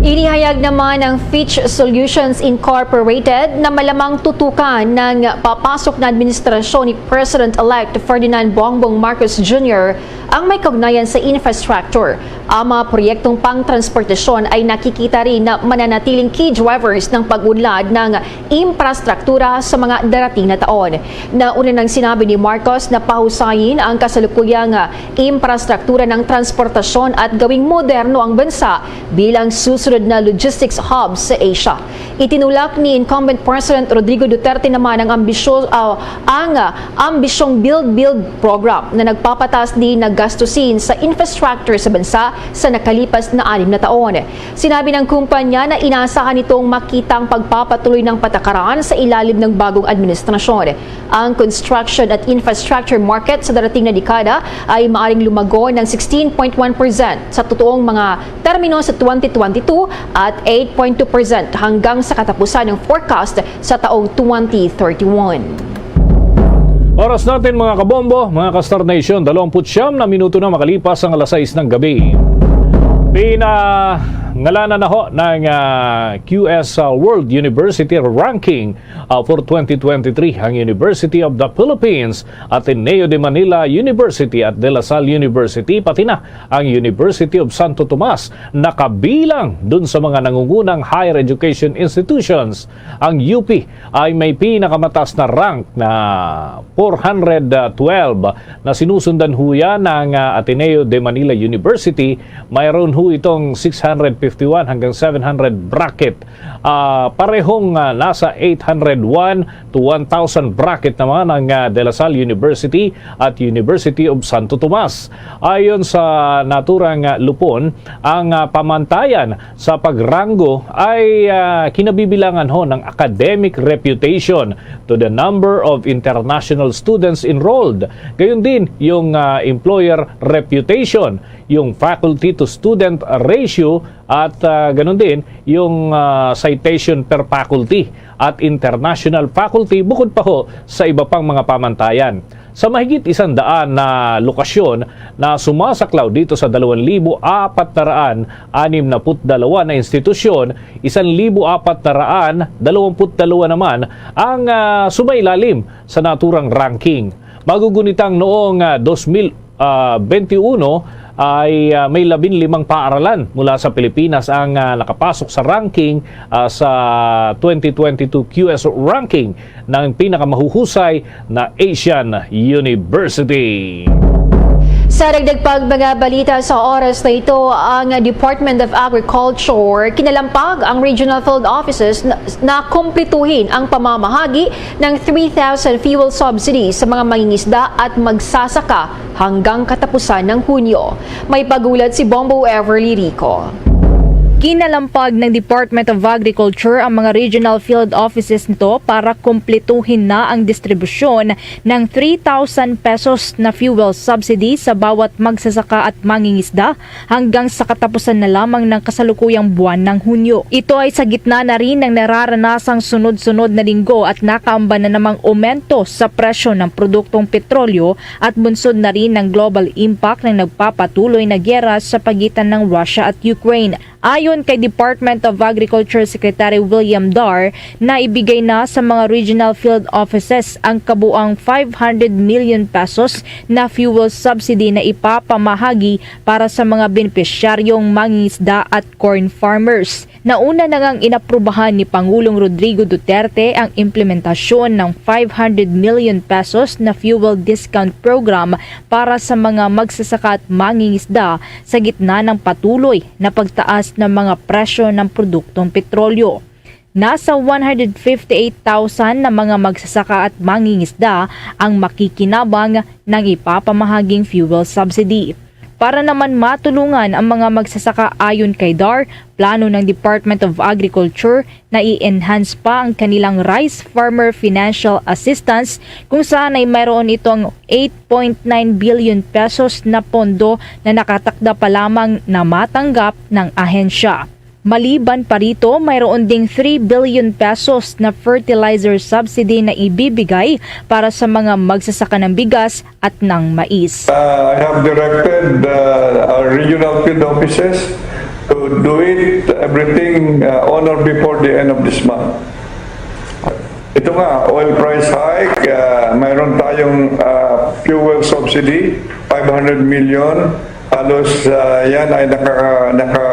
Inihayag naman ng Fitch Solutions Incorporated na malamang tutukan ng papasok na administrasyon ni President-elect Ferdinand Bongbong Marcos Junior ang may kaugnayan sa infrastructure. Ang mga proyektong pangtransportasyon ay nakikita rin na mananatiling key drivers ng pag-unlad ng infrastruktura sa mga darating na taon. Nauna nang sinabi ni Marcos na pahusayin ang kasalukuyang, ah, infrastruktura ng transportasyon at gawing moderno ang bansa bilang susunod na logistics hub sa Asia. Itinulak ni incumbent President Rodrigo Duterte naman ang ambisyo-, ah, ang, ah, ambisyong Build Build program na nagpapataas din ng gastusin sa infrastructure sa bansa sa nakalipas na anim na taon. Sinabi ng kumpanya na inaasahan nitong makita ang pagpapatuloy ng patakaran sa ilalim ng bagong administrasyon. Ang construction at infrastructure market sa darating na dekada ay maaring lumago ng sixteen point one percent sa totoong mga termino sa twenty twenty-two at eight point two percent hanggang sa katapusan ng forecast sa taong twenty thirty-one. Oras natin, mga kabombo, mga ka-Star Nation, dalawampu't siyam na minuto na makalipas ang alas sais ng gabi. Pinangalanan na ho ng, ah, Q S, ah, World University Ranking, ah, for twenty twenty-three ang University of the Philippines, Ateneo de Manila University at De La Salle University, pati na ang University of Santo Tomas nakabilang dun sa mga nangungunang higher education institutions. Ang U P ay may pinakamataas na rank na four hundred twelve na sinusundan ho yan ng, ah, Ateneo de Manila University. Mayroon ho itong six hundred fifty-one hanggang seven hundred bracket. Ah, parehong, ah, nasa eight hundred one to one thousand bracket naman ang, ah, De La Salle University at University of Santo Tomas. Ayon sa naturang, ah, lupon, ang, ah, pamantayan sa pagranggo ay, ah, kinabibilangan ho ng academic reputation to the number of international students enrolled. Gayon din yung, ah, employer reputation, yung faculty to student ratio At, ah, ganun din yung, ah, citation per faculty at international faculty, bukod pa ho sa iba pang mga pamantayan. Sa mahigit isang daan na lokasyon na sumasaklaw dito sa dalawang libo apat na raan anim na put dalawa na institusyon, isang libo apat na raan dalawampu't dalawa naman ang, ah, sumailalim sa naturang ranking. Magugunitang noong, ah, dos mil, ah, benti uno ay, ah, may labing limang paaralan mula sa Pilipinas ang, ah, nakapasok sa ranking, ah, sa twenty twenty-two Q S ranking ng pinakamahuhusay na Asian University. Sa dagdag pang mga balita sa oras na ito, ang Department of Agriculture kinalampag ang regional field offices na, na kumpletuhin ang pamamahagi ng three thousand fuel subsidy sa mga mangingisda at magsasaka hanggang katapusan ng Hunyo. May pag-ulat si Bombo Everly Rico. Kinalampag ng Department of Agriculture ang mga regional field offices nito para kumpletuhin na ang distribusyon ng three thousand pesos na fuel subsidy sa bawat magsasaka at mangingisda hanggang sa katapusan na lamang ng kasalukuyang buwan ng Hunyo. Ito ay sa gitna na rin ng nararanasang sunod-sunod na linggo at nakaamban na namang aumento sa presyo ng produktong petrolyo at bunsod na rin ng global impact ng nagpapatuloy na giyera sa pagitan ng Russia at Ukraine. Ayon kay Department of Agriculture Secretary William Dar, naibigay na sa mga regional field offices ang kabuang five hundred million pesos na fuel subsidy na ipapamahagi para sa mga benepisyaryong mangingisda at corn farmers. Nauna na ngang inaprubahan ni Pangulong Rodrigo Duterte ang implementasyon ng five hundred million pesos na fuel discount program para sa mga magsasaka at mangingisda sa gitna ng patuloy na pagtaas ng mga presyo ng produktong petrolyo. Nasa one hundred fifty-eight thousand na mga magsasaka at mangingisda ang makikinabang ng ipapamahaging fuel subsidy. Para naman matulungan ang mga magsasaka, ayon kay Dar, plano ng Department of Agriculture na i-enhance pa ang kanilang Rice Farmer Financial Assistance, kung saan ay mayroon itong eight point nine billion pesos na pondo na nakatakda pa lamang na matanggap ng ahensya. Maliban pa rito, mayroon ding three billion pesos na fertilizer subsidy na ibibigay para sa mga magsasaka ng bigas at ng mais. Uh, I have directed, uh, our regional field offices to do it, everything, uh, on or before the end of this month. Ito nga, oil price hike, uh, mayroon tayong, uh, fuel subsidy, five hundred million. Halos, uh, yan ay naka, naka,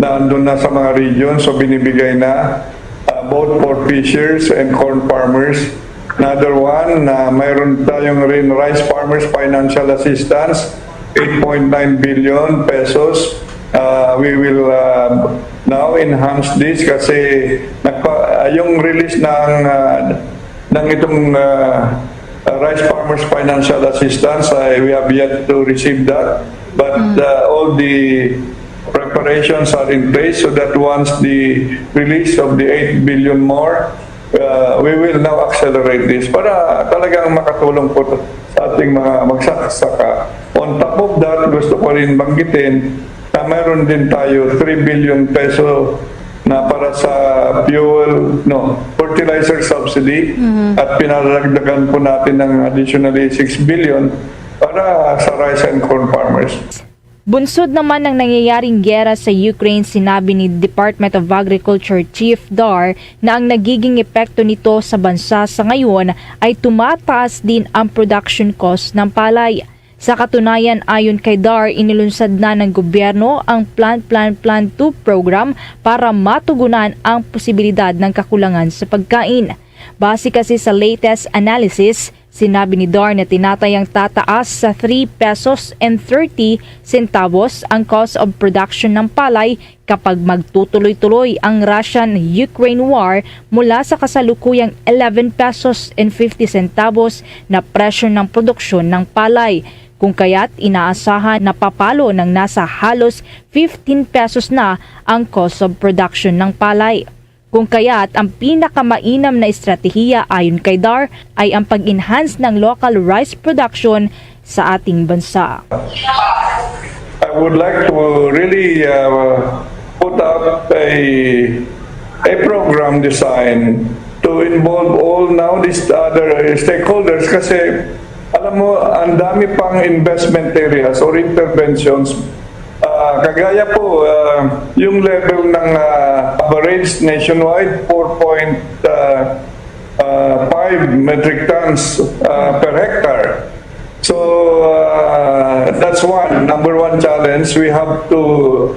naandun na sa mga region, so binibigay na, uh, both for fishers and corn farmers. Another one, na mayroon tayong rin rice farmers financial assistance, eight point nine billion pesos. Uh, we will, uh, now enhance this kasi nagpa-, uh, yung release ng, uh, ng itong, uh, uh, rice farmers financial assistance, ay we have yet to receive that. But, uh, all the preparations are in place so that once the release of the eight billion more, uh, we will now accelerate this para talagang makatulong po sa ating mga magsasaka. On top of that, gusto ko rin banggitin na mayroon din tayo three billion peso na para sa fuel, no, fertilizer subsidy, at pinadagdagan po natin ng additionally six billion para sa rice and corn farmers. Bunsod naman ng nangyayaring giyera sa Ukraine, sinabi ni Department of Agriculture Chief Dar na ang nagiging epekto nito sa bansa sa ngayon ay tumataas din ang production cost ng palay. Sa katunayan, ayon kay Dar, inilunsad na ng gobyerno ang Plan Plan Plan two program para matugunan ang posibilidad ng kakulangan sa pagkain. Base kasi sa latest analysis, sinabi ni Dar na tinatayang tataas sa three pesos and thirty centavos ang cost of production ng palay kapag magtutuloy-tuloy ang Russian-Ukraine war mula sa kasalukuyang eleven pesos and fifty centavos na presyo ng produksyon ng palay. Kung kaya't inaasahan na papalo ng nasa halos fifteen pesos na ang cost of production ng palay. Kung kaya't ang pinakamainam na estratehiya ayon kay Dar ay ang pag-enhance ng local rice production sa ating bansa. Uh, I would like to really uh, put up a, a program design to involve all now these other stakeholders kasi alam mo, ang dami pang investment areas or interventions. Ah, kagaya po, ah, yung level ng ah, average nationwide, four point five metric tons ah, per hectare. So, uh, that's one, number one challenge. We have to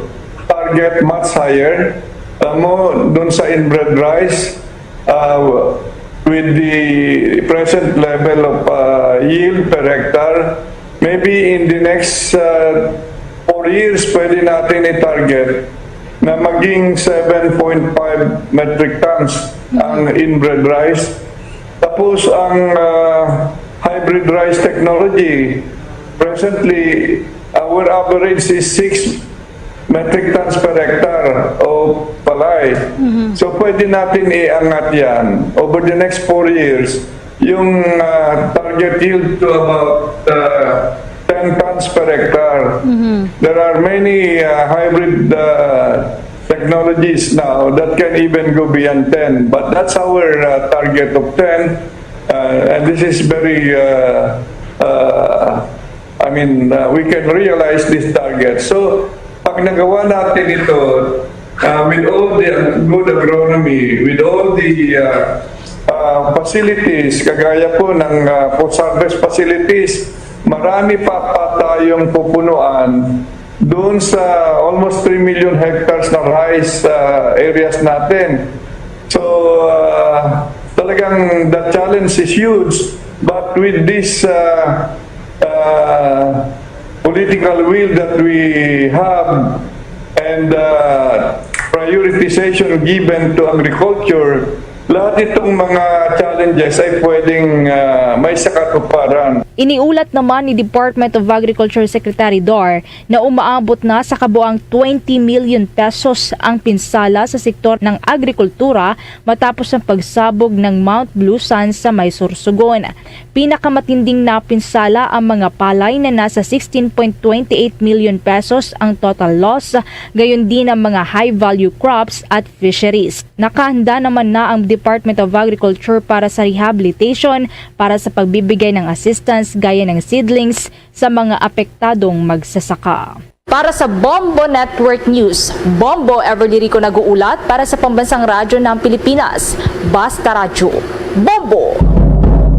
target much higher. Alam mo, dun sa inbred rice, uh, with the present level of uh, yield per hectare, maybe in the next uh, four years, pwede natin i-target na maging seven point five metric tons ang inbred rice. Tapos ang uh, hybrid rice technology, presently, our average is six metric tons per hectare o palay. So pwede natin iangat yan over the next four years. Yung uh, target yield to about uh, ten tons per hectare. There are many uh, hybrid uh, technologies now that can even go beyond ten, but that's our uh, target of ten. Uh, and this is very, uh, uh, I mean, uh, we can realize this target. So, pag nagawa natin ito, uh, with all the good agronomy, with all the uh, uh, facilities, kagaya po ng uh, post-harvest facilities, marami pa, pa tayong pupunuan doon sa almost three million hectares na rice uh, areas natin. So, uh, talagang the challenge is huge. But with this uh, uh, political will that we have and uh, prioritization given to agriculture, lahat itong mga challenges ay pwedeng uh, may sakatuparan. Iniulat naman ni Department of Agriculture Secretary Dar na umaabot na sa kabuang twenty million pesos ang pinsala sa sektor ng agrikultura matapos ang pagsabog ng Mount Bulusan sa may Sorsogon. Pinakamatinding napinsala ang mga palay na nasa sixteen point twenty eight million pesos ang total loss, gayon din ang mga high-value crops at fisheries. Nakahanda naman na ang Department of Agriculture para sa rehabilitation, para sa pagbibigay ng assistance gaya ng seedlings sa mga apektadong magsasaka. Para sa Bombo Network News, Bombo Everly Rico nag-uulat para sa Pambansang Radyo ng Pilipinas. Basta Radyo, Bombo!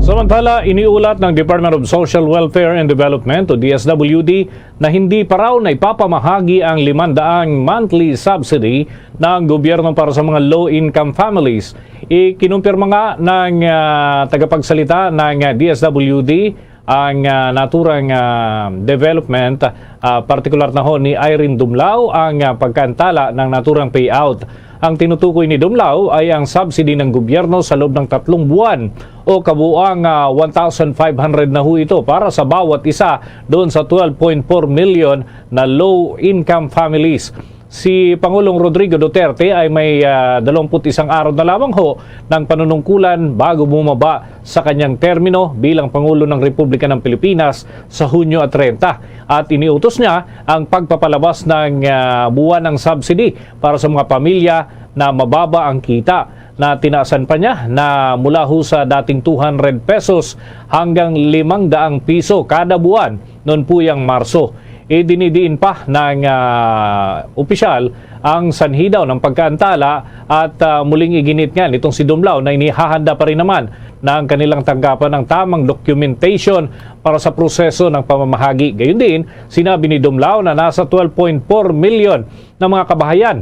Samantala, iniulat ng Department of Social Welfare and Development o D S W D na hindi pa raw na ipapamahagi ang limandaang monthly subsidy ng gobyerno para sa mga low-income families. Ikinumpirma nga ng ah, tagapagsalita ng ah, D S W D ang ah, naturang ah, development, ah, partikular na ho ni Irene Dumlao ang ah, pagkaantala ng naturang payout. Ang tinutukoy ni Dumlao ay ang subsidy ng gobyerno sa loob ng tatlong buwan o kabuang ah, one thousand five hundred na ho ito para sa bawat isa doon sa twelve point four million na low-income families. Si Pangulong Rodrigo Duterte ay may ah, dalawampu't isang araw na lamang ho ng panunungkulan bago bumaba sa kanyang termino bilang Pangulo ng Republika ng Pilipinas sa Hunyo at treinta. At iniutos niya ang pagpapalabas ng ah, buwan ng subsidy para sa mga pamilya na mababa ang kita, na tinaasan pa niya na mula ho sa dating two hundred pesos hanggang limang daang piso kada buwan noon po yang Marso. Idinidiin pa ng ah, opisyal ang sanhi daw ng pagkaantala at ah, muling iginit nga nitong si Dumlao na inihahanda pa rin naman na ang kanilang tanggapan ang tamang documentation para sa proseso ng pamamahagi. Gayun din, sinabi ni Dumlao na nasa twelve point four million na mga kabahayan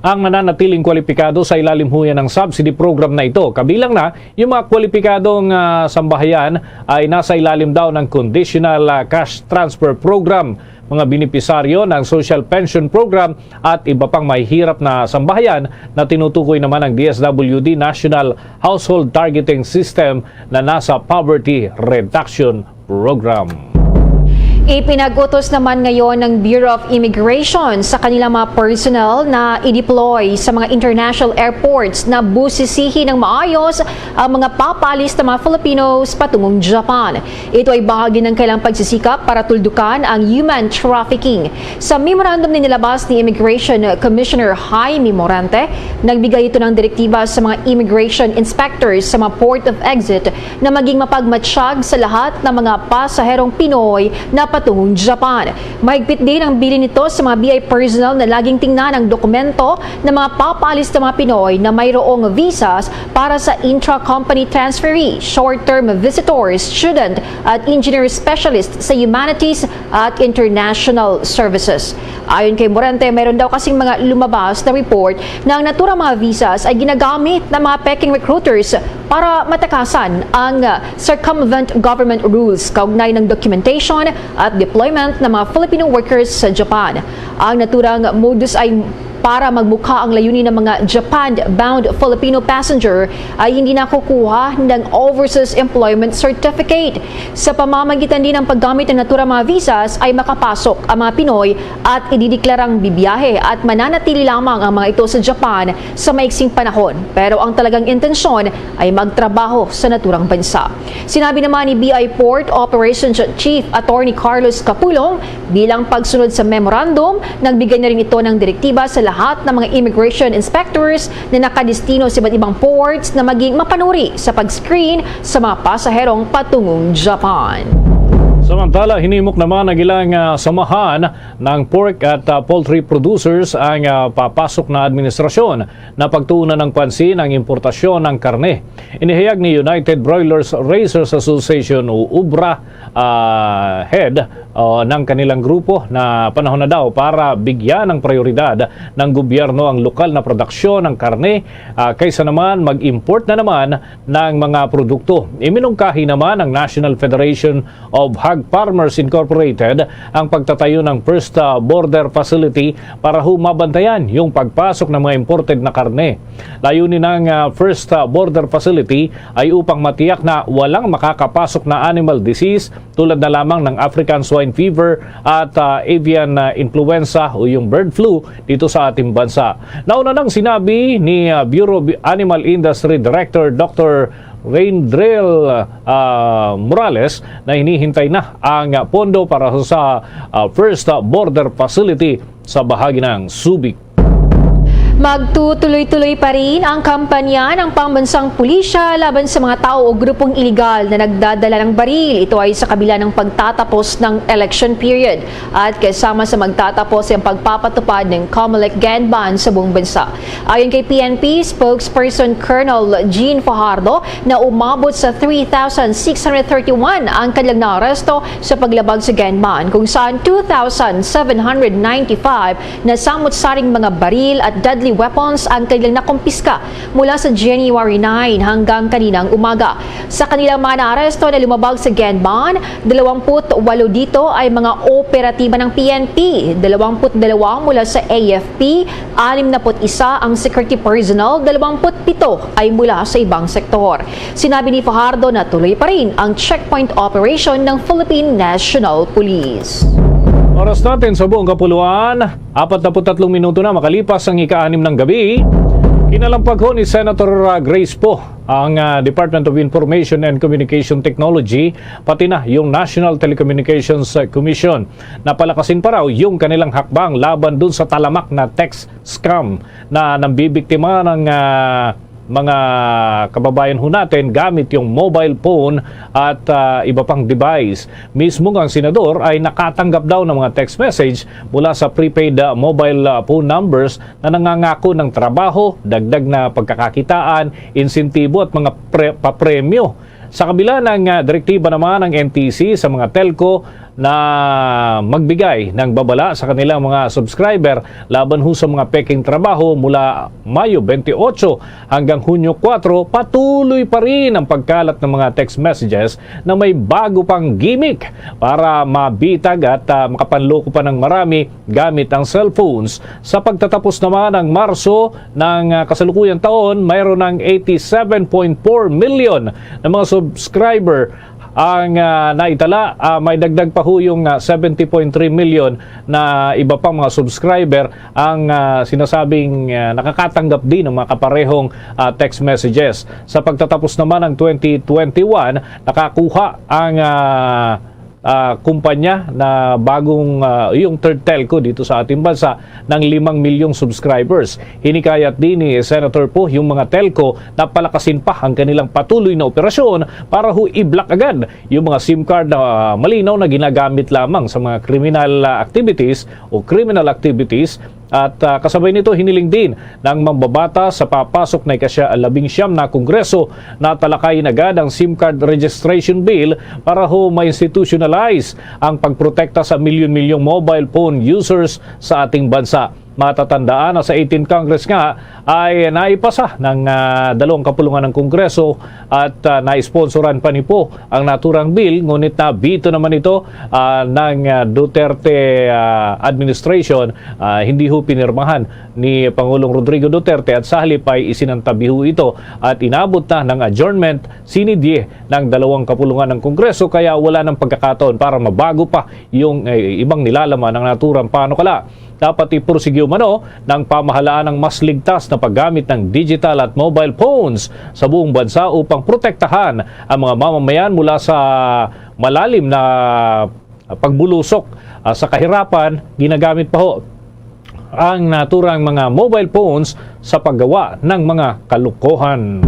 ang nananatiling kwalipikado sa ilalim huya ng subsidy program na ito. Kabilang na yung mga kwalipikadong ah, sambahayan ay nasa ilalim daw ng Conditional ah, Cash Transfer Program, mga benepisaryo ng Social Pension Program at iba pang mahihirap na sambahayan na tinutukoy naman ng D S W D National Household Targeting System na nasa Poverty Reduction Program. Ipinag-utos naman ngayon ng Bureau of Immigration sa kanilang mga personnel na i-deploy sa mga international airports na busisihin ng maayos ang mga papaalis na mga Filipinos patungong Japan. Ito ay bahagi ng kailang pagsisikap para tuldukan ang human trafficking. Sa memorandum na nilabas ni Immigration Commissioner Jaime Morante, nagbigay ito ng direktiba sa mga immigration inspectors sa mga port of exit na maging mapagmatsyag sa lahat ng mga pasaherong Pinoy na patungong Japan. Mahigpit din ang bilin nito sa mga B I personnel na laging tingnan ang dokumento ng mga papaalis na mga Pinoy na mayroong visas para sa intra-company transferee, short-term visitors, student at engineer specialist sa humanities at international services. Ayon kay Morante, mayroon daw kasing mga lumabas na report na ang naturang mga visas ay ginagamit ng mga peking recruiters para matakasan ang circumvent government rules kaugnay ng documentation at deployment ng mga Filipino workers sa Japan. Ang naturang modus ay para magmukha ang layunin ng mga Japan-bound Filipino passenger ay hindi nakukuha ng overseas employment certificate. Sa pamamagitan din ng paggamit ng naturang mga visas ay makapasok ang mga Pinoy at idideklarang bibiyahe at mananatili lamang ang mga ito sa Japan sa maiksing panahon. Pero ang talagang intensyon ay magtrabaho sa naturang bansa. Sinabi naman ni B I Port Operations Chief Attorney Carlos Capulong, bilang pagsunod sa memorandum, nagbigay na rin ito ng direktiba sa lahat ng mga immigration inspectors na nakadestino sa iba't ibang ports na maging mapanuri sa pag-screen sa mga pasaherong patungong Japan. Samantala, hinimok naman ang ilang, ah, samahan ng pork at, ah, poultry producers ang, ah, papasok na administrasyon na pagtuunan ng pansin ang importasyon ng karne. Inihayag ni United Broilers Raisers Association o ubra, ah, head, o ng kanilang grupo na panahon na daw para bigyan ng prioridad ng gobyerno ang lokal na produksyon ng karne, ah, kaysa naman mag-import na naman ng mga produkto. Iminungkahi naman ng National Federation of Hog Farmers Incorporated ang pagtatayo ng first, ah, border facility para ho mabantayan yung pagpasok ng mga imported na karne. Layunin ng, ah, first, ah, border facility ay upang matiyak na walang makakapasok na animal disease tulad na lamang ng African swine fever at, ah, avian, ah, influenza o yung bird flu dito sa ating bansa. Nauna nang sinabi ni, ah, Bureau of Animal Industry Director Doctor Raindrel, ah, Morales na hinihintay na ang pondo para sa, ah, first, ah, border facility sa bahagi ng Subic. Magtutuloy-tuloy pa rin ang kampanya ng pambansang pulisya laban sa mga tao o grupong iligal na nagdadala ng baril. Ito ay sa kabila ng pagtatapos ng election period at kasama sa magtatapos ang pagpapatupad ng COMELEC gun ban sa buong bansa. Ayon kay P N P spokesperson Colonel Jean Fajardo, na umabot sa three thousand six hundred thirty-one ang kanilang naaresto sa paglabag sa gun ban, kung saan two thousand seven hundred ninety-five na samot-saring mga baril at deadly weapons ang kanilang nakumpiska mula sa January nine hanggang kaninang umaga. Sa kanilang mga naaresto na lumabag sa gun ban, dalawampu't walo dito ay mga operatiba ng P N P, dalawampu't dalawa mula sa A F P, anim na put isa ang security personnel, dalawampu't pito ay mula sa ibang sektor. Sinabi ni Fajardo na tuloy pa rin ang checkpoint operation ng Philippine National Police. Oras natin sa buong kapuluan, apat na put tatlong minuto na makalipas ang ika-anim ng gabi. Kinalampag ho ni Senator, ah, Grace Poe ang, ah, Department of Information and Communication Technology, pati na yung National Telecommunications Commission. Napalakasin pa raw yung kanilang hakbang laban dun sa talamak na text scam na nambibiktima ng, ah, mga kababayan ho natin gamit yung mobile phone at, ah, iba pang device. Mismo nga ang senador ay nakatanggap daw ng mga text message mula sa prepaid, ah, mobile, ah, phone numbers na nangangako ng trabaho, dagdag na pagkakakitaan, insentibo at mga pre-, papremyo. Sa kabila ng, ah, direktiba naman ng N T C sa mga telco na magbigay ng babala sa kanilang mga subscriber laban ho sa mga peking trabaho mula Mayo twenty-eight hanggang Hunyo kuwatro, patuloy pa rin ang pagkalat ng mga text messages na may bago pang gimmick para mabitag at, ah, makapanloko pa ng marami gamit ang cellphones. Sa pagtatapos naman ng Marso ng, ah, kasalukuyang taon, mayroon ng eighty-seven point four million na mga subscriber Ang, ah, naitala, ah, may dagdag pa ho yung, ah, seventy point three million na iba pang mga subscriber ang, ah, sinasabing, ah, nakakatanggap din ng mga kaparehong, ah, text messages. Sa pagtatapos naman ng twenty twenty-one, nakakuha ang, ah, ah, kumpanya na bagong, ah, yung third telco dito sa ating bansa ng limang milyong subscribers. Hinikayat din ni Senator Poe yung mga telco na palakasin pa ang kanilang patuloy na operasyon para ho i-block agad yung mga SIM card na, ah, malinaw na ginagamit lamang sa mga criminal, ah, activities o criminal activities. At, ah, kasabay nito, hiniling din ng mambabatas sa papasok na ikasya-, labing siyam na Kongreso na talakayin agad ang SIM card registration bill para ho ma-institutionalize ang pagprotekta sa milyon-milyong mobile phone users sa ating bansa. Matatandaan na sa eighteenth Congress nga ay naipasa ng, ah, dalawang kapulungan ng Kongreso at, ah, naisponsoran pa ni Poe ang naturang bill, ngunit na-veto naman ito, ah, ng, ah, Duterte, ah, administration. Ah, hindi ho pinirmahan ni Pangulong Rodrigo Duterte at sa halip ay isinantabi ho ito at inabot na ng adjournment sine die ng dalawang kapulungan ng Kongreso, kaya wala nang pagkakataon para mabago pa yung, eh, ibang nilalaman ng naturang panukala. Dapat ipursige umano ng pamahalaan ang mas ligtas na paggamit ng digital at mobile phones sa buong bansa upang protektahan ang mga mamamayan mula sa malalim na pagbulusok, ah, sa kahirapan. Ginagamit pa ho ang naturang mga mobile phones sa paggawa ng mga kalokohan.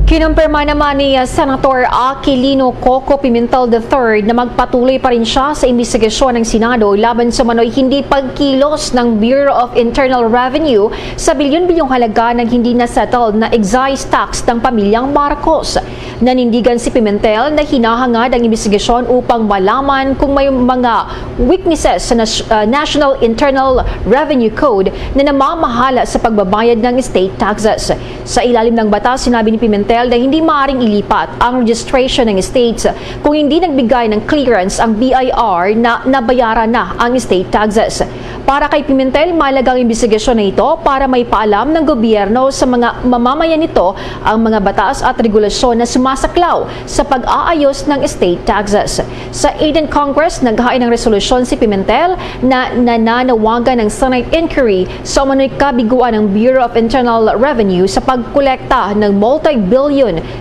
Kinumpirma naman ni, uh, Senator Aquilino Coco Pimentel the third na magpatuloy pa rin siya sa imbestigasyon ng Senado laban sa manoy hindi pagkilos ng Bureau of Internal Revenue sa bilyon-bilyong halaga ng hindi na-settled na excise tax ng pamilyang Marcos. Nanindigan si Pimentel na hinahangad ang imbestigasyon upang malaman kung may mga weaknesses sa nas-, uh, National Internal Revenue Code na namamahala sa pagbabayad ng state taxes. Sa ilalim ng batas, sinabi ni Pimentel na hindi maaaring ilipat ang registration ng states kung hindi nagbigay ng clearance ang B I R na nabayaran na ang state taxes. Para kay Pimentel, mahalaga ang imbestigasyon na ito para maipaalam ng gobyerno sa mga mamamayan nito ang mga batas at regulasyon na sumasaklaw sa pag-aayos ng state taxes. Sa eighteenth Congress, naghain ng resolusyon si Pimentel na nananawagan ng Senate inquiry sa umano'y kabiguan ng Bureau of Internal Revenue sa pagkolekta ng multi-billion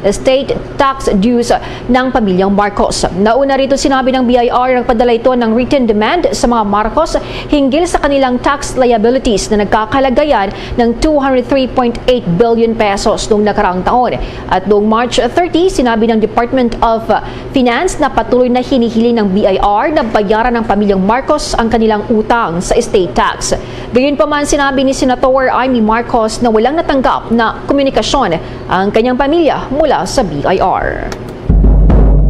state tax dues ng pamilyang Marcos. Nauna rito, sinabi ng B I R na nagpadala ito ng written demand sa mga Marcos hinggil sa kanilang tax liabilities na nagkakalagayan ng two hundred three point eight billion pesos noong nakaraang taon. At noong March thirty, sinabi ng Department of Finance na patuloy na hinihiling ng B I R na bayaran ng pamilyang Marcos ang kanilang utang sa estate tax. Gayunpaman, sinabi ni Senator Imee Marcos na walang natanggap na komunikasyon ang kanyang pamilya mula sa B I R.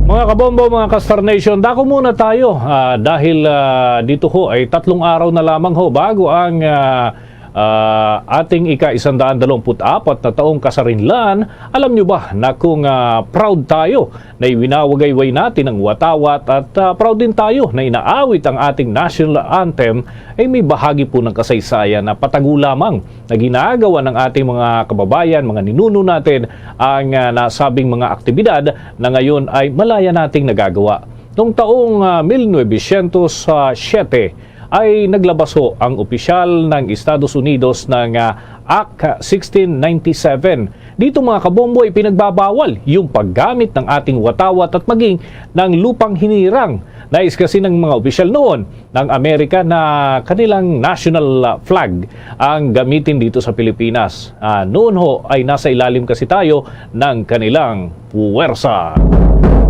Mga kabombo, mga ka-Star Nation, dako muna tayo, ah, dahil, ah, dito ho ay tatlong araw na lamang ho bago ang, ah, ah, ating ika-isandaan dalawampu't-apat na taong kasarinlan. Alam nyo ba na kung, ah, proud tayo na iwinawagayway natin ang watawat at, ah, proud din tayo na inaawit ang ating national anthem, ay may bahagi po ng kasaysayan na patago lamang na ginagawa ng ating mga kababayan, mga ninuno natin, ang, ah, nasabing mga aktibidad na ngayon ay malaya nating nagagawa. Noong taong, ah, mil novecientos siyete, ay naglabas ho ang opisyal ng Estados Unidos ng, ah, Act sixteen ninety-seven. Dito, mga kabombo, ay pinagbabawal yung paggamit ng ating watawat at maging ng lupang hinirang. Nais kasi ng mga opisyal noon ng Amerika na kanilang national, ah, flag ang gamitin dito sa Pilipinas. Ah, noon ho ay nasa ilalim kasi tayo ng kanilang puwersa.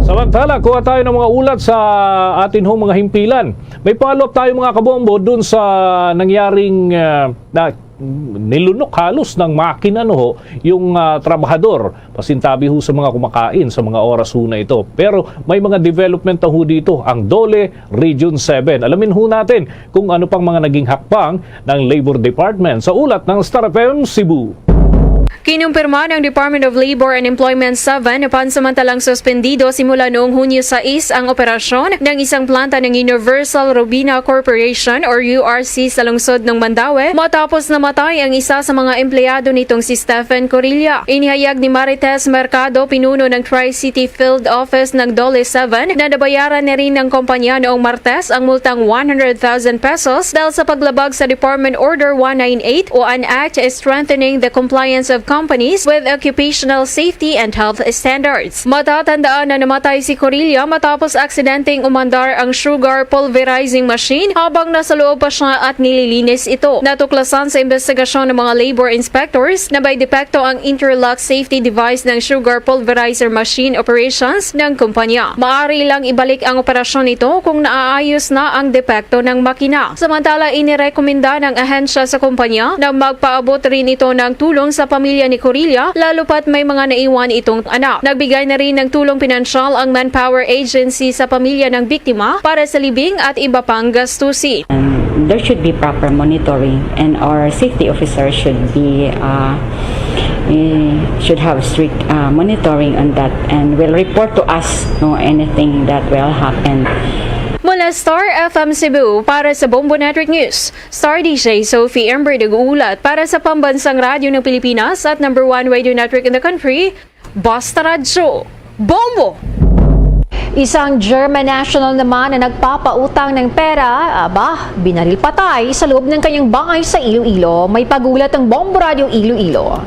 Samantala, kuha tayo ng mga ulat sa atin hong mga himpilan. May follow-up tayo, mga kabombo, dun sa nangyaring, ah, na nilunok halos ng makina, no, ho, yung, ah, trabahador. Pasintabi ho sa mga kumakain sa mga oras ho na ito. Pero may mga development na ho dito ang DOLE Region seven. Alamin ho natin kung ano pang mga naging hakbang ng Labor Department sa ulat ng Star F M Cebu. Kinumpirma ng Department of Labor and Employment seven na pansamantalang suspendido simula noong Hunyo sais ang operasyon ng isang planta ng Universal Robina Corporation or U R C sa lungsod ng Mandaue matapos namatay ang isa sa mga empleyado nitong si Stephen Corilla. Inihayag ni Marites Mercado, pinuno ng Tri-City Field Office ng DOLE seven, na nabayaran na rin ng kumpanya noong Martes ang multang one hundred thousand pesos dahil sa paglabag sa Department Order one nine eight o an Act Strengthening the Compliance of Companies with Occupational Safety and Health Standards. Matatandaan na namatay si Corilla matapos aksidenteng umandar ang sugar pulverizing machine habang nasa loob pa siya at nililinis ito. Natuklasan sa investigasyon ng mga labor inspectors na may depekto ang interlock safety device ng sugar pulverizer machine operations ng kumpanya. Maaari lang ibalik ang operasyon nito kung naaayos na ang depekto ng makina. Samantala, inirekomenda ng ahensya sa kumpanya na magpaabot rin ito ng tulong sa pamilya ni Corilla, lalo pat may mga naiwan itong anak. Nagbigay na rin ng tulong pinansyal ang Manpower Agency sa pamilya ng biktima para sa libing at iba pang gastusin. And there should be proper monitoring, and our safety officers should be uh, eh, should have strict uh, monitoring on that, and will report to us no anything that will happen. Mula Star F M Cebu, para sa Bombo Network News, Star D J Sophie Ember nag-uulat. Para sa Pambansang Radyo ng Pilipinas at number one radio network in the country, Basta Radyo, Bombo! Isang German national naman na nagpapautang ng pera, aba, binaril patay sa loob ng kanyang bahay sa Iloilo. May pag-ulat ang Bombo Radyo Iloilo.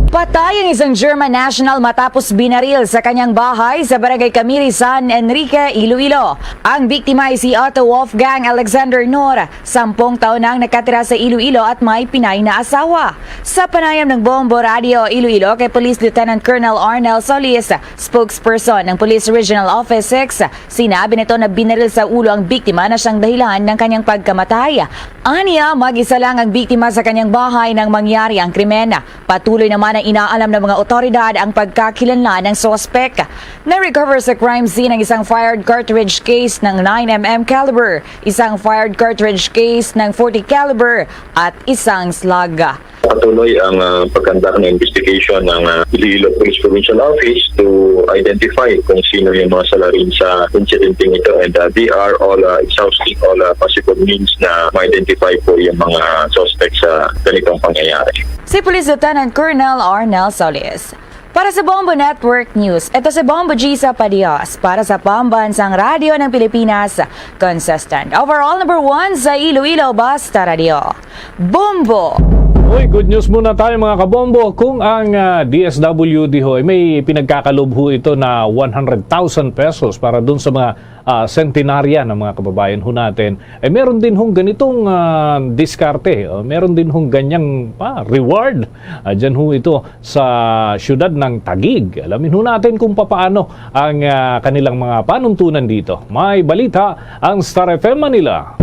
Patay ang isang German national matapos binaril sa kanyang bahay sa Barangay Camiri, San Enrique, Iloilo. Ang biktima ay si Otto Wolfgang Alexander Knorr, sampung taon nang nakatira sa Iloilo at may pinay na asawa. Sa panayam ng Bombo Radio Iloilo kay Police Lieutenant Colonel Arnel Solis, spokesperson ng Police Regional Office six, sinabi nito na binaril sa ulo ang biktima na siyang dahilan ng kanyang pagkamatay. Aniya, mag-isa lang ang biktima sa kanyang bahay nang mangyari ang krimen. Patuloy naman ang inaalam ng mga otoridad ang pagkakilanlan ng suspek. Na-recover sa crime scene ang isang fired cartridge case ng nine M M caliber, isang fired cartridge case ng forty caliber, at isang slug. Patuloy ang uh, pagkanda ng investigation ng uh, Iloilo Police Provincial Office to identify kung sino yung mga salarin sa insidenteng ito, and uh, they are all uh, exhausting all uh, possible means na ma-identify po yung mga suspects sa ganitong pangyayari. Si Police Lieutenant Colonel Arnel Solis. Para sa Bombo Network News, ito si Bombo Gisa Padios para sa Pambansang Radyo ng Pilipinas, consistent overall number one sa Iloilo Basta Radio. Bombo! Uy, good news muna tayo, mga kabombo. Kung ang ah, D S W D ho ay may pinagkakaloob ho ito na one hundred thousand pesos para dun sa mga ah, centenarya ng mga kababayan ho natin, ay meron din hong ganitong ah, diskarte, oh, meron din hong ganyang ah, reward. Ah, dyan ho ito sa siyudad ng Taguig. Alamin ho natin kung papaano ang ah, kanilang mga panuntunan dito. May balita ang Star F M Manila.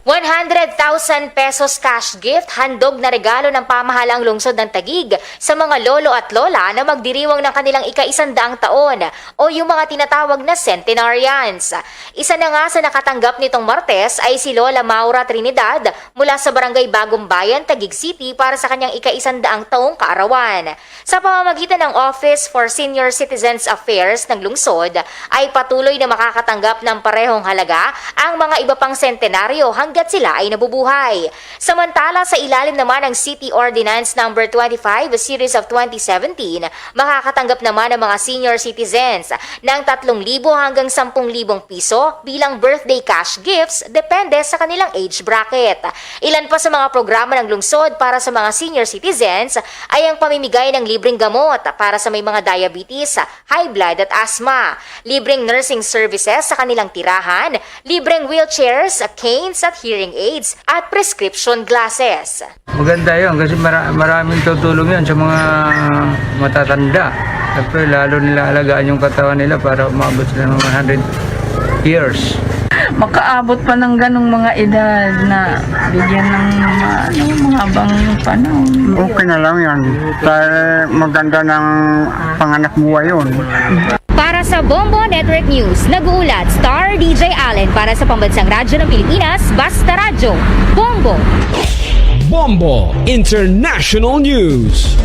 One hundred thousand pesos cash gift, handog na regalo ng pamahalang lungsod ng Taguig sa mga lolo at lola na magdiriwang ng kanilang ika-isandaang taon o yung mga tinatawag na centenarians. Isa na nga sa nakatanggap nitong Martes ay si Lola Maura Trinidad mula sa Barangay Bagong Bayan, Taguig City para sa kanyang ika-isandaang taong kaarawan. Sa pamamagitan ng Office for Senior Citizens Affairs ng lungsod, ay patuloy na makakatanggap ng parehong halaga ang mga iba pang sentenaryo hanggat sila ay nabubuhay. Samantala, sa ilalim naman ng City Ordinance Number twenty-five, Series of twenty seventeen, makakatanggap naman ang mga senior citizens ng tatlong libo hanggang sampung libong piso bilang birthday cash gifts, depende sa kanilang age bracket. Ilan pa sa mga programa ng lungsod para sa mga senior citizens ay ang pamimigay ng libreng gamot para sa may mga diabetes, high blood at asthma, libreng nursing services sa kanilang tirahan, libreng wheelchairs, canes at hearing aids, at prescription glasses. Maganda yun kasi mara- maraming tutulong yun sa mga matatanda. Siyempre, lalo nila alagaan yung katawan nila para umabot sila ng one hundred years. Makaabot pa ng ganong mga edad na bigyan ng mga, ano, mahabang panahon. Okay na lang yan. Dahil maganda ng panganak buhay yun. Para sa Bombo Network News, nag-uulat Star D J Allen. Para sa Pambansang Radyo ng Pilipinas, Basta Radyo, Bombo! Bombo International News.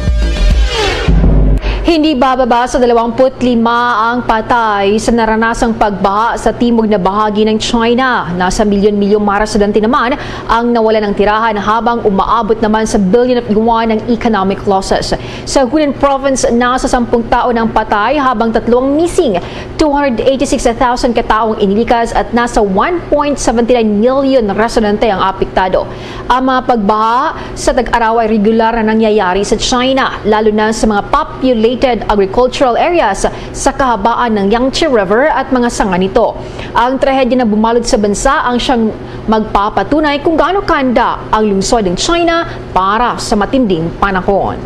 Hindi bababa sa dalawampu't lima ang patay sa naranasang pagbaha sa timog na bahagi ng China. Nasa milyon-milyong mga residente naman ang nawalan ng tirahan, habang umaabot naman sa billion of yuan ang economic losses. Sa Hunan Province, nasa sampung tao na ang patay, habang tatlo ang missing. Two hundred eighty-six thousand katao ang inilikas at nasa one point seven nine million residente ang apektado. Ang mga pagbaha sa tag-araw ay regular na nangyayari sa China, lalo na sa mga populated agricultural areas sa kahabaan ng Yangtze River at mga sanga nito. Ang trahedya na bumalot sa bansa ang siyang magpapatunay kung gaano kahanda ang lungsod ng China para sa matinding panahon.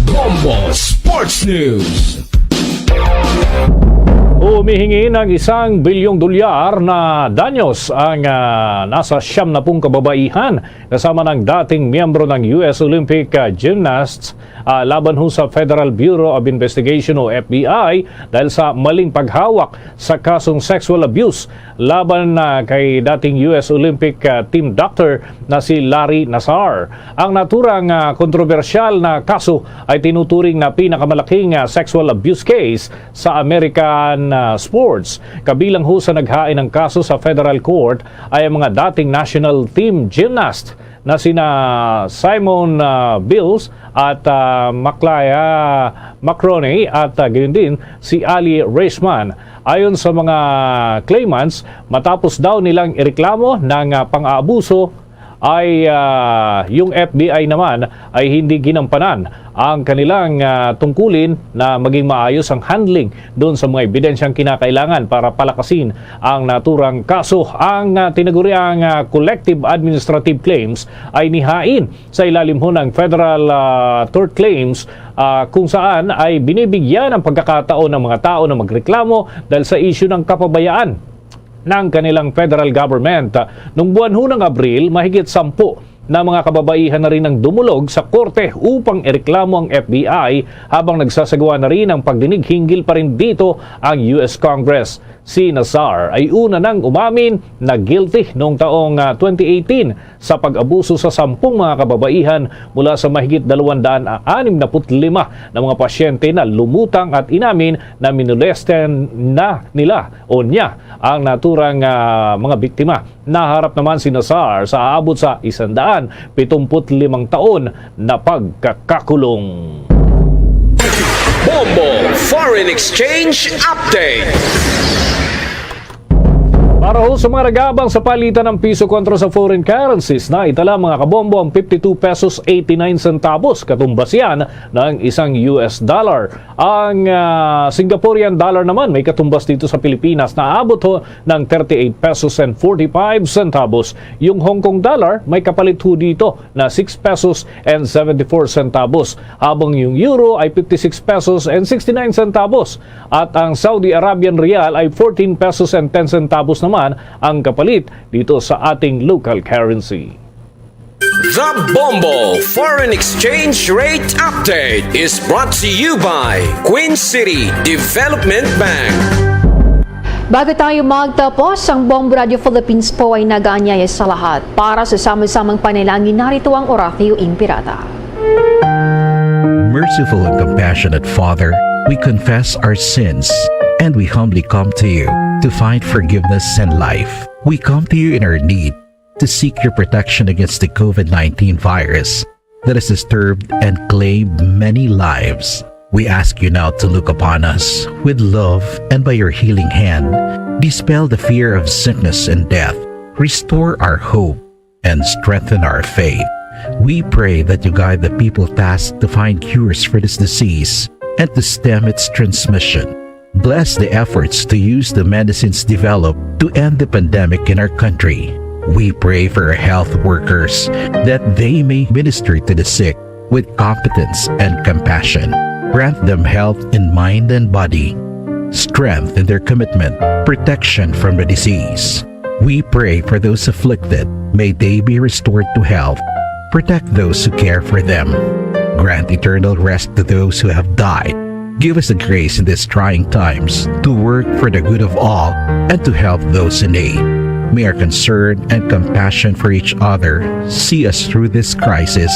Bombo Sports News. Humihingi ng isang bilyong dolyar na danyos ang ah, nasa siyam na pung kababaihan, kasama ng dating miyembro ng U S Olympic ah, gymnasts, ah, laban ho sa Federal Bureau of Investigation o F B I dahil sa maling paghawak sa kasong sexual abuse laban na kay dating U S Olympic ah, team doctor na si Larry Nassar. Ang naturang ah, kontrobersyal na kaso ay tinuturing na pinakamalaking ah, sexual abuse case sa American ah, sports. Kabilang ho sa naghain ng kaso sa federal court ay ang mga dating national team gymnast na sina Simone ah, Biles at ah, Maclaya Macroney at ah, gayon din si Ali Richman. Ayon sa mga claimants, matapos daw nilang ireklamo ng ah, pang-aabuso ay ah, yung F B I naman ay hindi ginampanan ang kanilang ah, tungkulin na maging maayos ang handling doon sa mga ebidensyang kinakailangan para palakasin ang naturang kaso. Ang ah, tinaguriang ah, collective administrative claims ay nihain sa ilalim ho ng federal ah, tort claims, ah, kung saan ay binibigyan ng pagkakataon ng mga tao na magreklamo dahil sa isyu ng kapabayaan ng kanilang federal government. Nung buwan ho ng Abril, mahigit sampu na mga kababaihan na rin ang dumulog sa korte upang ireklamo ang F B I, habang nagsasagawa na rin ang pagdinig hinggil pa rin dito ang U S Congress. Si Nassar ay una nang umamin na guilty noong taong ah, twenty eighteen sa pag-abuso sa sampung mga kababaihan mula sa mahigit dalawang daan anim na put lima na mga pasyente na lumutang at inamin na minulesten na nila o niya ang naturang ah, mga biktima. Naharap naman si Nassar sa aabot sa isandaan pitumput limang taon na pagkakakulong. Bombo Foreign Exchange Update. Para ho sa mga nag-aabang sa palitan ng piso kontra sa foreign currencies, naitala, mga kabombo, ang fifty-two pesos eighty-nine centavos, katumbas yan ng isang U S dollar. Ang ah, Singaporean dollar naman may katumbas dito sa Pilipinas, naabot ho ng thirty-eight pesos and forty-five centavos. Yung Hong Kong dollar may kapalit ho dito na six pesos and seventy-four centavos, habang yung euro ay fifty-six pesos and sixty-nine centavos, at ang Saudi Arabian rial ay fourteen pesos and ten centavos naman ang kapalit dito sa ating local currency. The Bombo Foreign Exchange Rate Update is brought to you by Queen City Development Bank. Bago tayo magtapos, ang Bombo Radio Philippines po ay nag-aanyaya sa lahat. Para sa sama-samang panalangin, narito ang Oratio Imperata. Merciful and compassionate Father, we confess our sins and we humbly come to you to find forgiveness and life. We come to you in our need to seek your protection against the COVID nineteen virus that has disturbed and claimed many lives. We ask you now to look upon us with love and by your healing hand, dispel the fear of sickness and death, restore our hope, and strengthen our faith. We pray that you guide the people tasked to find cures for this disease and to stem its transmission. Bless the efforts to use the medicines developed to end the pandemic in our country. We pray for our health workers that they may minister to the sick with competence and compassion. Grant them health in mind and body, strength in their commitment, protection from the disease. We pray for those afflicted. May they be restored to health. Protect those who care for them. Grant eternal rest to those who have died. Give us the grace in these trying times to work for the good of all and to help those in need. May our concern and compassion for each other see us through this crisis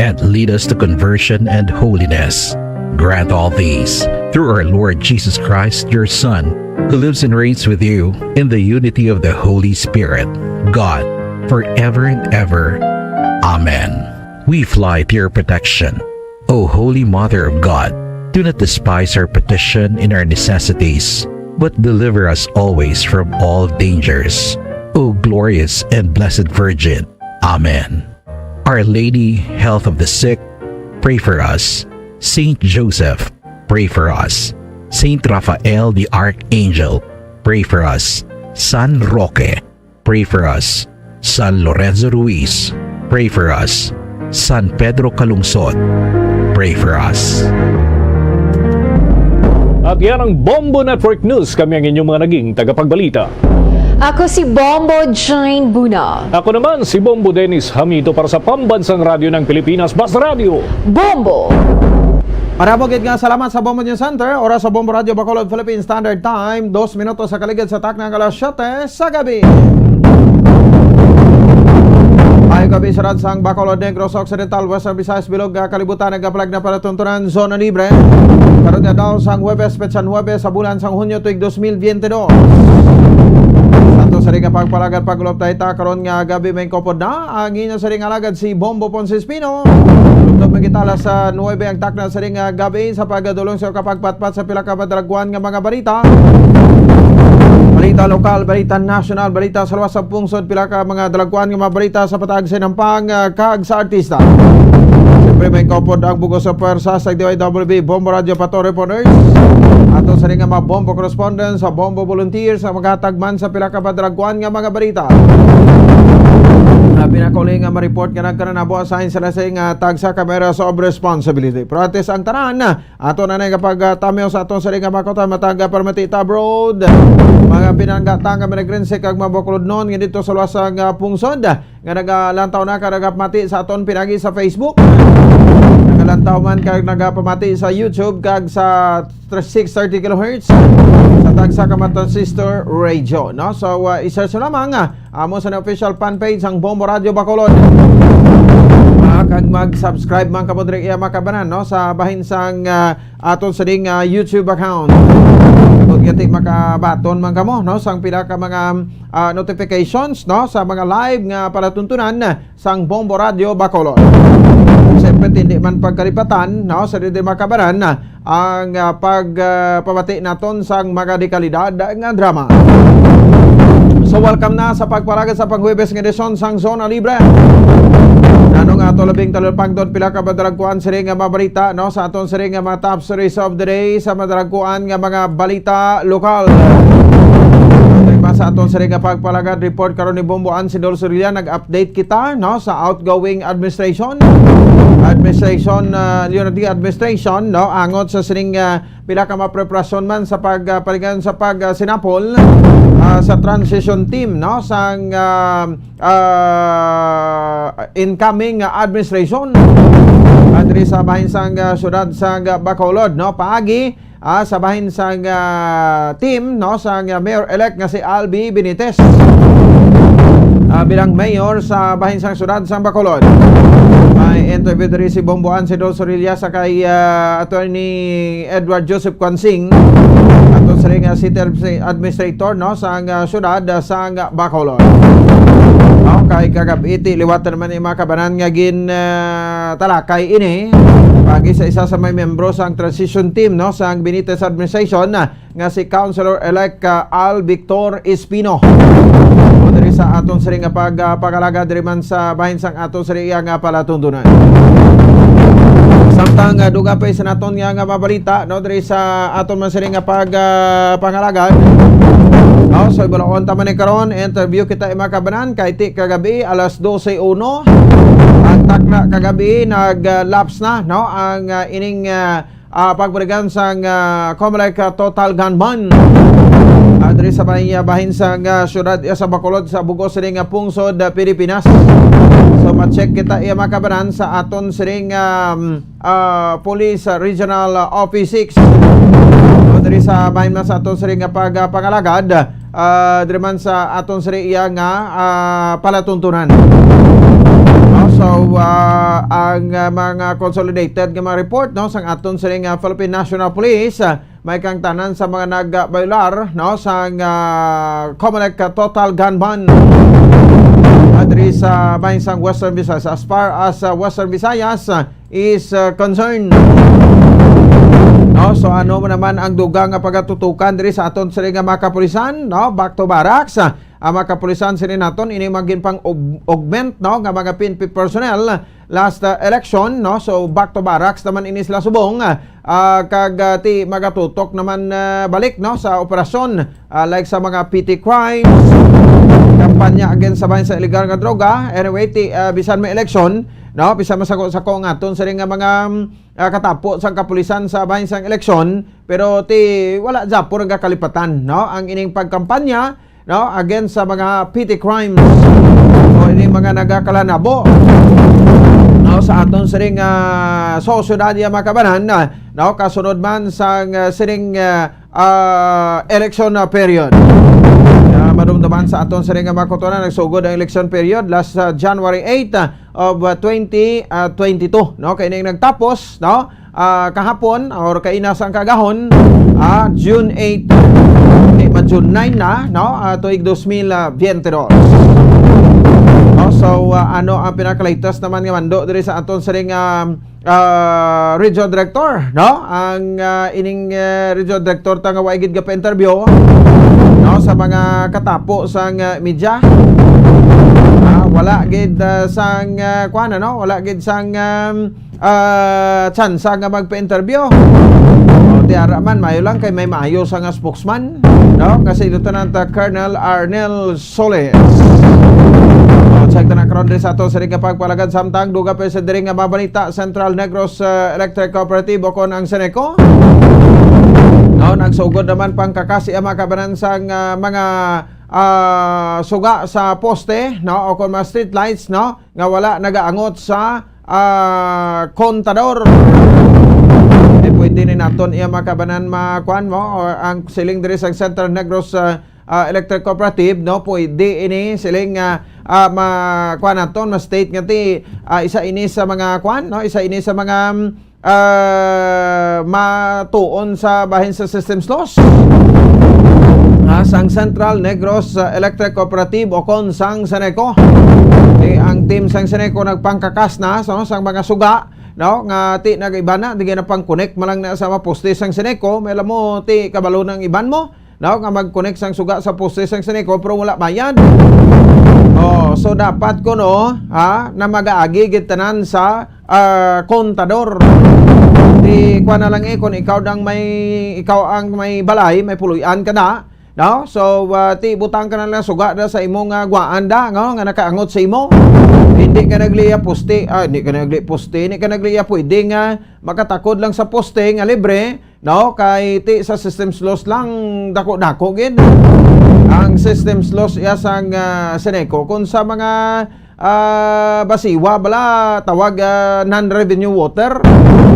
and lead us to conversion and holiness. Grant all these through our Lord Jesus Christ, your Son, who lives and reigns with you in the unity of the Holy Spirit, God, forever and ever. Amen. We fly to your protection, O Holy Mother of God. Do not despise our petition in our necessities, but deliver us always from all dangers, O glorious and blessed Virgin. Amen. Our Lady, Health of the Sick, pray for us. Saint Joseph, pray for us. Saint Raphael the Archangel, pray for us. San Roque, pray for us. San Lorenzo Ruiz, pray for us. San Pedro Calungsod, pray for us. At yan ang Bombo Network News. Kami ang inyong mga naging tagapagbalita. Ako si Bombo Jane Buna. Ako naman si Bombo Dennis Hamito para sa Pambansang Radyo ng Pilipinas, Basta Radyo. Bombo! Marabugit nga salamat sa Bombo News Center. Oras sa Bombo Radyo Bacolod, Philippine Standard Time, dos minutos sa kaligid sa takna nga alas siyete sa gabi. Ay gabi sa radsang Bacolod, Negros Occidental, Western Visayas, Bilog, ah, Kalibutan, nagapalag na palatuntunan, Zona Libre. Karon nga daw sang Huwebes, petsa Huwebes sa bulan sang Hunyo tuig dos mil biyente dos. Sa ato sa ring pagpalagad pag-ulop ta karon nga gabi may kopod na ang inyo sa ring alagad si Bombo Ponce Espino. Tubtob man kita alas sa nuwebe ang takna sa ring gabi sa pagdulong sa kapagpatpat sa pila ka madalagwan nga mga balita. Balita lokal, balita nasyonal, balita sa luwas sa pungsod, pila ka mga dalagwan nga mga balita sa patag sa nampang, ah, kag sa artista. Siyempre, may kaupod ang bugos sa pwersa sa D Y W B Bombo Radio Pato Reporters. Ato sa ring mga Bombo correspondents, sa Bombo volunteers, sa maghatag man sa pila ka madalagwan nga mga balita. Labi na kauli nga ma-report nga nagkananabo, assign sila sa ing, ah, tagsa ka areas of responsibility. Pero antes ang tanan, ato na nga pagtamiw sa aton sa ring mga kuta, matag, ah, permiti ta abroad. Mga pinanggata nga minagrense kag mabuklod non nga dito sa luwas nga pungsod, nga nagalantaw na kag nagapamati sa aton pinagi sa Facebook. Nagalantaw man kag nagapamati sa YouTube kag sa six thirty kilohertz sa tagsa ka mga transistor radio, no? So, uh, i-search mo lamang, uh, amo sa official fan page sang Bombo Radio Bacolod. Uh, kag mag-subscribe man kamo diri iya makabanan, no? Sa bahin sang, uh, aton sa ding, uh, YouTube account. Kung gati makabaton man kamo, no? Sang pila ka mga, uh, notifications, no? Sa mga live nga palatuntunan sang Bombo Radio Bacolod. Siyempre, hindi man pagkalipatan, no, sa diri makabanan ang, ah, pag, ah, pamati naton sang mga dekalidad nga drama. So, welcome na sa pagpalagad sa panghuwebes nga edisyon sang Zona Libre. Nanong ato labing talupangdon pila ka madalagkuan sini nga mabalita, no, sa aton sini nga mga top stories of the day, sa madalagkuan nga mga balita lokal. Sa aton sini nga pagpalagad report karon ni Bombo Ansi Dol Sorilla, nag-update kita, no, sa outgoing administration, administration, ah, Leonardo administration, no, angot sa sining, ah, pila ka mga preparasyon man sa pag, ah, paligan sa pag, ah, sinapol, ah, sa transition team, no, sang, ah, ah, incoming, ah, administration, ah, diri sa bahin sang, ah, syudad sang, ah, Bacolod, no, paagi ah, sa bahin sang, ah, team, no, sang, ah, mayor-elect nga si Albi Benitez, ah, bilang mayor sa bahin sang syudad sang Bacolod. May interview diri si Bombo Ansi Dol Sorilla sa kay, ah, Attorney Edward Joseph Quansing, ato sa ring, ah, city admi-, administrator, no, sang, ah, syudad, ah, sang Bacolod. No, kay kagab-i ti liwat naman ni mga kabanan nga gin, ah, talakay ini pagi sa isa sa may membro sang transition team, no, sang Benitez administration, ah, nga si Councilor-elect, ah, Al Victor Espino. O diri sa aton siring nga pag, ah, pangalaga diri man sa bahin sang aton siring nga palatundunan. Samtang, ah, duga pa sa naton nga, nga mabalita, no, diri sa aton man siring nga pag, ah, pangalagad. No, so, ibulaon ta man ni karon, interview kita, mga kabanan, kay ti kagabi, alas dose uno. Ang takna kagabi, nag, ah, lapse na, no, ang, ah, ining, ah, ah, pagpaligan sang, ah, Comelec, ah, total gun ban. Ah, diri sa bahin, bahin sang, ah, syudad, ah, sa Bacolod, sa bugos sini nga pungsod, ah, Pilipinas. So, ma-check kita, iya, mga kabanan, sa aton siring, um, ah, Police, ah, Regional, ah, Office six. So, diri sa bahin man sa aton siring nga pag, ah, pangalagad, ah, diri man sa aton siri iya nga, ah, palatuntunan. No? So, ah, ang, ah, mga consolidated nga mga report, no, sang aton sining, ah, Philippine National Police, ah, may kang tanan sa mga nagbayular, no, sang, ah, COMELEC, ah, total gun ban, ah, diri sa bahin sang Western Visayas. As far as, ah, Western Visayas, ah, is, ah, concerned, no, so ano man naman ang dugang nga pagatutukan diri sa aton sining nga mga kapulisan, no, back to barracks, ah, ang mga kapulisan sini naton ini magin pang aug-, augment, no, nga mga P N P personnel last, uh, election, no? So, back to barracks naman ini sila subong, uh, kag, uh, ti magatutok naman, uh, balik, no, sa operasyon, uh, like sa mga petty crimes, kampanya against sa bahin sa illegal nga droga. Anyway, ti, uh, bisan may election, no, bisan masako-sako ang aton sining nga mga, um, uh, katapo sang kapulisan sa bahin sang eleksyon, pero ti wala gyapon nagakalipatan, no, ang ining pagkampanya, no, against sa mga petty crimes o ini mga nagakalanabo, no, sa aton sining, ah, sosyedad, ya, mga kabanan, ah, no, kasunod man sang, ah, sining, ah, ah, election, ah, period. Ah, madumduman sa aton sining, ah, mga kutonan, nagsugod ang election period last, ah, January eight, ah, of, ah, twenty, ah, twenty-two, no, kay ning nagtapos, no, ah, kahapon or kaina sang kaagahon, ah, June eight, di ba, June nine na, no? Ah, tuig dos mil veintidós. No? So, ah, ano ang pinaka-latest naman nga mando diri sa aton sining, ah, ah, region director, no? Ang, ah, ining, ah, region director ta nga wa gid gapa-interview, no, sa mga katapo sang, ah, media. Ah, wala gid, ah, sang, ah, kuwan, ano? Wala gid sang, um, ah, tsansa nga magpa-interview. O, tiara man, maayo lang kay may maayo sa nga spokesman, no? Nga si Lieutenant, ah, Colonel Arnel Solis. O, check na karon diri sa ato sa ring pagpalagad samtang duga pa sa diri nga mabalita, Central Negros, ah, Electric Cooperative o kon ang Seneco. No, nagsugod naman pangkakas iya mga kabanan sang, ah, mga, ah, suga sa poste, no, o kon mga street lights, no, nga wala nagaangot sa, ah, kontador. Eh, pwede ni naton iya mga kabanan makuan mo, o ang siling diri sa Central Negros, ah, ah, Electric Cooperative, no? Pwede ini siling, ah, ah, ma-, kuan naton, ma-state nga ti, ah, isa ini sa mga kuan, no? Isa ini sa mga, mm, ah, matuon sa bahin sa systems loss. Ah, sang Central Negros, ah, Electric Cooperative o kon sang Seneco. Di ang team sang Seneco nagpangkakas na, so, sang mga suga, no, nga ti nag-iba na, di na pang-connect man lang na sa mga poste sang Seneco, may alam mo, ti kabalo ng iban mo, no, nga mag-connect sang suga sa poste sang Seneco, pero wala bayad. Oh, so dapat kuno, ha, na mag-aagi gid tanan sa, ah, kontador. Di kwa na lang eh, kung ikaw dang may, ikaw ang may balay, may puloy-an ka na, no? So, ah, ti butang ka na lang suga na sa imong, ah, gwaan da, no? Nga nakaangot sa imo. Hindi ka nagliya poste, ah, hindi ka nagli poste, hindi ka nagliya pwede nga makatakod lang sa poste nga libre, no? Kay ti sa systems loss lang, dako-dako gid ang systems loss iya sang, ah, Seneco. Kung sa mga, ah, basiwa bala, tawag, ah, non-revenue water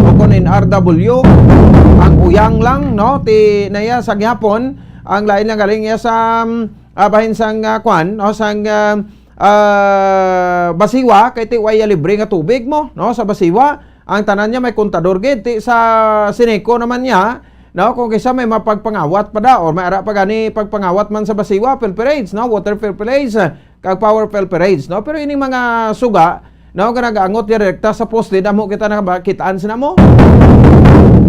o kung N R W, ang uyang lang, no? Ti na iya sa gihapon, ang lain lang galing iya sa, ah, bahin sang, ah, kwan, no? Sang, ah, ah, basiwa, kay ti way libre nga tubig mo, no? Sa basiwa, ang tanan niya may kontador gid. Ti sa Seneco naman niya, no, kung kisa may mapagpangawat pa da, or may ara pa gani pagpangawat man sa basiwa, filterage, no, water filterage, kag power filterage, no, pero ining mga suga, no, nga nagaangot direkta sa poste, damo kita nakakitaan sina mo,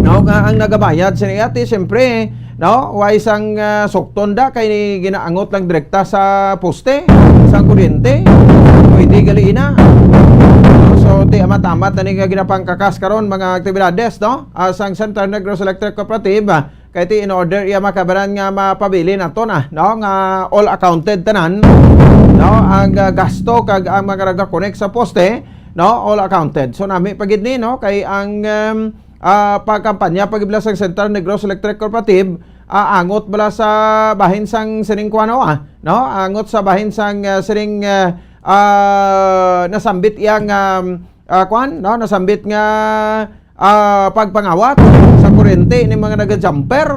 no, nga ang nagabayad sini ati, siyempre, no, way sang, ah, sukton da kay ginaangot lang direkta sa poste, sa kuryente. Pwede gali ina. So, ti amat-amat na ni nga ginapangkakas karon mga aktibidades, no? Ah, sang Central Negros Electric Cooperative, ah, kay ti in order iya mga kabanan nga mapabilin nato na, no? Nga all accounted tanan, no? Ang, ah, gasto kag ang mga nagakonek sa poste, no? All accounted. So, nami pa gid ni, no? Kay ang, um, ah, pagkampanya pagibla sang Central Negros Electric Cooperative, ah, angot bala sa bahin sang sining kuan, ah, no? Angot sa bahin sang, ah, sining, ah, ah, nasambit iyang, um, ah, kuan, no? Nasambit nga, ah, pagpangawat sa kurente ni mga naga-jumper.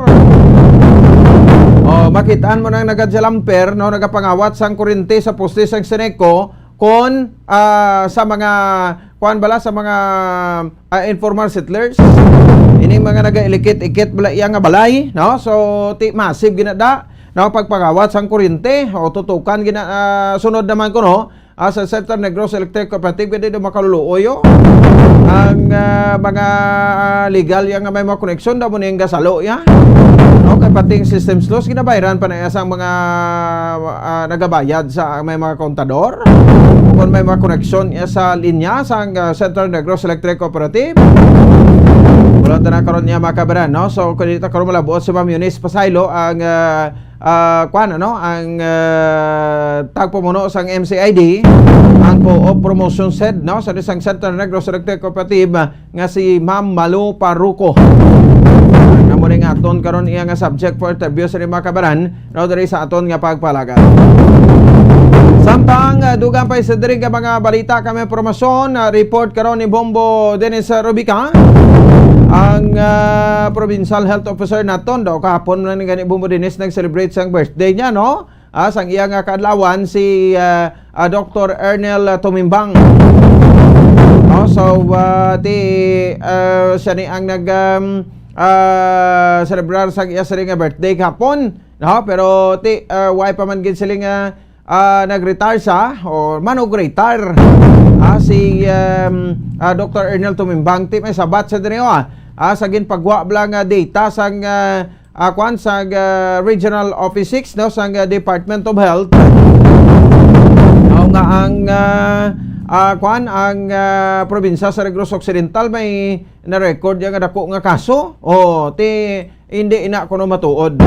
Oh, makitaan mo nang naga-jumper, no? Nagapangawat sang kurente sa poste sang Seneco, kon, ah, sa mga, kuan bala, sa mga, ah, informal settlers. Ini mga nagailikit-ikit bala iya nga balay, no? So, ti massive gina da, no, pagpangawat sang kuryente o tutukan gina, ah, sunod naman kuno, ah, sa Central Negros Electric Cooperative, gani do makaluluoy, oh. Ang, ah, mga, ah, legal ya nga may mga koneksyon, daw mo ning gasalo ya. No, kay pati ang systems loss, ginabayaran pa na iya sang mga, ah, nagabayad sa may mga kontador. Kung may mga koneksyon iya sa linya sang, ah, Central Negros Electric Cooperative. Wala ta na karon niya makabaran, no? So, kung dito karon malabot si Ma'am Eunice Pasaylo, ang, ah, ah, kuan, ano, ang, ah, tagpamuno sang M C I D, ang Co-op Promotion Shed, no, sa isang Central Negros Electric Cooperative, ah, nga si Ma'am Malu Paruco. Ang amo ni nga aton karon iya nga subject for interview sa mga kabaran, no, diri sa aton nga pagpalagad. Samtang, ah, dugang pa sa diri nga mga balita kami impormasyon, ah, report karon ni Bombo Dennis, ah, Rubica, ang, ah, provincial health officer naton, daw kahapon lang ni gani Bombo Dennis nag-celebrate sang birthday niya, no? Ah, sang iya nga kaadlawan si, ah, ah, Doktor Ernel, ah, Tumimbang. No, so, ah, ti, ah, siya ni ang nag, um, ah, celebrar sang iya sila nga birthday kahapon, no? Pero ti, ah, why pa man gid sila nga, ah, nag-retire siya o manog-retire, ah, si, um, ah, Doktor Ernel Tumimbang, ti may sabat sa diri, ah, ah, sa ginpagwa bala nga data sang, ah, ah, kwan, sa, ah, Regional Office six, no, sa, ah, Department of Health. No, nga ang, ah, ah, kwan, ang, ah, probinsya sa Negros Occidental may na-record ya nga dako nga kaso. O, ti, hindi ina kuno matuod.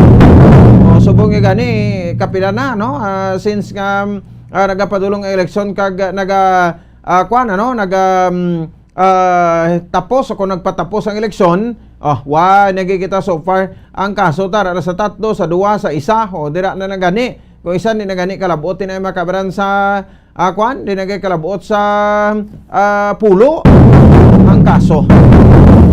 O, subong nga gani, kapila na, no? Ah, since nga, ah, nagapadulong ang eleksyon kag, ah, naga, ah, kwan, ano, naga, mm, ah, tapos o kung nagpatapos ang eleksyon, oh, wa nagkikita so far ang kaso, tara na sa tatlo, sa duwa, sa isa, o dira na nagani. Kung isa ni nagani kalabot, tinay makabaran sa, ah, kwan, di nagay kalabot sa, ah, pulo ang kaso.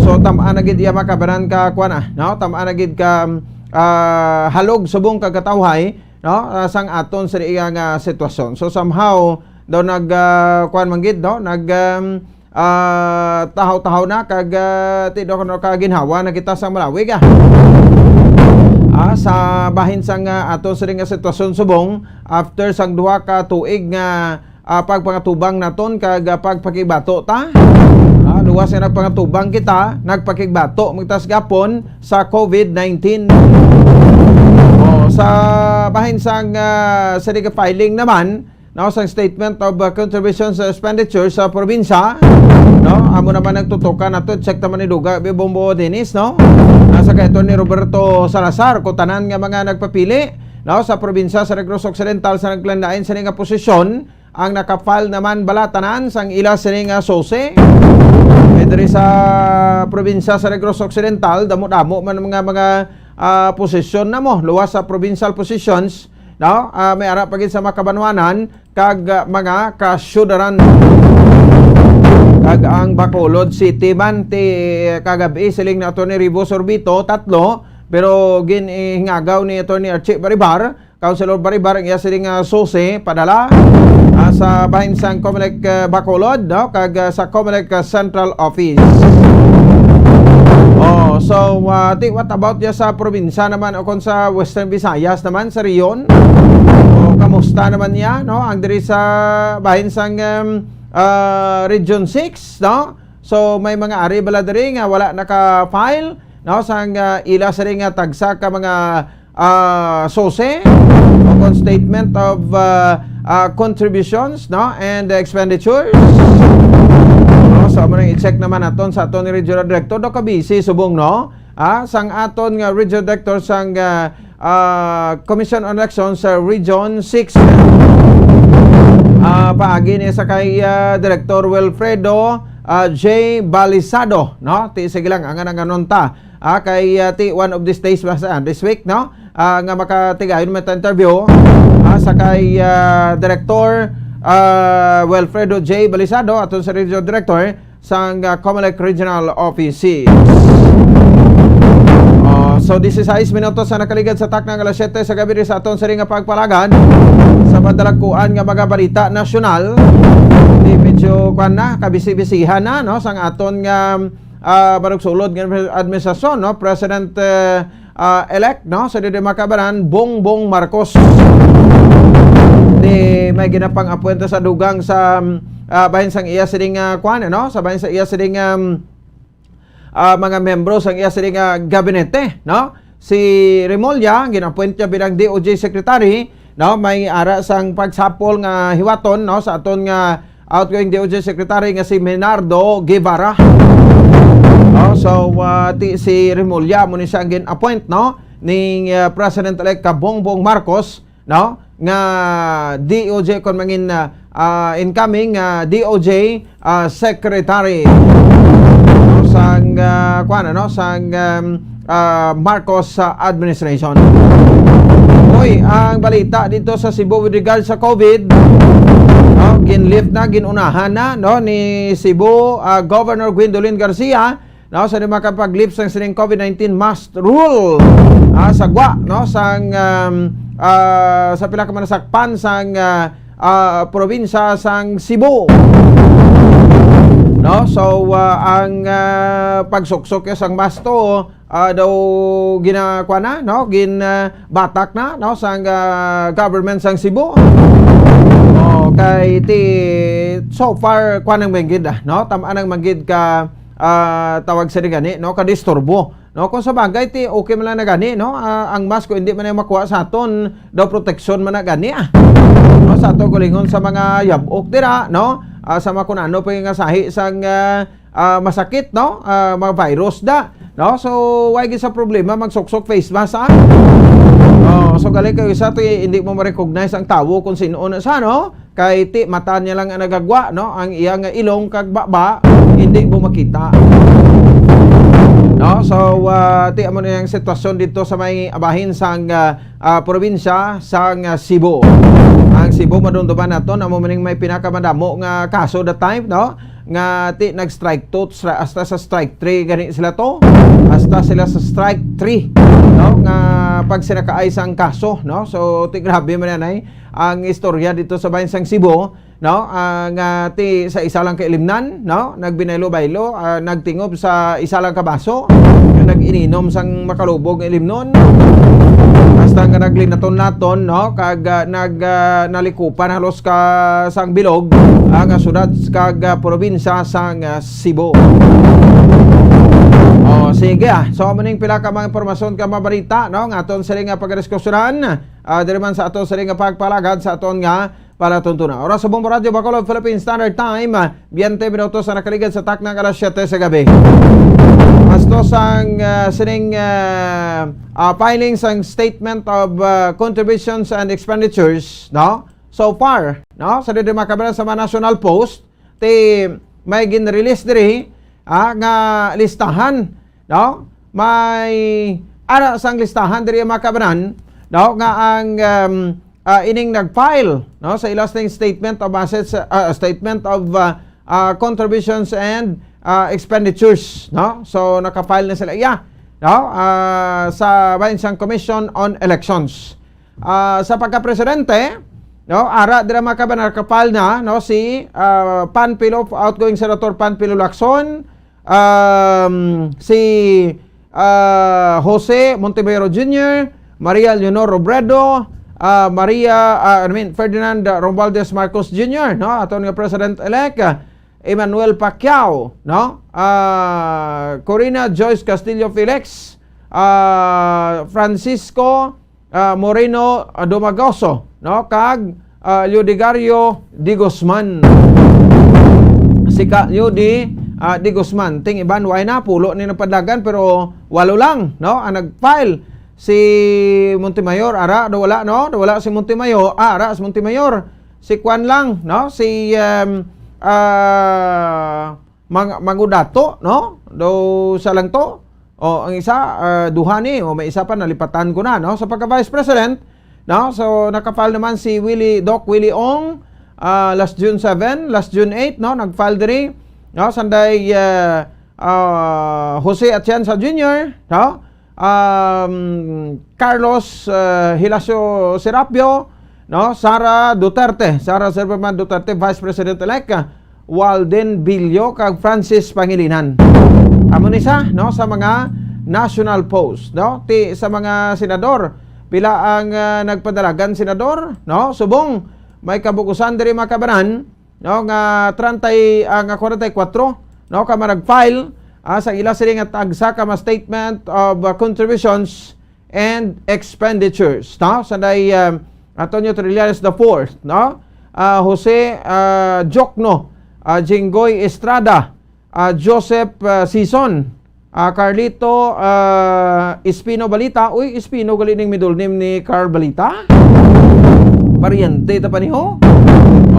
So, tam-a na gid iya makabaran ka, kwan, ah, no? Tam-a na gid ka, ah, halog subong kag katawhay, no? Ah, sang aton sa iya nga sitwasyon. So, somehow, daw nag, ah, kwan man gid, no? Nag, um, ah, tahaw-tahaw na kag, ah, ti do kuno ka ginhawa na kita sa malawig, ah. Ah, sa bahin sang, ah, aton sini nga sitwasyon subong, after sang duha ka tuig nga, ah, pagpangatubang naton kag, ah, pagpakigbato ta. Ah, luwas nga nagpangatubang kita, nagpakigbato magtas gapon sa COVID nineteen. Oh, sa bahin sang, ah, sini nga filing naman, no, sang statement of, uh, contribution sa expenditure sa probinsya, no? Amo naman ang tutukan nato, check naman ni Duga, Bi Bombo Dennis, no? Nasa kay Attorney Roberto Salazar, kung tanan nga mga nagpapili, no, sa probinsya sa Negros Occidental sa naglandain sini nga posisyon, ang nakafile naman bala tanan sang ila sini nga sose. Kay diri sa probinsya sa Negros Occidental, damo-damo man mga, mga, ah, posisyon na mo, luwas sa provincial positions, no? Ah, may ara pa gid sa makabanwanan kag, ah, mga kasyudaran. Kag ang Bacolod City man ti kagabi siling na Attorney Rivo Sorbito, tatlo, pero ginhingagaw ni Attorney Archie Baribar, Councilor Baribar ang iya siling nga susi padala, ah, sa bahin sang Comelec, ah, Bacolod, no? Kag, ah, sa Comelec, ah, Central Office. Oh, so, ah, ti, what about ya sa probinsya naman o kung sa Western Visayas naman, sa Rion? O kamusta naman niya, no? Ang diri sa bahin sang, um, ah, Region six, no? So, may mga ari bala diri nga wala naka-file, no? Sang, ah, ila sini nga tagsa ka mga, ah, sose o kon statement of, ah, ah, contributions, no? And expenditures. No? So, amo nang i-check naman naton sa aton ni Regional Director, do ka busy subong, no? Ah, sang aton nga Regional Director sang, ah, ah, Commission on Elections sa Region six. Ah, paagi ni sa kay, ah, Director Wilfredo, ah, J Balisado, no? Ti, sige lang, ang anang anon ta. Ah, kay, ah, ti, one of these days, basta, ah, this week, no? Ah, nga makatigayon mo ta interview, ah, sa kay, ah, Director, ah, Wilfredo J Balisado, aton sa Regional Director, sang, ah, Comelec Regional Office. Oh, so, disisais minutos ang nakaligad sa takna nga alas siyete sa gabi sa aton sini nga pagpalagad. Sa madalagkuan nga mga balita nasyonal, di medyo, kuwan na, kabisi-bisihan na, no, sang aton nga, ah, manugsulod nga administrasyon, no, President, eh, ah, elect, no, sa didi makabaran, Bongbong Marcos. Di may ginapang-apwenta sa dugang sa, ah, bahin sang iya sining, ah, kuwan, no, sa bahin sa iya sining, um, ah, mga miyembro sang iya sini nga gabinete, no? Si Remulla, gin-appoint niya bilang D O J secretary, no? May ara sang pagsapol nga hiwaton, no, sa aton nga outgoing D O J secretary nga si Menardo Guevara. No? So, ah, ti si Remulla mo ni siya gin-appoint, no, ning, ah, President-elect ka Bongbong Marcos, no, nga D O J kon mangin, ah, ah, incoming, ah, D O J, ah, secretary, no, sang, ah, kuwan, ano, sang, um, ah, Marcos, ah, administration. Uy, ang balita dito sa Cebu with regard sa COVID, no, ginlift na, ginunahan na, no, ni Cebu, ah, Governor Gwendolyn Garcia, no, sa di makapag-lift sang sining COVID nineteen must rule, ah, sa gwa, no, sang, um, ah, sa pila ka manasakpan sang, ah, ah, probinsya sang Cebu. No, so, ah, ang, ah, pagsuksok ya sang mask to, ah, daw ginakuha na, no, gin, ah, batak na, no, sang, ah, government sang Cebu. Oh, kay ti so far kuha nang manggid, ah, no, tam-an ang manggid ka, ah, tawag sa gani, no, kadisturbo, no? Kung sa bagay, ti okay man lang na gani, no? Ah, ang mask, kung hindi man na makuha sa aton, daw proteksyon man na gani, ah. No, sa ato gulingon sa mga yabok dira, no? Ah, sa mga kun ano pa nga sahi sang, ah, ah, masakit, no? Ah, mga virus da, no? So, why gid sa problema magsuksok face mask, ah? Oh, so gali kayo sa ti hindi mo ma-recognize ang tawo kung sino na sa, no? Kay ti mata niya lang ang nagagwa, no? Ang iya nga ilong kag baba, hindi mo makita. No? So, ah, ti amo na yung sitwasyon dito sa may abahin sang, ah, ah, probinsya sang, ah, Cebu. Ang Cebu, madumduman naton, amo maning may pinakamadamo nga kaso that time, no? Nga ti nag-strike two, stra-, hasta sa strike three gani sila to. Hasta sila sa strike three, no? Nga pagsinakaay sang kaso, no? So, ti grabe man yan ay ang istorya dito sa bayan sang Cebu, no? Ah, nga ti sa isa lang ka ilimnan, no? Nagbinaylo-baylo, ah, nagtingob sa isa lang ka baso, nga nag-ininom sang makalubog nga ilimnon. Hasta nga naglinaton-laton, no? Kag, ah, nag, ah, nalikupan halos ka sang bilog, ah, nga syudad kag, ah, probinsya sang, ah, Cebu. Oh, sige, ah. So, amo ning pila ka mga impormasyon ka mabalita, no? Nga aton sila nga pagdiskusyonan, ah, diri man sa ato sila nga pagpalagad sa aton nga palatuntunan. Oras sa Bombo Radyo Bacolod, Philippine Standard Time, ah, biyente minutos na nakaligad sa takna nga alas siyete sa gabi. Asto sang, ah, sining, ah, ah, filing sang Statement of, ah, Contributions and Expenditures, no? So far, no? Sa didi makabaran sa mga National Post, ti may gin-release diri, ah, nga listahan, no? May ara sang listahan diri, mga kabanan, no, nga ang, um, ah, ining nag-file, no, sa ila sing statement of assets, ah, statement of, ah, ah, contributions and, ah, expenditures, no? So, naka-file na sila iya, no? Ah, sa bayan sang Commission on Elections. Ah, sa pagka-presidente, no, ara dira, mga kabanan, naka-file na, no, si, ah, Panfilo, outgoing Senator Panfilo Lacson, um, si, ah, Jose Montemayor Junior, Maria Leonor Robredo, ah, Maria, ah, I mean, Ferdinand Romualdez Marcos Junior, no, aton nga president-elect, ah, Emmanuel Pacquiao, no, ah, Corina Joyce Castillo Felix, ah, Francisco, ah, Moreno, ah, Domagoso, no, kag, ah, Leodegario de Guzman. Si ka Leode, ah, de Guzman. Ting iban, way na, pulo ni napadlagan, pero walo lang, no, ang nag-file. Si Montemayor, ara, daw wala, no? Daw wala si Montemayor, ah, ara, si Montemayor. Si Kwan lang, no? Si, um, ah, Mang-, Mangudato, no? Daw sa lang to. O, ang isa, ah, duha ni, o may isa pa, nalipatan ko na, no? Sa pagka-vice president, no? So, naka-file naman si Willie, Doc Willie Ong, ah, last June seven, last June eight, no? Nag-file diri, no? Sanday, ah, ah, Jose Atienza Junior, no? Um, Carlos, ah, Hilacio Serapio, no, Sara Duterte, Sara Zilberman Duterte, Vice President-elect, Walden Billo, kag Francis Pangilinan. Amo ni sa, no, sa mga national post, no, ti sa mga senador, pila ang, ah, nagpadalagan senador, no, subong may kabukusan diri, mga kabanan, no, nga treinta y, ah, nga forty-four, no, ka nag-file, ah, sa ila sini nga tagsa ka mga statement of, ah, contributions and expenditures, no? Sanday, ah, Antonio Trillanes the fourth, no? Ah, Jose, ah, Jokno, ah, Jinggoy Estrada, ah, Joseph, ah, Sison, ah, Carlito, ah, Espino Balita. Uy, Espino gali ning middle name ni Carl Balita? Pariente ta pa ni ho?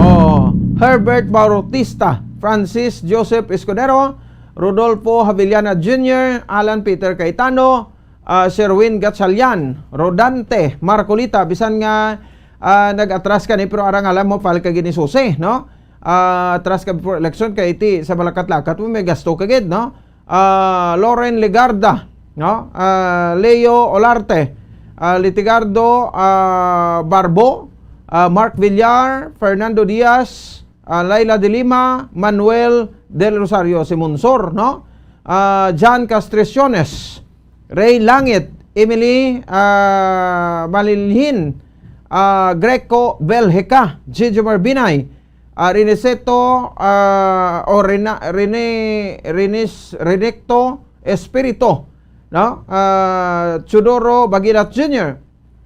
Oh, Herbert Bautista, Francis Joseph Escudero, Rodolfo Javellana Junior, Alan Peter Cayetano, ah, Sherwin Gatchalian, Rodante Marcolita, bisan nga, ah, nag-atras ka ni, pero ara nga lang mo file ka gid ni susi, no? Ah, atras ka before election kay ti sa malakat-lakat mo may gasto ka gid, no? Ah, Loren Legarda, no? Ah, Leo Olarte, ah, Litigardo, ah, Barbo, ah, Mark Villar, Fernando Diaz, ah, Laila de Lima, Manuel Del Rosario Simonsor, no? Ah, John Castriciones, Ray Langit, Emily, ah, Malilhin, ah, Greco Belheca, Gigi Marbinay, ah, Riniceto, ah, o Rina-, Rene-, Renis-, Renecto Espirito, no? Ah, Teodoro Bagilat Junior,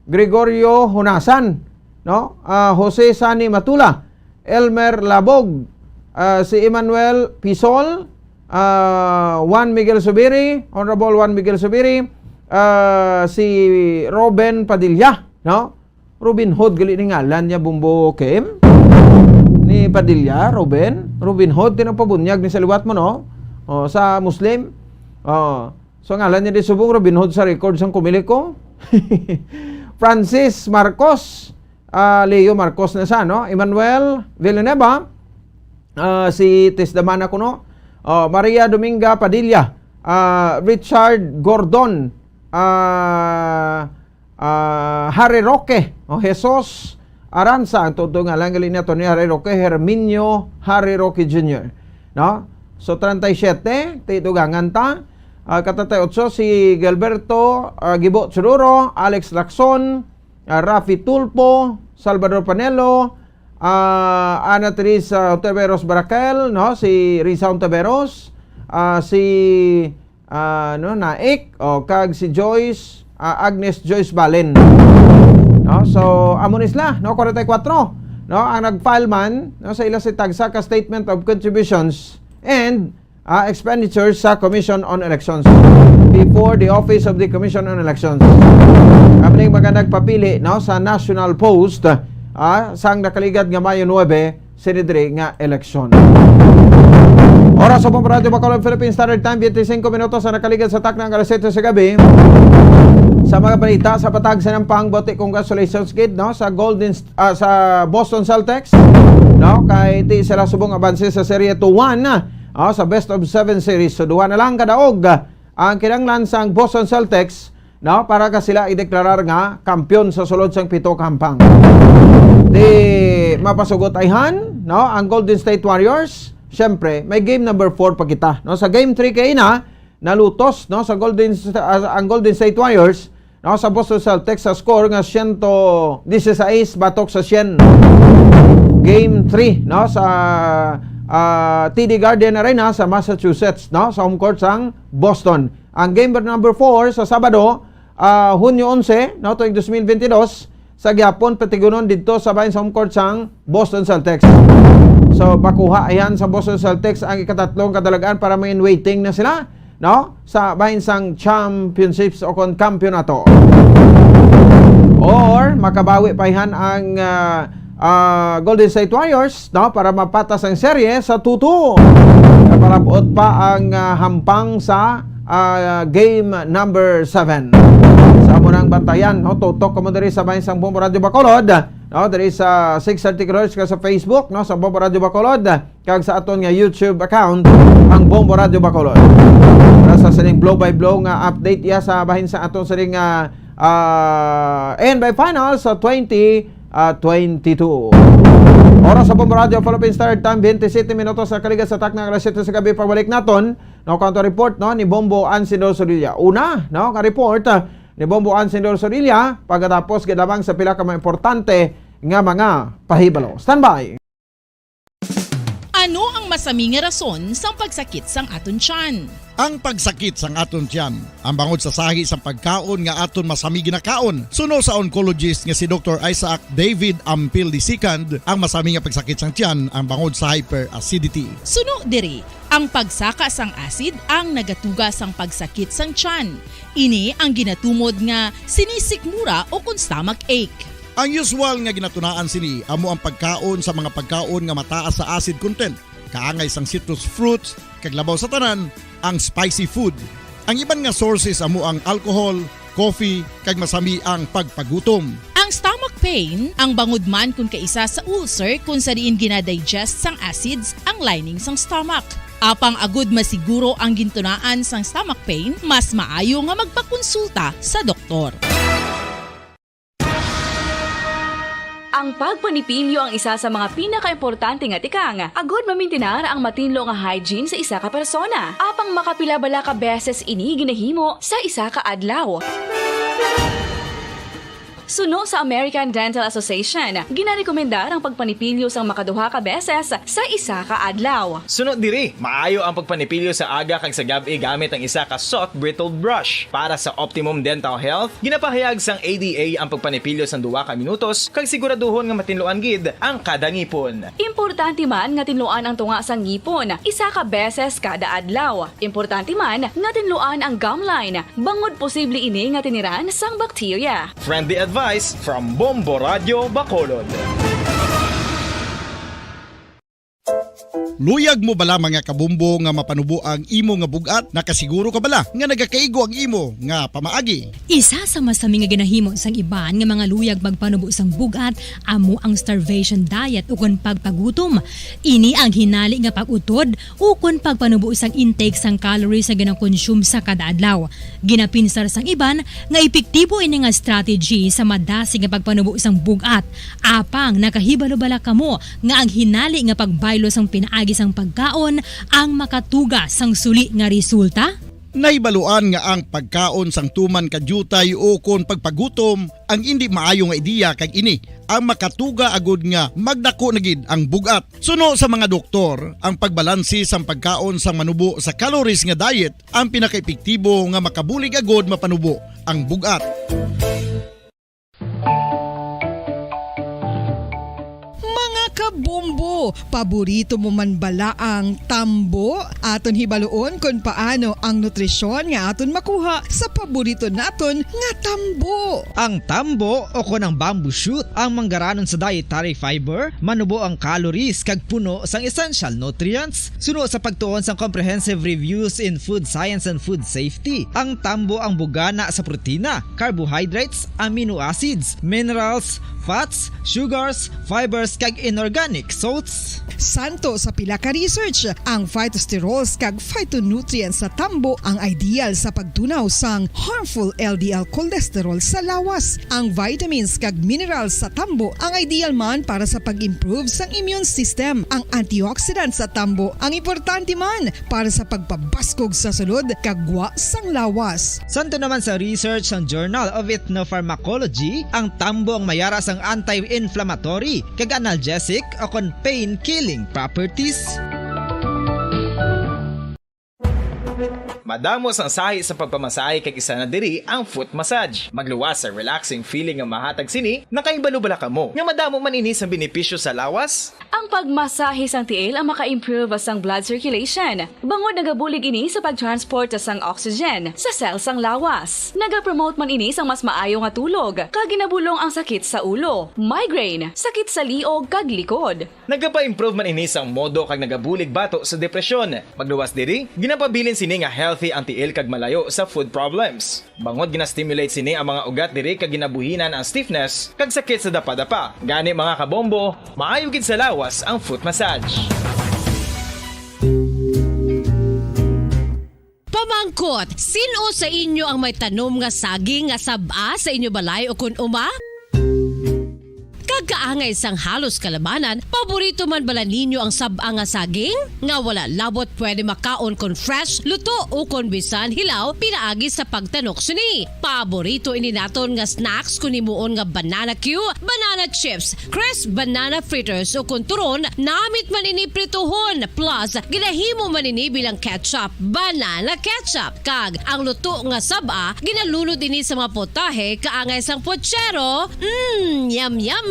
Gregorio Hunasan, no? Ah, Jose Sani Matula, Elmer Labog, ah, si Emmanuel Pisol, ah, Juan Miguel Subiri, Honorable Juan Miguel Subiri, ah, si Robin Padilla, no? Robin Hood gali ni ngalan niya, Bumbo Kim. Ni Padilla, Robin. Robin Hood, tinagpabunyag ni sa liwat mo, no? Oh, sa Muslim. Oh. So, ngalan niya di subong Robin Hood sa record sang Comelec ko. Francis Marcos, ah, Leo Marcos na sa, no? Emmanuel Villanueva, ah, si Tisdamana kuno. Oh, Maria Dominga Padilla, ah, Richard Gordon, ah, ah, Harry Roque, o Jesus Aranza, ang tuod nga ngalan gali ni Attorney Harry Roque, Herminio Harry Roque Junior, no? So, treinta y siete, ti dugangan ta. Ah, katatay otso, si Gilberto, ah, Gibo Chururo, Alex Lacson, ah, Rafi Tulfo, Salvador Panelo, ah, Ana Teresa Ontiveros Baraquel, no? Si Risa Ontiveros, ah, si, ah, no, Naik, o, kag si Joyce, ah, Agnes Joyce Balen. No? So, amo ni sila, no? Forty-four, no? Ang nag-file man, no, sa ila si tagsa ka statement of contributions and, ah, expenditures sa Commission on Elections before the Office of the Commission on Elections. Kami ning mga nagpapili, no, sa National Post, ah, sang nakaligad nga Mayo nuebe, sini diri nga eleksyon. Oras sa Bombo Radyo Bacolod, Philippine Standard Time, twenty-five minutos ang nakaligad sa takna nga alas siyete sa gabi. Sa mga balita sa patag sa Nampang, bote, congratulations gid, no, sa Golden St-, ah, sa Boston Celtics, no, kay ti sila subong abanse sa Serie two one, ah, sa best of seven series. So, duha na lang kadaog, ah, ang kinahanglan sang Boston Celtics, no, para ka sila ideklarar nga kampiyon sa sulod sang pito ka hampang. Di mapasugot ayhan, no, ang Golden State Warriors, syempre, may game number four pa kita, no? Sa game three kay na, nalutos, no, sa Golden St-, ah, ang Golden State Warriors, no, sa Boston Celtics sa score nga siyento diseseis batok sa syen. Game three, no, sa, ah, T D Garden Arena sa Massachusetts, no, sa home court sang Boston. Ang game number four sa Sabado, ah, Hunyo onse, no, tuig dos mil bentidós, sa gihapon, patigunon didto sa bahin sa home court sang Boston Celtics. So, makuha ayan sa Boston Celtics ang ikatatlong kadalagan para ma-in-waiting na sila, no, sa bahin sang championships o kon kampiyonato. Or makabawi pa ayan ang, ah, ah, Golden State Warriors, no, para mapatas ang serye sa two two. Napalabot pa ang, ah, hampang sa, ah, game number seven. Sa amo nang bantayan, no, tutok kamo diri sa bahin sang Bombo Radyo Bacolod, no, diri sa six thirty kilohertz kag sa Facebook, no, sa Bombo Radyo Bacolod, kag sa aton nga YouTube account, ang Bombo Radyo Bacolod. Para sa sining blow by blow nga update iya sa bahin sa aton sining, ah, ah, N B A Finals sa twenty ah, twenty-two. Oras sa Bombo Radio Philippines Standard Time, twenty-seven minutos na kaligas sa takna nga alas siyete sa gabi. Pabalik naton, no, kanto report, no, ni Bombo Ansin Rosorilla. Una, no, nga report, ah, ni Bombo Ansin Rosorilla, pagkatapos gid lamang sa pila ka mga importante nga mga pahibalo. Standby! Ano ang masami nga rason sang pagsakit sang aton tiyan? Ang pagsakit sang aton tiyan, ang bangod sa sahi sang pagkaon nga aton masami ginakaon. Suno sa oncologist nga si Doktor Isaac David Ampil the second, ang masami nga pagsakit sang tiyan ang bangod sa hyperacidity. Suno diri, ang pagsaka sang acid ang nagatuga sang pagsakit sang tiyan. Ini ang ginatumod nga sinisikmura o kon stomach ache. Ang usual nga ginatunaan sini amo ang pagkaon sa mga pagkaon nga mataas sa acid content, kaangay sang citrus fruits, kag labaw sa tanan, ang spicy food. Ang iban nga sources amo ang alcohol, coffee, kag masami ang pagpagutom. Ang stomach pain, ang bangod man kon kaisa sa ulcer kon sa diin ginadigest sang acids ang lining sang stomach. Apang agud masiguro ang gintunaan sang stomach pain, mas maayo nga magpakonsulta sa doktor. Ang pagpanipilyo ang isa sa mga pinakaimportante nga tikang agud mamintinar ang matinlo nga hygiene sa isa ka persona. Apang makapila bala ka beses ini ginahimo sa isa ka adlaw? Suno sa American Dental Association, ginarekomendar ang pagpanipilyo sang makaduha ka beses sa isa ka adlaw. Suno diri, maayo ang pagpanipilyo sa aga kag sa gab-i gamit ang isa ka soft bristled brush. Para sa optimum dental health, ginapahayag sang A D A ang pagpanipilyo sang duha ka minutos kag siguraduhon nga matinluan gid ang kada ngipon. Importante man nga tinluan ang tunga sang ngipon isa ka beses kada adlaw. Importante man nga tinluan ang gum line, bangod posible ini nga tiniran sang bakterya. Friendly advice from Bombo Radio Bacolod. Luyag mo bala, mga kabombo, nga mapanubo ang imo nga bug-at? Nakasiguro ka bala nga nagakaigo ang imo nga pamaagi? Isa sa masami nga ginahimo sang iban nga mga luyag magpanubo sang bug-at amo ang starvation diet ukon pagpagutom. Ini ang hinali nga pag-utod ukon pagpanubo sang intake sang calories nga ginakonsume sa kada adlaw. Ginapinsar sang iban nga epektibo ini nga strategy sa madasig nga pagpanubo sang bug-at. Apang nakahibalo bala kamo nga ang hinali nga pagbaylo sang pinaagi sang pagkaon ang makatuga sang suli nga resulta? Nahibaluan nga ang pagkaon sang tuman ka diutay ukon pagpagutom ang indi maayo nga ideya, kag ini ang makatuga agud nga magdako na gid ang bug-at. Suno sa mga doktor, ang pagbalanse sang pagkaon sang manubo sa calories nga diet ang pinakaepektibo nga makabulig agud mapanubo ang bug-at. Mga kabombo, paborito mo man bala ang tambo? Aton hibaluon kon paano ang nutrisyon nga aton makuha sa paborito naton nga tambo. Ang tambo, o kon ang bamboo shoot, ang manggaranon sa dietary fiber, manubo ang calories kag puno sang essential nutrients. Suno sa pagtuon sang Comprehensive Reviews in Food Science and Food Safety, ang tambo ang bugana sa protina, carbohydrates, amino acids, minerals, fats, sugars, fibers, kag inorganic salts. Santo sa pila ka research, ang phytosterols kag phytonutrients sa tambo ang ideal sa pagtunaw sang harmful L D L cholesterol sa lawas. Ang vitamins kag minerals sa tambo ang ideal man para sa pag-improve sang immune system. Ang antioxidants sa tambo ang importante man para sa pagpabaskog sa sulod kag gwa sang lawas. Santo naman sa research sang Journal of Ethnopharmacology, ang tambo ang mayara sang anti-inflammatory kag analgesic o kon pain-killing properties. Madamo sang sahi sa pagpamasahe kag isa na diri ang foot massage. Magluwas sa relaxing feeling nga mahatag sini, nakahibalo bala kamo nga madamo man ini sang benepisyo sa lawas? Ang pagmasahe sang tiil ang maka-improve sang blood circulation, bangod nagabulig ini sa pag-transport sang oxygen sa cell sang lawas. Nagapromote man ini sang mas maayo nga tulog, kag ginabulong ang sakit sa ulo, migraine, sakit sa liog, kag likod. Nagapa-improve man ini sang modo kag nagabulig bato sa depresyon. Magluwas diri, ginapabilin sini nga healthy ang tiil kag malayo sa foot problems. Bangod gina-stimulate sini ang mga ugat diri kag ginabuhinan ang stiffness kag sakit sa dapadapa. Gani, mga kabombo, maayo gid sa lawas ang foot massage. Pamangkot, sin-o sa inyo ang may tanom nga saging nga sab-a sa inyo balay o kon uma? Pagkaangay sang halos kalabanan, paborito man bala ninyo ang sab-a nga saging? Nga wala labot pwede makaon kon fresh, luto, o kon bisan hilaw pinaagi sa pagtanok sini. Paborito ini naton nga snacks kon himuon nga banana cue, banana chips, crisp banana fritters, o kon turon, namit man ini prituhon, plus ginahimo man ini bilang ketchup, banana ketchup. Kag ang luto nga sab-a, ginalunod ini sa mga potahe kaangay sang pochero. Mm, yum, yum!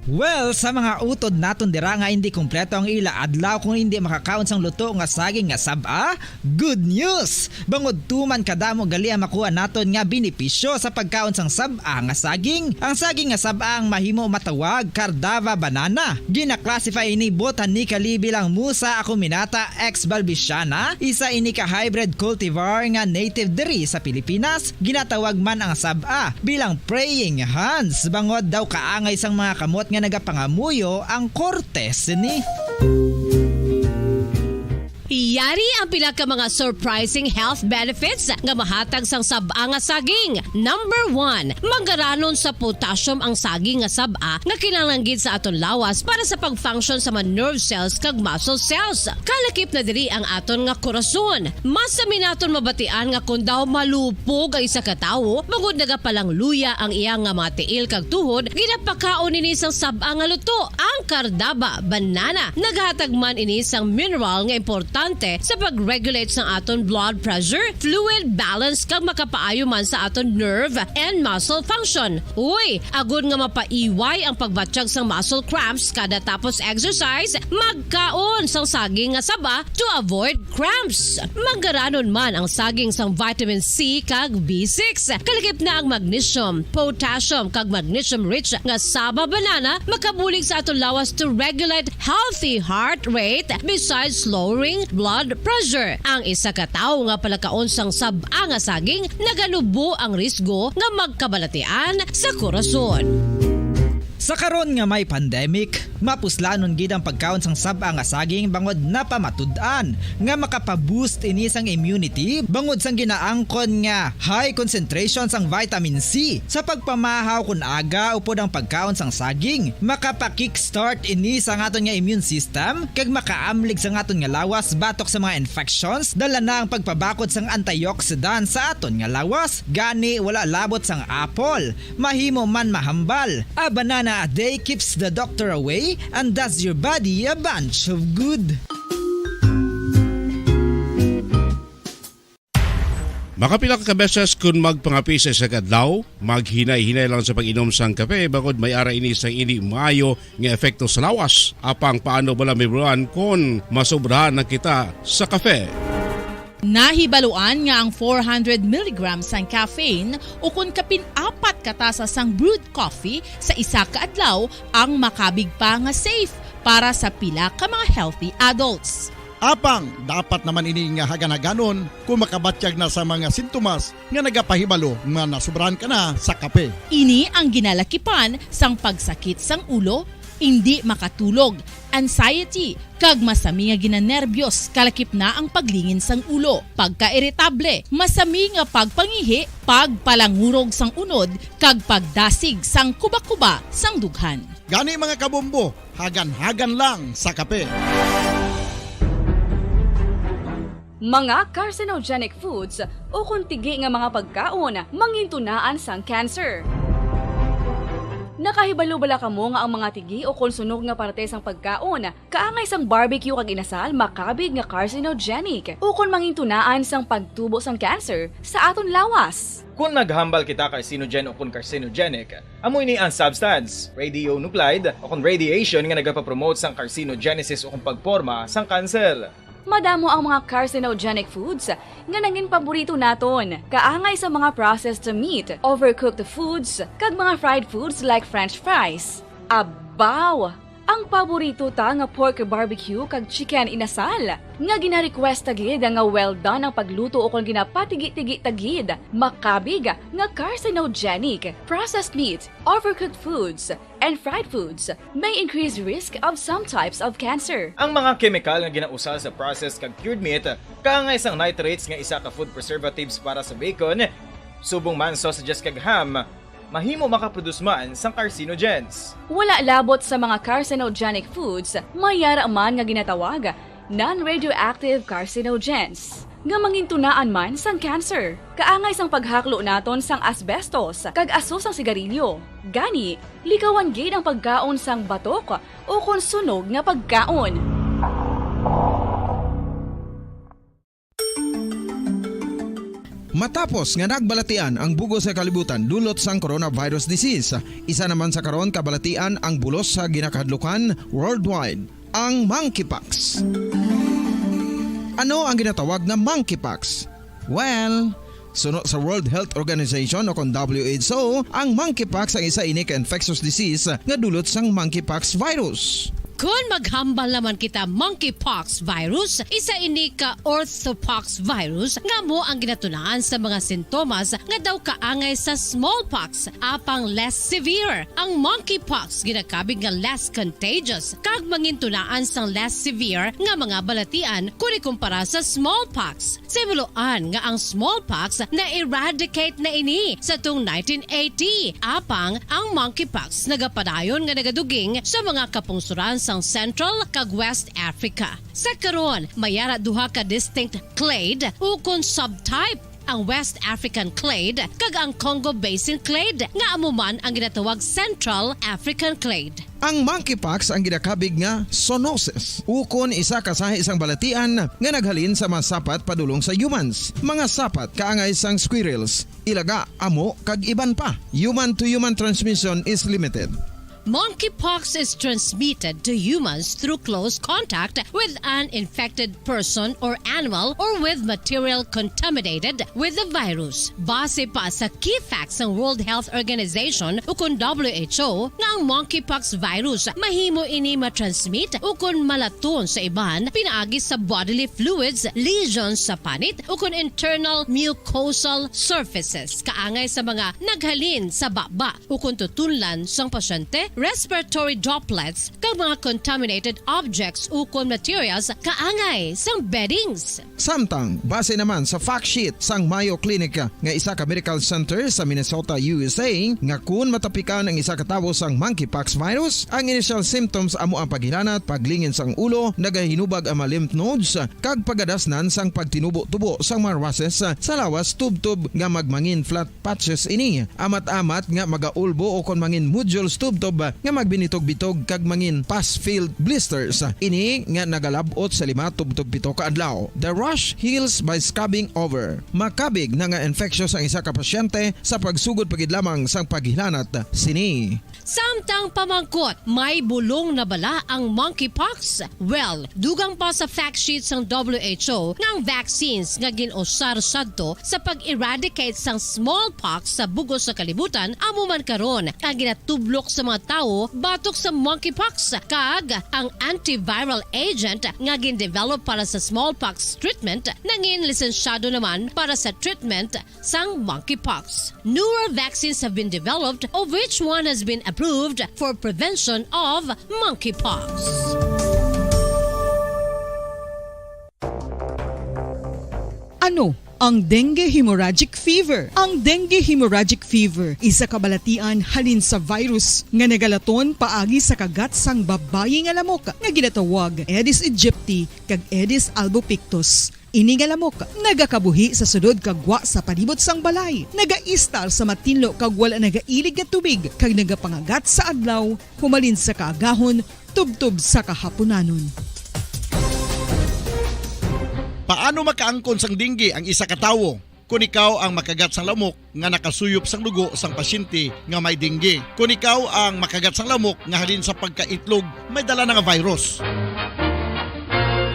Well, sa mga utod naton dira nga hindi kompleto ang ila adlaw kung hindi makakaon sang luto nga saging nga sab-a, good news! Bangod tuman kadamo gali ang makuha naton nga benepisyo sa pagkaon sang sab-a nga saging. Ang saging nga sab-a ang mahimo matawag Cardava banana. Gina-classify ini botanically bilang Musa acuminata ex balbiciana, isa ini ka hybrid cultivar nga native diri sa Pilipinas. Ginatawag man ang sab-a bilang praying hands, bangod daw kaangay sang mga kamot nga nagapangamuyo ang korte sini. Yari ang pila ka mga surprising health benefits nga mahatag sang sab-a nga saging. Number one, manggaranon sa potassium ang saging nga sab-a nga kinahanglan gid sa aton lawas para sa pag-function sa mga nerve cells kag muscle cells. Kalakip na diri ang aton nga korason. Masami naton mabatian nga kon daw malupog ang isa ka tawo, bangod nagapalangluya ang iya nga mga tiil kag tuhod, ginapakaon ini sang sab-a nga luto, ang Cardava banana. Naghatag man ini sang mineral nga importante sa pag-regulate sang aton blood pressure, fluid balance, kag makapaayo man sa aton nerve and muscle function. Uy, agod nga mapaiway ang pagbatyag sang muscle cramps kada tapos exercise, magkaon sang saging nga saba to avoid cramps. Manggaranon man ang saging sang vitamin C kag B six. Kalakip na ang magnesium, potassium, kag magnesium-rich nga saba banana makabulig sa aton lawas to regulate healthy heart rate besides lowering blood pressure. Ang isa ka tawo nga palakaon sang sab-a nga saging naganubo ang risgo nga magkabalatian sa korason. Sa karon nga may pandemic, mapuslanon gid ang pagkaon sang sab-a nga saging bangod napamatud-an nga makapaboost ini sang immunity bangod sang ginaangkon nga high concentration sang vitamin C. Sa pagpamahaw kon aga upod ang pagkaon sang saging, makapa-kickstart ini sa aton nga immune system kag makaamlig sa aton nga lawas batok sa mga infections, dala na ang pagpabakod sang antioxidant sa aton nga lawas. Gani, wala labot sang apple, mahimo man mahambal. A banana a day keeps the doctor away and does your body a bunch of good. Makapila ka beses kon magpangape sa isa ka adlaw, maghinay-hinay lang sa pag-inom sang kape bangod may ara ini sang indi maayo nga epekto sa lawas. Apang paano bala, Ma'am Ron, kon masobrahan na kita sa kape? Nahibaluan nga ang four hundred milligrams sang caffeine ukon kapin apat ka tasa sang brewed coffee sa isa ka adlaw ang makabig pa nga safe para sa pila ka mga healthy adults. Apang dapat naman ini nga hagan-haganon kung makabatyag na sa mga sintomas nga nagapahibalo nga nasobrahan ka na sa kape. Ini ang ginalakipan sang pagsakit sang ulo, indi makatulog, anxiety, kag masami nga ginanerbyos, kalakip na ang paglingin sang ulo, pagkairitable, masami nga pagpangihi, pagpalangurog sang unod, kag pagdasig sang kubakuba sang dughan. Gani, mga kabombo, hagan-hagan lang sa kape. Mga carcinogenic foods ukon tigi nga mga pagkaon mangintunaan sang cancer. Nakahibalo bala kamo nga ang mga tigi ukon sunog nga parte sang pagkaon kaangay sang barbecue kag inasal makabig nga carcinogenic ukon mangintunaan sang pagtubo sang cancer sa aton lawas? Kon naghambal kita carcinogen ukon carcinogenic, amo ini ang substance, radionuclide, ukon radiation nga nagapapromote sang carcinogenesis ukon pagporma sang kanser. Madamo ang mga carcinogenic foods nga nangin paborito naton, kaangay sa mga processed meat, overcooked foods, kag mga fried foods like french fries. Abaw! Ang paborito ta nga pork barbecue kag chicken inasal, nga gina-request ta gid nga well done ang pagluto ukon ginapatigi-tigi ta gid, makabig nga carcinogenic. Processed meat, overcooked foods, and fried foods may increase risk of some types of cancer. Ang mga kemikal nga ginausar sa processed kag cured meat, kaangay sang nitrates nga isa ka food preservatives para sa bacon, subong man sausages kag ham, Mahimo makaproduce man sang carcinogens. Wala labot sa mga carcinogenic foods, may yara man nga ginatawag non-radioactive carcinogens, nga mangintunaan man sang cancer. Kaangay sang paghaklo naton sang asbestos kag aso sang sigarilyo. Gani, likawan gid ang pagkaon sang batok ukon sunog nga pagkaon. Matapos nga nagbalatian ang bug-os nga kalibutan dulot sang coronavirus disease, isa naman sa karon kabalatian ang bulos sa ginakahadlukan worldwide, ang monkeypox. Ano ang ginatawag nga monkeypox? Well, suno sa World Health Organization o kon W H O, ang monkeypox ang isa ini ka infectious disease nga dulot sang monkeypox virus. Kon maghambal naman kita monkeypox virus, isa ini ka orthopox virus nga amo ang ginatunaan sa mga sintomas nga daw kaangay sa smallpox, apang less severe. Ang monkeypox ginakabig nga less contagious kag mangintunaan sang less severe nga mga balatian kon ikumpara sa smallpox. Sa himuloan nga ang smallpox na-eradicate na ini sa tung nineteen eighty, apang ang monkeypox nagapadayon nga nagaduging sa mga kapungsoran sang Central kag West Africa. Sa karon, may ara duha ka distinct clade ukon subtype, ang West African clade kag ang Congo Basin clade, nga amo man ang ginatawag Central African clade. Ang monkeypox ang ginakabig nga zoonosis, ukon isa ka sahi sang balatian nga naghalin sa mga sapat padulong sa humans, mga sapat kaangay sang squirrels, ilaga, amo, kag iban pa. Human-to-human transmission is limited. Monkeypox is transmitted to humans through close contact with an infected person or animal or with material contaminated with the virus. Base pa sa key facts sang World Health Organization ukon W H O, nga ang monkeypox virus mahimo ini matransmit ukon malaton sa iban pinaagi sa bodily fluids, lesions sa panit, ukon internal mucosal surfaces, kaangay sa mga naghalin sa baba ukon tutunlan sang pasyente, respiratory droplets, kag mga contaminated objects ukon materials kaangay sang beddings. Samtang, base naman sa fact sheet sang Mayo Clinic nga isa ka medical center sa Minnesota, U S A, nga kun matapikan ang isa ka tawo sang monkeypox virus, ang initial symptoms amo ang paghilanat, paglingin sang ulo, nagahinubag ang mga lymph nodes, kag pagadasnan sang pagtinubo-tubo sang mga rushes sa lawas tubtob nga magmangin flat patches ini, amat-amat nga magaulbo ukon mangin nodules tubtob nga magbinitog-bitog kag mangin pus-filled blisters. Ini nga nagalab-ot sa lima tubtob pito ka adlaw. The rash heals by scabbing over. Makabig na nga infectious ang isa ka pasyente sa pagsugod pa gid lamang sang paghilanat sini. Samtang pamangkot, may bulong na bala ang monkeypox? Well, dugang pa sa fact sheet sang W H O nga ang vaccines nga gin-usar sadto sa pag-eradicate sang smallpox sa bug-os nga kalibutan amo man karon ang ginatublok sa mga tawo batok sa monkeypox, kag ang antiviral agent nga gin-develop para sa smallpox treatment nangin lisensyado naman para sa treatment sang monkeypox. Newer vaccines have been developed, of which one has been approved for prevention of monkeypox. Ano ang dengue hemorrhagic fever? Ang dengue hemorrhagic fever isa ka balatian halin sa virus nga nagalaton paagi sa kagat sang babayi nga lamok nga ginatawag Aedes aegypti kag Aedes albopictus. Ini nga lamok nagakabuhi sa sulod kag gwa sa palibot sang balay, nagaistar sa matinlo kag wala nagailig nga tubig, kag nagapangagat sa adlaw, humalin sa kaagahon tubtob sa kahapunanon. Paano makaangkon sang dengue ang isa ka tawo? Kon ikaw ang makagat sang lamok, nga nakasuyop sang dugo sang pasyente nga may dengue. Kon ikaw ang makagat sang lamok nga halin sa pagkaitlog may dala na nga virus.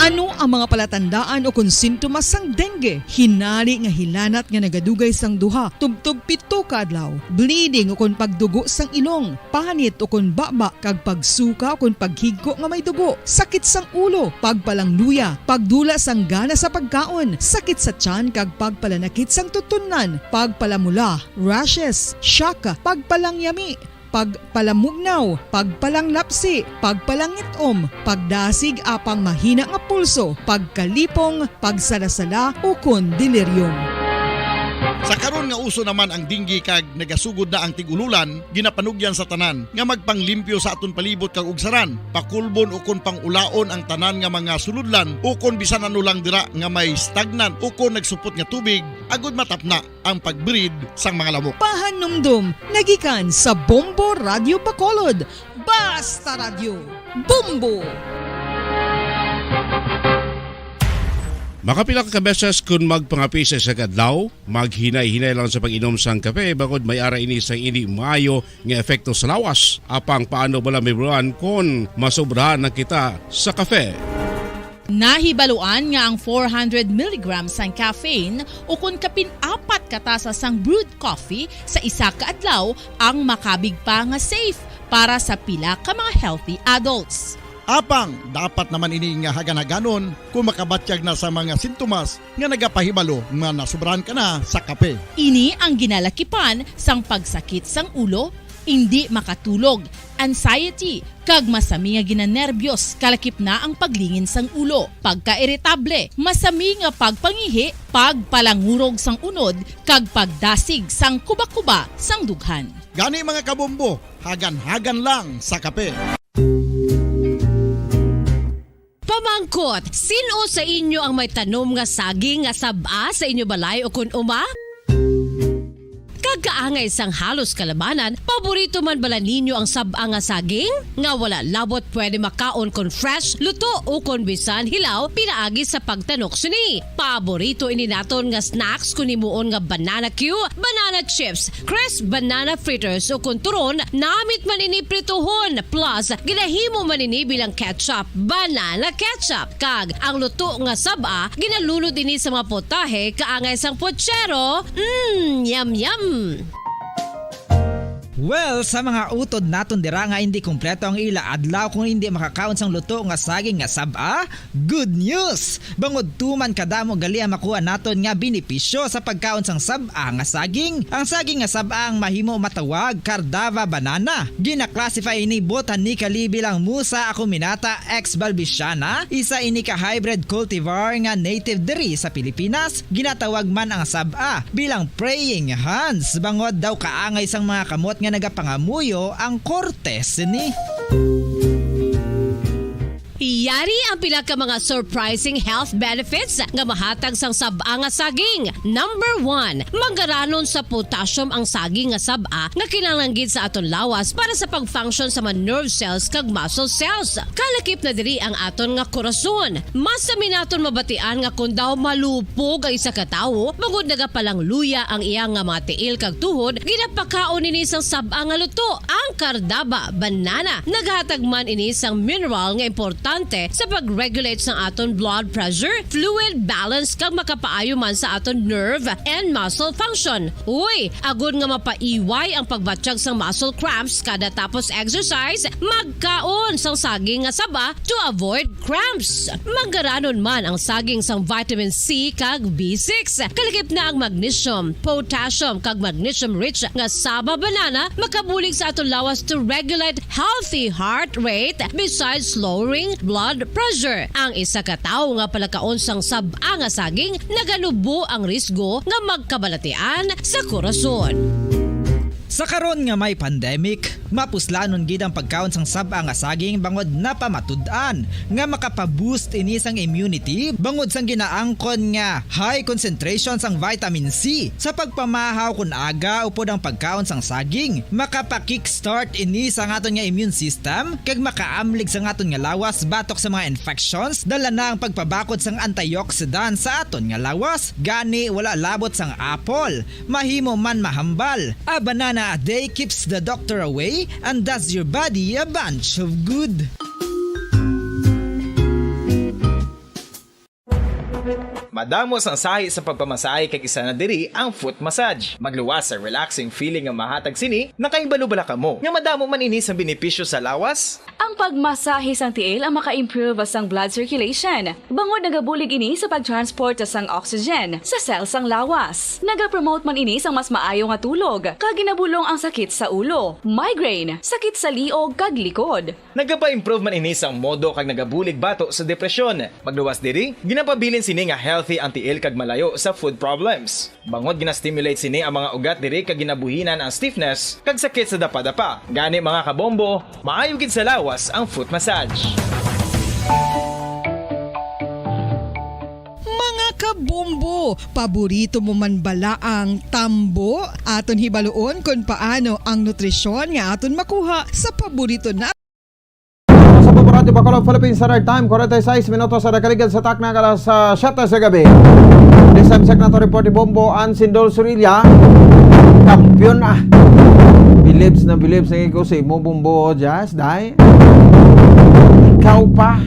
Ano ang mga palatandaan ukon sintomas sang dengue? Hinari nga hilanat nga nagadugay sang duha tubtob pito ka adlaw, bleeding ukon pagdugo sang ilong, panit ukon baba, kag pagsuka ukon paghigko nga may dugo, sakit sang ulo, pagpalangluya, pagdula sang gana sa pagkaon, sakit sa tiyan kag pagpalanakit sang tutunlan, pagpalamula, rashes, shock, pagpalangyami, pagpalamugnaw, pagpalanglapsi, pagpalangit-om, pagdasig apang mahina nga pulso, pagkalipong, pagsalasala, ukon delirium. Sa karon nga uso naman ang dengue kag nagasugod na ang tig-ululan, ginapanugyan sa tanan nga magpanglimpyo sa aton palibot kag ugsaran, pakulbon ukon pang-ulaon ang tanan nga mga sulodlan ukon bisan ano lang dira nga may stagnant ukon nagsupot nga tubig, agud matapna ang pag-breed sang mga lamok. Pahanumdom nga gikan sa Bombo Radyo Bacolod. Basta Radyo, Bombo! Makapila ka beses kon magpangape sa isa ka adlaw, maghinay-hinay lang sa pag-inom sang kape, bangod may ara ini sang indi maayo nga epekto sa lawas. Apang paano bala mahibaluan kon masobrahan na kita sa kape? Nahibaluan nga ang four hundred milligrams sang caffeine ukon kapin apat ka tasa sang brewed coffee sa isa ka adlaw ang makabig pa nga safe para sa pila ka mga healthy adults. Apang dapat naman ini nga hagan-haganon kung makabatyag na sa mga sintomas nga nagapahibalo nga nasobrahan ka na sa kape. Ini ang ginalakipan sang pagsakit sang ulo, indi makatulog, anxiety, kag masami nga ginanerbiyos, kalakip na ang paglingin sang ulo, pagkairitable, masami nga pagpangihi, pagpalangurog sang unod, kag pagdasig sang kubakuba sang dughan. Gani, mga kabombo, hagan-hagan lang sa kape. Pamangkot, sin-o sa inyo ang may tanom nga saging nga sab-a sa inyo balay o kun uma? Kag kaangay sang halos kalabanan, paborito man bala ninyo ang sab-a nga saging? Nga wala labot pwede makaon kon fresh, luto, o kon bisan hilaw pinaagi sa pagtanok sini. Paborito ini naton nga snacks kon himuon nga banana cue, banana chips, crisp banana fritters, o kon turon, namit man ini prituhon, plus ginahimo man ini bilang ketchup, banana ketchup. Kag ang luto nga sab-a, ginalunod ini sa mga putahe kaangay sang putsero. Mm, yum, yum! Well, sa mga utod naton dira nga hindi kompleto ang ila adlaw kung hindi makakaon sang luto nga saging nga sab-a, good news! Bangod tuman kadamo gali ang makuha naton nga benepisyo sa pagkaon sang sab-a nga saging. Ang saging nga sab-a ang mahimo matawag Cardava banana. Gina-classify ini botanically bilang Musa acuminata ex balbisiana, isa ini ka hybrid cultivar nga native diri sa Pilipinas. Ginatawag man ang sab-a bilang praying hands, bangod daw kaangay sang mga kamot nga nagapangamuyo ang korte sini. Yari ang pila ka mga surprising health benefits nga mahatag sang sab-a nga saging. Number one, manggaranon sa potassium ang saging nga sab-a nga kinahanglan gid sa aton lawas para sa pag-function sa mga nerve cells kag muscle cells. Kalakip na diri ang aton nga korason. Masami naton mabatian nga kon daw malupog ang isa ka tawo, bangod nagapalangluya ang iya nga mga tiil kag tuhod, ginapakaon ini sang sab-a nga luto, ang Cardava banana. Naghatag man ini sang mineral nga importante sa pag-regulate sang aton blood pressure, fluid balance, kag makapaayo man sa aton nerve and muscle function. Uy, agod nga mapaiway ang pagbatyag sang muscle cramps kada tapos exercise, magkaon sang saging nga saba to avoid cramps. Manggaranon man ang saging sang vitamin C kag B six. Kalakip na ang magnesium, potassium, kag magnesium-rich nga saba banana makabulig sa aton lawas to regulate healthy heart rate besides lowering blood pressure. Ang isa ka tawo nga palakaon sang sab-a nga saging naganubo ang risgo nga magkabalatian sa korason. Sa karon nga may pandemic, mapuslanon gid ang pagkaon sang sab-a nga saging bangod napamatud-an nga makapa-boost ini sang immunity bangod sang ginaangkon nga high concentration sang vitamin C. Sa pagpamahaw kon aga upod ang pagkaon sang saging, makapa-kickstart ini sa aton nga immune system kag makaamlig sa aton nga lawas batok sa mga infections. Dala na ang pagpabakod sang antioxidant sa aton nga lawas, gani wala labot sang apple. Mahimo man mahambal. A banana a day keeps the doctor away and does your body a bunch of good. Madamo sang sahi sa pagpamasahe kag isa na diri ang foot massage. Magluwas sa relaxing feeling nga mahatag sini, nakahibalo bala kamo nga madamo man ini sang benepisyo sa lawas? Ang pagmasahe sang tiil ang maka-improve sang blood circulation, bangod nagabulig ini sa pag-transport sang oxygen sa cell sang lawas. Nagapromote man ini sang mas maayo nga tulog, kag ginabulong ang sakit sa ulo, migraine, sakit sa liog, kag likod. Nagapa-improve man ini sang modo kag nagabulig bato sa depresyon. Magluwas diri, ginapabilin sini nga healthy ang tiil kag malayo sa foot problems. Bangod gina-stimulate sini ang mga ugat diri kag ginabuhinan ang stiffness kag sakit sa dapadapa. Gani, mga kabombo, maayo gid sa lawas ang foot massage. Mga kabombo, paborito mo man bala ang tambo? Aton hibaluon kon paano ang nutrisyon nga aton makuha sa paborito na Sa Bombo Radyo Bacolod, Philippine Standard Time, forty-six minutos sa nakaligad sa takna alas, ah, siyete sa gabi. This time, sa nato report ni Bombo Ansindol Surilla, kampiyon, ah. Bilibs na bilibs na ko sa imo, Bombo Jazz, dai. Ikaw pa.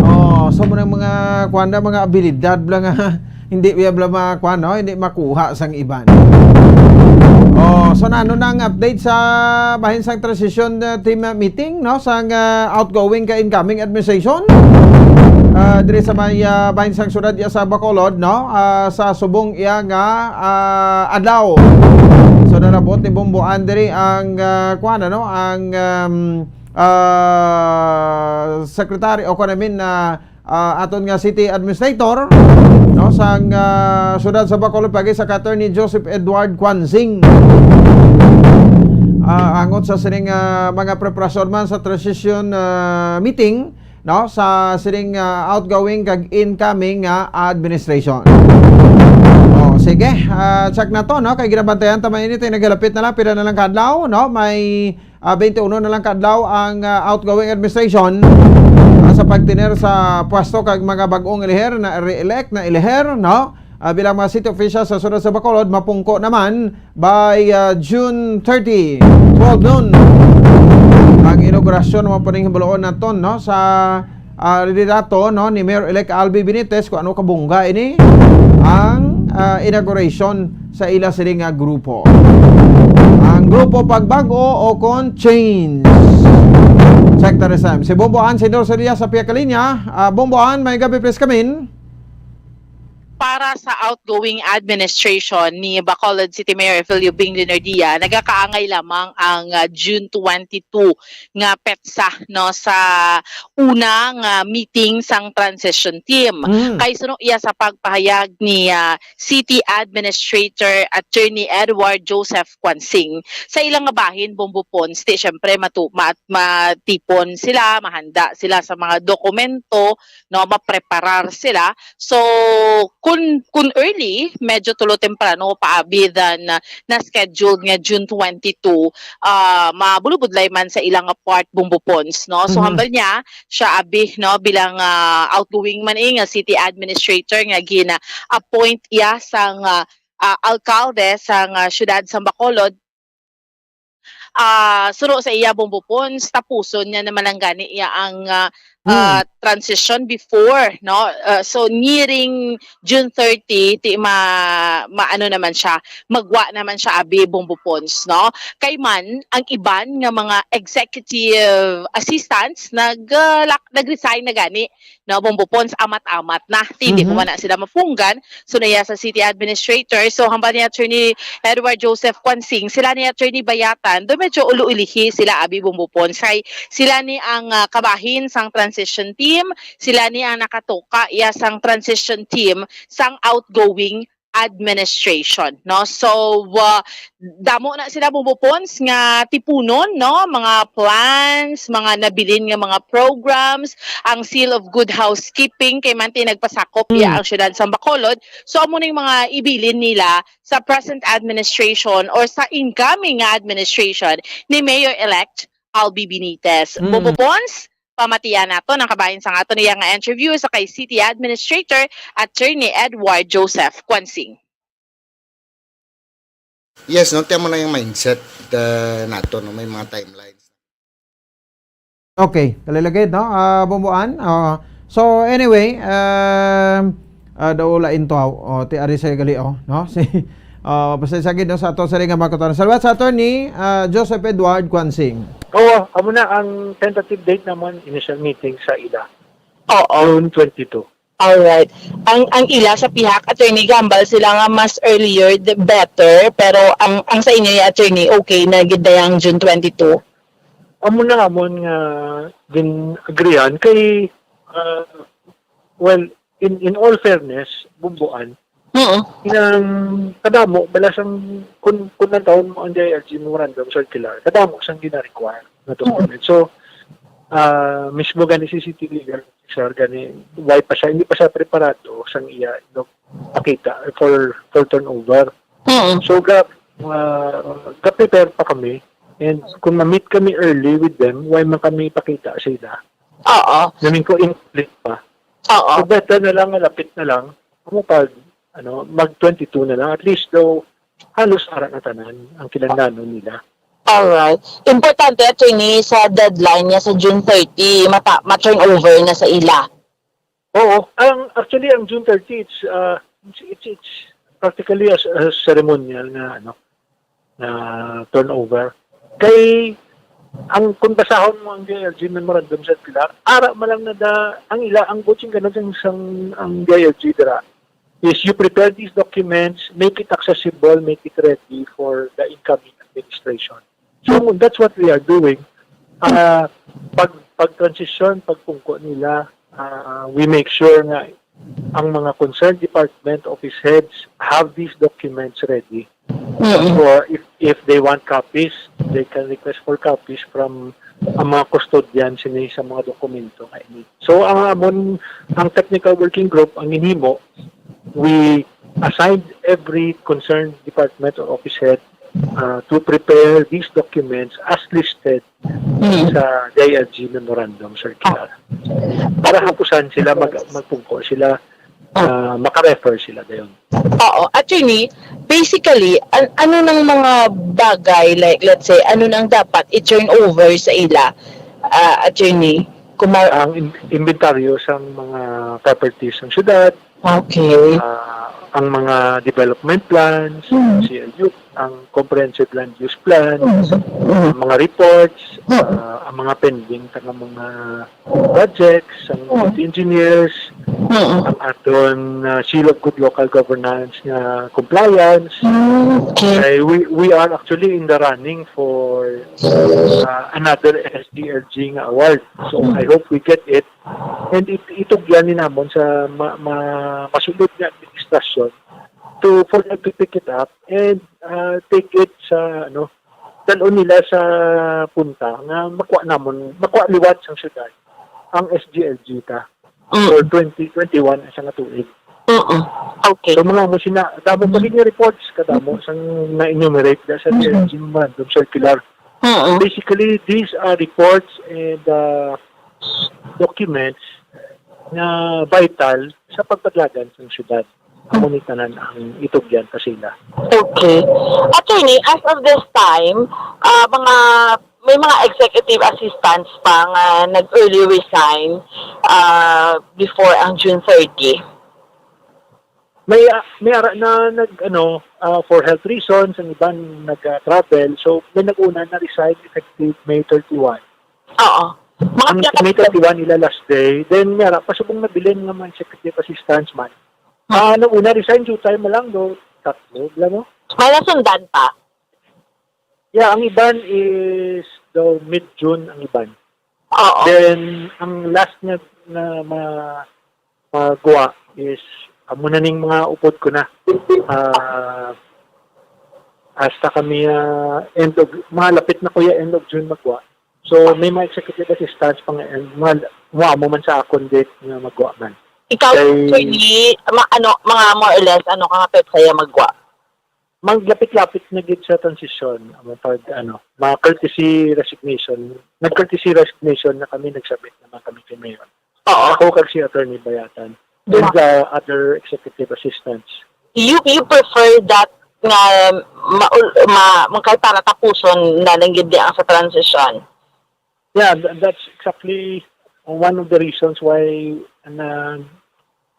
Oh, so mo nang mga, kuwan na, mga abilidad lang, ah. Hindi, bla, bla, ma-, kuwan, no? Hindi makuha sang iban. Oh, so na, ano na ang update sa bahin sang transition, uh, team, uh, meeting, no? Sang, uh, outgoing ka incoming administration? Uh, diri sa may, uh, bahin sang syudad iya sa Bacolod, no? Uh, sa subong iya nga, uh, adlaw. So, narabot ni Bombo Andre ang, uh, kuwan, ano? Ang, um, uh, secretary, o kuwan, I mean, uh, ah, aton nga city administrator, no, sang, ah, siyudad sa Bacolod, pagi sa Attorney Joseph Edward Quansing. Ah, angot sa sining, ah, mga preparasyon man sa transition, ah, meeting, no, sa sining, ah, outgoing kag incoming nga administration. Oh, sige, ah, check na to, no, kay ginabantayan ta man ini, nagalapit na lang, pila na lang kadlaw, no, may ah, twenty-one na lang kadlaw ang, ah, outgoing administration, ah, sa pagtener sa pwesto kag mga bag-ong iliher na re-elect na iliher, no? Ah, bilang mga city officials sa siyudad sa Bacolod, mapungko naman by, ah, June thirty, twelve noon. Ang inaugurasyon mo pa ning hibaluon naton, no? Sa ah, liderato, no, ni Mayor-elect Albi Benitez, kung ano kabungga ini ang, ah, inauguration sa ila sini nga grupo. Ang grupo Pagbag-o o kon Change. Secretary Sam. Si Bombo Ann, Senador Celia sa pihak kalinya. Ah, Bombo Ann, may gabi, please, kamin. Para sa outgoing administration ni Bacolod City Mayor Evelio Bing Leonardia, nagakaangay lamang ang, ah, June twenty-two nga petsa, no, sa una nga meeting sang transition team. Mm. Kay suno iya sa pagpahayag ni, ah, City Administrator Attorney Edward Joseph Quansing, sa ilang nga bahin, Bombo Pons, ti, syempre, matu-, ma-, matipon sila, mahanda sila sa mga dokumento, no, mapreparar sila. So, kun, kun early, medyo tulo temprano pa abi than, ah, na-scheduled nga June twenty-two, ah, mabulubudlay man sa ilang part, Bombo Pons, no? So, Mhm. hambal niya, siya abi, no, bilang, ah, outgoing man, eh, nga city administrator nga gina-appoint iya sang, ah, ah, alkalde sang, ah, siyudad sang Bacolod, ah, suno sa iya, Bombo Pons, tapuson niya naman lang gani iya ang, ah, Hmm. ah, transition before, no? Ah, so, nearing June thirty, ti ma-, maano naman siya, magwa naman siya, abi, Bombo Pons, no? Kay man, ang iban nga mga executive assistants nag, ah, lak-, nag-resign na gani, no, Bombo Pons, amat-amat na. Ti, hindi Mhm. pa man na sila mapunggan. So, naya sa city administrator. So, hambal ni Attorney Edward Joseph Quansing, sila ni Attorney Bayatan, do medyo ulo-ulihi sila, abi, Bombo Pons. Kay sila ni ang, ah, kabahin sang transition team, sila ni ang nakatoka iya sang transition team sang outgoing administration, no? So, ah, damo na sila, Bombo Pons, nga tipunon, no? Mga plans, mga nabilin nga mga programs, ang seal of good housekeeping, kay man ti nagpasakop Mm. iya ang siyudad sang Bacolod. So, amo ning mga ibilin nila sa present administration or sa incoming nga administration ni Mayor-elect Albi Benitez. Mm. Bombo Pons, pamatian naton ang kabahin sang aton iya nga interview sa kay City Administrator Attorney Edward Joseph Quansing. Yes, no, tama na yung mindset, uh, nato, no, may mga timelines. Okay, kalilagid, no? Ah, Bombo Ann. Ah, so, anyway, um, ah, daw lain to, oh, ti ari sa gali, oh, no? Si, ah, pasensya gid, no, sa ato sa ring nga mga kutoran. Salamat sa Attorney, ah, Joseph Edward Quansing. Oo, amo na ang tentative date naman, initial meeting sa ila. Oo. June twenty-two. Alright. Ang, ang ila sa pihak, Attorney, gahambal sila nga mas earlier, the better. Pero ang, ang sa inyo, Attorney, okay na gid dayang June twenty-two? Amo na amon nga gin-agreean kay, ah, well, in, in all fairness, Bumbuan, Mm. inang kadamo, bala sang, kun, kun nantawon mo ang D I L G memorandum circular, kadamo sang gina-require na document. So, ah, mismo gani si City Legal Officer, gani, why pa siya, hindi pa siya preparado sang iya, you know, pakita for, for turnover. Mm. So, ga, ah, ga-prepare pa kami. And kung ma-meet kami early with them, why man kami pakita sa ila? Oo. Namin ko incomplete pa. Oo. So, better na lang, malapit na lang. Kamo pag, ano, mag twenty-two na lang. At least daw, halos ara na tanan ang kinahanglanon nila. Alright. Importante, attorney, sa deadline niya sa June thirty, mata, ma-turn over na sa ila. Oo. Ang, actually, ang June thirty, it's, uh, it's, it's, it's practically a, a ceremonial na, ano, na turnover. Kay, ang, kung basahon mo ang D I L G memorandum circular, ara man lang na da, ang ila, ang buot silingon sang, sang, ang D I L G dira is you prepare these documents, make it accessible, make it ready for the incoming administration. So, that's what we are doing. Ah, pag, pag transition, pagpungko nila, ah, we make sure nga ang mga concerned department office heads have these documents ready. Mm. Or if, if they want copies, they can request for copies from ang mga custodian sini sa mga dokumento nga ini. So, ang amon, ang technical working group, ang ginhimo, we assigned every concerned department or office head, uh, to prepare these documents as listed Mm. sa D I L G memorandum circular. Para hapusan sila, mag-, magpungko sila, ah, maka-refer sila dayon. Oo. Attorney, basically, an-, ano nang mga bagay, like, let's say, ano nang dapat i-turn over sa ila, ah, attorney? Kung ma- Ang in-, inventaryo sang mga properties ng syudad, Okay. ah, ang mga development plans, Mm. C L U, ang comprehensive land use plan, Mm. Mm. ang mga reports, Mm. ah, ang mga pending nga mga projects, ang Mm. city engineers, Mm. ang aton, ah, seal of good local governance nga compliance. Mm, okay. Kay we, we are actually in the running for, ah, another S D L G nga award. So, Mm. I hope we get it. And it-, itugyan ni namon sa ma-, ma-, masulod nga administrasyon to, for them to pick it up and, ah, take it sa, ano, dalon nila sa punta nga makuha namon, makuha liwat sang syudad ang S G L G ta Mm. for twenty twenty-one sa nga tuig. Mm-mm. Okay. So, mga mo sina, damo pa gid nga reports, kadamo sang na-enumerate da sa Mm. D L G memorandum circular. Mm-mm. Basically, these are reports and, uh, documents nga vital sa pagpadlagan sang syudad. Amo ni tanan ang itugyan pa sila. Okay. Attorney, as of this time, ah, mga, may mga executive assistants pa nga nag-early resign, ah, before ang June thirty? May, ah, may ara na nag, ano, ah, for health reasons, ang iban nag, ah, travel. So, may nag-una na resign effective May thirty-one. Oo. Mga Ang pila ka May thirty-one ila last day. Then, may ara pa subong nabilin nga mga executive assistants man. Hmm. Ah, nag-una resign, jutay man lang, no? Tatlo, bala, no? May nasundan pa? Yeah, ang iban is daw mid-June ang iban. Oo. Then, ang last nga, nga ma-, magwa is, amo na ning mga upod ko na. Ah, hasta kami, ah, end of, mga lapit na kuya, end of June magwa. So, may mga executive assistants pa nga, and mga, mga amo man sa akon date nga magwa man. Ikaw, Kay Attorney, ma-, ano, mga more or less, ano ka nga petsa ya magwa? Maglapit-lapit na gid sa transition, ang pag, ano, mga courtesy resignation. Nag-courtesy resignation na kami, nagsubmit naman kami kay Mayor. Oo. Ako kag si Attorney Bayatan. Duha. And the other executive assistants. You, you prefer that nga ma-, ma-, kay para tapuson na lang gid ang sa transition? Yeah, tha-, that's exactly one of the reasons why na,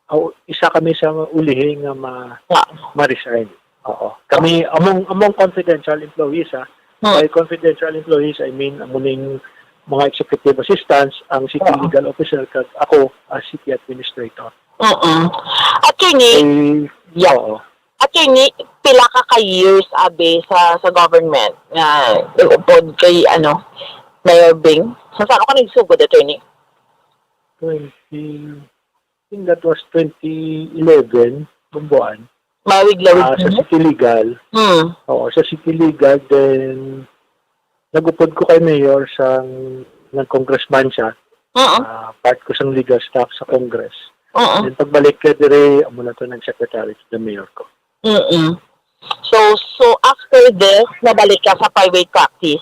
oh, isa kami sa ulihi nga ma-, Nga. ma-resign. Oo. Kami, among, among confidential employees, ha. Hmm. By confidential employees, I mean, amo ning mga executive assistants, ang city Oo. legal officer, kag ako as city administrator. Mm-mm. Attorney, Eh, yeah. oo. Attorney, pila ka ka years, abi, sa, sa government nga nag-upod kay, ano, Mayor Bing? Sa saan ka nagsugod, attorney? Twenty, think that was twenty eleven, Bumboan. Mawig-lawig Ah, sa na? City Legal. Hmm. Oo, sa City Legal, then nagupod ko kay Mayor sang nag-congressman siya. Oo. Ah, part ko sang legal staff sa Congress. Oo. Then pagbalik ka dire, amo na to nag-secretary to the mayor ko. Mm-mm. So, so after this, nabalik ka sa private practice?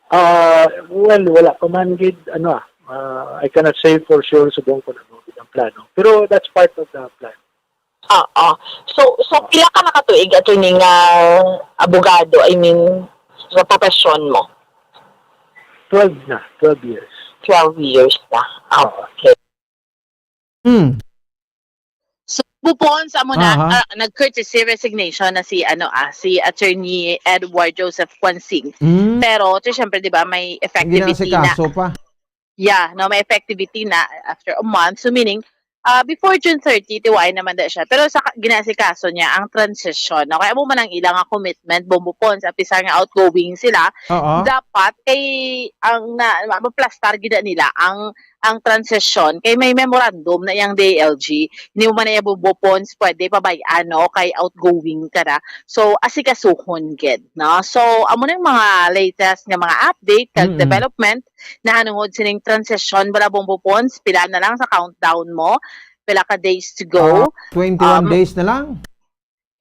Ah, well, wala pa man gid, ano ah, ah, I cannot say for sure subong kung ano gid ang plano. Pero that's part of the plan. Oo. So, so pila ka nakatuig, attorney, nga abogado, I mean, sa profession mo? Twelve na, twelve years. Twelve years na. Oo. Okay. Hmm. So, Bumboan, sa mo na, Aha. ah, nag-courtesy resignation na si, ano, ah, si Attorney Edward Joseph Quansing. Hmm. Pero, to, syempre, di ba, may Ang effectivity na. Ginasikaso pa. Yeah, no, may effectivity na after a month. So, meaning, ah, before June thirty, tiwain naman da siya. Pero sa ka-, ginasikaso niya ang transition. No? Kaya mo man ang ilang nga commitment, Bumboan, sa pisar nga outgoing sila, Oo. dapat kay ang na, maplastar gid nila ang ang transition kay may memorandum na iyang D I L G. Hindi mo man na iya Bumboan, pwede pabay-an, no? Kay outgoing ka na. So, asikasuhon gid, no? So, amo na yung mga latest nga mga update kag Mm-mm. development na hanungod sining transition, bala Bumboan, pila na lang sa countdown mo, pila ka days to go. Ah, twenty-one Um, days na lang.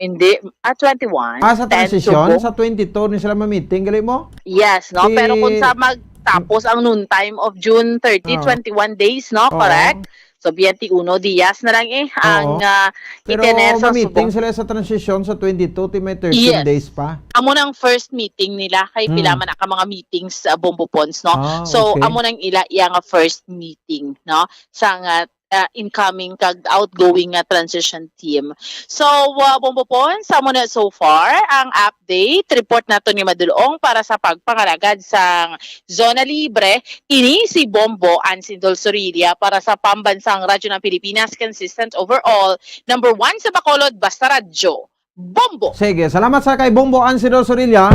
Hindi, ah, twenty-one, Ah, sa ten to transition, go. Sa twenty-two ni sila ma-meeting, gali mo? Yes, no? Si Pero kung sa magtapos ang noontime of June thirty, Oo. twenty-one days, no? Oo. Correct? So, twenty-uno dias na lang eh, ang, Oo. ah, Pero itener sa ma-meeting subong. Sila sa transition sa twenty-two, ti may thirteen Yes. days pa. Amo nang first meeting nila, kay pila Hmm. man na ka mga meetings sa Bumboan, no? Ah, So, okay. amo nang ila, iya nga first meeting, no? Sa nga, ah, incoming kag outgoing nga transition team. So, ah, Bumboan, sa mo na so far ang update. Report nato ni Madulong para sa pagpangalagad sang Zona Libre. Ini si Bombo Ansindol Sorilla para sa Pambansang Radyo ng Pilipinas, consistent overall, number one sa Bacolod, Basta Radyo. Bombo. Sige, salamat sa kay Bombo Ansidor Sorilla.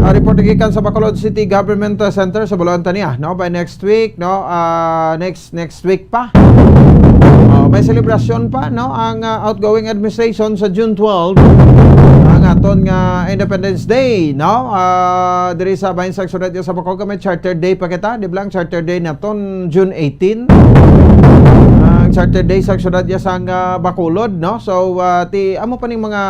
Ah, report gikan sa Bacolod City Government, ah, Center sa Bulawan taniya, no? By next week, no? Ah, next, next week pa. Oh, may selebrasyon pa, no? Ang, ah, outgoing administration sa June twelve, ang aton nga Independence Day, no? Ah, diri sa bahin sang syudad sa Bacolod, may Charter Day pa kita, di ba? Ang Charter Day naton June eighteen. Ang Charter Day sa syudad sang, ah, Bacolod, no? So, ah, ti amo pa ning mga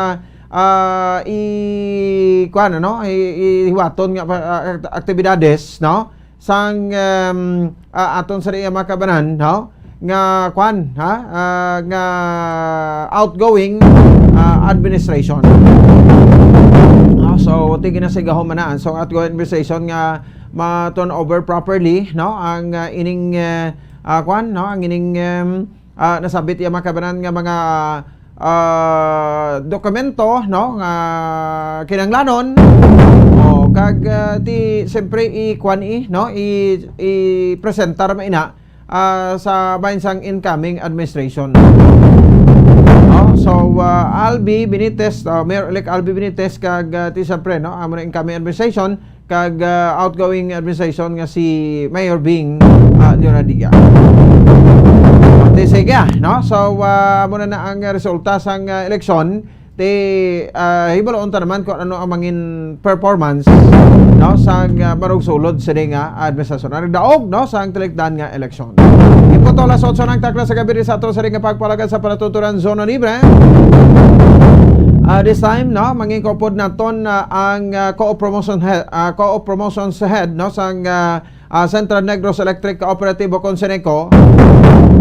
ah, i-, kuwan, ano, i-, i-, hiwaton nga, ah, aktibidades, no? Sang, em, ah, aton sa iya mga kabanan, no? Nga, kuwan, ha? Ah, nga outgoing, ah, administration. Ah, so, ti ginasigahom man na, so, outgoing administration nga ma-turn over properly, no? Ang, ah, ining, eh, ah, kuwan, no? Ang ining, em, ah, nasabit iya mga kabanan nga mga, ah, dokumento, no, nga kinahanglanon. O, kag, ah, ti, siyempre, i-kuwan i, no, i, i-presentar man ina, ah, sa bahin sang incoming administration. No? So, ah, Albi Benitez, ah, Mayor-elect Albi Benitez, kag, ah, ti, siyempre, no, amo na incoming administration, kag, ah, outgoing administration nga si Mayor Bing, ah, Leonadia. Ti sige, ah, no? So, ah, amo na na ang resulta sang, ah, eleksyon. Ti, ah, hibaluon ta naman kung ano ang mangin performance, no, sang, ah, marugsulod sini nga administrasyon. Ang nagdaog, no, sang tilikdan nga eleksyon. Iputo alas otso ng takna sa gabi sa ato sa ring pagpalagad sa panatuturan Zona Libre. Ah, this time, no, mangikupod naton, ah, ang, ah, co-op promotion head, ah, co-op promotions head, no, sang, ah, ah, Central Negros Electric Cooperative o kon Ceneco.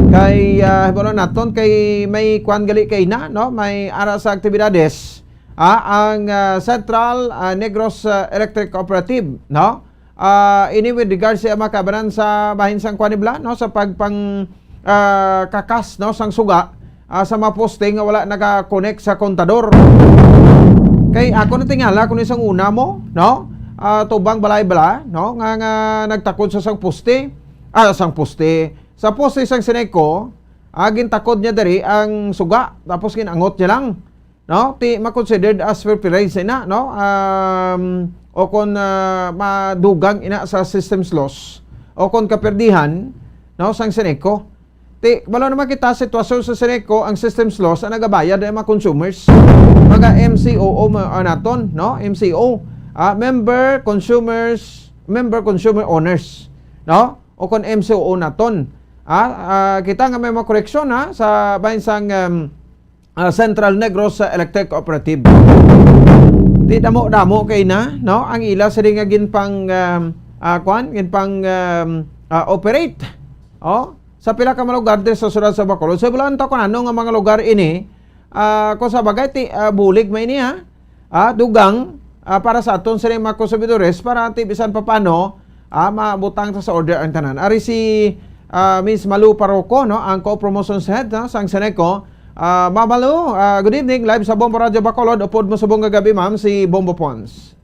Kay, ah, hibaluon naton kay may kwan gali kay na, no, may ara sa aktibidades, ah, ang, ah, Central, ah, Negros, ah, Electric Cooperative, no? Ah, ini with regards sa mga kabanan sa bahin sang Kwanibla, no, sa pagpang, ah, kakas, no, sang suga, ah, sa mga poste nga wala naka-connect sa kontador. Kay ako natingala kung isang una mo, no? Ah, tubang balay bala, no? Nga, nga nagtakod sa sang poste, ah, sang poste, sa poste sang Ceneco, ah, gintakod niya diri ang suga, tapos ginangot niya lang. No? Ti ma-considered as perpetrates ina, no? Um, o kon, ah, madugang ina sa systems loss, o kon kaperdihan, no, sang Ceneco. Ti, wala naman kita sitwasyon sa Seneco, ang systems loss ang nagabayad ay mga consumers. Mga M C O O ma-, ah, naton, no? M C O. Ah, member, consumers, member, consumer, owners, no? O kon M C O O naton. Ah, ah, kita nga may mga koreksyon, ha, sa bahin sang, um, ah, Central Negros, ah, Electric Cooperative. Di damo-damo kay na, no? Ang ila sila nga ginpang, um, ah, kwan, ginpang, um, ah, operate. Oh, sa pila ka mga lugar diri sa siyudad sa Bacolod. So, bulan ta kung ano nga mga lugar ini, ah, kung sa bagay, ti, ah, bulig may ini, ha? Ah, dugang, ah, para sa aton sila mga konsumidores, para ti bisan pa paano, ah, mabutang ta sa order ang tanan. Ari si, ah, Miss Malu Parroco, no, ang co-promotions head, no, sang Seneco. Ah, Ma'am Malu, ah, good evening. Live sa Bombo Radio Bacolod. Upod mo subong nga gabi, ma'am, si Bombo Pons.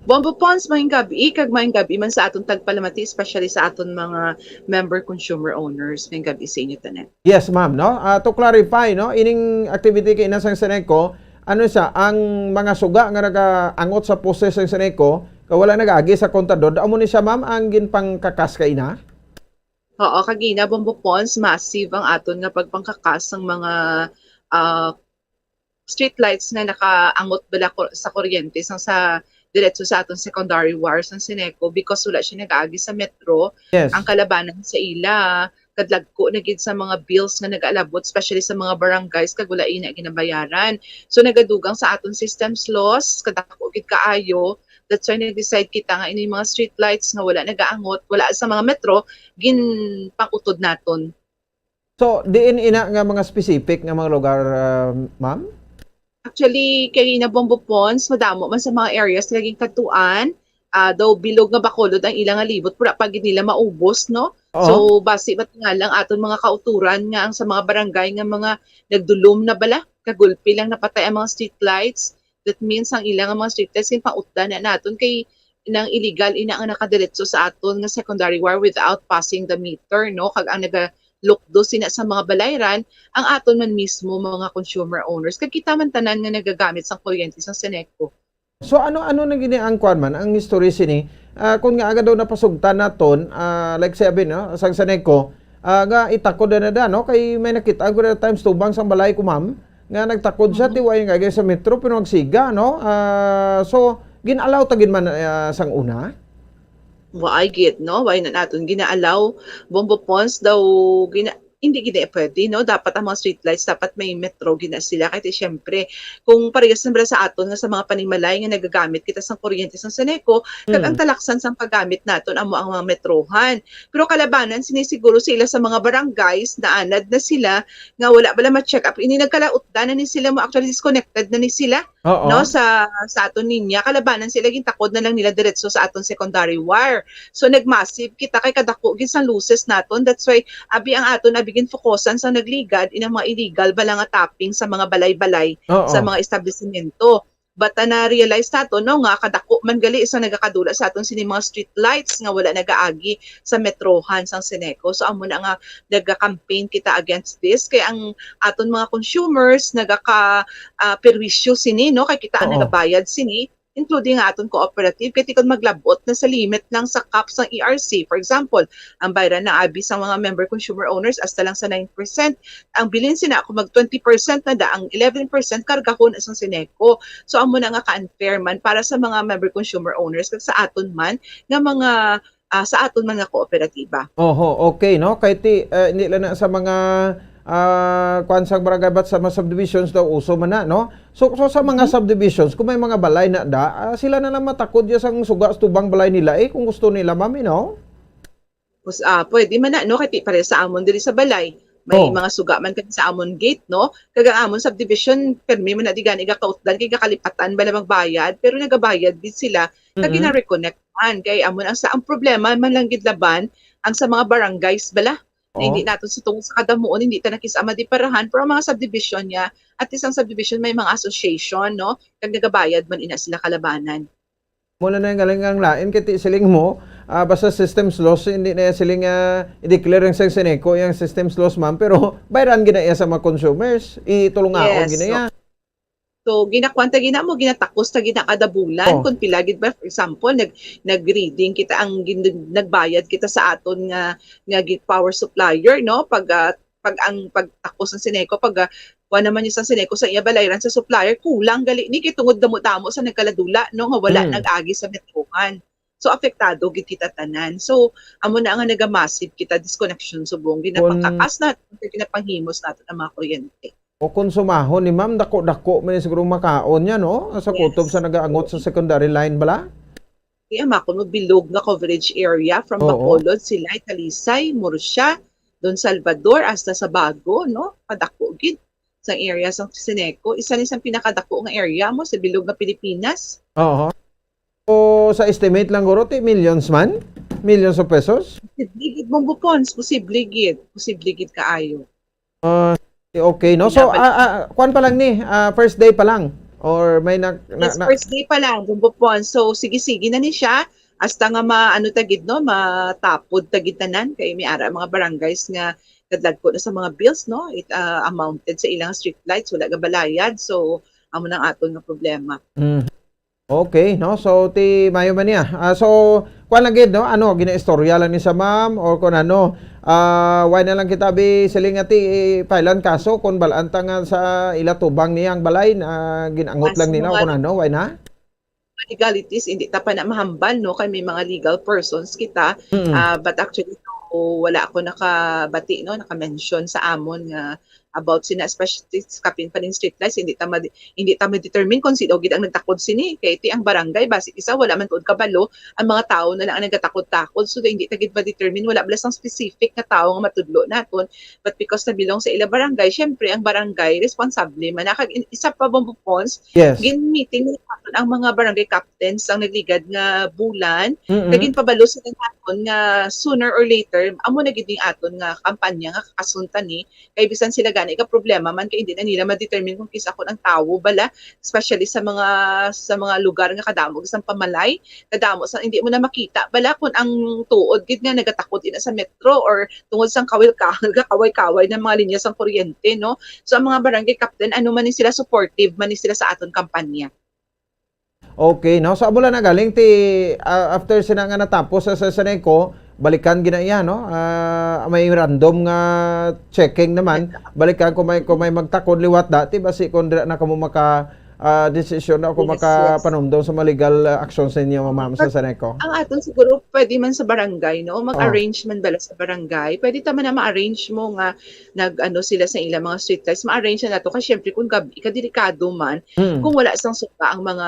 Bombo Pons, maayong gabi, kag maayong gabi man sa aton tagpalamati, especially sa aton mga member consumer owners. Maayong gabi sa inyo tanan. Yes, ma'am, no? Ah, to clarify, no, ining activity kay ina sang Seneco, ano siya, ang mga suga nga nagaangot sa poses sang Seneco, kay wala nagaagi sa kontador, amo ni siya, ma'am, ang ginpangkakas kay ina? Oo, kag ina, Bombo Pons, massive ang aton nga pagpangkakas sang mga, ah, street lights nga nakaangot bala ko-, sa kuryente sang sa diretso sa aton secondary wire sang Seneco because wala siya nagaagi sa metro. Yes. Ang kalabanan sa ila, kadlagko na gid sa mga bills nga nagaalabot, especially sa mga barangays, kag wala ina ginabayaran. So, nagadugang sa aton systems loss, kadako gid kaayo. That's why nag-decide kita nga ining mga street lights nga wala nagaangot, wala sa mga metro, ginpang-utod naton. So, diin ina nga mga specific nga mga lugar, ah, ma'am? Actually, kay na Bombo Pons, madamo man sa mga areas nga ginkadtuan, ah, daw bilog nga Bacolod ang ila nga libot, pero pa gid nila maubos, no? Oo. So, basi man nga lang aton mga kauturan nga ang sa mga barangay nga mga nagdulom na bala, kagulpi lang napatay ang mga street lights. That means ang ila nga mga street lights, ginpang-utdan na naton kay nang illegal ina nga nakadiretso sa aton nga secondary wire without passing the meter, no? Kag ang nagalukdo sina sa mga balayran, ang aton man mismo mga consumer owners. Kag kita man tanan nga nagagamit sang kuryente sang Seneco. So, ano, ano na gini ang kwan man, ang history sini? Ah, kung nga aga daw napasugtan naton, ah, like sabi, no, sang Seneco, ah, nga itakod na da, no? Kay may nakita ko na times tubang sang balay ko, ma'am, nga nagtakod siya, Mhm. Ti way nga sa metro, pero nagsiga, no? Ah, so, gin-allow ta gid man, ah, sang una? Wa ay gid, no? Why na naton gina-allow? Bombo Pons daw, gina-, hindi gid na pwede, no? Dapat ang mga streetlights, dapat may metro gid na sila. Kay ti, syempre, kung parehas na bala sa aton nga sa mga panimalay nga nagagamit kita sang kuryente sang Seneco, kag ang Mm. talaksan sang paggamit naton amo ang mga metrohan. Pero kalabanan sini siguro sa ila sa mga barangays, naanad na sila nga wala bala ma-check up. Ini nagkalautdan na ni sila mo, actually disconnected na ni sila, Oo. no, sa, sa aton linya. Kalabanan sila, gintakod na lang nila diretso sa aton secondary wire. So, nag-massive kita kay kadako gid sang losses naton. That's why, abi ang aton, abi ginfokusan sa nagligad, inang mga illegal bala nga tapping sa mga balay-balay, Oo. sa mga establisimento. But, ah, na-realize nato, no, nga kadako man gali sa nagakadula sa aton sini mga street lights nga wala nagaagi sa metrohan sang Seneco. So, amo na nga naga-campaign kita against this. Kay ang aton mga consumers nagaka, ah, perwisyo sini, no? Kay kita ang Oo. nagabayad sini, including nga aton cooperative. Kay ti kon maglabot na sa limit lang sa cap sang E R C, for example, ang bayran na abi sang mga member consumer owners hasta lang sa nine percent. Ang bilin sina kung mag twenty percent na da, ang eleven percent kargahon na sang Seneco. So, amo na nga ka-unfair man para sa mga member consumer owners kag sa aton man nga mga, ah, sa aton man nga kooperatiba. Oho, okay, no? Kay ti, eh, hindi lang na sa mga, ah, kwan sang barangay, but sa mga subdivisions daw, uso man na, no? So, so sa mga Mhm. subdivisions, kung may mga balay na da, ah, sila na lang matakod ya sang suga sa tubang balay nila, eh, kung gusto nila, ma'am, eh, no? Us-, ah, pwede man na, no? Kay ti pareha sa amon diri sa balay. May Oh. mga suga man kami sa amon gate, no? Kag ang amon subdivision, permi man na di gani gakautdan kay gakalipatan bala magbayad, pero nagabayad gid sila, kag Mhm. gina-reconnect man. Kay amon ang sa, ang problema man lang gid laban, ang sa mga barangays bala, na Oh. hindi naton sa tungod sa kadamuon, hindi ta nakis-a madiparahan, pero ang mga subdivision niya, at least ang subdivision may mga association, no? Kag nagabayad man ina sila kalabanan. Muna na yung galing ang lain, kay ti siling mo, ah, basta systems loss, hindi na siling, ah, i-declare ang sang Seneco yung systems loss, ma'am, pero bayran gina iya sa mga consumers, itulungaon Yes, gina iya. So, So, ginakuan ta gina mo, ginatakos ta gina kada bulan. Oh. Kung pila gid ba, for example, nag, nag-reading kita, ang gin-, nagbayad kita sa aton nga, nga gi-, power supplier, no? Pag, ah, pag ang pagtakos ng Seneco, pag, ah, kuha naman yung sa Seneco sa iya balayran sa supplier, kulang gali ni kay tungod damo-damo sa nagkaladula, no? Nga wala Mm. nag-agi sa metrohan. So, apektado gid kita tanan. So, amo na nga naga-massive kita disconnection subong Kun- ginapangkakas naton, kag ginapanghimos naton ang mga kuryente. O kung sumahon ni ma'am, dako-dako man siguro makaon niya, no? Sa Yes. kutob sa nagaangot sa secondary line bala? Di, ang makon mo bilog nga coverage area from Oo. Bacolod, Silay, Talisay, Murcia, Don Salvador, hasta sa Bago, no? Kadako gid sang area sang Seneco. Isa ni sang pinakadako nga area mo sa bilog nga Pilipinas. Oo. O sa estimate lang guro, ti millions man? Millions of pesos? Posible gid, Bombo Pons. Posible gid. Posible gid kaayo. Ah, okay, no? So, Dapat ah, ah, kwan pa lang ni, ah, first day pa lang? Or may na, na, Yes, na first day pa lang, Bombo Pons. So, sige-sige na ni siya. Hasta nga ma-, ano ta gid, no? Matapod ta gid tanan. Kay may ara mga barangays nga kadlagko na sa mga bills, no? It, ah, amounted sa ilang street lights, wala gabalayad. So, amo nang aton nga problema. Mm. Okay, no? So, ti mayo man niya. Ah, so, kuwan lang gid, no? Ano, ginaistorya lang ni sa ma'am or kung ano, ah, why na lang kita bi siling nga ti, i-file-an kaso kung balaan ta nga sa ila tubang niya ang balay na ginangot lang Kaso nila o mga kung ano, why na? Legalities, hindi ta pa na mahambal, no? Kay may mga legal persons kita. Mm. Ah, but actually, no, wala ako nakabati, no? Naka-mention sa amon nga about sina, especially sa kapin pa ning street lights, hindi ta ma-, hindi ta ma-determine kung sino gid ang nagtakod sini. Kay ti ang barangay, basi isa, wala man tuod kabalo ang mga tawo na lang ang nagatakod-takod. So, hindi ta gid ma-determine, wala bala sang specific nga tawo nga matudlo naton. But because na belong sa ila barangay, syempre, ang barangay responsable man. Na kag in-, isa pa, Bombo Pons, Yes. gin-meeting naton ang mga barangay captains ang nagligad nga bulan. Mm-mm. Kag ginpabalo sila naton nga sooner or later, amo na gid ning aton nga kampanya nga kakasunta ni. Kay bisan sila gani ka problema man, kay hindi na nila ma-determine kung kis-a kon ang tawo bala, especially sa mga, sa mga lugar nga kadamo sang pamalay, kadamo sa, hindi mo na makita bala kung ang tuod gid nga nagatakod ina sa metro or tungod sang kawil-, ka-, kaway-kaway ng mga linya sang kuryente, no? So, ang mga barangay captain, ano man ni sila, supportive man ni sila sa aton kampanya. Okay, no? So, amo lang na galing ti, ah, after sina nga natapos sa, sa Seneco, balikan gina iya, no? Ah, may random nga checking naman. Balikan kung may, kung may magtakod liwat dati, basi kung dira na kamo maka, ah, desisyon na kung Yes, yes. makapanumdom sa mga legal, ah, action sa inyo, ma'am, sa But Seneco. ang aton siguro, pwede man sa barangay, no? Oh. Mag-arrange man bala sa barangay. Pwede ta man na ma-arrange mo nga nag-ano sila sa ilang mga street lights, ma-arrange na nato. Kasi syempre, kung gab-, ikadelikado man, Mm. kung wala sang suga ang mga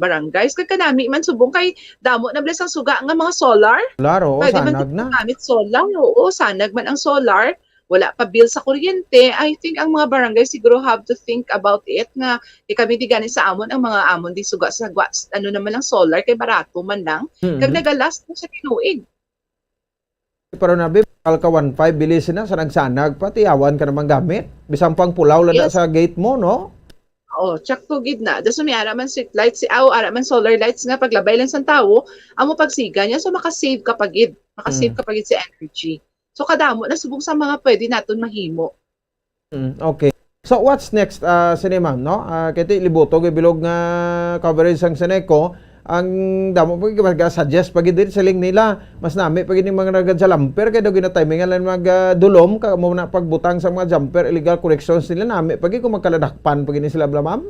barangays. Kag kanami man subong kay damo na bala sang suga nga mga solar. Solar, oo, Pwede man sanag na. Gamit solar, oo, sanag man ang solar. Wala pa bill sa kuryente. I think ang mga barangay siguro have to think about it nga, eh, kami di gani sa amon, ang mga amon di suga sa gwa-, ano naman ang solar, kay barato man lang. Mm. Kag nagalast mo sa tinuig. Pero nabi, mahal ka one five, bili sina sa nagsanag pa, tiyawan ka naman gamit. Bisan pang pulaw lada Yes. sa gate mo, no? Oo, tsakto gid na. Das may ara man street lights, si, aw, ara man solar lights nga paglabay lang sang tawo, amo pagsiga niya, so makasave ka pa gid. Makasave Mm. ka pa gid sa energy. So kadamo na subong sa mga pwede naton mahimo. Mm, okay. So, what's next, ah, sini, ma'am, no? Ah, kay ti libuto gid bilog nga coverage sang Seneco, ang damo pa gid mag-suggest pa gid diri, siling nila, mas nami pa gid ning mga nagad sa lamper kay daw ginatimingan lang mag, ah, dulom ka mo na pagbutang sa mga jumper, illegal connections nila, nami pa gid kung magkaladakpan pa gid ni sila bala, ma'am?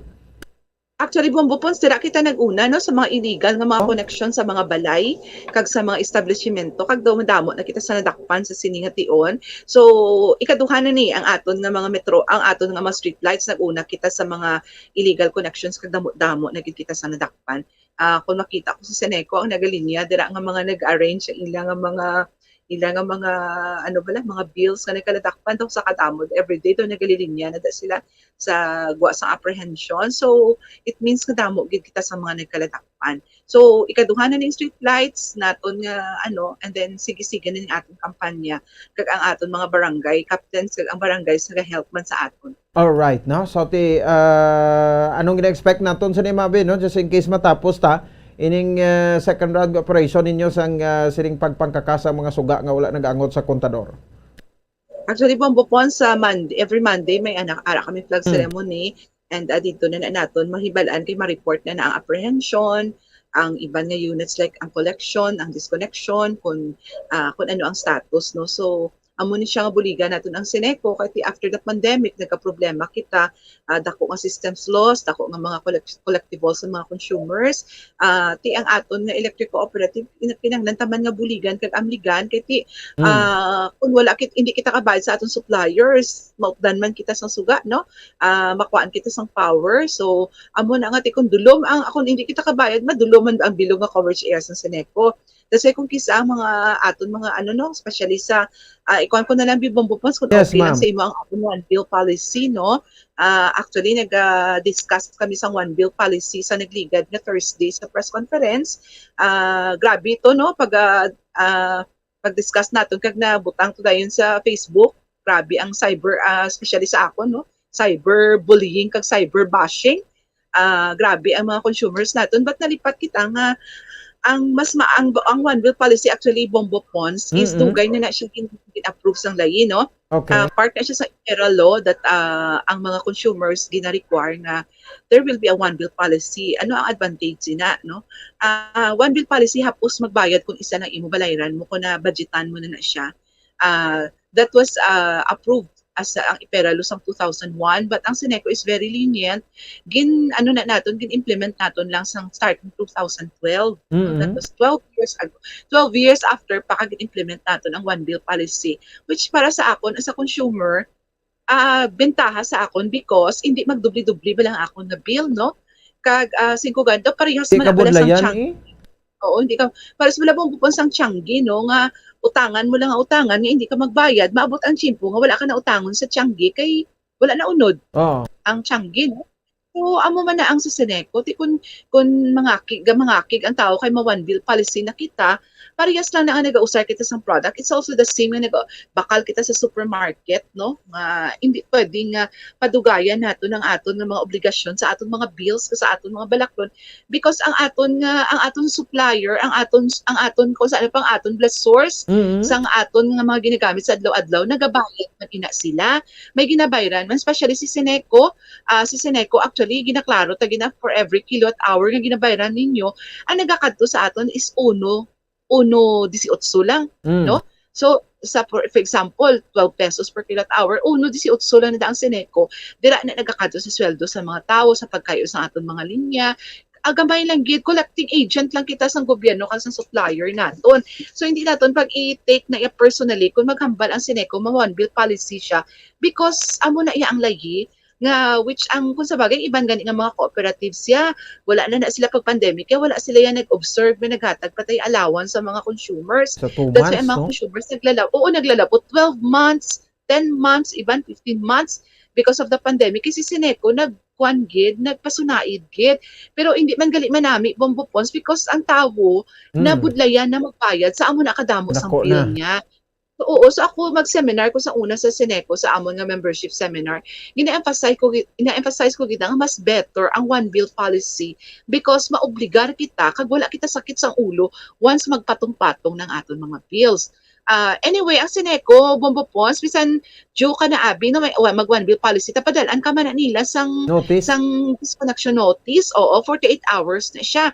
Actually, Bombo Pons, dira kita nag-una, no, sa mga illegal nga mga Oh. connection sa mga balay kag sa mga establishmento, kag daw madamo na kita sa nadakpan sa sini nga tion. So, ikaduha na ni ang aton nga mga metro, ang aton nga mga street lights, nag-una kita sa mga illegal connections kag damo-damo na gid kita sa nadakpan. Ah, kung makita ko sa Seneco, ang nagalinya dira nga mga nag-arrange ang ila nga mga, ila nga mga, ano bala, mga bills nga nagkaladakpan daw sa kadamo. Everyday daw nagalilinya na da sila sa gwa sa apprehension. So, it means nga damo gid kita sa mga nagkaladakpan. So, ikaduha na ning street lights naton nga, ano, and then sige-sige na ning aton kampanya kag ang aton mga barangay captains kag ang barangay sa help man sa aton. All right, no? So, ti, ah, anong gina-expect naton sa ni, Mabi, no? Just in case matapos ta, ining, ah, second round operation ninyo sang, ah, sining pagpangkakas sa mga suga nga wala nag-angot sa kontador? Actually, Bombo Pons, sa Mon-, every Monday may anak, ara kami flag Hmm. ceremony. And, ah, dito na, na naton mahibal-an kay ma-report na na ang apprehension, ang iban nga units like ang collection, ang disconnection, kung, ah, kung ano ang status, no? So, amo ni siya nga buligan naton ang Ceneco, kay ti after the pandemic, nagkaproblema kita, ah, dako nga systems loss, dako nga mga collect-, collectibles sa mga consumers, ah, ti ang aton nga electric cooperative, ina-, kinahanglan ta man nga buligan kag amligan, kay ti, Mm. ah, kung wala kit-, hindi kita kabayad sa aton suppliers, mautdan man kita sang suga, no? Ah, makuhaan kita sang power. So, amo na nga, ti kung dulom ang, kung hindi kita kabayad, madulom man ang bilog nga coverage area sang Ceneco. That's why kung kisa ang mga aton mga, ano, no, especially sa, ah, ikuan ko na lang, Bi Bombo Pons, kung Yes, okay lang ma'am. sa imo ang aton one bill policy, no? Ah, actually, nag-, ah, discuss kami sa one bill policy sa nagligad nga Thursday sa press conference. Ah, grabe to, no? Pag, ah, ah, pag-discuss naton kag nabutang to dayon sa Facebook, grabe ang cyber, ah, especially sa akon, no? Cyberbullying kag cyber bashing. Ah, grabe ang mga consumers naton. But nalipat kita nga ang mas ma-, ang, ang one bill policy, actually, Bombo Pons, is Mm-mm. dugay na na siya gin-, gin-approve sang layi, no? Okay. Ah, part na siya sa federal law that, ah, ang mga consumers gina-require nga there will be a one bill policy. Ano ang advantage sina, no? Ah, one bill policy, hapos magbayad kung isa na imo balayran mo, kung na-budgetan mo na na siya. Ah, that was, ah, approved as ang federal law sang two thousand one, but ang Ceneco is very lenient. Gin-, ano na naton, gin-implement naton lang sang starting two thousand twelve. Mm-mm. That was twelve years ago. Twelve years after pa ka gin-implement naton ang one bill policy, which para sa akon as a consumer, ah, bentaha sa akon because hindi magdubli-dubli ba lang akon nga bill, no? Kag, ah, singko ganda, parehas Di man na pala sang kabudlayan, tiyang-, eh. Oo, hindi ka, parehas man lang bupon sang tiyanggi, no? Nga utangan mo lang ang utangan, nga hindi ka magbayad, maabot ang tiyempo nga wala ka na utangon sa tiyanggi kay wala na unod Oo. ang tiyanggi, no? So, amo man na ang sa Ceneco. Ti kun, kun mangakig, ga mangakig ang tao kay ma one bill policy na kita, parehas lang na nga nagausar kita sang product. It's also the same nga naga-, bakal kita sa supermarket, no? Nga hindi pwedeng, ah, padugayan naton ang aton nga mga obligasyon sa aton mga bills, sa aton mga balaklon. Because ang aton nga, ang aton supplier, ang aton, ang aton, kung saan pa ang aton blood source, Mm-hmm. sang aton nga mga ginagamit sa adlaw-adlaw, nagabayad man ina sila. May ginabayran man, especially si Ceneco, ah, si Ceneco, actually, ginaklaro ta gina for every kilowatt hour nga ginabayran ninyo, ang nagakadto sa aton is uno, uno dieciocho lang, Mm. no? So, sa, for, for example, twelve pesos per kilowatt hour, uno dieciocho lang na ang Ceneco, dira na nagakadto sa sweldo sa mga tawo, sa pagkayo sa aton mga linya. Agamay lang gid, collecting agent lang kita sa gobyerno kag sa supplier naton. So, hindi naton pag i-take na iya personally kung maghambal ang Ceneco, ma one bill policy siya, because amo na iya ang layi, nga which ang, kung sa bagay, iban gani nga mga cooperatives ya, wala na na sila pag pandemic, kaya wala sila yan nag-observe nga naghatag pa tay allowance sa mga consumers. Sa two That's why months, ang mga no? consumers naglalab-, oo, naglalabot twelve months, ten months, iban fifteen months because of the pandemic. Kasi si Ceneco nagkuan gid, nagpasunaid gid. Pero hindi man gali manami, Bombo Pons, because ang tawo Mm. nabudlayan na magbayad sa amo na kadamo sang Dako bill na. niya. So, oo, so ako mag-seminar ko sa una sa Ceneco, sa amon nga membership seminar. Gina-emphasize ko gi-, gina-emphasize ko gid nga mas better ang one bill policy because maobligar kita kag wala kita sakit sang ulo once magpatong-patong ng aton mga bills. Ah, anyway, ang Ceneco, Bombo Pons, bisan due ka na, abi, no, may, wa-, mag one bill policy, tapadal-an ka man na nila sang, Notice? sang disconnection notice. Oo, forty-eight hours na siya.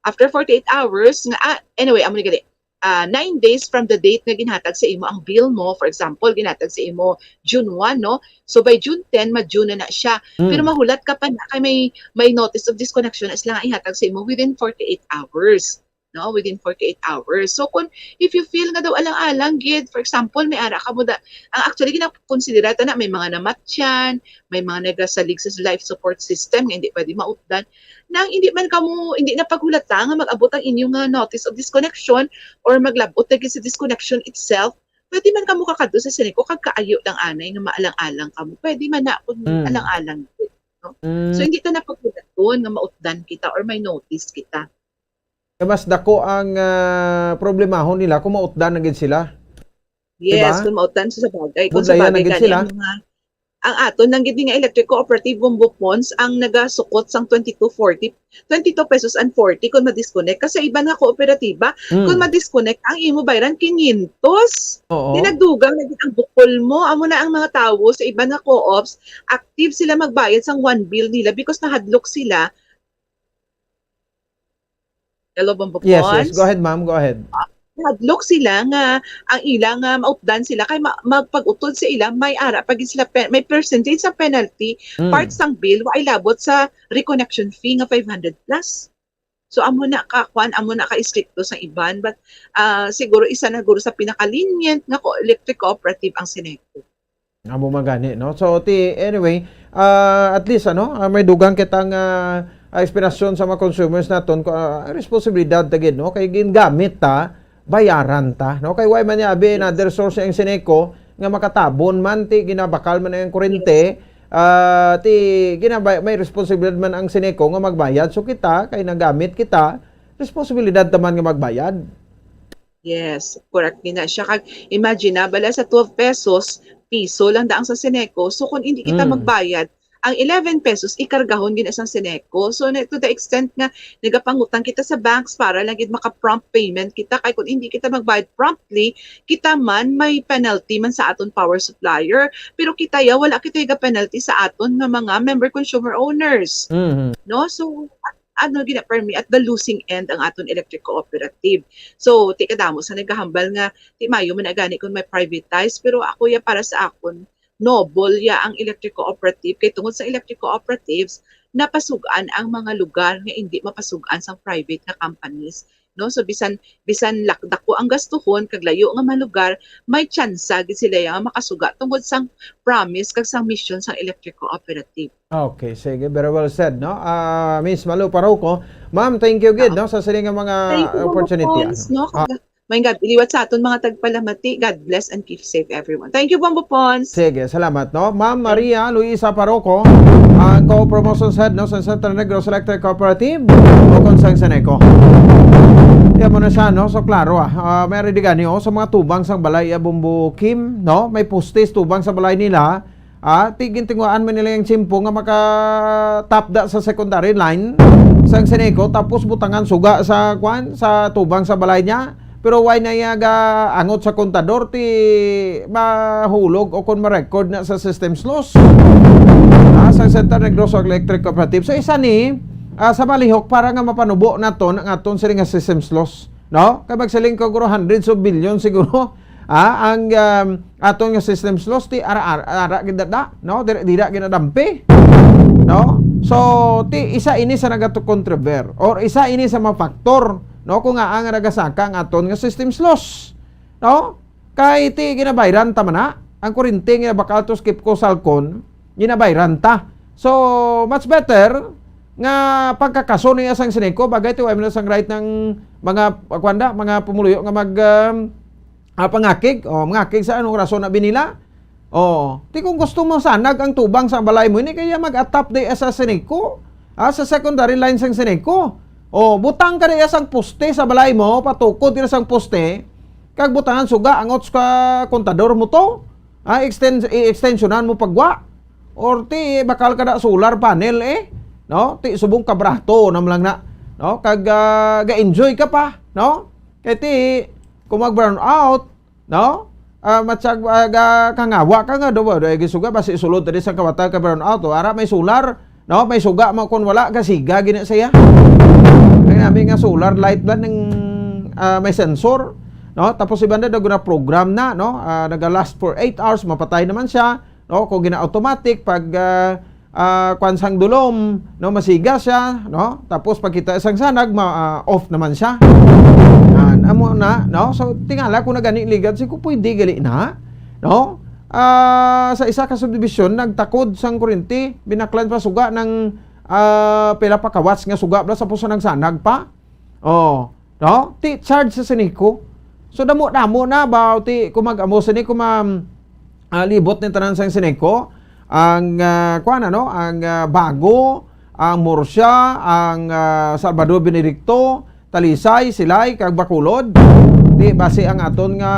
After forty-eight hours, nga, ah, anyway, amo ni gali, ah, nine days from the date nga ginhatag sa imo ang bill mo. For example, ginhatag sa imo June one, no? So, by June ten, ma-due na na siya. Mm. Pero mahulat ka pa na kay may, may notice of disconnection na sila nga ihatag sa imo within forty-eight hours, no? Within forty-eight hours. So, kung, if you feel nga daw alang-alang gid, for example, may ara ka mo da-, ang actually, ginakonsidera ta na may mga namatyan, may mga nagasalig sa life support system nga hindi pwede mautdan. Nang hindi man kamo, hindi na paghulata nga mag-abot ang inyo nga notice of disconnection or maglabot na gid sa disconnection itself, pwede man kamo kakadto sa Ceneco kag kaayo lang anay nga maalang-alang kamo. Pwede man na kung Mm. alang-alang gid, no? Mm. So, hindi ta na paghulaton nga mautdan kita or may notice kita. Kay mas dako ang, ah, problemahon nila kung mautdan na gid sila. Yes, Diba? kung mautdan sa bagay. Kung sa Budlayan na bagay gid gani sila. ang mga Ang aton lang gid nga electric cooperative, Bombo Pons, ang nagasukot sang twenty-two forty, twenty-two pesos and forty kung ma-disconnect. Kasi iban nga kooperatiba, Mm. kung ma-disconnect, ang imo bayran quinientos. Oo. Di nagdugang na gid ang bukol mo. Amo na ang mga tawo sa iban nga co-ops, active sila magbayad sang one bill nila because nahadlok sila. Hello, Bombo Yes, yes. Pons? Go ahead, ma'am. Go ahead. Hadlok sila nga ang ila nga maupdan sila kay ma-, magpag-utod sa ila, may ara pa gid sila pe-, may percentage sa penalty, Mm. part sang bill wa ay labot sa reconnection fee nga five hundred plus. So, amo na ka, kwan, amo na ka istrikto sa iban, but, ah, siguro isa na guro sa pinaka-lenient nga co-, electric cooperative ang Ceneco. Amo man gani, no? So, ti, anyway, ah, at least, ano, ah, may dugang kitang, ah, ah, inspirasyon sa mga consumers naton, ko, ah, responsibilidad ta gid, no? Kay gingamit ta, bayaran ta, no? Kay why man niya abi Yes. another source ang Ceneco nga makatabon man, ti ginabakal man ang kurente, Yes. ah, ti ginabay-, may responsibilidad man ang Ceneco nga magbayad. So, kita, kay nagamit kita, responsibilidad ta man nga magbayad. Yes, correct gid na siya. Kag imagine na, bala sa twelve pesos, piso lang daang sa Ceneco. So, kung hindi kita Mm. magbayad, ang eleven pesos, ikargahon gid na sang Ceneco. So, na, to the extent nga nagapangutang kita sa banks para lang gid maka-prompt payment kita, kay kung hindi kita magbayad promptly, kita man may penalty man sa aton power supplier. Pero kita ya, wala kita ga penalty sa aton nga mga member consumer owners. Mhm. No? So, at, ano, gina, permi, at the losing end ang aton electric cooperative. So, ti kadamo sa nagahambal nga, ti mayo man na gani kung may privatize, pero ako ya, para sa akon, noble ya ang electric cooperative, kay tungod sa electric cooperatives, napasugan ang mga lugar nga hindi mapasugan sang private nga companies, no? So, bisan, bisan lak-, dako ang gastuhon kag layo nga mga lugar, may tsansa gid sila ya nga makasuga tungod sang promise kag sang mission sang electric cooperative. Okay, sige. Very well said, no? Ah, Miss Malu Parroco, ma'am, thank you gid, Ah. no, sa sini nga mga Thank you, Ma'am opportunity, Pons, ano? no? Ah. Kag may gab-, liwat sa aton mga tagpalamati. God bless and keep safe, everyone. Thank you, Bombo Pons. Sige, salamat, no? Ma'am Maria Luisa Parroco, ang Co-Promotions Head, no, sa Central Negros Electric Cooperative, o kung sang Ceneco. Yan mo na siya, no? So, klaro, ah. Ah, may ari di gani, oh, sa mga tubang sang balay, ah, Bombo Kim, no? May postes tubang sa balay nila. Ah, ti gintinguhaan man nila yung tsimpo nga makatapda sa secondary line sang Ceneco, tapos butangan suga sa, kwan, sa tubang sa balay niya. Pero why na iya ga angot sa kontador, ti mahulog o kon ma-record na sa system loss, ah, sa Central Negros Electric Cooperative. So, isa ni, ah, sa malihok para nga mapanubo naton ang aton sini nga system loss, no? Kay magsiling ka, guro, hundreds of billions siguro, ah, ang, um, aton nga system loss, ti ara, ara, ara gid da, no? Dira, dira ginadampi, no? So, ti isa ini sa nagato-contribute or isa ini sa mga factor, no, kung nga ang nagasaka ang aton nga system loss, no? Kay ti ginabayran ta man na ang kurente nga bakal to skip ko salkon, ginabayran ta. So, much better nga pagkakaso ni asang Ceneco, bagay ti wala man sang right ng mga, kuwan da, mga pumuluyo nga mag, um, ah, pangakig. O, mangakig sa anong rason na binila? O, ti kung gusto mo sanag ang tubang sa balay mo, ini kaya mag-atap di sa Ceneco, ah, sa secondary line sang Ceneco. O, butang ka diya sang poste sa balay mo, patukod ka sang poste, kag butangan suga angot sa kontador mo to. Ah, extend-, i-extensionan mo pagwa. Or ti, bakal ka na solar panel, eh. No? Ti, subong kabrato na lang na. No? Kag, ah, ga-enjoy ka pa, no? Kay ti, kung mag-brown out, no? Ah, matsag, ah, ga-, kangawa ka nga, do ba? Do, ay, gisuga, basi sulod tadi sa kawata ka brown out. O, ara, may solar, no? May suga mo, kung wala, gasiga, gina siya. Ang namin nga solar light ba ng, ah, may sensor, no? Tapos iban na, daw na program na, no? Ah, naga-last for eight hours, mapatay naman siya, no? Kung gina-automatic, pag, ah, ah, kwan sang dulom, no? Masiga siya, no? Tapos pagkita sang sanag, ma-, ah, off naman siya. Yan, amo na, no? So, tingala ko na gani ligad, si ko pwede gali na, no? Ah, sa isa ka subdivision, nagtakod sang kuryente, binaklan pa suga ng, ah, pila pa ka watts nga suga, bla, sa puso ng sanag pa. Oh, no? Ti charge sa Ceneco. So, damo-damo na ba, ti, kung mag-amo sini, kung ma-, ah, libot ni tanan sang Ceneco, ang, ah, kuwan, ano, ang, ah, Bago, ang Murcia, ang, ah, Salvador Benedicto, Talisay, Silay, kag Bacolod. Di, basi ang aton nga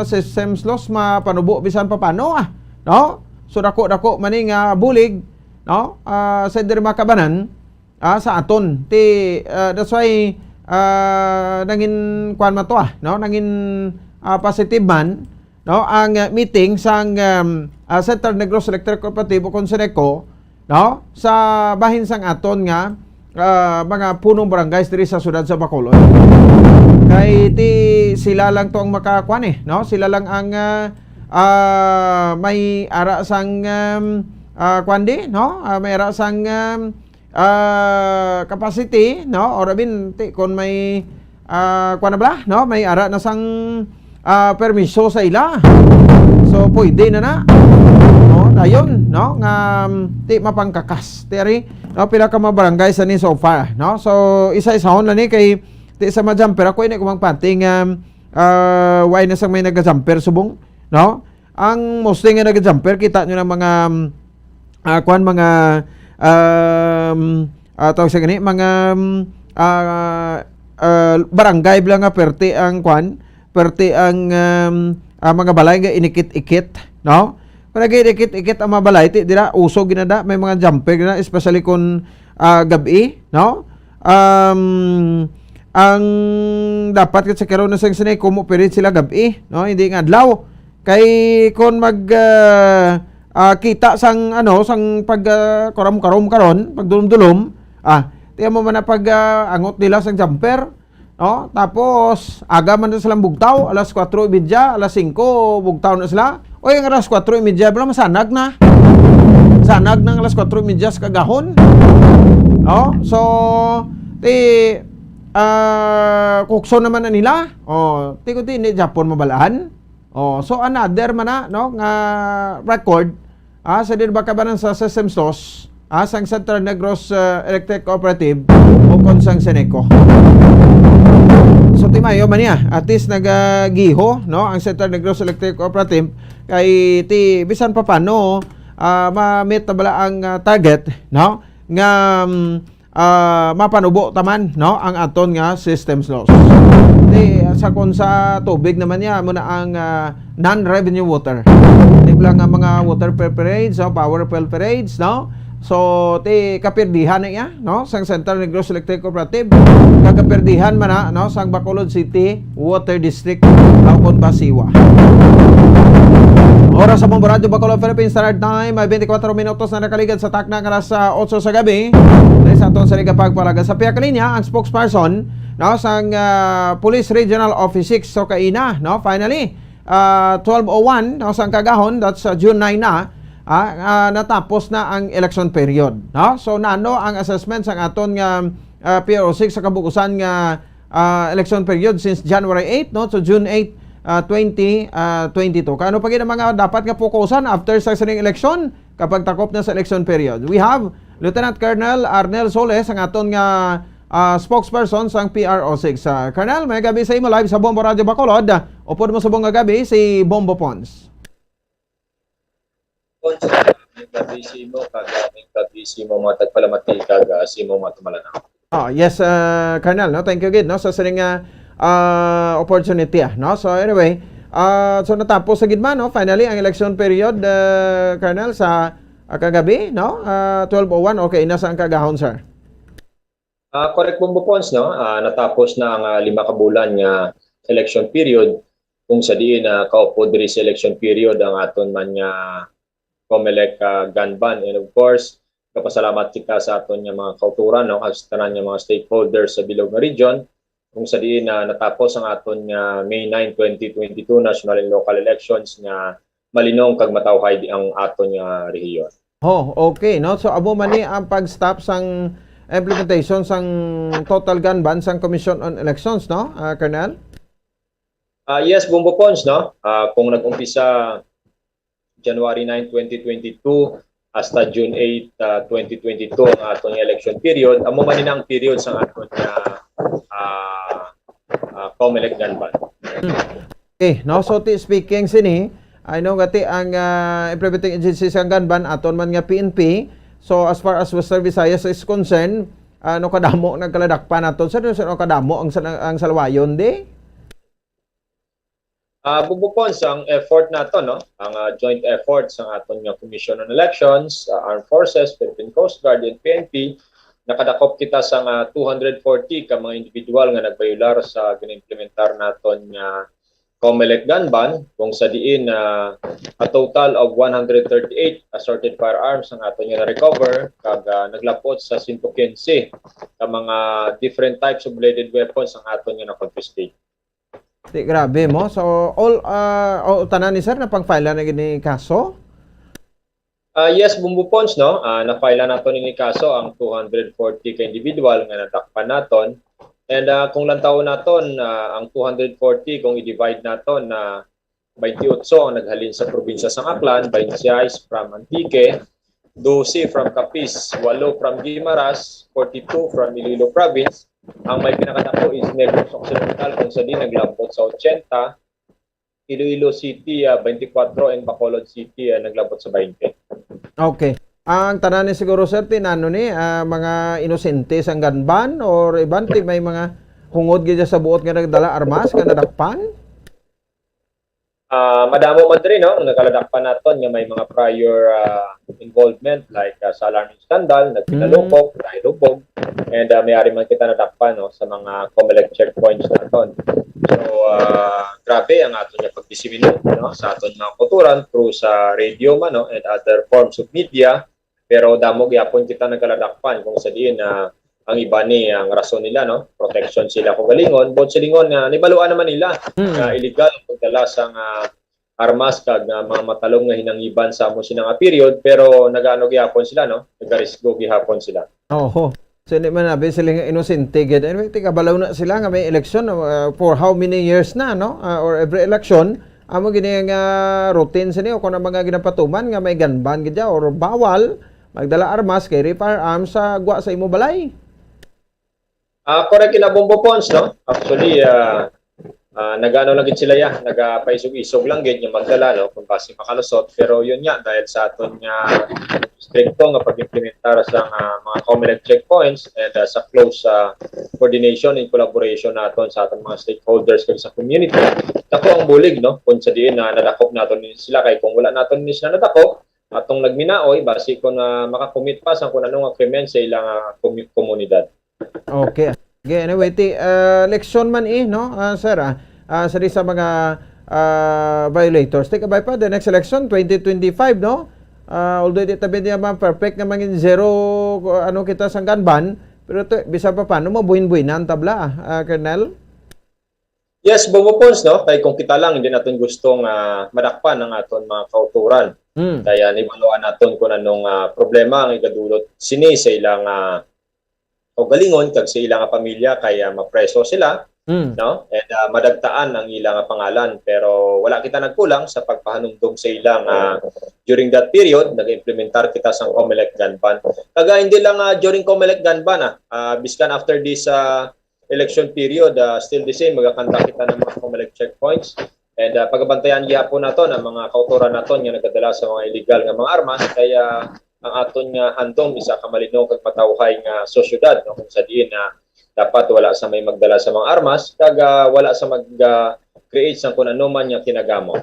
system loss mapanubo bisan papano, ah, no? So, dako-dako man ni nga bulig, no? Ah, sa diri makabanan, ah, sa aton. Ti, ah, that's why, ah, nangin, kuwan man to, ah, no? Nangin, ah, positive man, no? Ang, ah, meeting sang, um, ah, Central Negros Electric Cooperative o kon Ceneco, no? Sa bahin sang aton nga, ah, mga punong barangays diri sa siyudad sa Bacolod. Kay ti sila lang to ang makakuan eh, no? Sila lang ang, ah, ah, may ara sang, um, ah, kuan di, no? Ah, may ara sang, um, ah, capacity, no? Or I mean, ti, kung may, ah, kuan na bala, no? May ara na sang, ah, permiso sa ila. So, pwede na na. No? Dayon, no? Nga, um, ti mapangkakas. Ti ari, no? Pila ka mga barangay sa ni so far, no? So, isa-isahon na ni kay ti sa mga jumper. Ako ini kumang panty nga, um, ah, why na sang may naga-jumper subong, no? Ang mostly nga naga-jumper, kita nyo ng mga, um, ah, kuwan, mga, um, ah, tawag sa gani, mga, um, ah, ah, barangay bala nga perti ang kuwan, perti ang, um, ah, mga balay nga inikit-ikit, no? Kung nag-inikit-ikit ang mga balay, ti, dira, uso ginada, may mga jumper gina, especially kung, ah, gabi, no? Um, ang dapat kat sa karon na sang Ceneco, mo-operate sila gabi, no? Hindi nga adlaw. Kay kon mag, ah, ah, kita sang, ano, sang pag, ah, karom-karom karon, pagdulom-dulom, ah, tiyan mo man na pag, ah, angot nila sang jumper, no? Tapos, aga man na silang bugtaw, alas kwatro y media, alas singko, bugtaw na sila. Oy, ang alas kwatro y media, bala, masanag na. Sanag na ang alas kwatro y media sa kagahon. No? So, ti, ah, kukso naman na nila. Oh, ti ko ti, hindi Japon mabalaan. Oh, so another man na, no, nga record, ah, sa diri ba kabanan sa Systems Loss, ah, sang Central Negros, ah, Electric Cooperative o kon sang Ceneco. So, timayo man niya, at least nagagiho, no, ang Central Negros Electric Cooperative kay ti bisan pa paano, ah, ma-meet na bala ang, ah, target, no, nga, mm, ah, mapanubo taman, no, ang aton nga Systems Loss. Di, sa, kung sa tubig naman niya, amo na ang, ah, non-revenue water. Di bala nga mga water pilferage, no, power pilferage, no? So, ti kapirdihan na iya, no, sang Central Negros Electric Cooperative, kag kapirdihan man na, no, sang Bacolod City Water District, o kon ba SEWA. Oras sa Bombo Radyo Bacolod, Philippine Standard Time, may twenty-four minutos na nakaligad sa takna nga alas, ah, otso sa gabi. Dahil sa aton sa pagpalaga sa pihak linya, ang spokesperson, no, sang, ah, Police Regional Office six, so kaina, no, finally, ah, twelve oh one, no, sang kagahon, that's, ah, June nine na, ah, ah, natapos na ang election period, no? So, nano ang assessment sang aton nga, ah, P R O six sa kabukusan nga, ah, election period since January eight, no, to June eight, ah, twenty, ah, twenty-two? Kay ano pa gid ang mga dapat nga fokusan after sa sining election, kapag takop na sa election period? We have Lieutenant Colonel Arnel Soles, ang aton nga, ah, spokesperson sang P R O six. Ah, Colonel, may gabi sa imo, live sa Bombo Radyo Bacolod. Upod mo subong nga gabi, si Bombo Pons. May gabi sa imo, kag may gabi sa imo mga tagpalamati, kag, ah, sa imo mga tumalanaw. Oh, yes, ah, Colonel, no? Thank you gid, no, sa sining nga, ah, opportunity, ah, no? So, anyway, ah, so natapos sa gid man, no? Finally, ang election period, ah, Colonel, sa, ah, kagabi, no? Ah, twelve oh one, okay na sa ang kagahon, sir. Ah, correct, Bombo Pons, no? Ah, natapos na ang, ah, lima ka bulan nga election period, kung sa diin, ah, kaupod diri sa election period ang aton man nga Comelec, ah, gun ban. And of course, kapasalamat kita sa aton nga mga kauturan, no, kag sa tanan nga mga stakeholders sa bilog nga region, kung sa diin na natapos ang aton nga May nine, twenty twenty-two national and local elections nga malinong kag matawhay di ang aton nga rehiyon. Oh, okay, no? So, amo man ni ang pag-stop sang implementation sang total gun ban sang Commission on Elections, no, ah, Colonel? Ah, yes, Bombo Pons, no? Ah, kung nag-umpisa January nine, twenty twenty-two, hasta June eight, ah, twenty twenty-two ang aton nga election period. Amo man ni ang period sa aton nga, ah, ah, Comelec gun ban. Okay, no? So, ti, speaking sini, I know nga ti ang, ah, implementing agency sa gun ban, aton man nga P N P. So, as far as Western Visayas is concerned, ano kadamo nagkaladakpan naton? Sa, sa, ano kadamo ang, ang salawayon, di? Ah, bubukon sa ang effort nato, no? Ang, ah, joint effort sa aton nga Commission on Elections, ah, Armed Forces, Philippine Coast Guard, and P N P, nakadakop kita sa nga two hundred forty ka mga individual nga nagbayular sa ginimplementar naton nga COMELEC gun ban, kung sa diin, ah, a total of one hundred thirty-eight assorted firearms ang aton nga na-recover, kag, ah, naglapot sa sento quince ka mga different types of bladed weapons ang aton nga na-confiscate. Di, grabe mo. So, all, ah, all tanan ni sir na pang-file na gini kaso? Ah, yes, Bumbo Pons, no? Ah, na-file nato nini kaso ang two hundred forty ka individual nga nadakpan naton. And, ah, kung lantawon naton, ah, ang two hundred forty, kung i-divide naton na twenty-eight ang naghalin sa probinsya sang Aklan, twenty-six from Antique, doce from Capiz, walo from Guimaras, forty-two from Iloilo Province. Ang may pinakadako is Negros Occidental, kung sa di naglabot sa ochenta, Iloilo City, ah, twenty-four, and Bacolod City, ah, naglabot sa twenty. Okay. Ang tanan ni siguro, sir, tinano ni, ah, mga inosente sang gun ban or iban ti may mga hungod gid sa buot nga nagdala armas nga nadakpan? Ah, madamo man diri, no, ang nakaladakpan naton nga may mga prior, ah, involvement, like, ah, sa alarming scandal, nagpinalukok, nahilubog, and, ah, may ari man kita nadakpan, no, sa mga COMELEC checkpoints naton. So, ah, grabe ang aton nga pagdiseminate, no, sa aton mga kautoran through sa radio man, no, and other forms of media. Pero damo gyapon kita nagaladakpan kung sa diin na ang iba ni ang rason nila, no, protection sila kaugalingon, buot silingon nga nahibaluan naman nila Hmm. nga illegal ang pagdala sang, ah, armas kag, ah, mga matalom nga hinangiban sa amo sina nga period, pero nagaano gihapon sila, no, nagarisgo gihapon sila. Oho. So, hindi man abi sila nga inosente gid. Anyway, ti kabalo na sila nga may eleksyon, uh, for how many years na, no? Uh, or every election, amo gini nga routine sini o kung ang mga ginapatuman nga may gun ban gid ya or bawal magdala armas kay firearms sa gwa sa imo balay. Ah, correct ina, Bombo Pons, no? Actually, ah, ah, nagano lang gid sila ya, nagapaisog-isog lang gid nga magdala, no, kung basi makalusot. Pero yun nga, dahil sa aton nga strikto nga pag-implementar sa, ah, mga COMELEC checkpoints and, ah, sa close, ah, coordination and collaboration naton sa aton mga stakeholders kag sa community, dako ang bulig, no, kung sa diin na nadakop naton ni sila, kay kung wala naton ni sila nadakop, atong nagminaoy, basi kung, ah, makakumit pa sa kung ano nga krimen sa ilang, ah, komu-, komunidad. Okay. Okay, anyway, ti, ah, eleksyon man eh, no, ah, sir, ah, ah, sa di sa mga, ah, violators. Ti kabay pa, the next election, twenty twenty-five, no? Ah, although di tabi niya man perfect nga mangin zero, ano kita sang gun ban, pero to, bisa pa paano mabuhin-buhinan tabla, ah, Colonel? Yes, Bombo Pons, no? Kay kung kita lang, hindi naton gusto nga madakpan ang aton mga kautoran. Hmm. Kaya nibaluan naton kung anong, ah, problema ang igadulot sini sa ilang, ah, kaugalingon kag sa ilang pamilya, kaya mapreso sila, Mm. no? And, ah, madagtaan ang ilang pangalan. Pero wala kita nagkulang sa pagpahanumdom sa ilang, ah, during that period, nag-implementar kita sang COMELEC gun ban. Kag, ah, hindi lang, ah, during COMELEC gun ban, ah, ah, biskan after this, ah, election period, ah, still the same, magakanta kita ng mga COMELEC checkpoints. And, ah, pagabantayan gihapon naton ang mga kautoran naton nga nagadala sa mga illegal nga mga armas. Kaya ang aton nga handom isa ka malinaw kag matawhay nga sosyedad, no, kung sa diin na dapat wala sa may magdala sa mga armas kag, ah, wala sa mag, ah, create sang kun ano man nga kinagamo.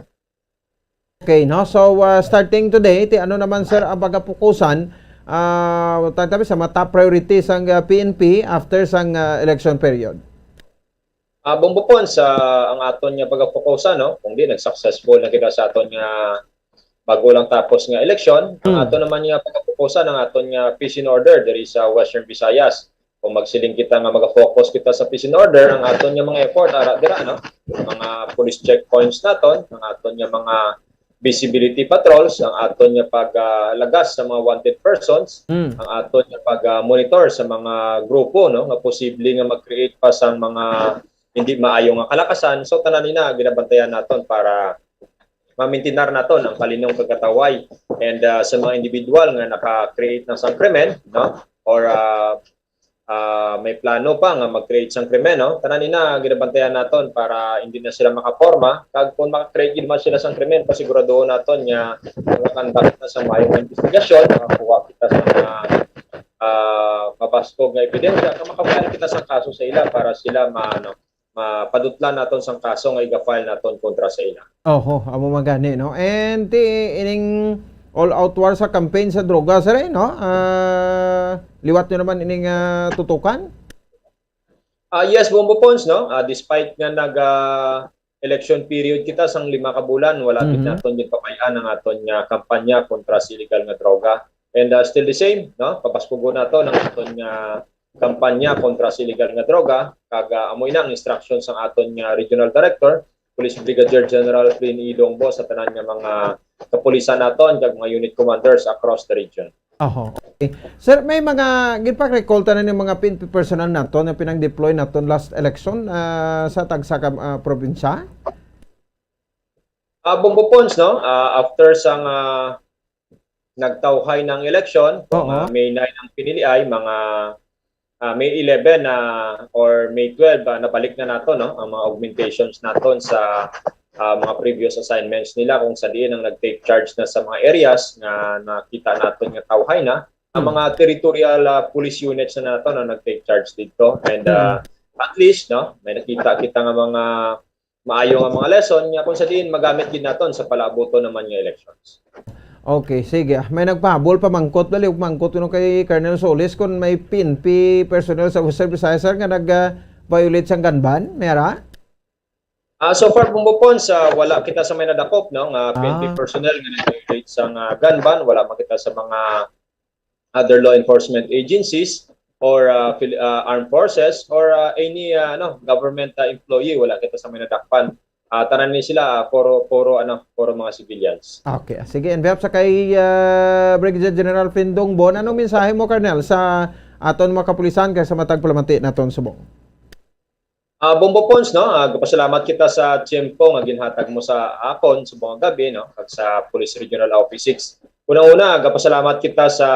Okay, no? So, ah, starting today, ti ano naman, sir, ang pagapukusan, ah, tatabi sa mga top priorities sang, ah, P N P after sang, ah, election period? Ah, Bombo Pons, ang aton nga pagapukusan, no? Kung di, nag-successful na kita sa aton nga bago lang tapos nga eleksyon, ang Hmm. aton naman nga pagapukusan, ang aton nga peace and order diri sa Western Visayas. Kung magsiling kita nga maga-focus kita sa peace and order, ang aton nga mga effort, ara dira, no? Mga police checkpoints naton, ang aton nga mga visibility patrols, ang aton nga paglagas sa mga wanted persons, Mm. ang aton nga pag-monitor sa mga grupo, no, nga posible nga mag-create pa sang mga hindi maayo nga kalakasan. So, tanan ina ginabantayan naton para mamintinar naton ang kalinong pagkatawhay. And, ah, sa mga individual nga naka-create na sang krimen, no, or, ah, ah, may plano pa nga mag-create sang krimen, no? Tanan ina ginabantayan naton para hindi na sila makaporma. Kag kung maka-create gid man sila sang krimen, pasiguraduhon naton nga nakakandak na sa maayong investigasyon, makakuha kita sa mga, ah, mabaskog nga ebidensya, kag makapahal kita sa kaso sa ila para sila ma-, ano, mapadutlan naton sang kaso nga iga-file naton kontra sa ila. Oho, amo man gani, no? And ti ining all-out war sa campaign sa droga, sir, eh, no? Ah, liwat nyo naman ining, ah, tutukan? Ah, yes, Bombo Pons, no? Ah, despite nga nag, ah, election period kita sang lima ka bulan, wala gid Mhm. naton ginpabay-an ang aton nga kampanya kontra sa illegal nga droga. And, ah, still the same, no? Pabaskugon naton ang aton nga kampanya kontra sa illegal nga droga, kag, ah, amo ina ang instruction sang aton nga regional director, Police Brigadier General Flynn E. Dongbo, sa tanan nga mga kapulisan naton kag mga unit commanders across the region. Oho. Okay. Sir, may mga ginparekolta na ni mga P N P personnel naton nga pinang-deploy naton last election, ah, sa tagsa ka, ah, probinsya? Ah, Bombo Pons, no? Ah, after sang, ah, nagtawhay ng eleksyon, kung, Oo. ah, May nine ang piniliay, mga, ah, May eleven na or May twelve, ah, nabalik na nato, no, ang mga augmentations naton sa, ah, mga previous assignments nila, kung sa diin ang nag-take charge na sa mga areas nga nakita naton nga tawhay na, ang Hmm. mga territorial, ah, police units na nato na nag-take charge dito. And, ah, Hmm. at least, no, may nakita kita nga mga maayo nga mga lesson nga kung sa diin magamit gid naton sa palaabuton naman nga elections. Okay, sige. Ah, may nagpahabol, pamangkot, bali, pamangkot kuno kay Colonel Solis kung may P N P personnel sa Western Visayas, sir, nga nag, ah, violate sang gun ban? May ara? Ah, so far, Bombo Pons, ah, wala kita sa may nadakop, no, nga P N P Ah. personnel nga nag-violate sang, ah, gun ban. Wala man kita sa mga other law enforcement agencies or, ah, Fili-, ah, armed forces or, ah, any, ah, ano, government, ah, employee, wala kita sa may nadakpan. Ah, tanan ni sila, ah, puro, puro, ano, puro mga civilians. Okay. Sige, in behalf sa kay, ah, Brigadier General Flynn Dongbo, anong mensahe mo, Colonel, sa aton mga kapulisan kag sa matag palamati naton subong? Ah, Bombo Pons, no? Ah, gapasalamat kita sa tiyempo nga ginhatag mo sa akon sa mga gabi, no? Kag sa Police Regional Office six. Una-una, gapasalamat kita sa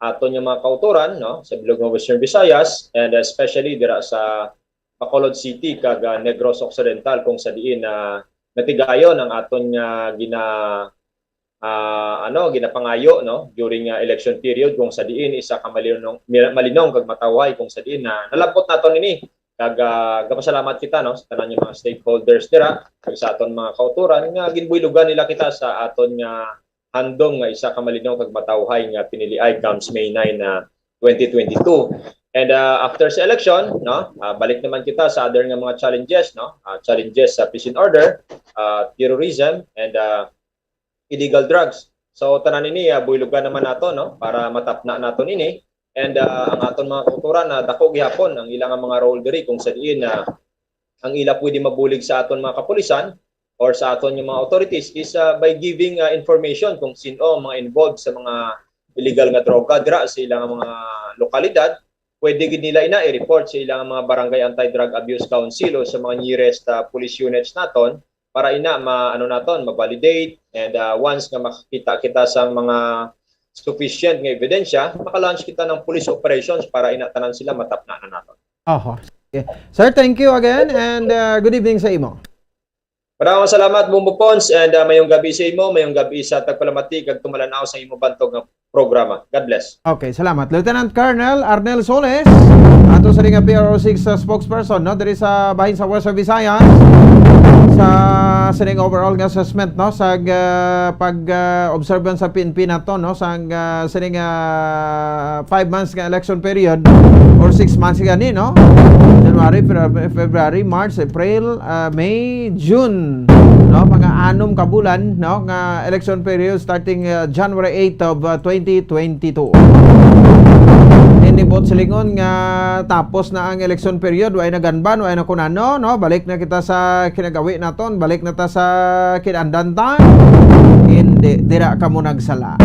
aton nga mga kautoran, no? Sa bilog nga Western Visayas, and especially dira sa Bacolod City kag, ah, Negros Occidental, kung sa diin na natigayon ang aton nga gina-, ah, ano, ginapangayo, no, during, ah, election period, kung sa diin isa ka malinong, mi-, malinong kag matawhay, kung sa diin na nalabot naton ini. Kag, ah, gapasalamat kita, no, sa tanan nga mga stakeholders dira, kag sa aton mga kautoran nga ginbuylogan nila kita sa aton nga handom nga isa ka malinong kag matawhay nga piniliay comes May nine na twenty twenty-two. And, ah, after sa election, no, ah, balik naman kita sa other nga mga challenges, no, ah, challenges sa peace and order, ah, terrorism, and, ah, illegal drugs. So, tanan ini, ah, buylogan naman nato, no, para matapna naton ini. And, ah, ang aton mga kautoran, na dako gihapon ang ilang mga role diri, kung sa diin na ang ila pwede mabulig sa aton mga kapulisan or sa aton nga mga authorities is, ah, by giving, ah, information kung sin-o ang mga involved sa mga illegal nga droga dira sa ilang mga lokalidad. Pwede gid nila ina i-report sa ilang mga Barangay Anti-Drug Abuse Council o sa mga nearest, ah, police units naton para ina ma-, ano naton, ma-validate. And, ah, once nga makakita kita sa mga sufficient nga ebidensya, maka-launch kita ng police operations para ina tanan sila matapna na naton. Oho. Sige. Sir, thank you again and, uh, good evening sa imo. Maraming salamat, Bombo Pons, and, uh, mayong gabi sa imo, mayong gabi sa tagpalamati kag tumalanaw sa imo bantog nga programa. God bless. Okay, salamat. Lieutenant Colonel Arnel Soles, ato sa nga P R O six, uh, spokesperson, no, diri sa bahin sa Western Visayas, sa sining overall nga assessment, no, sa, uh, pag, uh, observance sa P N P nato, no, sa, uh, sining, uh, five months nga election period or six months gani, no? January, February, February, March, April, ah, May, June, no? Mga anom ka bulan, no, nga election period starting, ah, January eight of, ah, twenty twenty-two. Hindi buot silingon nga tapos na ang election period, way na gun ban, way na kun ano, no? Balik na kita sa kinagawi naton, balik na ta sa kinandan ta. Hindi, dira kamo nagsala.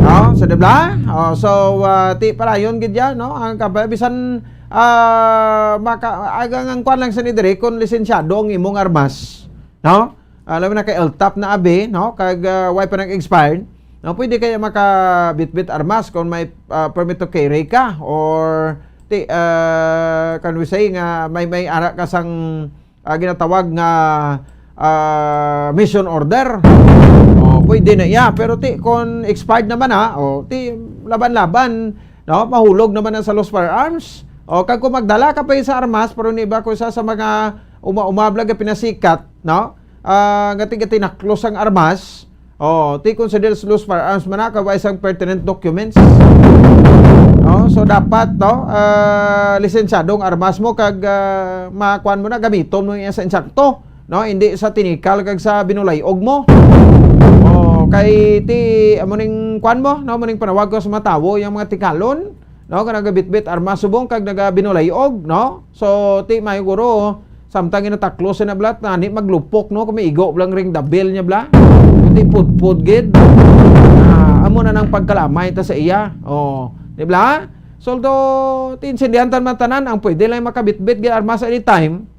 No? So, di ba? Oh, so, ah, ti palayon gid yan, no? Ang kampanya, bisan, ah, maka-, agang ang kwan lang sa ni diri, kung lisensyado ang imong armas, no? Alam mo na kay L T O P na abi, no? Kag, ah, way pa nag-expired, no? Pwede kaya makabitbit armas kung may, ah, permit to carry ka or ti, ah, can we say nga may, may ara ka sang ah, ginatawag nga, ah, mission order. Oh, pwede na iya, pero ti, kon expired naman, ha, oh, ti, laban-laban, no? Mahulog naman na sa lost firearms. O, kag kung magdala ka pa sa armas, pero ni ba ko isa sa mga uma-, umablag nga pinasikat, no? Ah, nga tiga tinaklos ang armas, o, ti consider loose firearms man na, kag wa isang pertinent documents. No? So, dapat, no, ah, lisensyado ang armas mo, kag, ah, makuan mo na, gamiton mo yan sa insakto. No, hindi sa tinikal kag sa binulay-og mo. O, kay ti, amo ning kuan mo, no, amo ning panawag ko sa mga tawo, yung mga tikalon, no, nga nagabitbit armas subong kag nagabinulay-og, no? So, ti may guro, samtang ginataklos na blat, nani maglupok, no, kung may igo lang ring dabil niya bla. Ti pudpud gid. Ah, amo na nang pagkalamay ta sa iya. O, di bla? So, although, ti intindihan ta man tanan, ang pwede lang makabitbit gid armas anytime,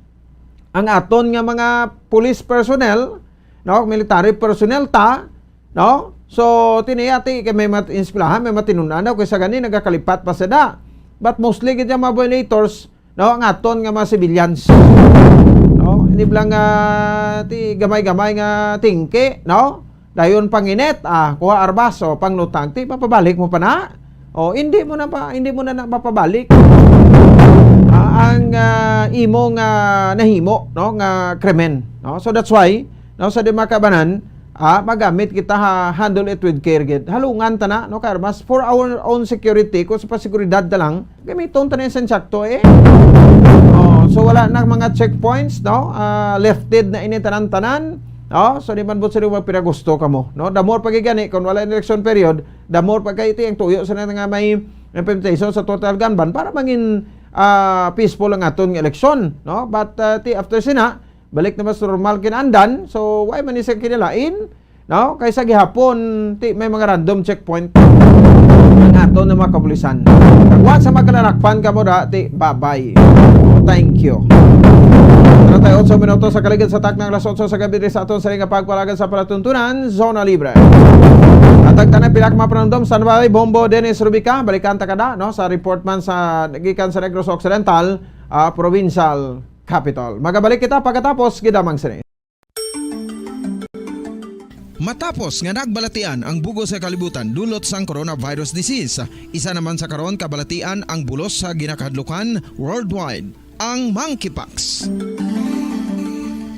ang aton nga mga police personnel, no, military personnel ta, no? So, tini ati kay may mat-, eskwelahan, may matinun-an daw, kay sa gani nagakalipat pa sada. But mostly gid ang mga violators, no, ang aton nga mga civilians. No, hindi lang, ah, ti gamay-gamay nga tingki, no? Dayon panginit, ah, kuha armas, o panglutang, ti mapabalik mo pa na. O, hindi mo na pa, hindi mo na, na mapabalik, ah, ang, ah, imo nga nahimo, no, nga krimen, no? So that's why, no, sa di makabanan, ah, magamit kita ha, handle it with care gid. Halungan ta na, no, kay armas for our own security, kung sa pasiguridad ta lang, gamiton ta na yung insakto eh. Oh, so wala na mga checkpoints, no? Ah, lifted na ini tanan-tanan. Oh, so di man buot siling magpinagusto kamo, no? The more pagigani kung wala election period, the more pagkaiti ang tuyo sa nga may implementation sa total gun ban para mangin, ah, peaceful ang aton nga eleksyon, no? But, ah, ti after sina, balik naman sa normal kinaandan. So, why man ni sa kinalain? No? Kaysa gihapon, ti may mga random checkpoint ang aton nga mga kapulisan. Kagwa sa magkalarakpan kamo da, ti babay. Thank you. Treinta y ocho minutos sa kaligid sa taknang alas otso sa gabi diri sa aton sa nga pagpalagan sa palatuntunan, Zona Libre. At ang tanan pila ka mga panumdom, standby, Bombo, Dennis Rubica, balikan ta kada, no, sa report man sa gikan sa Negros Occidental, ah, Provincial Capital. Magabalik kita pagkatapos, gidamang sini. Matapos nga nagbalatian ang bug-os nga kalibutan dulot sang coronavirus disease, isa naman sa karon kabalatian ang bulos sa ginakahadlukan worldwide, ang monkeypox.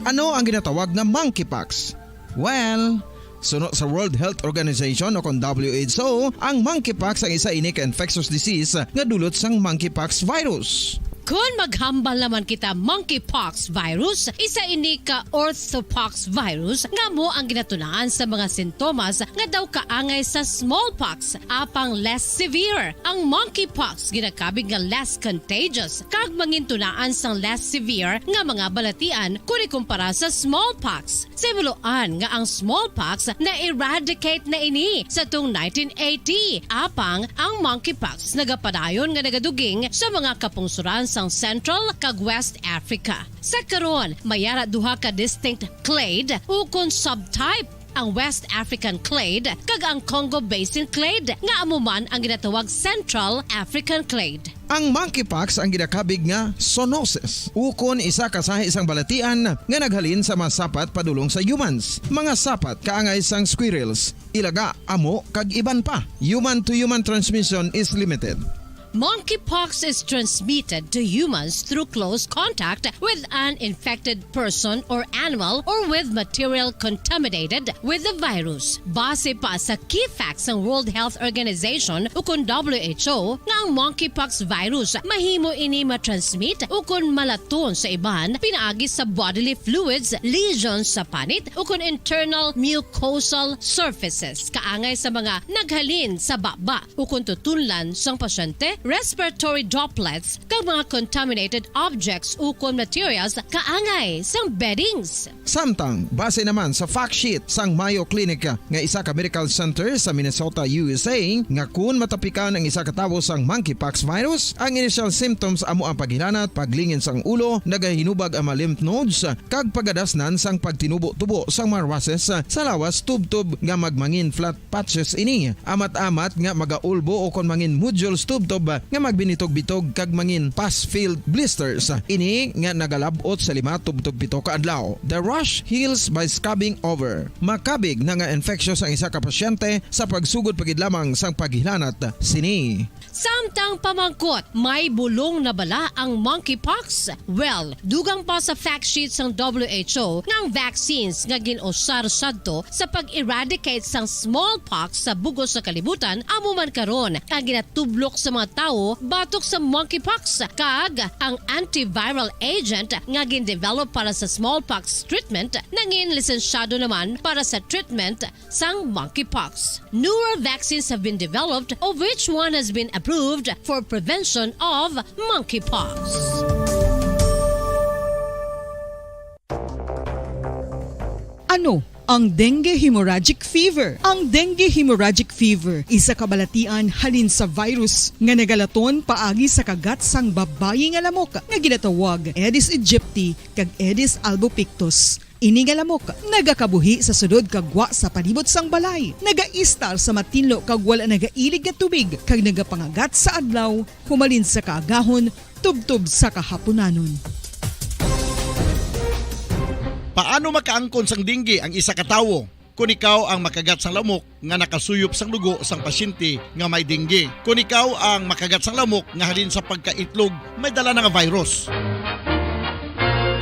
Ano ang ginatawag nga monkeypox? Well, suno sa World Health Organization o kon W H O, ang monkeypox ang isa ini ka infectious disease nga dulot sang monkeypox virus. Kon maghambal naman kita, monkeypox virus, isa ini ka orthopox virus nga amo ang ginatunaan sa mga sintomas nga daw kaangay sa smallpox, apang less severe. Ang monkeypox ginakabig nga less contagious kag mangintunaan sang less severe nga mga balatian kon ikumpara sa smallpox. Sa himuloan nga ang smallpox na-eradicate na ini sa tong nineteen eighty, apang ang monkeypox nagapadayon nga nagaduging sa mga kapungsoran sang Central kag West Africa. Sa karon, may ara duha ka distinct clade ukon subtype, ang West African clade kag ang Congo Basin clade, nga amo man ang ginatawag Central African clade. Ang monkeypox ang ginakabig nga zoonosis, ukon isa ka sahi sang balatian nga naghalin sa mga sapat padulong sa humans. Mga sapat kaangay sang squirrels, ilaga, amo, kag iban pa. Human-to-human transmission is limited. Monkeypox is transmitted to humans through close contact with an infected person or animal or with material contaminated with the virus. Base pa sa key facts sang World Health Organization ukon W H O, nga ang monkeypox virus mahimo ini ma-transmit ukon malaton sa iban pinaagi sa bodily fluids, lesions sa panit, ukon internal mucosal surfaces, kaangay sa mga naghalin sa baba ukon tutunlan sang pasyente, respiratory droplets, kag mga contaminated objects ukon materials kaangay sang beddings. Samtang, base naman sa fact sheet sang Mayo Clinic nga isa ka medical center sa Minnesota, U S A, nga kun matapikan ang isa ka tawo sang monkeypox virus, ang initial symptoms amo ang paghilanat, paglingin sang ulo, nagahinubag ang mga lymph nodes, kag pagadasnan sang pagtinubo-tubo sang mga rushes sa lawas tubtob nga magmangin flat patches ini, amat-amat nga magaulbo ukon mangin nodules tubtob nga magbinitog-bitog kag mangin pus-filled blisters. Ini nga nagalab-ot sa lima tubtob pito ka adlaw. The rash heals by scabbing over. Makabig na nga infectious ang isa ka pasyente sa pagsugod pa gid lamang sang paghilanat sini. Samtang pamangkot, may bulong na bala ang monkeypox? Well, dugang pa sa fact sheet sang W H O nga ang vaccines nga gin-usar sadto sa pag-eradicate sang smallpox sa bug-os nga kalibutan amo man karon ang ginatublok sa mga tawo batok sa monkeypox, kag ang antiviral agent nga gin-develop para sa smallpox treatment nangin lisensyado naman para sa treatment sang monkeypox. Newer vaccines have been developed, of which one has been approved for prevention of monkeypox. Ano ang dengue hemorrhagic fever? Ang dengue hemorrhagic fever isa ka balatian halin sa virus nga nagalaton paagi sa kagat sang babayi nga lamok nga ginatawag Aedes aegypti kag Aedes albopictus. Ini nga lamok nagakabuhi sa sulod kag gwa sa palibot sang balay. Nagaistar sa matinlo kag wala nagailig nga tubig kag nagapangagat sa adlaw humalin sa kaagahon tubtob sa kahapunanon. Paano makaangkon sang dengue ang isa ka tawo? Kon ikaw ang makagat sang lamok nga nakasuyop sang dugo sang pasyente nga may dengue. Kon ikaw ang makagat sang lamok nga halin sa pagkaitlog may dala na nga virus.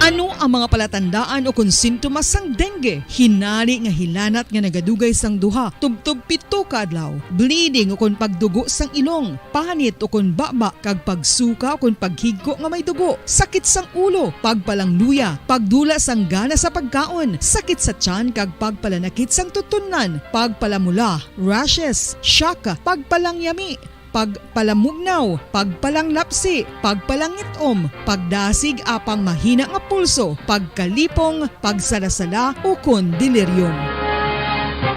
Ano ang mga palatandaan ukon sintomas sang dengue? Hinari nga hilanat nga nagadugay sang duha tubtob pito ka adlaw, bleeding ukon pagdugo sang ilong, panit ukon baba kag pagsuka ukon paghigko nga may dugo, sakit sang ulo, pagpalangluya, pagdula sang gana sa pagkaon, sakit sa tiyan kag pagpalanakit sang tutunlan, pagpalamula, rashes, shock, pagpalangyami, pagpalamugnaw, pagpalanglapsi, pagpalangit-om, pagdasig apang mahina nga pulso, pagkalipong, pagsalasala, ukon delirium.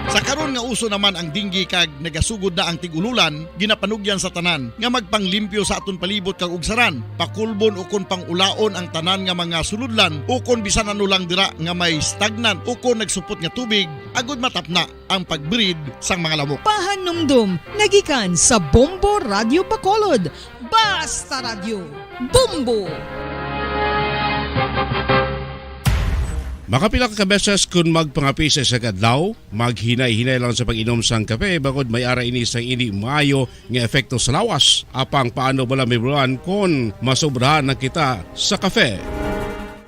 Sa karon nga uso naman ang dengue kag nagasugod na ang tig-ululan, ginapanugyan sa tanan nga magpanglimpyo sa aton palibot kag ugsaran, pakulbon ukon pang-ulaon ang tanan nga mga sulodlan ukon bisan ano lang dira nga may stagnant ukon nagsupot nga tubig, agud matapna ang pag-breed sang mga lamok. Pahanumdom nga gikan sa Bombo Radyo Bacolod. Basta Radyo, Bombo! Makapila ka beses kon magpangape sa isa ka adlaw, maghinay-hinay lang sa pag-inom sang kape, bangod may ara ini sang indi maayo nga epekto sa lawas. Apang paano bala mahibaluan kon masobrahan na kita sa kape?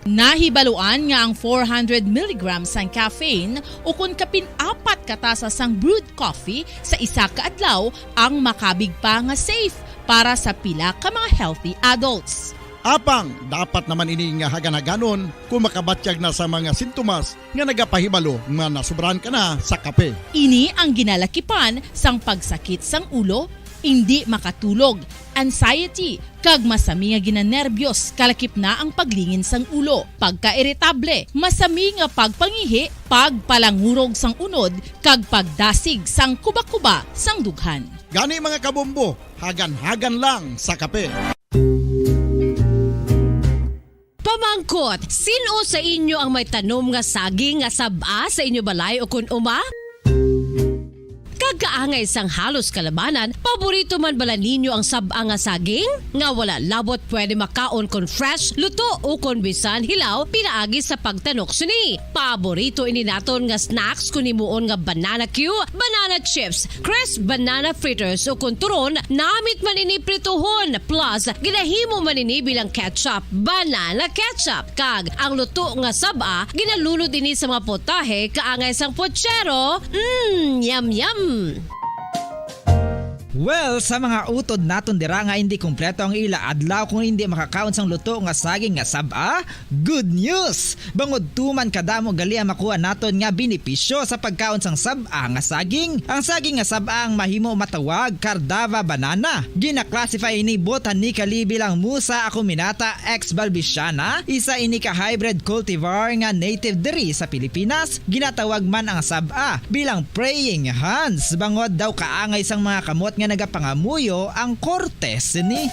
Nahibaluan nga ang four hundred milligrams sang caffeine ukon kapin apat ka tasa sang brewed coffee sa isa ka adlaw ang makabig pa nga safe para sa pila ka mga healthy adults. Apang dapat naman ini nga hagan-haganon kung makabatyag na sa mga sintomas nga nagapahibalo nga nasobrahan ka na sa kape. Ini ang ginalakipan sang pagsakit sang ulo, indi makatulog, anxiety, kag masami nga ginanerbiyos, kalakip na ang paglingin sang ulo, pagkairitable, masami nga pagpangihi, pagpalangurog sang unod, kag pagdasig sang kubakuba sang dughan. Gani, mga kabombo, hagan-hagan lang sa kape. Pamangkot, sin-o sa inyo ang may tanom nga saging nga sab-a sa inyo balay o kon uma? Kag kaangay sang halos kalabanan, paborito man bala ninyo ang sab-a nga saging? Nga wala labot pwede makaon kon fresh, luto, o kon bisan hilaw, pinaagi sa pagtanok sini. Paborito ini naton nga snacks kon himuon nga banana cue, banana chips, crisp banana fritters, o kon turon, namit man ini prituhon. Plus, ginahimo man ini bilang ketchup, banana ketchup. Kag ang luto nga sab-a, ginalunod ini sa mga potahe kaangay sang pochero. Mm, yum, yum! Well, sa mga utod naton dira nga indi kompleto ang ila adlaw kung indi makakaon sang luto nga saging nga sab-a, good news! Bangod tuman kadamo gali ang makuha naton nga benepisyo sa pagkaon sang sab-a nga saging. Ang saging nga sab-a ang mahimo matawag Cardava banana. Gina-classify ini botanically bilang Musa acuminata ex balbisiana, isa ini ka hybrid cultivar nga native diri sa Pilipinas. Ginatawag man ang sab-a bilang praying hands, bangod daw kaangay sang mga kamot nga nagapangamuyo ang korte sini.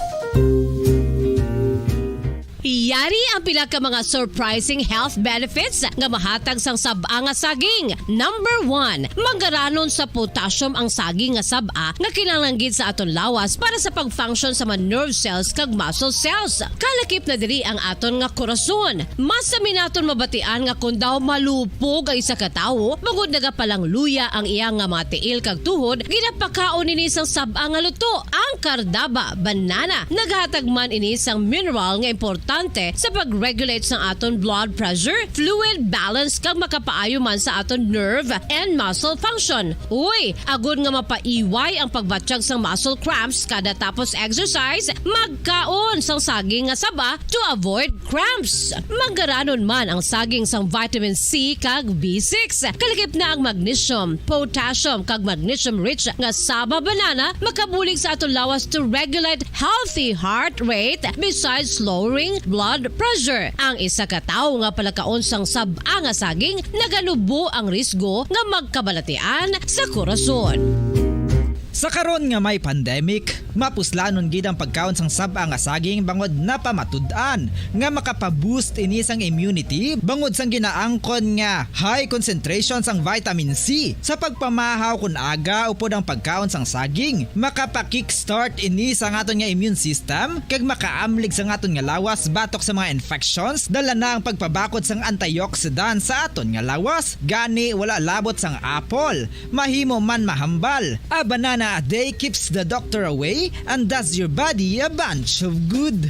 Yari ang pila ka mga surprising health benefits nga mahatag sang sab-a nga saging. Number one, manggaranon sa potassium ang saging nga sab-a nga kinahanglan gid sa aton lawas para sa pag-function sa mga nerve cells kag muscle cells. Kalakip na diri ang aton nga korason. Mas sami naton mabatian nga kon daw malupog ang isa ka tawo, bangod nagapalangluya ang iya nga mga tiil kag tuhod, ginapakaon ini sang sab-a nga luto. Ang kardaba, banana, nagahatag man ini sang mineral nga importante sa pag-regulate sang aton blood pressure, fluid balance, kag makapaayo man sa aton nerve and muscle function. Uy, agod nga mapaiway ang pagbatyag sang muscle cramps kada tapos exercise, magkaon sang saging nga saba to avoid cramps. Manggaranon man ang saging sang vitamin C kag B six. Kalakip na ang magnesium, potassium, kag magnesium-rich nga saba banana makabulig sa aton lawas to regulate healthy heart rate besides lowering blood pressure. Ang isa ka tawo nga palakaon sang sab-a nga saging naganubo ang risgo nga magkabalatian sa korason. Sa karon nga may pandemic, mapuslanon gid ang pagkaon sang sab-a nga saging bangod napamatud-an nga makapa-boost ini sang immunity bangod sang ginaangkon nga high concentration sang vitamin C. Sa pagpamahaw kon aga upod ang pagkaon sang saging, makapa-kickstart ini sa aton nga immune system kag makaamlig sa aton nga lawas batok sa mga infections. Dala na ang pagpabakod sang antioxidant sa aton nga lawas, gani wala labot sang apple. Mahimo man mahambal. A banana a day keeps the doctor away and does your body a bunch of good.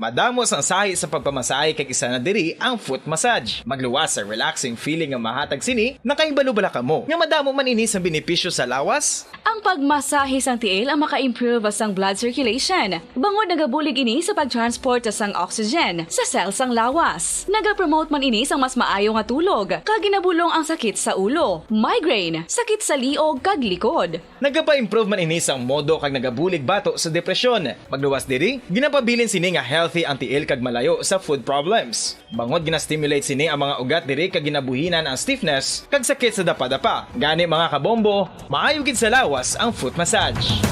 Madamo sang sahi sa pagpamasahe kag isa na diri ang foot massage. Magluwas sa relaxing feeling nga mahatag sini, nakahibalo bala kamo nga madamo man ini sa benepisyo sa lawas? Ang pagmasahe sang tiil ang maka-improve sang blood circulation, bangod nagabulig ini sa pag-transport sang oxygen sa cell sang lawas. Nagapromote man ini sang mas maayo nga tulog, kag ginabulong ang sakit sa ulo, migraine, sakit sa liog, kag likod. Nagapa-improve man ini sang modo kag nagabulig bato sa depresyon. Magluwas diri, ginapabilin sini nga healthy ang tiil kag malayo sa foot problems. Bangod gina-stimulate sini ang mga ugat diri kag ginabuhinan ang stiffness kag sakit sa dapadapa. Gani, mga kabombo, maayo gid sa lawas ang foot massage.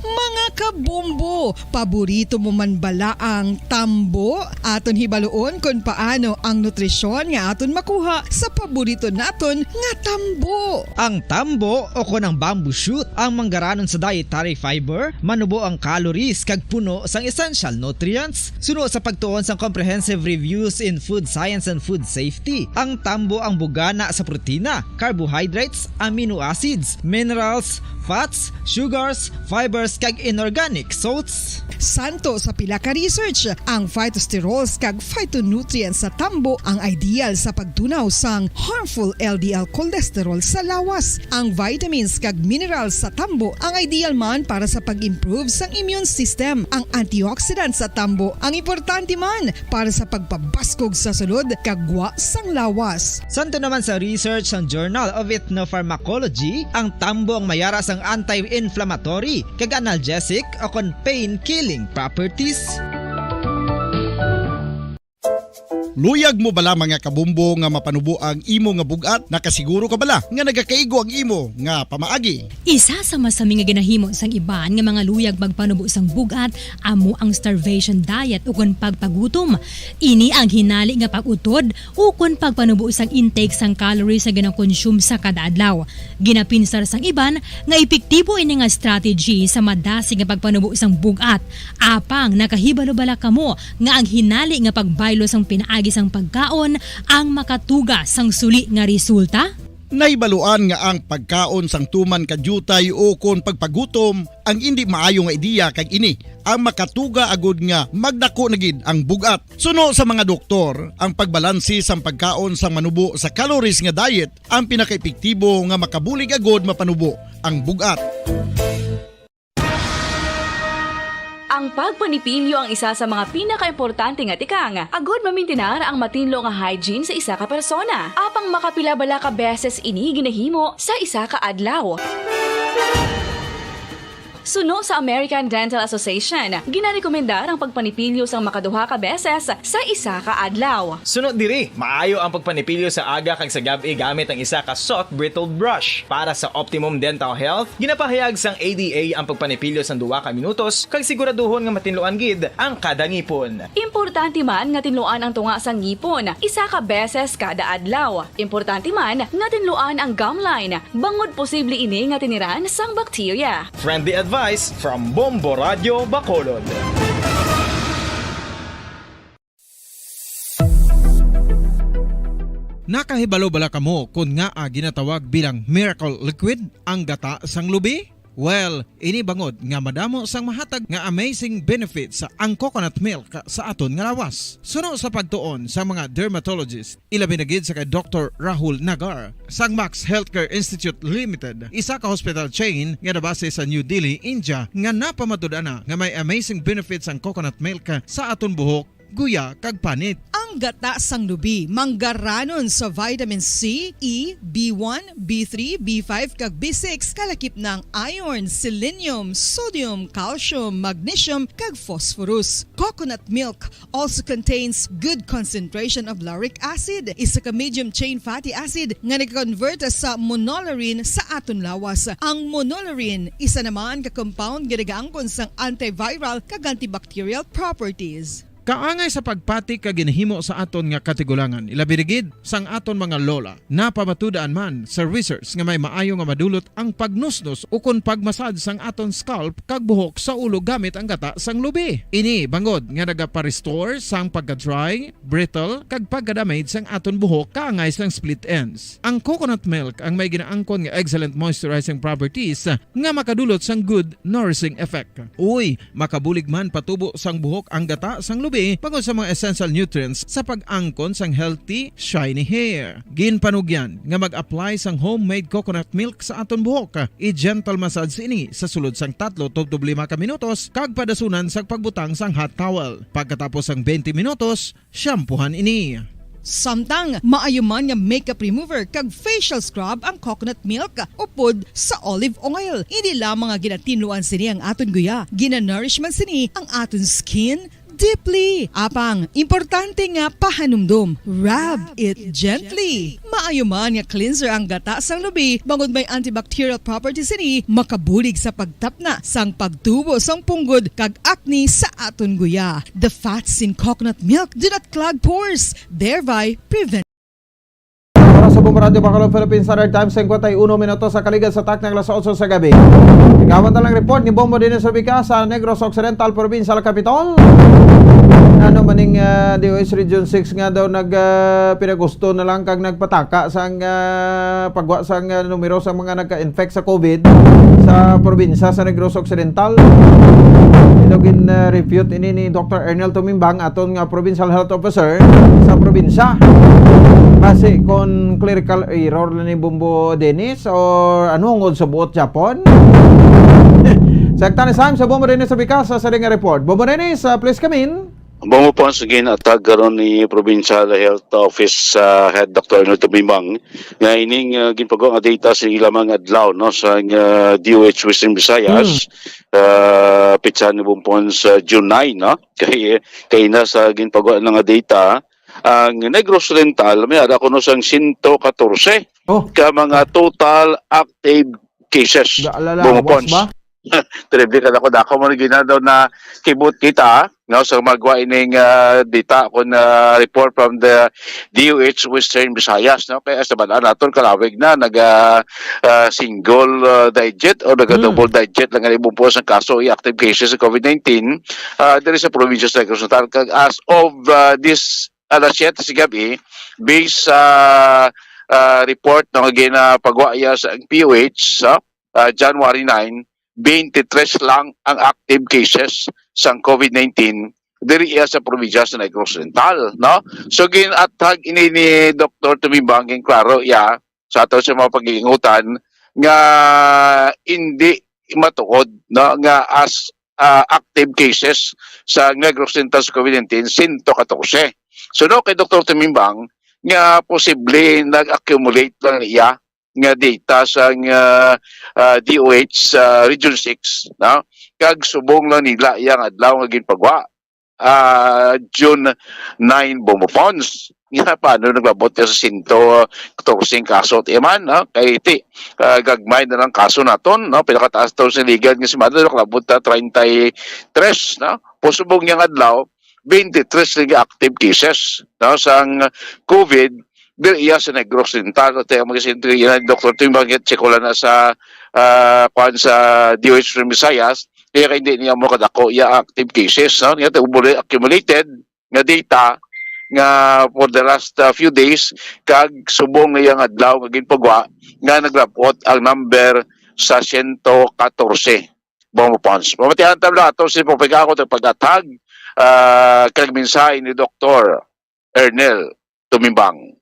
Mga kabombo, paborito mo man bala ang tambo? Aton hibaluon kon paano ang nutrisyon nga aton makuha sa paborito naton nga tambo. Ang tambo, o kon ang bamboo shoot, ang manggaranon sa dietary fiber, manubo ang calories kag puno sang essential nutrients. Suno sa pagtuon sang Comprehensive Reviews in Food Science and Food Safety, ang tambo ang bugana sa protina, carbohydrates, amino acids, minerals, fats, sugars, fibers, kag inorganic salts. Santo sa pila ka research, ang phytosterols kag phytonutrients sa tambo ang ideal sa pagtunaw sang harmful L D L cholesterol sa lawas. Ang vitamins kag minerals sa tambo ang ideal man para sa pag-improve sang immune system. Ang antioxidants sa tambo ang importante man para sa pagpabaskog sa sulod kag gwa sang lawas. Santo naman sa research sang Journal of Ethnopharmacology, ang tambo ang mayara sang anti-inflammatory kag analgesic o kon pain-killing properties. Luyag mo bala, mga kabumbo, nga mapanubo ang imo nga bug-at? Nakasiguro ka bala nga nagakaigo ang imo nga pamaagi? Isa sa masami nga ginahimo sang iban nga mga luyag magpanubo sang bug-at amo ang starvation diet ukon pagpagutom. Ini ang hinali nga pag-utod ukon pagpanubo sang intake sang calories nga ginakonsume sa kada adlaw. Ginapinsar sang iban nga epektibo ini nga strategy sa madasig nga pagpanubo sang bug-at. Apang nakahibalo bala kamo nga ang hinali nga pagbaylo sang pinaagi sang pagkaon ang makatuga sang suli nga resulta? Nahibaluan nga ang pagkaon sang tuman ka diutay ukon pagpagutom ang indi maayo nga ideya, kag ini ang makatuga agud nga magdako na gid ang bug-at. Suno sa mga doktor, ang pagbalanse sang pagkaon sang manubo sa calories nga diet ang pinakaepektibo nga makabulig agud mapanubo ang bug-at. Ang pagpanipilyo ang isa sa mga pinakaimportante nga tikang agud mamintinar ang matinlo nga hygiene sa isa ka persona. Apang makapila bala ka beses ini ginahimo sa isa ka adlaw? Suno sa American Dental Association, ginarekomendar ang pagpanipilyo sang makaduha ka beses sa isa ka adlaw. Suno diri, maayo ang pagpanipilyo sa aga kag sa gab-i gamit ang isa ka soft bristled brush. Para sa optimum dental health, ginapahayag sang A D A ang pagpanipilyo sang duha ka minutos kag siguraduhon nga matinluan gid ang kada ngipon. Importante man nga tinluan ang tunga sang ngipon isa ka beses kada adlaw. Importante man nga tinluan ang gum line, bangod posible ini nga tiniran sang bakterya. Friendly advice from Bombo Radio Bacolod. Nakahibalo bala kamo kon ngaa ginatawag bilang miracle liquid ang gata sang lubi? Well, ini bangod nga madamo sang mahatag nga amazing benefits ang coconut milk sa aton nga lawas. Suno sa pagtuon sa mga dermatologist, ilabi na gid sa kay Doktor Rahul Nagar sang Max Healthcare Institute Limited, isa ka hospital chain nga nabase sa New Delhi, India, nga napamatud-an na nga may amazing benefits ang coconut milk sa aton buhok, guya, kag panit. Ang gata sang lubi manggaranon sa vitamin C, E, B one, B three, B five, kag B six, kalakip na ang iron, selenium, sodium, calcium, magnesium, kag phosphorus. Coconut milk also contains good concentration of lauric acid, isa ka medium chain fatty acid nga nag-convert sa monolaurin sa aton lawas. Ang monolaurin, isa naman ka compound nga nagaangkon sang antiviral kag antibacterial properties. Kaangay sa pagpati kag ginhimo sa aton nga katigulangan, ilabi na gid sang aton mga lola, napamatud-an man sa research nga may maayo nga madulot ang pagnusnos ukon pagmasad sang aton scalp kag buhok sa ulo gamit ang gata sang lubi. Ini bangod nga nagapa-restore sang pagka-dry, brittle, kag pagka-damage sang aton buhok kaangay sang split ends. Ang coconut milk ang may ginaangkon nga excellent moisturizing properties nga makadulot sang good nourishing effect. Uy, makabulig man patubo sang buhok ang gata sang lubi bangod sa mga essential nutrients sa pag-angkon sang healthy, shiny hair. Ginpanugyan nga mag-apply sang homemade coconut milk sa aton buhok. I-gentle massage ini sa sulod sang tatlo tubtob lima ka minutos kag padasunan sang pagbutang sang hot towel. Pagkatapos sang twenty minutos, shampoohan ini. Samtang maayo man nga makeup remover kag facial scrub ang coconut milk upod sa olive oil. Ini lamang nga ginatinluan sini ang aton guya. Ginanourish man sini ang aton skin deeply. Apang, importante nga pahanumdom, rub it gently. Maayo man nga cleanser ang gata sang lubi, bangod may antibacterial properties sini, makabulig sa pagtapna sang pagtubo sang punggod kag acne sa aton guya. The fats in coconut milk do not clog pores, thereby prevent Para sa Bombo Radio Bacolod, Philippine Standard Time, singkwenta y uno minutos sa kaligad sa takna alas otso sa gabi. Ikaw ang talang report ni Bombo Dennis Rubica sa Negros Occidental, Provincial Capital. Ano maning, ah, D O H Region six nga daw nag, ah, pinagusto na lang kag nagpataka sang, ah, pagwa sang, ah, numero sa mga nagka-infect sa COVID sa probinsya sa Negros Occidental. Ito gin, ah, refute ini ni Doctor Ernel Tumimbang, aton nga Provincial Health Officer sa probinsya. Basi kon clerical error lang ni Bombo Dennis or ano, hungod sa buot Japon? Sakta ni Sam sa Bombo Dennis sa Bikas sa siring nga report. Bombo Dennis, ah, please come in. Bombo po ang sige na tag karon ni Provincial Health Office, ah, Head Doctor Arnold Tumimang nga ining, ah, ginpagawa nga data sa ilang mga adlaw, no, sa, ah, D O H Western Visayas, ah, petsa ni Bumpon sa June nine, no? Kay, kay na sa ginpagawa na nga data, ang Negros Oriental may ara kuno sang sento katorse Oh. ka mga total active cases. Ga-, alalawas Bumupons. ba? Terrible ka dako-dako mo na ginadaw na kibot kita, no, sa magwa ining, ah, data kon, ah, report from the D O H Western Visayas, no? Kaya sa bala naton kalawig na naga, ah, single, ah, digit o naga Hmm. double digit lang ang ibong po sa kaso i active cases sa COVID nineteen, ah, diri sa probinsya sa Negros Oriental. Kag as of, ah, this alas siyete sa gabi, based sa, ah, report nga ginapagwa iya sa P O H, ah, ah, January nine, twenty-three lang ang active cases sang COVID nineteen diri iya sa probinsya sa Negros Oriental, no? So, ginathag ini ni Doktor Tumimbang, ginklaro iya sa ato sa mga paghingutan nga hindi matuod, no, nga as, ah, active cases sa Negros Oriental sa COVID nineteen, sento katorse. So, no, kay Doktor Tumimbang nga posible nag-accumulate lang niya nga data sang, ah, ah, D O H sa Region six, no? Kag subong lang nila iyang adlaw nga ginpagwa, ah, June nine, Bombo Pons. Nga, paano naglabot ka sa sento katorse ang kaso, ti man, no? Kay ti, ah, gagmay na lang kaso naton, no? Pinakataas to sa ligan nga si Mado, nakalabot na treinta y tres, no? Pusubong niyang adlaw, twenty-three sila active cases, no, sang COVID, diri iya sa Negros Oriental, at ang mga sentro iya ni Doktor Timbang, check ko lang na sa, ah, kwan sa D O H from Visayas, kaya kay hindi niya mo kadako iya active cases, no, niya accumulated nga data nga for the last, ah, few days, kag subong nga iyang adlaw nga ginpagwa nga naglabot ang number sa sento katorse. Bombo Pons. Pamatihan ta lang ato si Popeg ako pag-athag, ah, kag mensahe ni Doktor Ernel Tumimbang.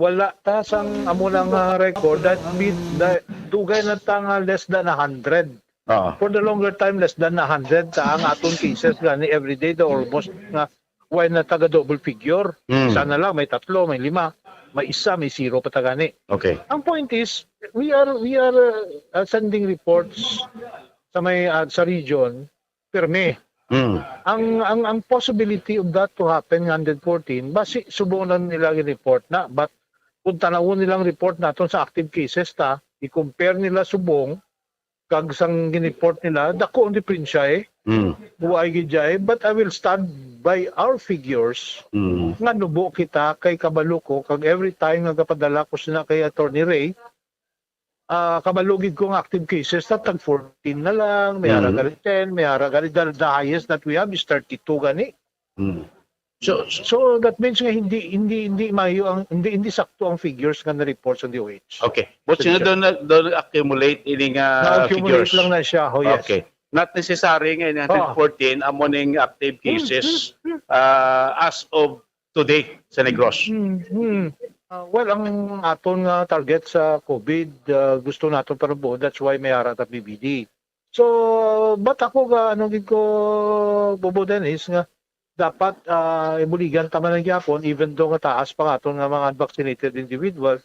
Wala ta sang amo lang nga record that we, that dugay na ta nga less than a hundred. Oo. For the longer time, less than a hundred ta ang aton cases gani every day, the almost nga why na taga double figure. Mm. Isa na lang, may tatlo, may lima, may isa, may zero pa ta gani. Okay. Ang point is, we are we are uh, uh, sending reports sa may uh, sa region permi. Mm. Ang ang ang possibility of that to happen nga one hundred fourteen, basi subong lang nila gi-report na, but kung tanawon nilang report naton sa active cases ta, i-compare nila subong kag sang gi-report nila, dako ang diperensya eh. Mm. Buhay gid siya eh. But I will stand by our figures Mm. nga nubo kita kay kabalo ko kag every time nga gapadala ko sina kay Attorney Ray, ah kabalo gid ko nga active cases na tag fourteen na lang, may ara Mhm. gani ten, may ara gani the, the highest that we have is thirty-two gani. Mm. So, So that means nga hindi hindi hindi mayo ang hindi hindi sakto ang figures nga na-report sa D O H. Okay. But sino doon na doon accumulate ini nga Na-accumulate figures? Lang na siya. Oh, yes. Okay. Not necessary nga in Ah. one hundred fourteen amo ning active cases uh, as of today sa Negros. Hmm, hmm. Ah, well, ang aton nga target sa COVID, ah, gusto naton panubo. That's why may ara ta P B D. So, but ako ga ano gid ko, Bobo Dennis, nga dapat ah, ibuligan ta man ang gyapon, even though nga taas pa nga aton nga mga unvaccinated individuals,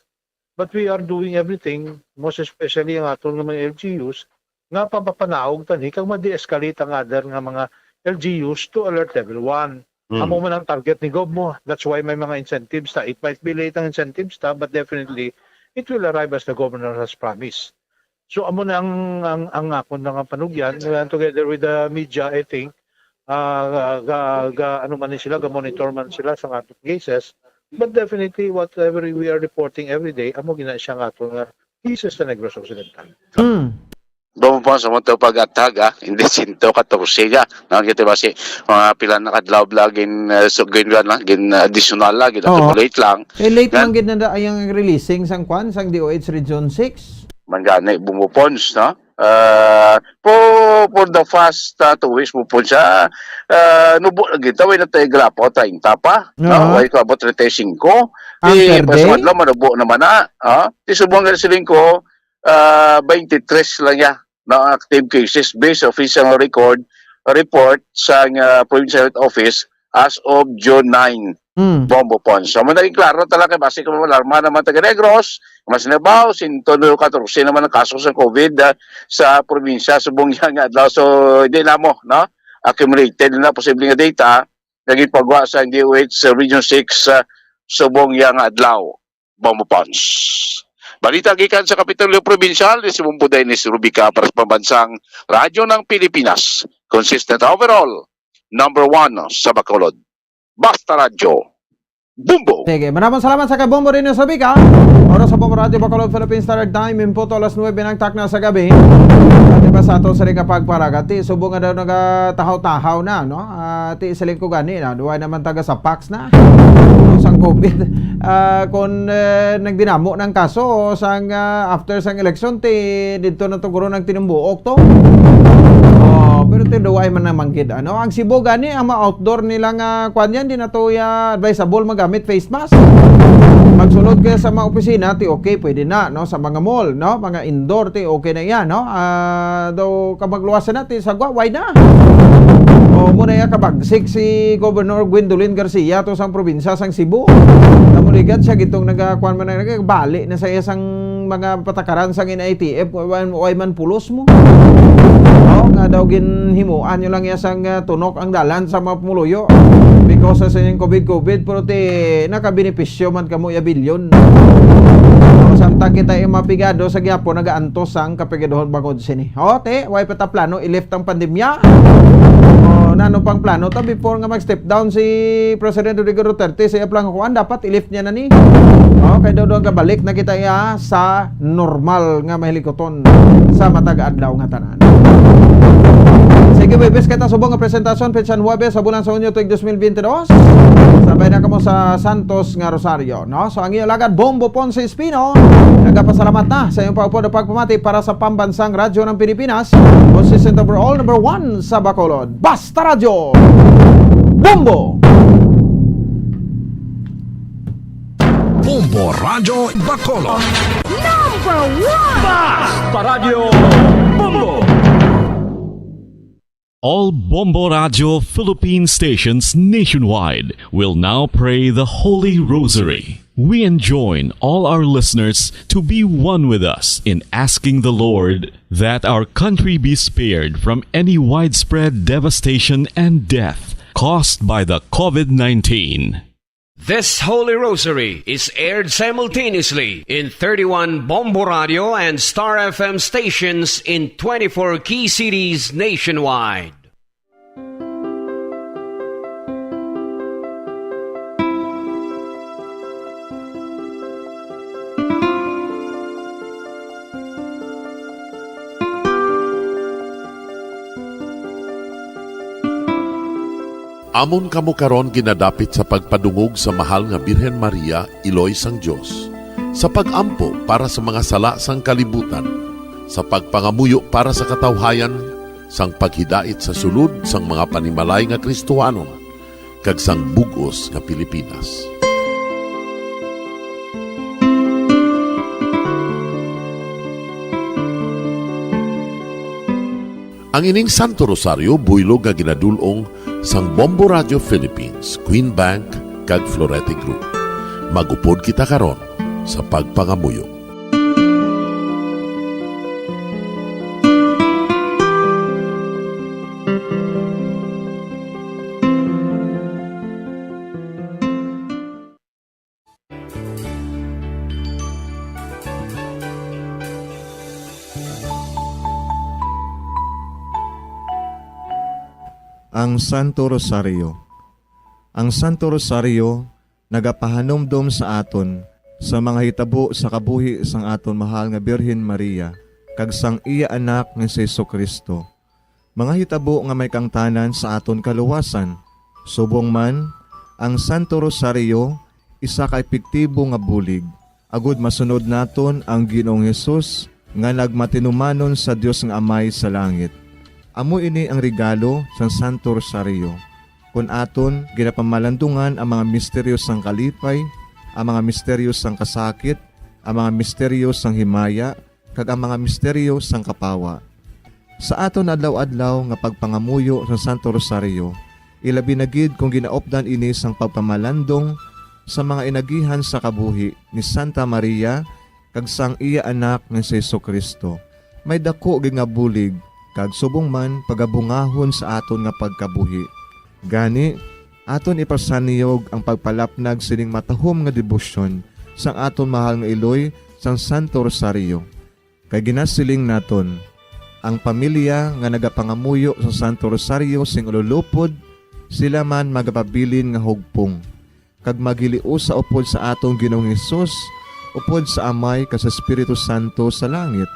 but we are doing everything, most especially ang aton nga mga L G Us, nga papapanaog ta ni kag ma-de-escalate ang other nga mga L G Us to alert level one. Mm. Amo man ang target ni Gov mo. That's why may mga incentives ta. It might be late ang incentives ta, but definitely it will arrive as the governor has promised. So amo na ang ang, ang akon na nga panugyan, uh, together with the media, I think, uh, ga, ga, ano man ni sila, ga monitor man sila sa aton cases. But definitely whatever we are reporting every day, amo gina siya nga aton nga cases sa Negros Occidental. Mm. Doon po sa mga pag-athag, ah, hindi sento katorse ya. No, kita ba si mga pila na kadlaw bla gin uh, so gin na gin uh, additional la gin Oo. Accumulate lang. Eh, late Yan. Man gid na da ang releasing sang kwan sang D O H Region six. Mangani bumupons, no? Uh, po for the past uh, two weeks mo po siya uh, nubo lagi ta way na tayo grapo treinta pa, no? Oo. Way ko abot treinta y cinco. Ang Eh, per pasok day? Adlaw manubo naman na, ah. Ti subong nga siling ko, ah, twenty-three lang ya na active cases based official record report sa uh, provincial health office as of June nine. Mm. Bombo Pons. So, man naging klaro talaga, basi kung alarma naman taga Negros, mas nabaw, sinto katorse naman ang kaso sa COVID ah, sa probinsya, subong niya nga adlaw. So, hindi na mo, no? Accumulated na posible nga data, naging pagwa sa D O H sa Region six sa subong niya nga adlaw. Bombo Pons. Balita gikan sa Kapitolyo Probinsyal, ni Simon Puday ni Rubica para sa Pambansang Radyo ng Pilipinas. Consistent overall, number one sa Bacolod. Basta Radyo, Bumbo! Sige, manamang salamat sa kay Bombo Rino Sabica. Oras sa Bombo Radio Bacolod Philippine Standard Time, imputo alas nuebe ng takna sa gabi. Ate ba sa ato sa rin kapagparagati? Subong nga daw nagatahaw-tahaw na, no? Ah, ti siling ko gani na, duway naman taga sa Pax na. Sang COVID. Ah, kung eh, nagdinamo ng kaso, sang ah, after sang election, ti dito na to guro ng tinumbuok to. Oh, pero ti duway man naman gid, ano? Ang Cebu gani, ang mga outdoor nila nga kwan yan, di na to ya advisable magamit face mask. Magsulod ka sa mga opisina, ti okay, pwede na, no? Sa mga mall, no? Mga indoor, ti okay na yan, no? Ah, daw ka magluwas na, ti sagwa, why na? O, mo na iya kabagsik si Governor Gwendolyn Garcia to sang probinsya sang Cebu. Namuligat siya gitong nagakuan man na, nagbali na sa iya sang mga patakaran sang N I T F, way, way man pulos mo. O, nga daw ginhimuan nyo lang iya sang, ah, tunok ang dalan sa mga pumuluyo. Because sa inyong covid covid, pero ti nakabenepisyo man kamo iya bilyon. O, samtang kita yung mga pigado sa gihapon, nagaantos sang kapigaduhon bangod sini. O, te, way pa ta plano i-lift ang pandemya. O, nano pang plano ta before nga mag-step down si President Rodrigo Duterte sa iya plang kuan, dapat i-lift niya na ni. O, kay daw, daw gabalik na kita iya sa normal nga mahilig kuton sa matag adlaw nga tanan. Sige, Huwebes kita subong nga presentasyon, petsa Huwebes sa bulan sa Hunyo tuig dos mil bente dos. Sabay na kamo sa Santos nga Rosario, no? So, ang iyo lagad, Bombo Ponce Espino, nagapasalamat na sa iyong pagpapamati para sa Pambansang Radyo ng Pilipinas, consistent overall number one sa Bacolod. Basta Radyo, Bombo! Bombo Radyo Bacolod. Number one! Basta Radyo Bombo! All Bombo Radyo Philippine stations nationwide will now pray the Holy Rosary. We enjoin all our listeners to be one with us in asking the Lord that our country be spared from any widespread devastation and death caused by the covid nineteen. This Holy Rosary is aired simultaneously in thirty-one Bombo Radio and Star F M stations in twenty-four key cities nationwide. Amon kamo karon ginadapit sa pagpadungog sa Mahal nga Birhen Maria, Iloy sang Dios, sa pag-ampo para sa mga sala sang kalibutan, sa pagpangamuyo para sa katawhayan, sang paghidait sa sulod sang mga panimalay nga Kristohanon, kag sang bug-os nga Pilipinas. Ang ining Santo Rosario buylog nga ginadul-ong sang Bombo Radio Philippines, Queen Bank, kag Florete Group. Mag-upod kita karon sa pagpangamuyo. Ang Santo Rosario. Ang Santo Rosario nagapahanumdom sa aton sa mga hitabo sa kabuhi sang aton mahal nga Birhen Maria kag sang iya Anak nga si Jesu-Cristo, mga hitabo nga may kaangtanan sa aton kaluwasan. Subong man, ang Santo Rosario isa ka epektibo nga bulig agud masunod naton ang Ginoong Hesus nga nagmatinumanon sa Dios nga Amay sa langit. Amo ini ang regalo sang Santo Rosario, kon aton ginapamalandungan ang mga misteryo sang kalipay, ang mga misteryo sang kasakit, ang mga misteryo sang himaya, kag ang mga misteryo sang kapawa. Sa aton adlaw-adlaw nga pagpangamuyo sa Santo Rosario, ilabi na gid kon ginaupdan ini sang pagpamalandong sa mga inagihan sa kabuhi ni Santa Maria kag sang iya Anak nga si Jesu-Cristo, may daku gid nga bulig kag subong man pagabungahon sa aton nga pagkabuhi. Gani, aton ipasaniyog ang pagpalapnag sining matahom nga debosyon sang aton mahal nga iloy sang Santo Rosario. Kay ginasiling naton, ang pamilya nga nagapangamuyo sa Santo Rosario sing ululupod, sila man magapabilin nga hugpong, kag maghiliusa upod sa aton Ginoong Hesus, upod sa Amay kag sa Espiritu Santo sa langit,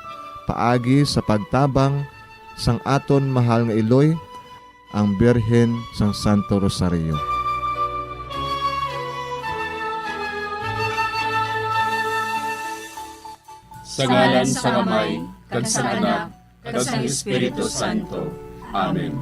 paagi sa pagtabang sang aton mahal nga iloy, ang Birhen sang Santo Rosario. Sa ngalan sang Amay, kag sang Anak, kag sang Espiritu Santo. Amen.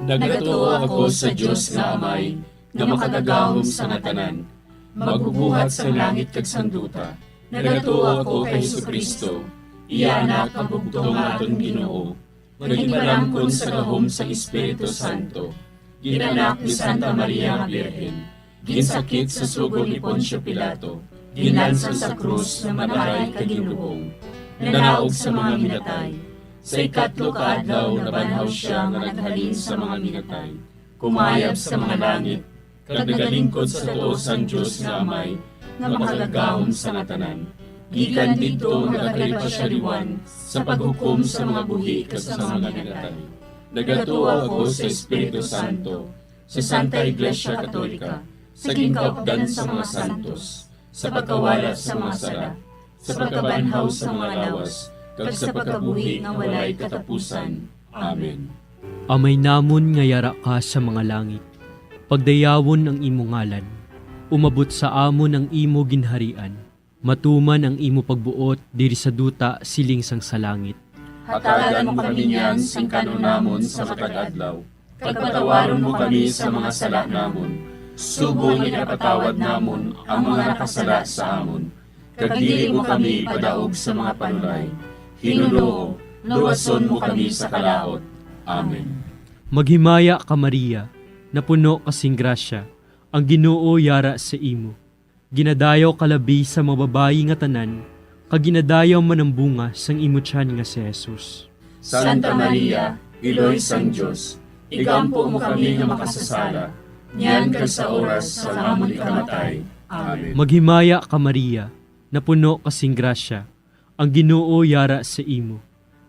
Nagatuo ako sa Dios nga Amay, nga makagagahom sa nga tanan, magbubuhat sang langit kag sang duta. Nagatuo ako kay Jesu-Cristo, iya Anak nga bugtong nga aton Ginoo, Naging malangkon sa gahom sang Espiritu Santo. Gin-anak ni Santa Maria nga Birhen. Ginsakit sa sugo ni Poncio Pilato. Ginlansang sa krus, namatay, kag ginlubong. Nanaog sa mga minatay. Sa ikatlo ka adlaw, nabanhaw sia nga naghalin sa mga minatay. Kumayab sa mga langit, kag nagalingkod sa tuo sang Dios nga Amay, nga makagagahom sa nga tanan. Gikan didto nagakalipa sia liwan sa paghukom sa mga buhi kag sa mga minatay. Nagatuo ako sa Espiritu Santo, sa Santa Iglesia Katolika, sa ginkaupdan sa mga santos, sa pagkawala sa mga sala, sa pagkabanhaw sa mga lawas, kag sa pagkabuhi nga walay katapusan. Amen. Amay namon nga yara ka sa mga langit, pagdayawon ang imo ngalan. Umabot sa amon ang imo ginharian. Matuman ang imo pagbuot diri sa duta siling sang sa langit. Hatagan mo kami niyan sing kan-on namon sa matag adlaw, kag patawaron mo kami sa mga sala namon, subong nga ginapatawad namon ang mga nakasala sa amon. Kag dili mo kami ipadaog sa mga panulay. Hinunoo, luwason mo kami sa kalaut. Amen. Maghimaya ka, Maria, napuno ka sing grasya, ang Ginoo yara sa imo. Ginadayaw ka labi sa mga babayi nga tanan, kag ginadayaw man ang bunga sang imo tiyan nga si Jesus. Santa Maria, Iloy sang Dios, igampo mo kami nga makasasala, niyan kag sa oras sang amon ikamatay. Amen. Maghimaya ka, Maria, napuno ka sing grasya, ang Ginoo yara sa imo.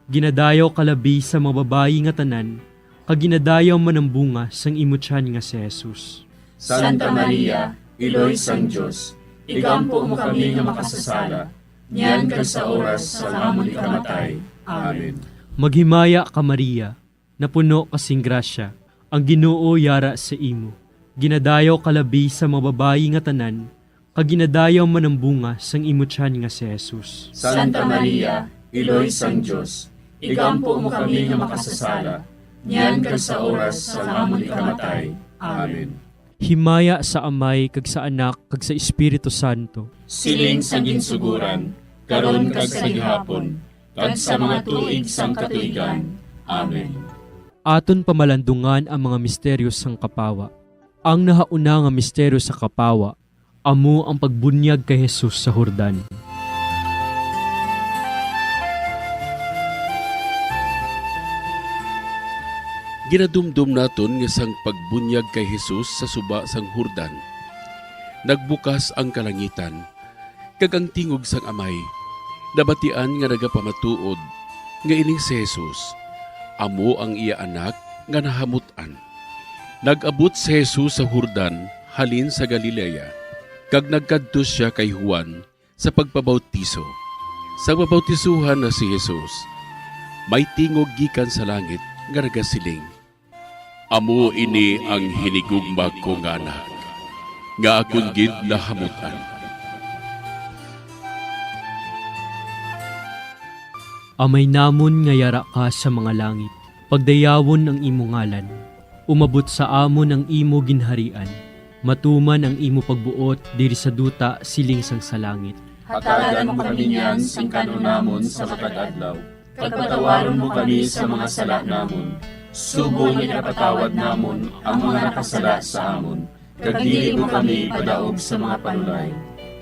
Ginadayaw ka labi sa mga babayi nga tanan, kag ginadayaw man ang bunga sang imo tiyan nga si Jesus. Santa Maria, Iloy sang Dios, igampo mo kami nga makasasala, niyan kag sa oras sang amon ikamatay. Amen. Maghimaya ka, Maria, napuno ka sing grasya, ang Ginoo yara sa imo. Ginadayaw ka labi sa mga babayi nga tanan, kag ginadayaw man ang bunga sang imo tiyan nga si Jesus. Santa Maria, Iloy sang Dios, igampo mo kami nga makasasala, niyan kag sa oras sang amon ikamatay. Amen. Himaya sa Amay, kag sa Anak, kag sa Espiritu Santo. Siling sa ginsuguran, karon kag sa gihapon, kag sa mga tuig sang katuigan. Amen. Aton pamalandungan ang mga misteryo sang kapawa. Ang nahauna nga misteryo sa kapawa amo ang pagbunyag kay Jesus sa Jordan. Ginadumdom naton nga sang pagbunyag kay Jesus sa suba sang Jordan, nagbukas ang kalangitan, kag ang tingog sang Amay nabatian nga nagapamatuod nga ining si Jesus amo ang iya Anak nga nahamut-an. Nag-abot si Jesus sa Jordan halin sa Galilea, kag nagkadto sia kay Juan sa pagpabautiso. Sa pabautisohan na si Jesus, may tingog gikan sa langit nga nagasiling, "Amo ini ang hinigugma ko nga Anak, nga akon gid nahamut-an." Amay namon nga yara ka sa mga langit, pagdayawon ang imo ngalan. Umabot sa amon ang imo ginharian. Matuman ang imo pagbuot diri sa duta siling sang sa langit. Hatagan mo kami niyan sing kan-on namon sa matag adlaw, kag patawaron mo kami sa mga sala namon, subong nga ginapatawad namon ang mga nakasala sa amon, kag dili mo kami ipadaog sa mga panulay.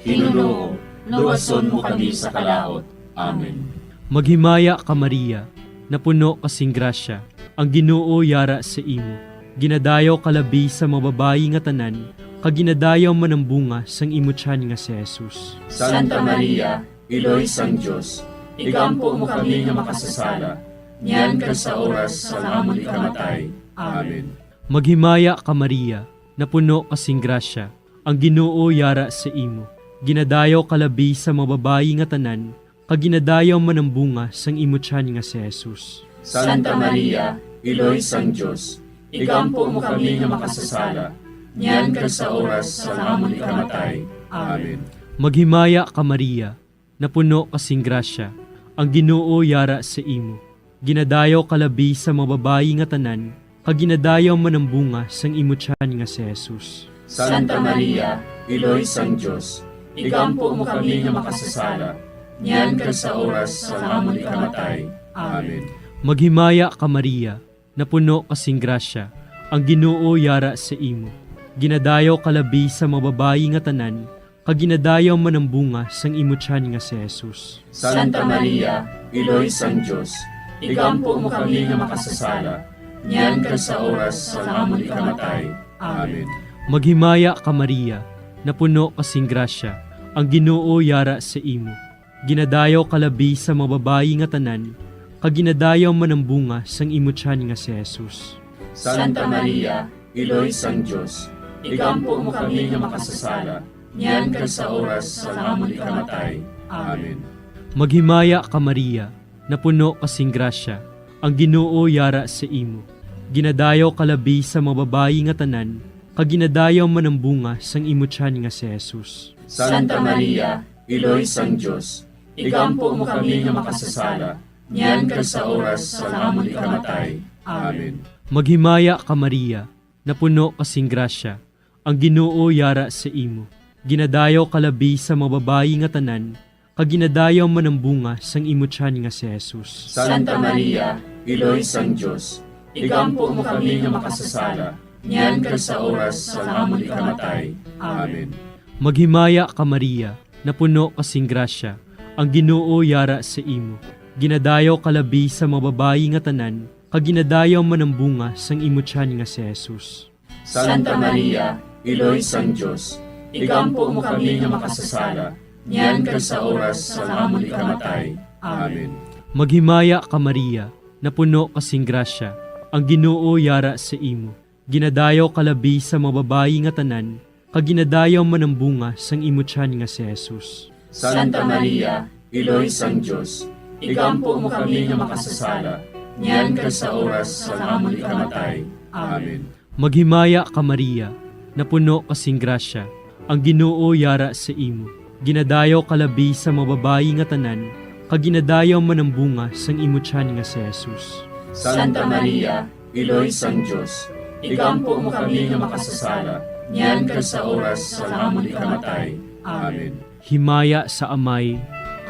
Hinunoo, luwason mo kami sa kalaut. Amen. Maghimaya ka, Maria, napuno ka sing grasya, ang Ginoo yara sa imo. Ginadayaw ka labi sa mga babayi nga tanan, kag ginadayaw man ang bunga sang imo tiyan nga si Jesus. Santa Maria, Iloy sang Dios, igampo mo kami nga makasasala, niyan kag sa oras sang amon ikamatay. Amen. Maghimaya ka, Maria, napuno ka sing grasya, ang Ginoo yara sa imo. Ginadayaw ka labi sa mga babayi nga tanan, kag ginadayaw man ang bunga sang imo tiyan nga si Jesus. Santa Maria, Iloy sang Dios, igampo mo kami nga makasasala, niyan kag sa oras sang amon ikamatay. Amen. Maghimaya ka, Maria, napuno ka sing grasya, ang Ginoo yara sa imo. Ginadayaw ka labi sa mga babayi nga tanan, kag ginadayaw man ang bunga sang imo tiyan nga si Jesus. Santa Maria, Iloy sang Dios, igampo mo kami nga makasasala, niyan kag sa oras sang amon ikamatay. Amen. Maghimaya ka, Maria, napuno ka sing grasya, ang Ginoo yara sa imo. Ginadayaw ka labi sa mga babayi nga tanan, kag ginadayaw man ang bunga sang imo tiyan nga si Jesus. Santa Maria, Iloy sang Dios, igampo mo kami nga makasasala, niyan kag sa oras sang amon ikamatay. Amen. Maghimaya ka, Maria, napuno ka sing grasya, ang Ginoo yara sa imo. Ginadayaw ka labi sa mga babayi nga tanan, kag ginadayaw man ang bunga sang imo tiyan nga si Jesus. Santa Maria, Iloy sang Dios, igampo mo kami nga makasasala, niyan kag sa oras sang amon ikamatay. Amen. Maghimaya ka, Maria, napuno ka sing grasya, ang Ginoo yara sa imo. Ginadayaw ka labi sa mga babayi nga tanan, kag ginadayaw man ang bunga sang imo tiyan nga si Jesus. Santa Maria, Iloy sang Dios, igampo mo kami nga makasasala, niyan kag sa oras sang amon ikamatay. Amen. Maghimaya ka, Maria, napuno ka sing grasya, ang Ginoo yara sa imo. Ginadayaw ka labi sa mga babayi nga tanan, kag ginadayaw man ang bunga sang imo tiyan nga si Jesus. Santa Maria, Iloy sang Dios, igampo mo kami nga makasasala, niyan kag sa oras sang amon ikamatay. Amen. Maghimaya ka, Maria, napuno ka sing grasya, ang Ginoo yara sa imo. Ginadayaw ka labi sa mga babayi nga tanan, kag ginadayaw man ang bunga sang imo tiyan nga si Jesus. Santa Maria, Iloy sang Dios, igampo mo kami nga makasasala, niyan kag sa oras sang amon ikamatay. Amen. Maghimaya ka, Maria, napuno ka sing grasya, ang Ginoo yara sa imo. Ginadayaw ka labi sa mga babayi nga tanan, kag ginadayaw man ang bunga sang imo tiyan nga si Jesus. Santa Maria, Iloy sang Dios, igampo mo kami nga makasasala, niyan kag sa oras sang amon ikamatay. Amen. Maghimaya ka, Maria, napuno ka sing grasya, ang Ginoo yara sa imo. Ginadayaw ka labi sa mga babayi nga tanan, kag ginadayaw man ang bunga sang imo tiyan nga si Jesus. Santa Maria, Iloy sang Dios, igampo mo kami nga makasasala, niyan kag sa oras sang amon ikamatay. Amen. Himaya sa Amay,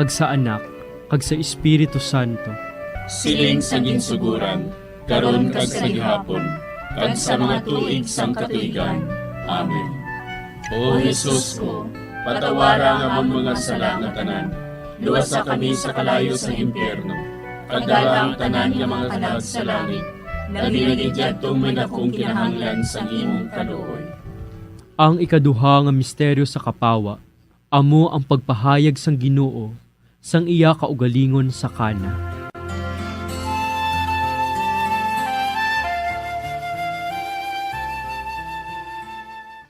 kag sa Anak, kag sa Espiritu Santo. Siling sa ginsugoran, karon kag sa gihapon, kag sa mga tuig sang katuigan. Amen. O Jesus ko, patawara ang amon mga sala nga tanan, luwasa kami sa kalayo sang impyerno, kag dala ang tanan nga mga kalag sa langit, labi na gid yadtong may dakong kinahanglan sang imong kaluoy. Ang ikaduha nga misteryo sa kapawa amo ang pagpahayag sang Ginoo sang iya kaugalingon sa Cana.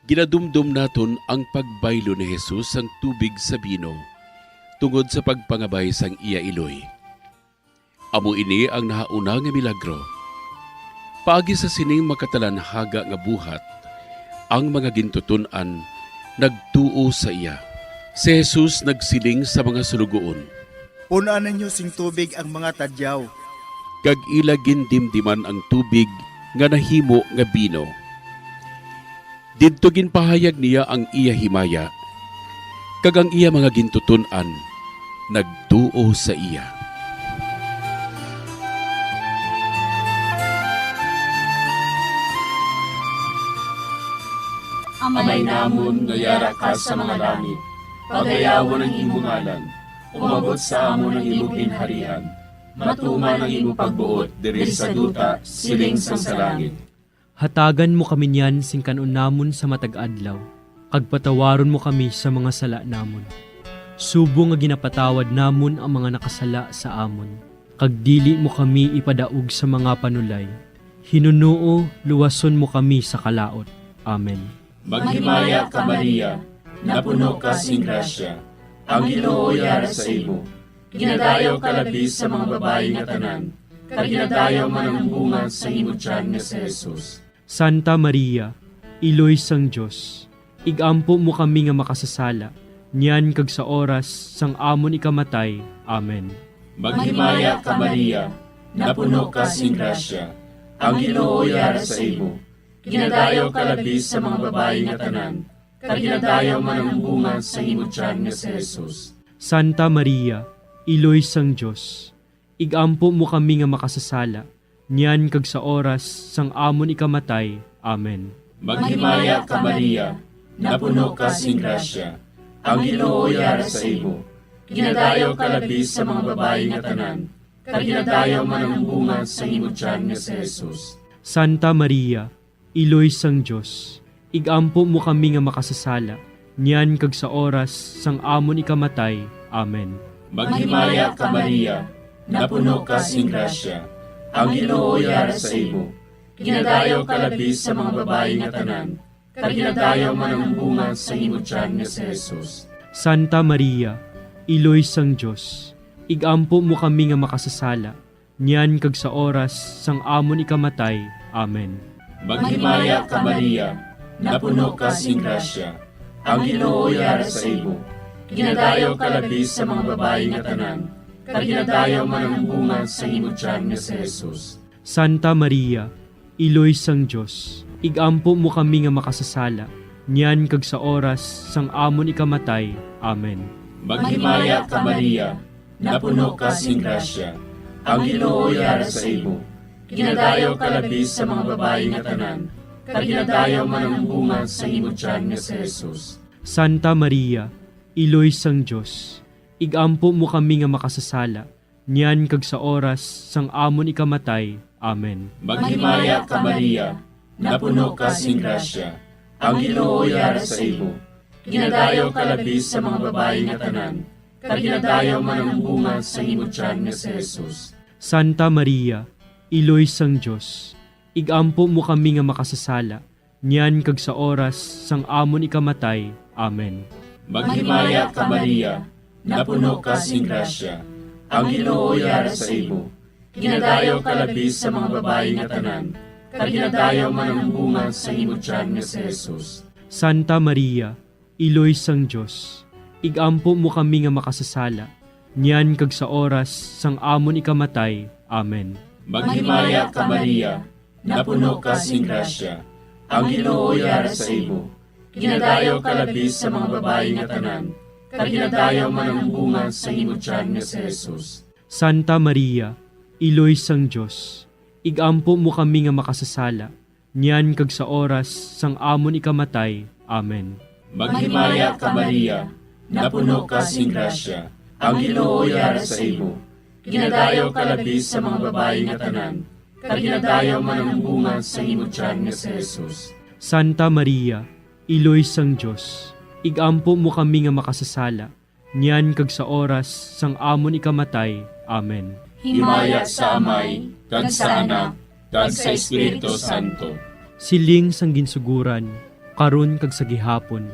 Ginadumdom naton ang pagbaylo ni Jesus sang tubig sa bino tungod sa pagpangabay sang iya iloy. Amo ini ang nahauna nga milagro. Paagi sa sining makatalanhaga nga buhat, ang mga gintuton-an nagtuo sa iya. Si Jesus nagsiling sa mga suloguon, "Pun-an ninyo sing tubig ang mga tadyaw." Kag ila gindimdiman ang tubig nga nahimo nga bino. Didto ginpahayag niya ang iya himaya, kag ang iya mga gintuton-an nagtuo sa iya. Amay namon nga yara ka sa mga langit, pagayawon ang imo ngalan, umabot sa amon ang imo ginharian, matuman ang imo pagbuot diri sa duta, siling sang sa langit. Hatagan mo kami niyan sing kan-on namon sa matag adlaw, kag patawaron mo kami sa mga sala namon, subong nga ginapatawad namon ang mga nakasala sa amon. Kag dili mo kami ipadaog sa mga panulay, hinunoo luwason mo kami sa kalaut. Amen. Maghimaya ka, Maria, napuno ka sing grasya, ang Ginoo yara sa imo. Ginadayaw ka labi sa mga babayi nga tanan, kag ginadayaw man ang bunga sang imo tiyan nga si Jesus. Santa Maria, Iloy sang Dios, ig-ampo mo kami nga makasasala, niyan kag sa oras sang amon ikamatay. Amen. Maghimaya ka, Maria, napuno ka sing grasya, ang Ginoo yara sa imo. Ginadayaw ka labi sa mga babayi nga tanan, kag ginadayaw man ang bunga sang imo tiyan nga si Jesus. Santa Maria, Iloy sang Dios, Igampo mo kami nga makasasala, niyan kag sa oras sang amon ikamatay. Amen. Maghimaya ka, Maria, napuno ka sing grasya, ang Ginoo yara sa imo. Ginadayaw ka labi sa mga babayi nga tanan, kag ginadayaw man ang bunga sa imo tiyan nga si Jesus. Santa Maria, Iloy sang Dios, igampo mo kami nga makasasala, niyan kag sa oras sang amon ikamatay. Amen. Maghimaya ka, Maria, napuno ka sing grasya, ang Ginoo yara sa imo. Ginadayaw ka labi sa mga babayi nga tanan, kag ginadayaw man ang bunga sa imo tiyan nga si Jesus. Santa Maria, Iloy sang Dios, igampo mo kami nga makasasala, niyan kag sa oras sang amon ikamatay. Amen. Maghimaya ka, Maria, napuno ka sing grasya, ang Ginoo yara sa imo. Ginadayaw ka labi sa mga babayi nga tanan, kag ginadayaw man ang bunga sa imo tiyan nga si Jesus. Santa Maria, Iloy sang Dios, igampo mo kami nga makasasala, niyan kag sa oras sang amon ikamatay. Amen. Maghimaya ka, Maria, napuno ka sing grasya, ang Ginoo yara sa imo. Ginadayaw ka labi sa mga babayi nga tanan, kag ginadayaw man ang bunga sa imo tiyan nga si Jesus. Santa Maria, Iloy sang Dios, igampo mo kami nga makasasala, niyan kag sa oras sang amon ikamatay. Amen. Maghimaya ka, Maria, napuno ka sing grasya, ang Ginoo yara sa imo. Ginadayaw ka labi sa mga babayi nga tanan, kag ginadayaw man ang bunga sa imo tiyan nga si Jesus. Santa Maria, Iloy sang Dios, igampo mo kami nga makasasala, niyan kag sa oras sang amon ikamatay. Amen. Maghimaya ka, Maria, napuno ka sing grasya, ang Ginoo yara sa imo. Ginadayaw ka labi sa mga babayi nga tanan, kag ginadayaw man ang bunga sa imo tiyan nga si Jesus. Santa Maria, Iloy sang Dios, igampo mo kami nga makasasala, niyan kag sa oras sang amon ikamatay. Amen. Maghimaya ka, Maria, napuno ka sing grasya, ang Ginoo yara sa imo. Ginadayaw ka labi sa mga babayi nga tanan, kag ginadayaw man ang bunga sa imo tiyan nga si Jesus. Santa Maria, Iloy sang Dios, igampo mo kami nga makasasala, niyan kag sa oras sang amon ikamatay. Amen. Maghimaya ka, Maria, napuno ka sing grasya, ang Ginoo yara sa imo. Ginadayaw ka labi sa mga babayi nga tanan, kag ginadayaw man ang bunga sa imo tiyan nga si Jesus. Santa Maria, Iloy sang Dios, igampo mo kami nga makasasala, niyan kag sa oras sang amon ikamatay. Amen. Himaya sa Amay, kag sa Anak, kag sa Espiritu Santo. Siling sang ginsugoran, karon kag sa gihapon,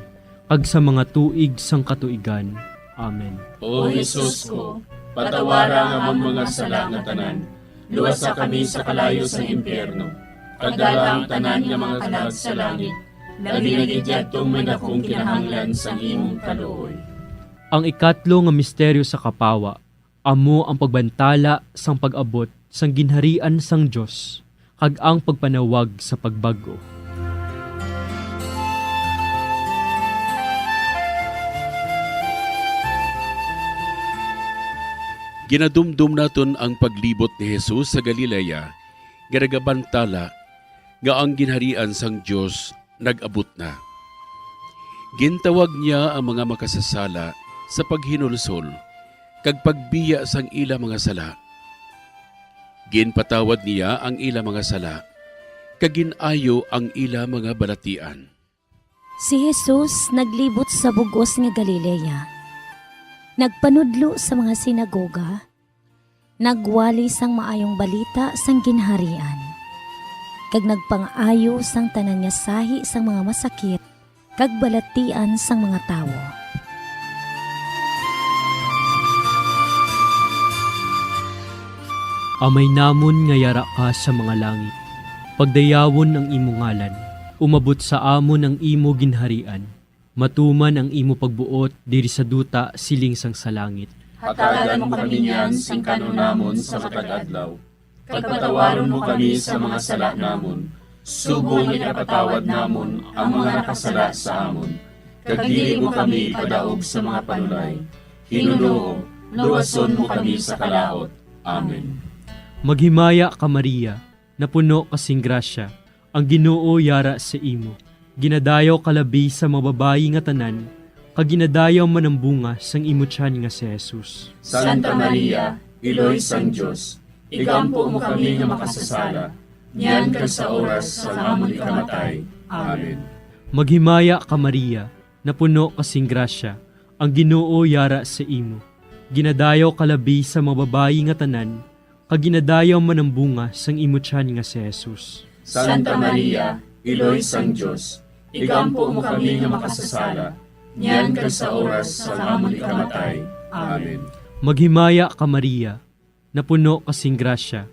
kag sa mga tuig sang katuigan. Amen. O Jesus ko, patawara ang amon mga sala nga tanan, luwasa kami sa kalayo sang impyerno, kag dala ang tanan nga mga kalag sa langit, labi na gid yadtong may dakong kinahanglan sang imong kaluoy. Ang ikatlo nga misteryo sa kapawa amo ang pagbantala sang pag-abot sang Ginharian sang Dios kag ang pagpanawag sa pagbag-o. Ginadumdom naton ang paglibot ni Jesus sa Galilea nga nagabantala nga ang Ginharian sang Dios nag-abot na. Gintawag niya ang mga makasasala sa paghinulsol kag pagbiya sang ila mga sala. Ginpatawad niya ang ila mga sala, kag gin-ayo ang ila mga balatian. Si Jesus naglibot sa bug-os nga Galilea. Nagpanudlo sa mga sinagoga, nagwali sang maayong balita sang Ginharian, kag nagpang-ayo sang tanan nga sahi sang mga masakit kag balatian sang mga tawo. Amay namon nga yara ka sa mga langit, pagdayawon ang imo ngalan, umabot sa amon ang imo ginharian, matuman ang imo pagbuot diri sa duta siling sang sa langit. Hatagan mo kami niyan sing kan-on namon sa matag adlaw, kag patawaron mo kami sa mga sala namon, subong nga ginapatawad namon ang mga nakasala sa amon, kag dili mo kami ipadaog sa mga panulay. Ginoo, luwason mo kami sa kalaut. Amen. Maghimaya ka, Maria, napuno ka sing grasya, ang Ginoo yara sa imo. Ginadayaw ka labi sa mga babayi nga tanan, kag ginadayaw man ang bunga sang imo tiyan nga si Jesus. Santa Maria, Iloy sang Dios, igampo mo kami nga makasasala, niyan kag sa oras sang amon ikamatay. Amen. Maghimaya ka, Maria, napuno ka sing grasya, ang Ginoo yara sa imo. Ginadayaw ka labi sa mga babayi nga tanan, kag ginadayaw man ang bunga sang imo tiyan nga si Jesus. Santa Maria, Iloy sang Dios, igampo mo kami nga makasasala, niyan kag sa oras sang amon ikamatay. Amen. Maghimaya ka, Maria, napuno ka sing grasya,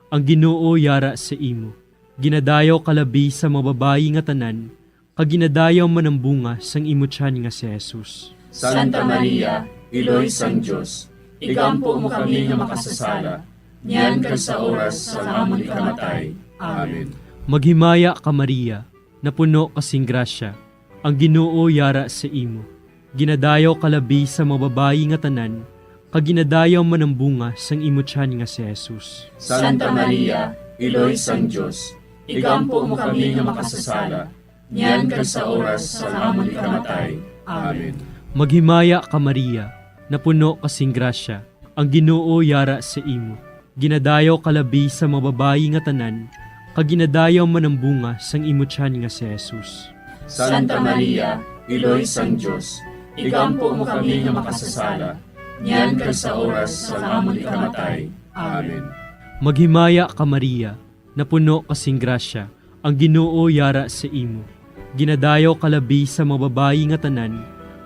ang Ginoo yara sa imo. Ginadayaw ka labi sa mga babayi nga tanan, kag ginadayaw man ang bunga sang imo tiyan nga si Jesus. Santa Maria, Iloy sang Dios, igampo mo kami nga makasasala, niyan kag sa oras sang amon ikamatay. Amen. Maghimaya ka, Maria, napuno ka sing grasya, ang Ginoo yara sa imo. Ginadayaw ka labi sa mga babayi nga tanan, kag ginadayaw man ang bunga sang imo tiyan nga si Jesus. Santa Maria, Iloy sang Dios, igampo mo kami nga makasasala, niyan kag sa oras sang amon ikamatay. Amen. Maghimaya ka, Maria, napuno ka sing grasya, ang Ginoo yara sa imo. Ginadayaw ka labi sa mga babayi nga tanan, kag ginadayaw man ang bunga sang imo tiyan nga si Jesus. Santa Maria, Iloy sang Dios, igampo mo kami nga makasasala, niyan kag sa oras sang amon ikamatay. Amen. Maghimaya ka, Maria, napuno ka sing grasya, ang Ginoo yara sa imo. Ginadayaw ka labi sa mga babayi nga tanan,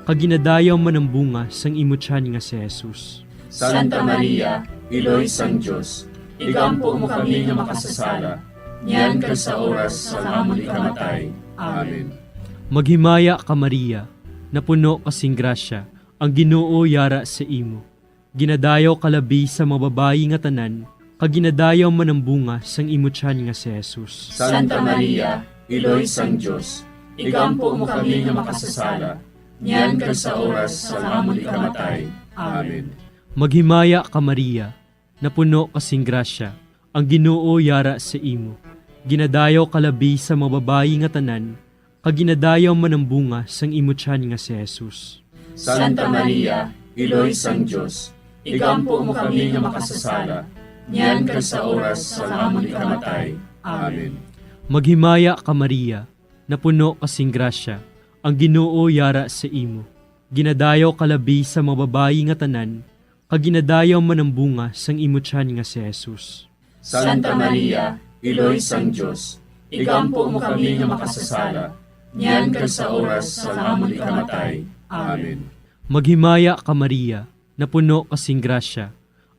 kag ginadayaw man ang bunga sang imo tiyan nga si Jesus. Santa Maria, Iloy sang Dios, igampo mo kami nga makasasala, niyan kag sa oras sang amon ikamatay. Amen. Maghimaya ka, Maria, napuno ka sing grasya, ang Ginoo yara sa imo. Ginadayaw ka labi sa mga babayi nga tanan, kag ginadayaw man ang bunga sang imo tiyan nga si Jesus. Santa Maria, Iloy sang Dios, igampo mo kami nga makasasala, niyan kag sa oras sang amon ikamatay. Amen. Maghimaya ka, Maria, napuno ka sing grasya, ang Ginoo yara sa imo. Ginadayaw ka labi sa mga babayi nga tanan, kag ginadayaw man ang bunga sang imo tiyan nga si Jesus. Santa Maria, Iloy sang Dios, igampo mo kami nga makasasala, niyan kag sa oras sang amon ikamatay. Amen. Maghimaya ka, Maria, napuno ka sing grasya, ang Ginoo yara sa imo. Ginadayaw ka labi sa mga babayi nga tanan, kag ginadayaw man ang bunga sang imo tiyan nga si Jesus. Santa Maria, Iloy sang Dios, igampo mo kami nga makasasala, niyan kag sa oras sang amon ikamatay. Amen. Maghimaya ka, Maria, napuno ka sing grasya,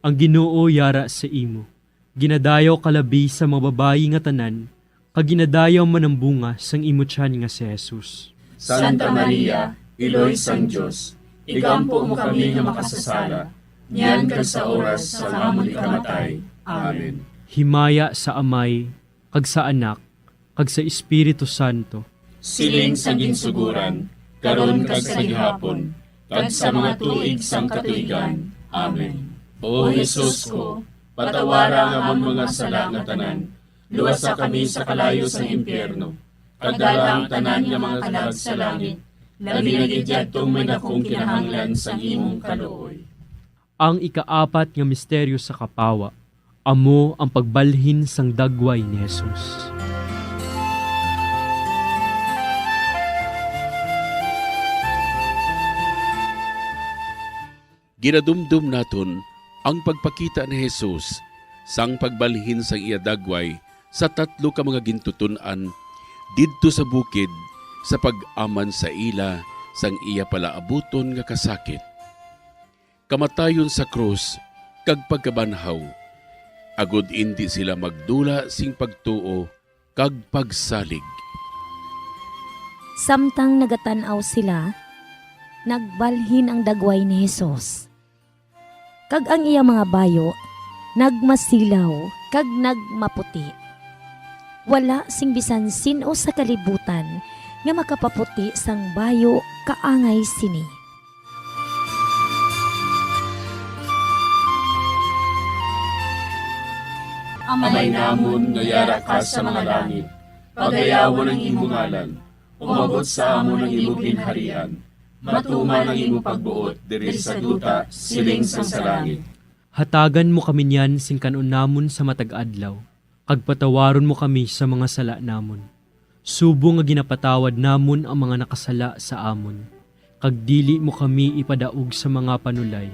ang Ginoo yara sa imo. Ginadayaw ka labi sa mga babayi nga tanan, kag ginadayaw man ang bunga sang imo tiyan nga si Jesus. Santa Maria, Iloy sang Dios, igampo mo kami nga makasasala, niyan kag sa oras sang amon ikamatay. Amen. Himaya sa Amay, kag sa Anak, kag sa Espiritu Santo. Siling sa ginsuguran, karon kag sa gihapon, kag sa mga tuig sang katuigan. Amen. O Jesus ko, patawara ang amon mga sala nga tanan, luwasa kami sa kalayo sang impyerno, kag dala ang tanan nga mga kalag sa langit, labi na gid yadtong may dakong kinahanglan sang imong kaluoy. Ang ikaapat nga misteryo sa kapawa amo ang pagbalhin sang dagway ni Jesus. Ginadumdom naton ang pagpakita ni Jesus sang pagbalhin sang iya dagway sa tatlo ka mga gintuton-an didto sa bukid sa pag-aman sa ila sang iya palaabuton nga kasakit, kamatayon sa krus, kag pagkabanhaw, agod indi sila magdula sing pagtuo kag pagsalig. Samtang nagatan-aw sila, nagbalhin ang dagway ni Jesus, kag ang iya mga bayo nagmasilaw kag nagmaputi. Wala sing bisan sin-o sa kalibutan nga makapaputi sang bayo kaangay sini. Amay namon nga yara ka sa mga langit, pagayawon ang imo ngalan, umabot sa amon ang imo ginharian, matuman ang imo pagbuot diri sa duta siling sang sa langit. Hatagan mo kami niyan sing kan-on namon sa matag adlaw, kag patawaron mo kami sa mga sala namon, subong nga ginapatawad namon ang mga nakasala sa amon, kag dili mo kami ipadaog sa mga panulay.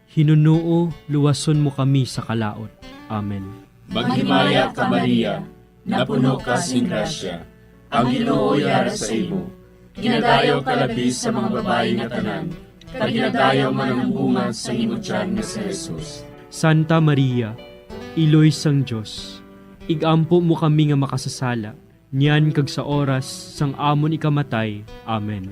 Hinunoo, luwason mo kami sa kalaut. Amen. Maghimaya ka, Maria, napuno ka sing grasya, ang Ginoo yara sa imo. Ginadayaw ka labi sa mga babayi nga tanan, kag ginadayaw man ang bunga sang imo tiyan nga si Jesus. Santa Maria, Iloy sang Dios, ig-ampo mo kami nga makasasala, niyan kag sa oras sang amon ikamatay. Amen.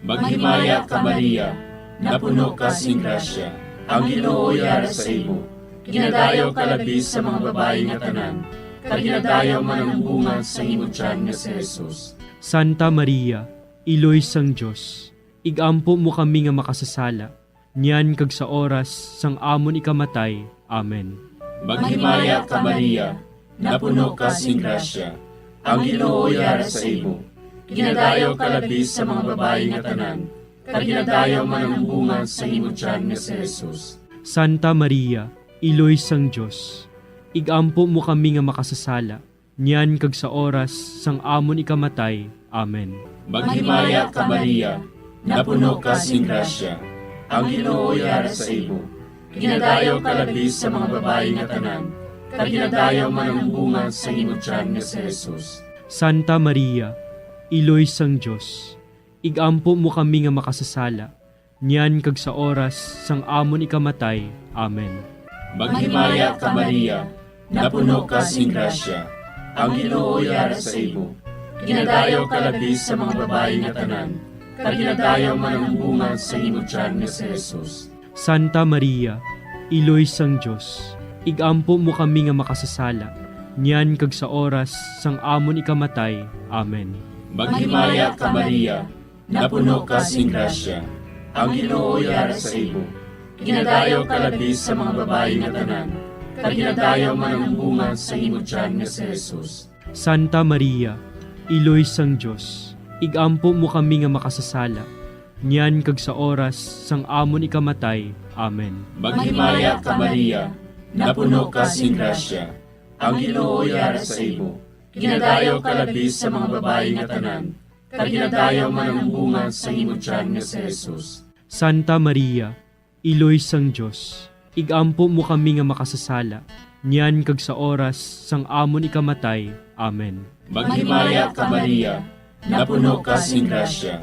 Maghimaya ka, Maria, napuno ka sing grasya, ang Ginoo yara sa imo. Ginadayaw ka labi sa mga babayi nga tanan, kag ginadayaw man ang bunga sang imo tiyan nga si Jesus. Santa Maria, Iloy sang Dios, ig-ampo mo kami nga makasasala, niyan kag sa oras sang amon ikamatay. Amen. Maghimaya ka, Maria, napuno ka sing grasya, ang Ginoo yara sa imo. Ginadayaw ka labi sa mga babayi nga tanan, kag ginadayaw man ang bunga sang imo tiyan nga si Jesus. Santa Maria, Iloy sang Dios, ig-ampo mo kami nga makasasala, niyan kag sa oras sang amon ikamatay. Amen. Maghimaya ka, Maria, napuno ka sing grasya, ang Ginoo yara sa imo. Ginadayaw ka labi sa mga babayi nga tanan, kag ginadayaw man ang bunga sang imo tiyan nga si Jesus. Santa Maria, Iloy sang Dios, ig-ampo mo kami nga makasasala, niyan kag sa oras sang amon ikamatay. Amen. Maghimaya ka, Maria, napuno ka sing grasya, ang Ginoo yara sa imo. Ginadayaw ka labi sa mga babayi nga tanan, kag ginadayaw man ang bunga sang imo tiyan nga si Jesus. Santa Maria, Iloy sang Dios, ig-ampo mo kami nga makasasala, niyan kag sa oras sang amon ikamatay. Amen. Maghimaya ka, Maria, napuno ka sing grasya, ang Ginoo yara sa imo. Ginadayaw ka labi sa mga babayi nga tanan, kag ginadayaw man ang bunga sang imo tiyan nga si Jesus. Santa Maria, Iloy sang Dios, ig-ampo mo kami nga makasasala, niyan kag sa oras sang amon ikamatay. Amen. Maghimaya ka, Maria, napuno ka sing grasya, ang Ginoo yara sa imo. Ginadayaw ka labi sa mga babayi nga tanan, kag ginadayaw man ang bunga sang imo tiyan nga si Jesus. Santa Maria, Iloy sang Dios, ig-ampo mo kami nga makasasala, niyan kag sa oras sang amon ikamatay. Amen. Maghimaya ka, Maria, napuno ka sing grasya,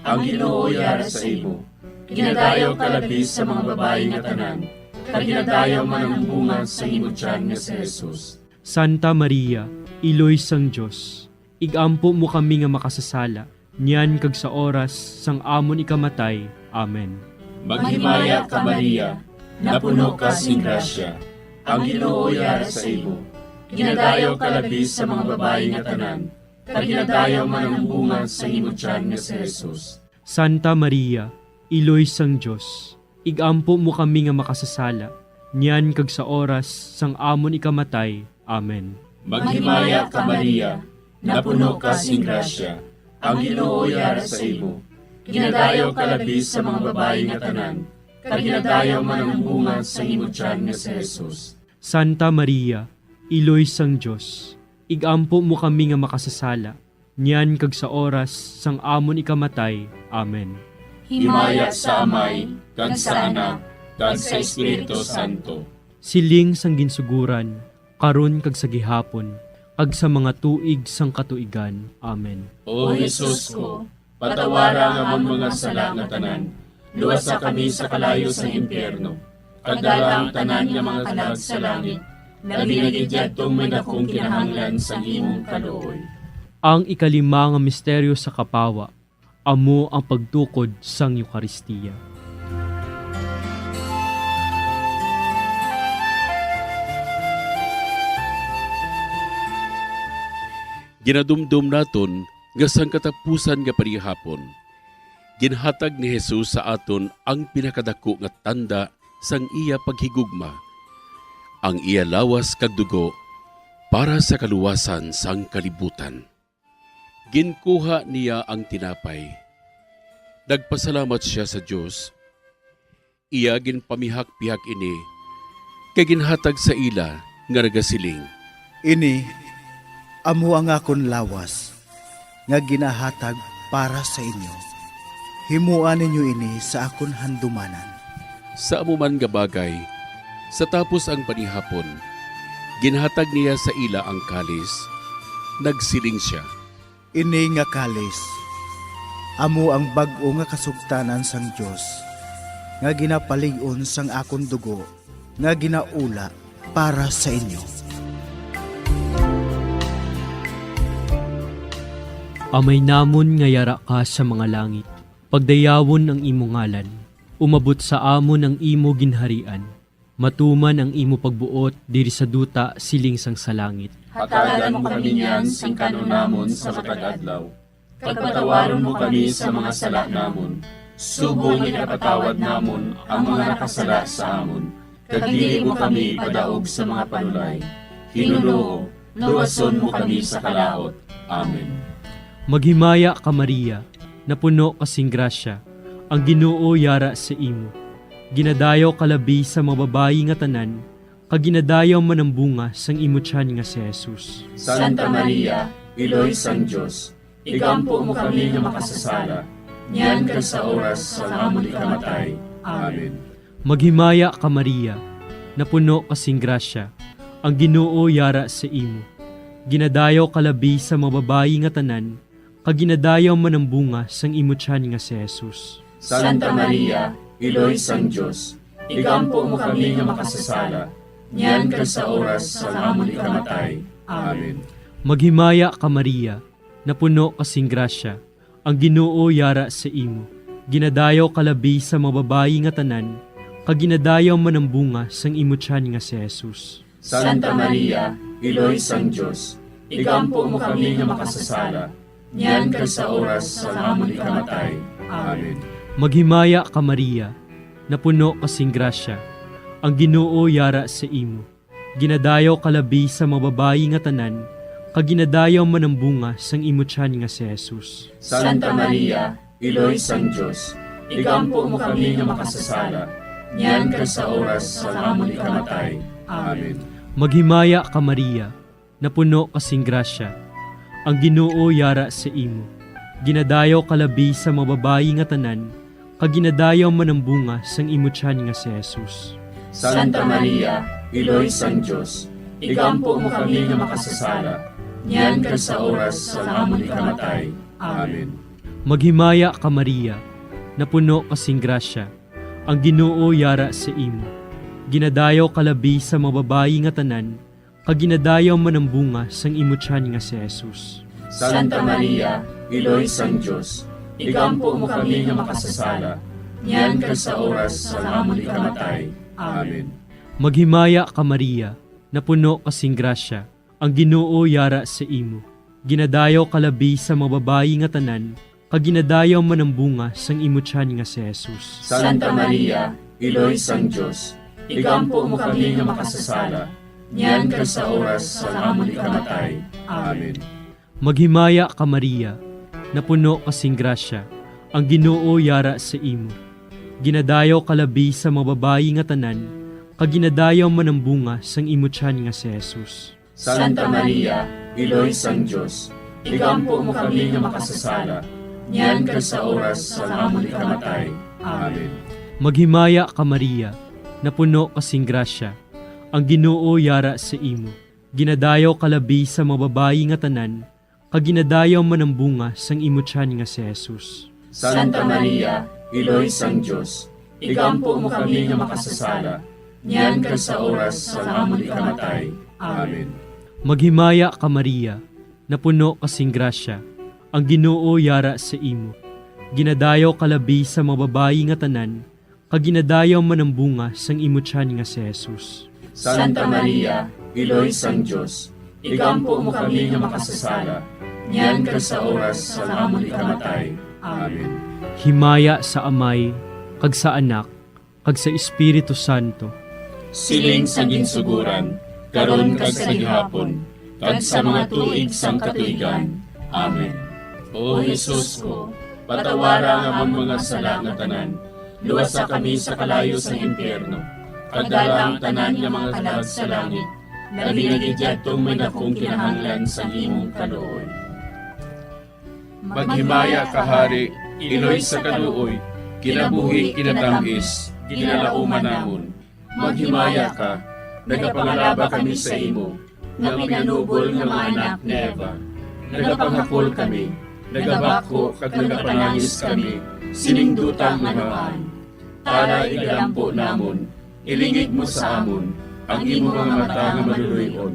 ang Ginoo yara sa imo. Ginadayaw ka labi sa mga babayi nga tanan, kag ginadayaw man ang bunga sang imo tiyan nga si Jesus. Santa Maria, Iloy sang Dios, ig-ampo mo kami nga makasasala, niyan kag sa oras sang amon ikamatay. Amen. Maghimaya ka, Maria, napuno ka sing grasya, ang Ginoo yara sa imo. Ginadayaw ka labi sa mga babayi nga tanan, kag ginadayaw man ang bunga sang imo tiyan nga si Jesus. Santa Maria, Iloy sang Dios, ig-ampo mo kami nga makasasala, niyan kag sa oras sang amon ikamatay. Amen. Maghimaya ka, Maria, napuno ka sing grasya, ang Ginoo yara sa imo. Ginadayaw ka labi sa mga babayi nga tanan, kag ginadayaw man ang bunga sang imo tiyan nga si Jesus. Santa Maria, Iloy sang Dios, ig-ampo mo kami nga makasasala, niyan kag sa oras sang amon ikamatay. Amen. Himaya sa Amay, kag sa Anak, kag sa Espiritu Santo. Siling sang ginsuguran, karon kag sa gihapon, kag sa mga tuig sang katuigan. Amen. O Jesus ko, patawara ang amon mga sala nga tanan, luwasa kami sa kalayo sang impyerno, kag dala ang tanan nga mga kalag sa langit, labi na gid yadtong may dakong kinahanglan sang imong kaluoy. Ang ikalima nga misteryo sa kapawa, amo ang pagtukod sang Eukaristia. Ginadumdom naton nga sang katapusan nga panihapon, ginhatag ni Jesus sa aton ang pinakadako nga tanda sang iya paghigugma, ang iya lawas kag dugo, Para sa kaluwasan sang kalibutan. Ginkuha niya ang tinapay. Nagpasalamat sia sa Dios. Iya ginpamihak-pihak ini, kay ginhatag sa ila nga nagasiling, "Ini amo ang akon lawas nga ginahatag para sa inyo. Himoa ninyo ini sa akon handumanan." Sa amo man nga bagay, sa tapos ang panihapon, ginhatag niya sa ila ang kalis. Nagsiling sia, "Ini nga kalis amo ang bag-o nga kasugtanan sang Dios, nga ginapalig-on sang akon dugo, nga ginaula para sa inyo." Amay namon nga yara ka sa mga langit, pagdayawon ang imo ngalan. Umabot sa amon ang imo ginharian. Matuman ang imo pagbuot diri sa duta siling sang sa langit. Hatagan mo kami niyan sing kan-on namon sa matag adlaw, kag patawaron mo kami sa mga sala namon, subong nga ginapatawad namon ang mga nakasala sa amon, kag dili mo kami ipadaog sa mga panulay. Ginoo, luwason mo kami sa kalaut. Amen. Maghimaya ka, Maria, napuno ka sing grasya, ang Ginoo yara sa imo. Ginadayaw ka labi sa mga babayi nga tanan, kag ginadayaw man ang bunga sang imo tiyan nga si Jesus. Santa Maria, Iloy sang Dios, igampo mo kami nga makasasala, niyan kag sa oras sang amon ikamatay. Amen. Maghimaya ka, Maria, napuno ka sing grasya, ang Ginoo yara sa imo. Ginadayaw ka labi sa mga babayi nga tanan, kag ginadayaw man ang bunga sang imo tiyan nga si Jesus. Santa Maria, Iloy sang Dios, igampo mo kami nga makasasala, niyan kag sa oras sang amon ikamatay. Amen. Maghimaya ka, Maria, napuno ka sing grasya, ang Ginoo yara sa imo. Ginadayaw ka labi sa mga babayi nga tanan, kag ginadayaw man ang bunga sang imo tiyan nga si Jesus. Santa Maria, Iloy sang Dios, igampo mo kami nga makasasala, niyan kag sa oras sang amon ikamatay. Amen. Maghimaya ka, Maria, napuno ka sing grasya, ang Ginoo yara sa imo. Ginadayaw ka labi sa mga babayi nga tanan, kag ginadayaw man ang bunga sang imo tiyan nga si Jesus. Santa Maria, Iloy sang Dios, igampo mo kami nga makasasala, niyan kag sa oras sang amon ikamatay. Amen. Maghimaya ka, Maria, napuno ka sing grasya, ang Ginoo yara sa imo. Ginadayaw ka labi sa mga babayi nga tanan, kag ginadayaw man ang bunga sang imo tiyan nga si Jesus. Santa Maria, Iloy sang Dios, igampo mo kami nga makasasala, niyan kag sa oras sang amon ikamatay. Amen. Maghimaya ka, Maria, napuno ka sing grasya, ang Ginoo yara sa imo. Ginadayaw ka labi sa mga babayi nga tanan, kag ginadayaw man ang bunga sang imo tiyan nga si Jesus. Santa Maria, Iloy sang Dios, igampo mo kami nga makasasala, niyan kag sa oras sang amon ikamatay. Amen. Maghimaya ka, Maria, napuno ka sing grasya, ang Ginoo yara sa imo. Ginadayaw ka labi sa mga babayi nga tanan, kag ginadayaw man ang bunga sang imo tiyan nga si Jesus. Santa Maria, Iloy sang Dios, igampo mo kami nga makasasala, niyan kag sa oras sang amon ikamatay. Amen. Maghimaya ka, Maria, napuno ka sing grasya, ang Ginoo yara sa imo. Ginadayaw ka labi sa mga babayi nga tanan, kag ginadayaw man ang bunga sang imo tiyan nga si Jesus. Santa Maria, Iloy sang Dios, igampo mo kami nga makasasala, niyan kag sa oras sang amon ikamatay. Amen. Maghimaya ka, Maria, napuno ka sing grasya, ang Ginoo yara sa imo. Ginadayaw ka labi sa mga babayi nga tanan, kag ginadayaw man ang bunga sang imo tiyan nga si Jesus. Santa Maria, Iloy sang Dios, igampo mo kami nga makasasala, niyan kag sa oras sang amon ikamatay. Amen. Maghimaya ka, Maria, napuno ka sing grasya, ang Ginoo yara sa imo. Ginadayaw ka labi sa mga babayi nga tanan, kag ginadayaw man ang bunga sang imo tiyan nga si Jesus. Santa Maria, Iloy sang Dios, igampo mo kami nga makasasala, niyan kag sa oras sang amon ikamatay. Amen. Himaya sa Amay, kag sa Anak, kag sa Espiritu Santo. Siling sa ginsugoran, karon kag sa gihapon, kag sa mga tuig sang katuigan. Amen. O Jesus ko, patawara ang amon mga sala nga tanan, luwasa kami sa kalayo sang impyerno, kag dala ang tanan nga mga kalag sa langit, labi na gid yadtong may dakong kinahanglan sang imong kaluoy. Maghimaya ka, Hari, iloy sa kaluoy, kinabuhi, kinatamis, ginalauman namon. Maghimaya ka, nagapangalaba kami sa imo, nga pinanubol nga mga anak ni Eva. Nagapanghakol kami, nagabakho kag nagapanangis kami sining duta nga namaan. Tala, igalampo namon, ilingig mo sa amon ang imo mga mata nga maluloy-on,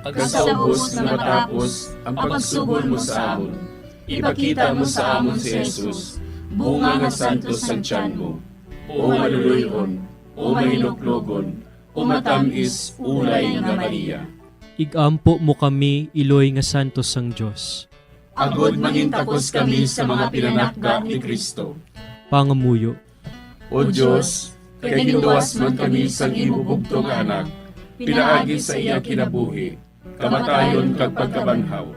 kag sa ubos nga matapos ang pagsugod mo sa amon, ipakita mo sa amon si Jesus, bunga nga santos sang tiyan mo. O maluloy-on, o mahinuklogon, o matamis ulay nga Maria. Igampo mo kami, iloy nga santos sang Dios. Agod mangintakos kami sa mga pinanakda ni Cristo. Pangamuyo. O Dios, kay ginluwas man kami sang imo bugtong nga Anak, pinaagi sa iya kinabuhi, kamatayon kag pagkabanhaw,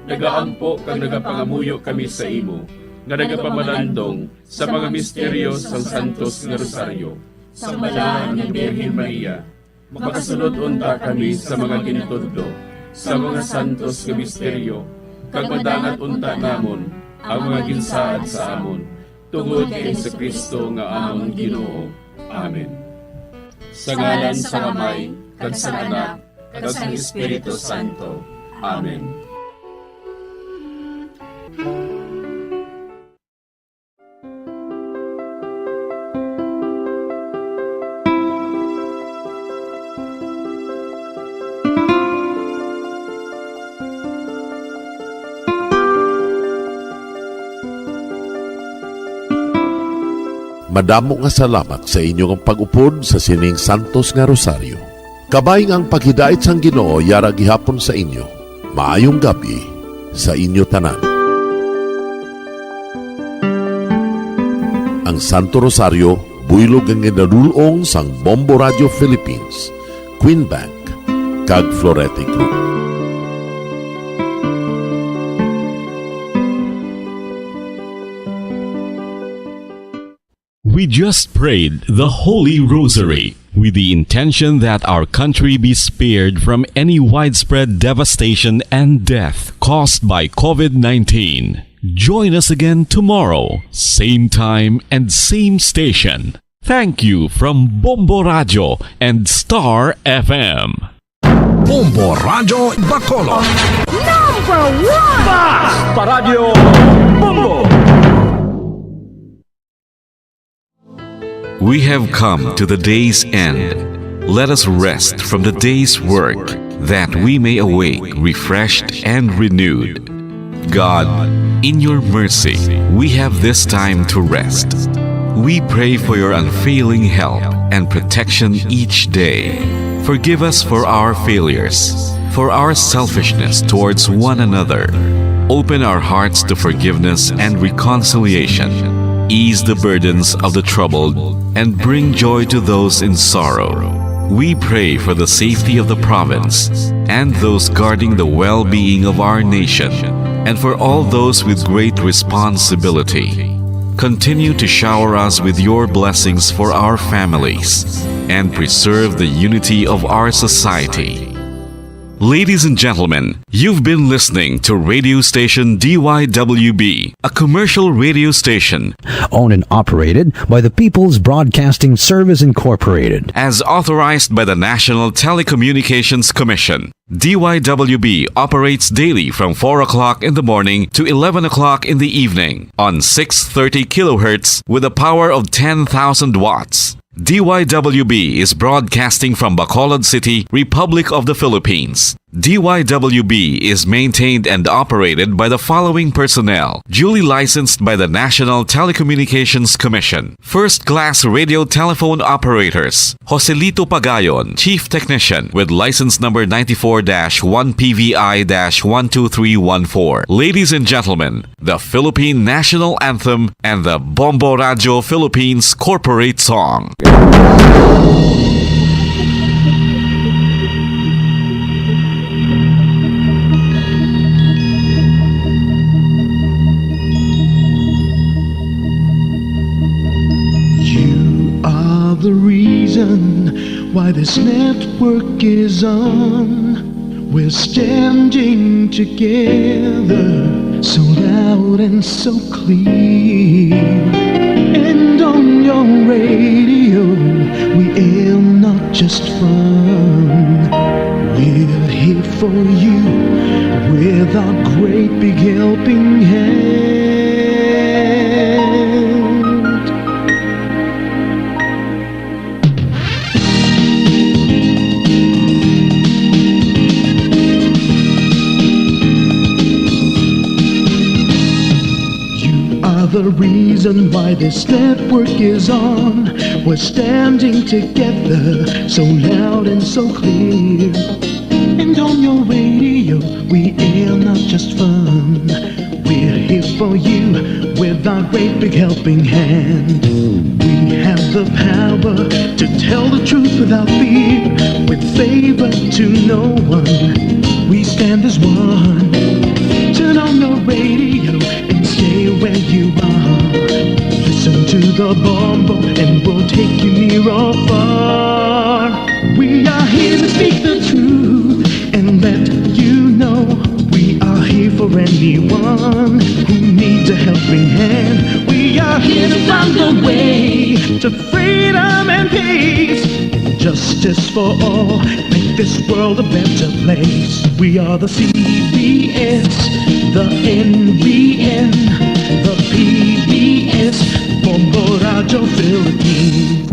nagaampo kag nagapangamuyo kami sa imo, nga nagapamalandong sa mga misteryo sang Santos nga Rosaryo, sang Balaan nga Birhen Maria. Makasulod unta kami sa mga ginatudlo sa mga santos nga misteryo, kag madangat unta namon ang mga ginsaad sa amon, tungod kay Jesu-Cristo nga amon Ginoo. Amen. Sa ngalan sang Amay, kag sang Anak, kag sang Espiritu Santo. Amen. Madamo nga salamat sa inyo nga pag-upod sa sining santos nga rosaryo. Kabay nga ang paghidait sang Ginoo yara gihapon sa inyo. Maayong gab-i sa inyo tanan. Ang Santo Rosario buylog nga ginadul-ong sang Bombo Radio Philippines, Queen Bank, kag Florete Group. We just prayed the Holy Rosary with the intention that our country be spared from any widespread devastation and death caused by COVID nineteen. Join us again tomorrow, same time and same station. Thank you from Bombo Radio and Star F M. Bombo Radio Bacolod. Number one! Basta Radio Bombo! We have come to the day's end. Let us rest from the day's work, that we may awake refreshed and renewed. God, in your mercy, we have this time to rest. We pray for your unfailing help and protection each day. Forgive us for our failures, for our selfishness towards one another. Open our hearts to forgiveness and reconciliation. Ease the burdens of the troubled and bring joy to those in sorrow. We pray for the safety of the province and those guarding the well-being of our nation, and for all those with great responsibility. Continue to shower us with your blessings for our families and preserve the unity of our society. Ladies and gentlemen, you've been listening to radio station D Y W B, a commercial radio station owned and operated by the People's Broadcasting Service Incorporated, as authorized by the National Telecommunications Commission. D Y W B operates daily from four o'clock in the morning to eleven o'clock in the evening on six thirty kilohertz with a power of ten thousand watts. D Y W B is broadcasting from Bacolod City, Republic of the Philippines. D Y W B is maintained and operated by the following personnel, duly licensed by the National Telecommunications Commission. First class radio telephone operators, Joselito Pagayon, Chief Technician, with license number ninety-four dash one P V I dash one two three one four. Ladies and gentlemen, the Philippine National Anthem and the Bombo Radio Philippines Corporate Song. The reason why this network is on. We're standing together, so loud and so clear. And on your radio, we air not just fun. We're here for you with our great big helping hand. You are the reason why this network is on. We're standing together, so loud and so clear. And on your radio, we air not just fun. We're here for you with our great big helping hand. We have the power to tell the truth without fear, with favor to no one. We stand as one. Turn on your radio and stay where you are. Listen to the Bombo and we'll take you near or far. We are here to speak the truth and let you know we are here for anyone who needs a helping hand. We are here to find the way to freedom and peace. Justice for all, make this world a better place. We are the C B S, the N B N, the P B S, Bombo Radyo Philippines.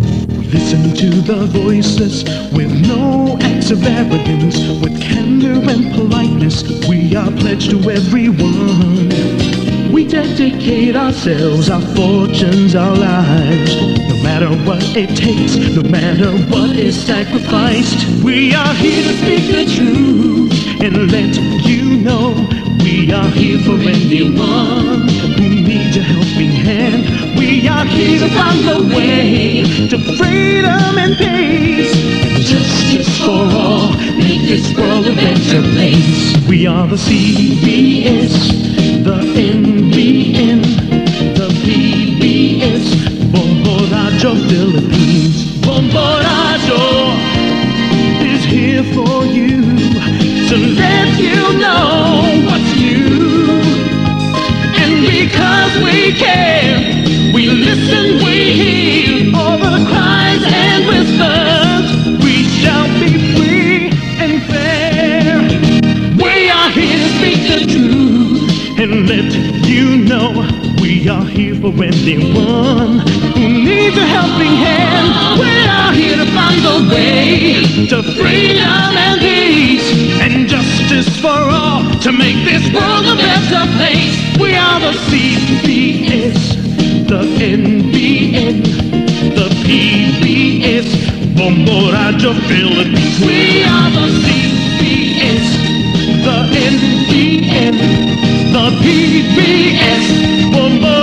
Listen to the voices with no acts of arrogance, with candor and politeness. We are pledged to everyone. We dedicate ourselves, our fortunes, our lives, no matter what it takes, no matter what is sacrificed. We are here to speak the truth and let you know we are here for anyone who needs a helping hand. We are here to find the way to freedom and peace. Justice for all, make this world a better place. We are the C B S, the N B N, the P B S, Bombo Radyo Philippines. Bombo Radyo is here for you to let you know what's new. And because we care, we listen, we hear all the cries and whispers. We shall be free and fair. We are here to speak the truth and let you know we are here for anyone who needs a helping hand. We are here to find the way to freedom and peace and justice for all to make this world a better place. We are the C B S, the N B N, the P B S, Bombo Radyo Philippines. We are the C B S, the N B N, the P B S, Bombo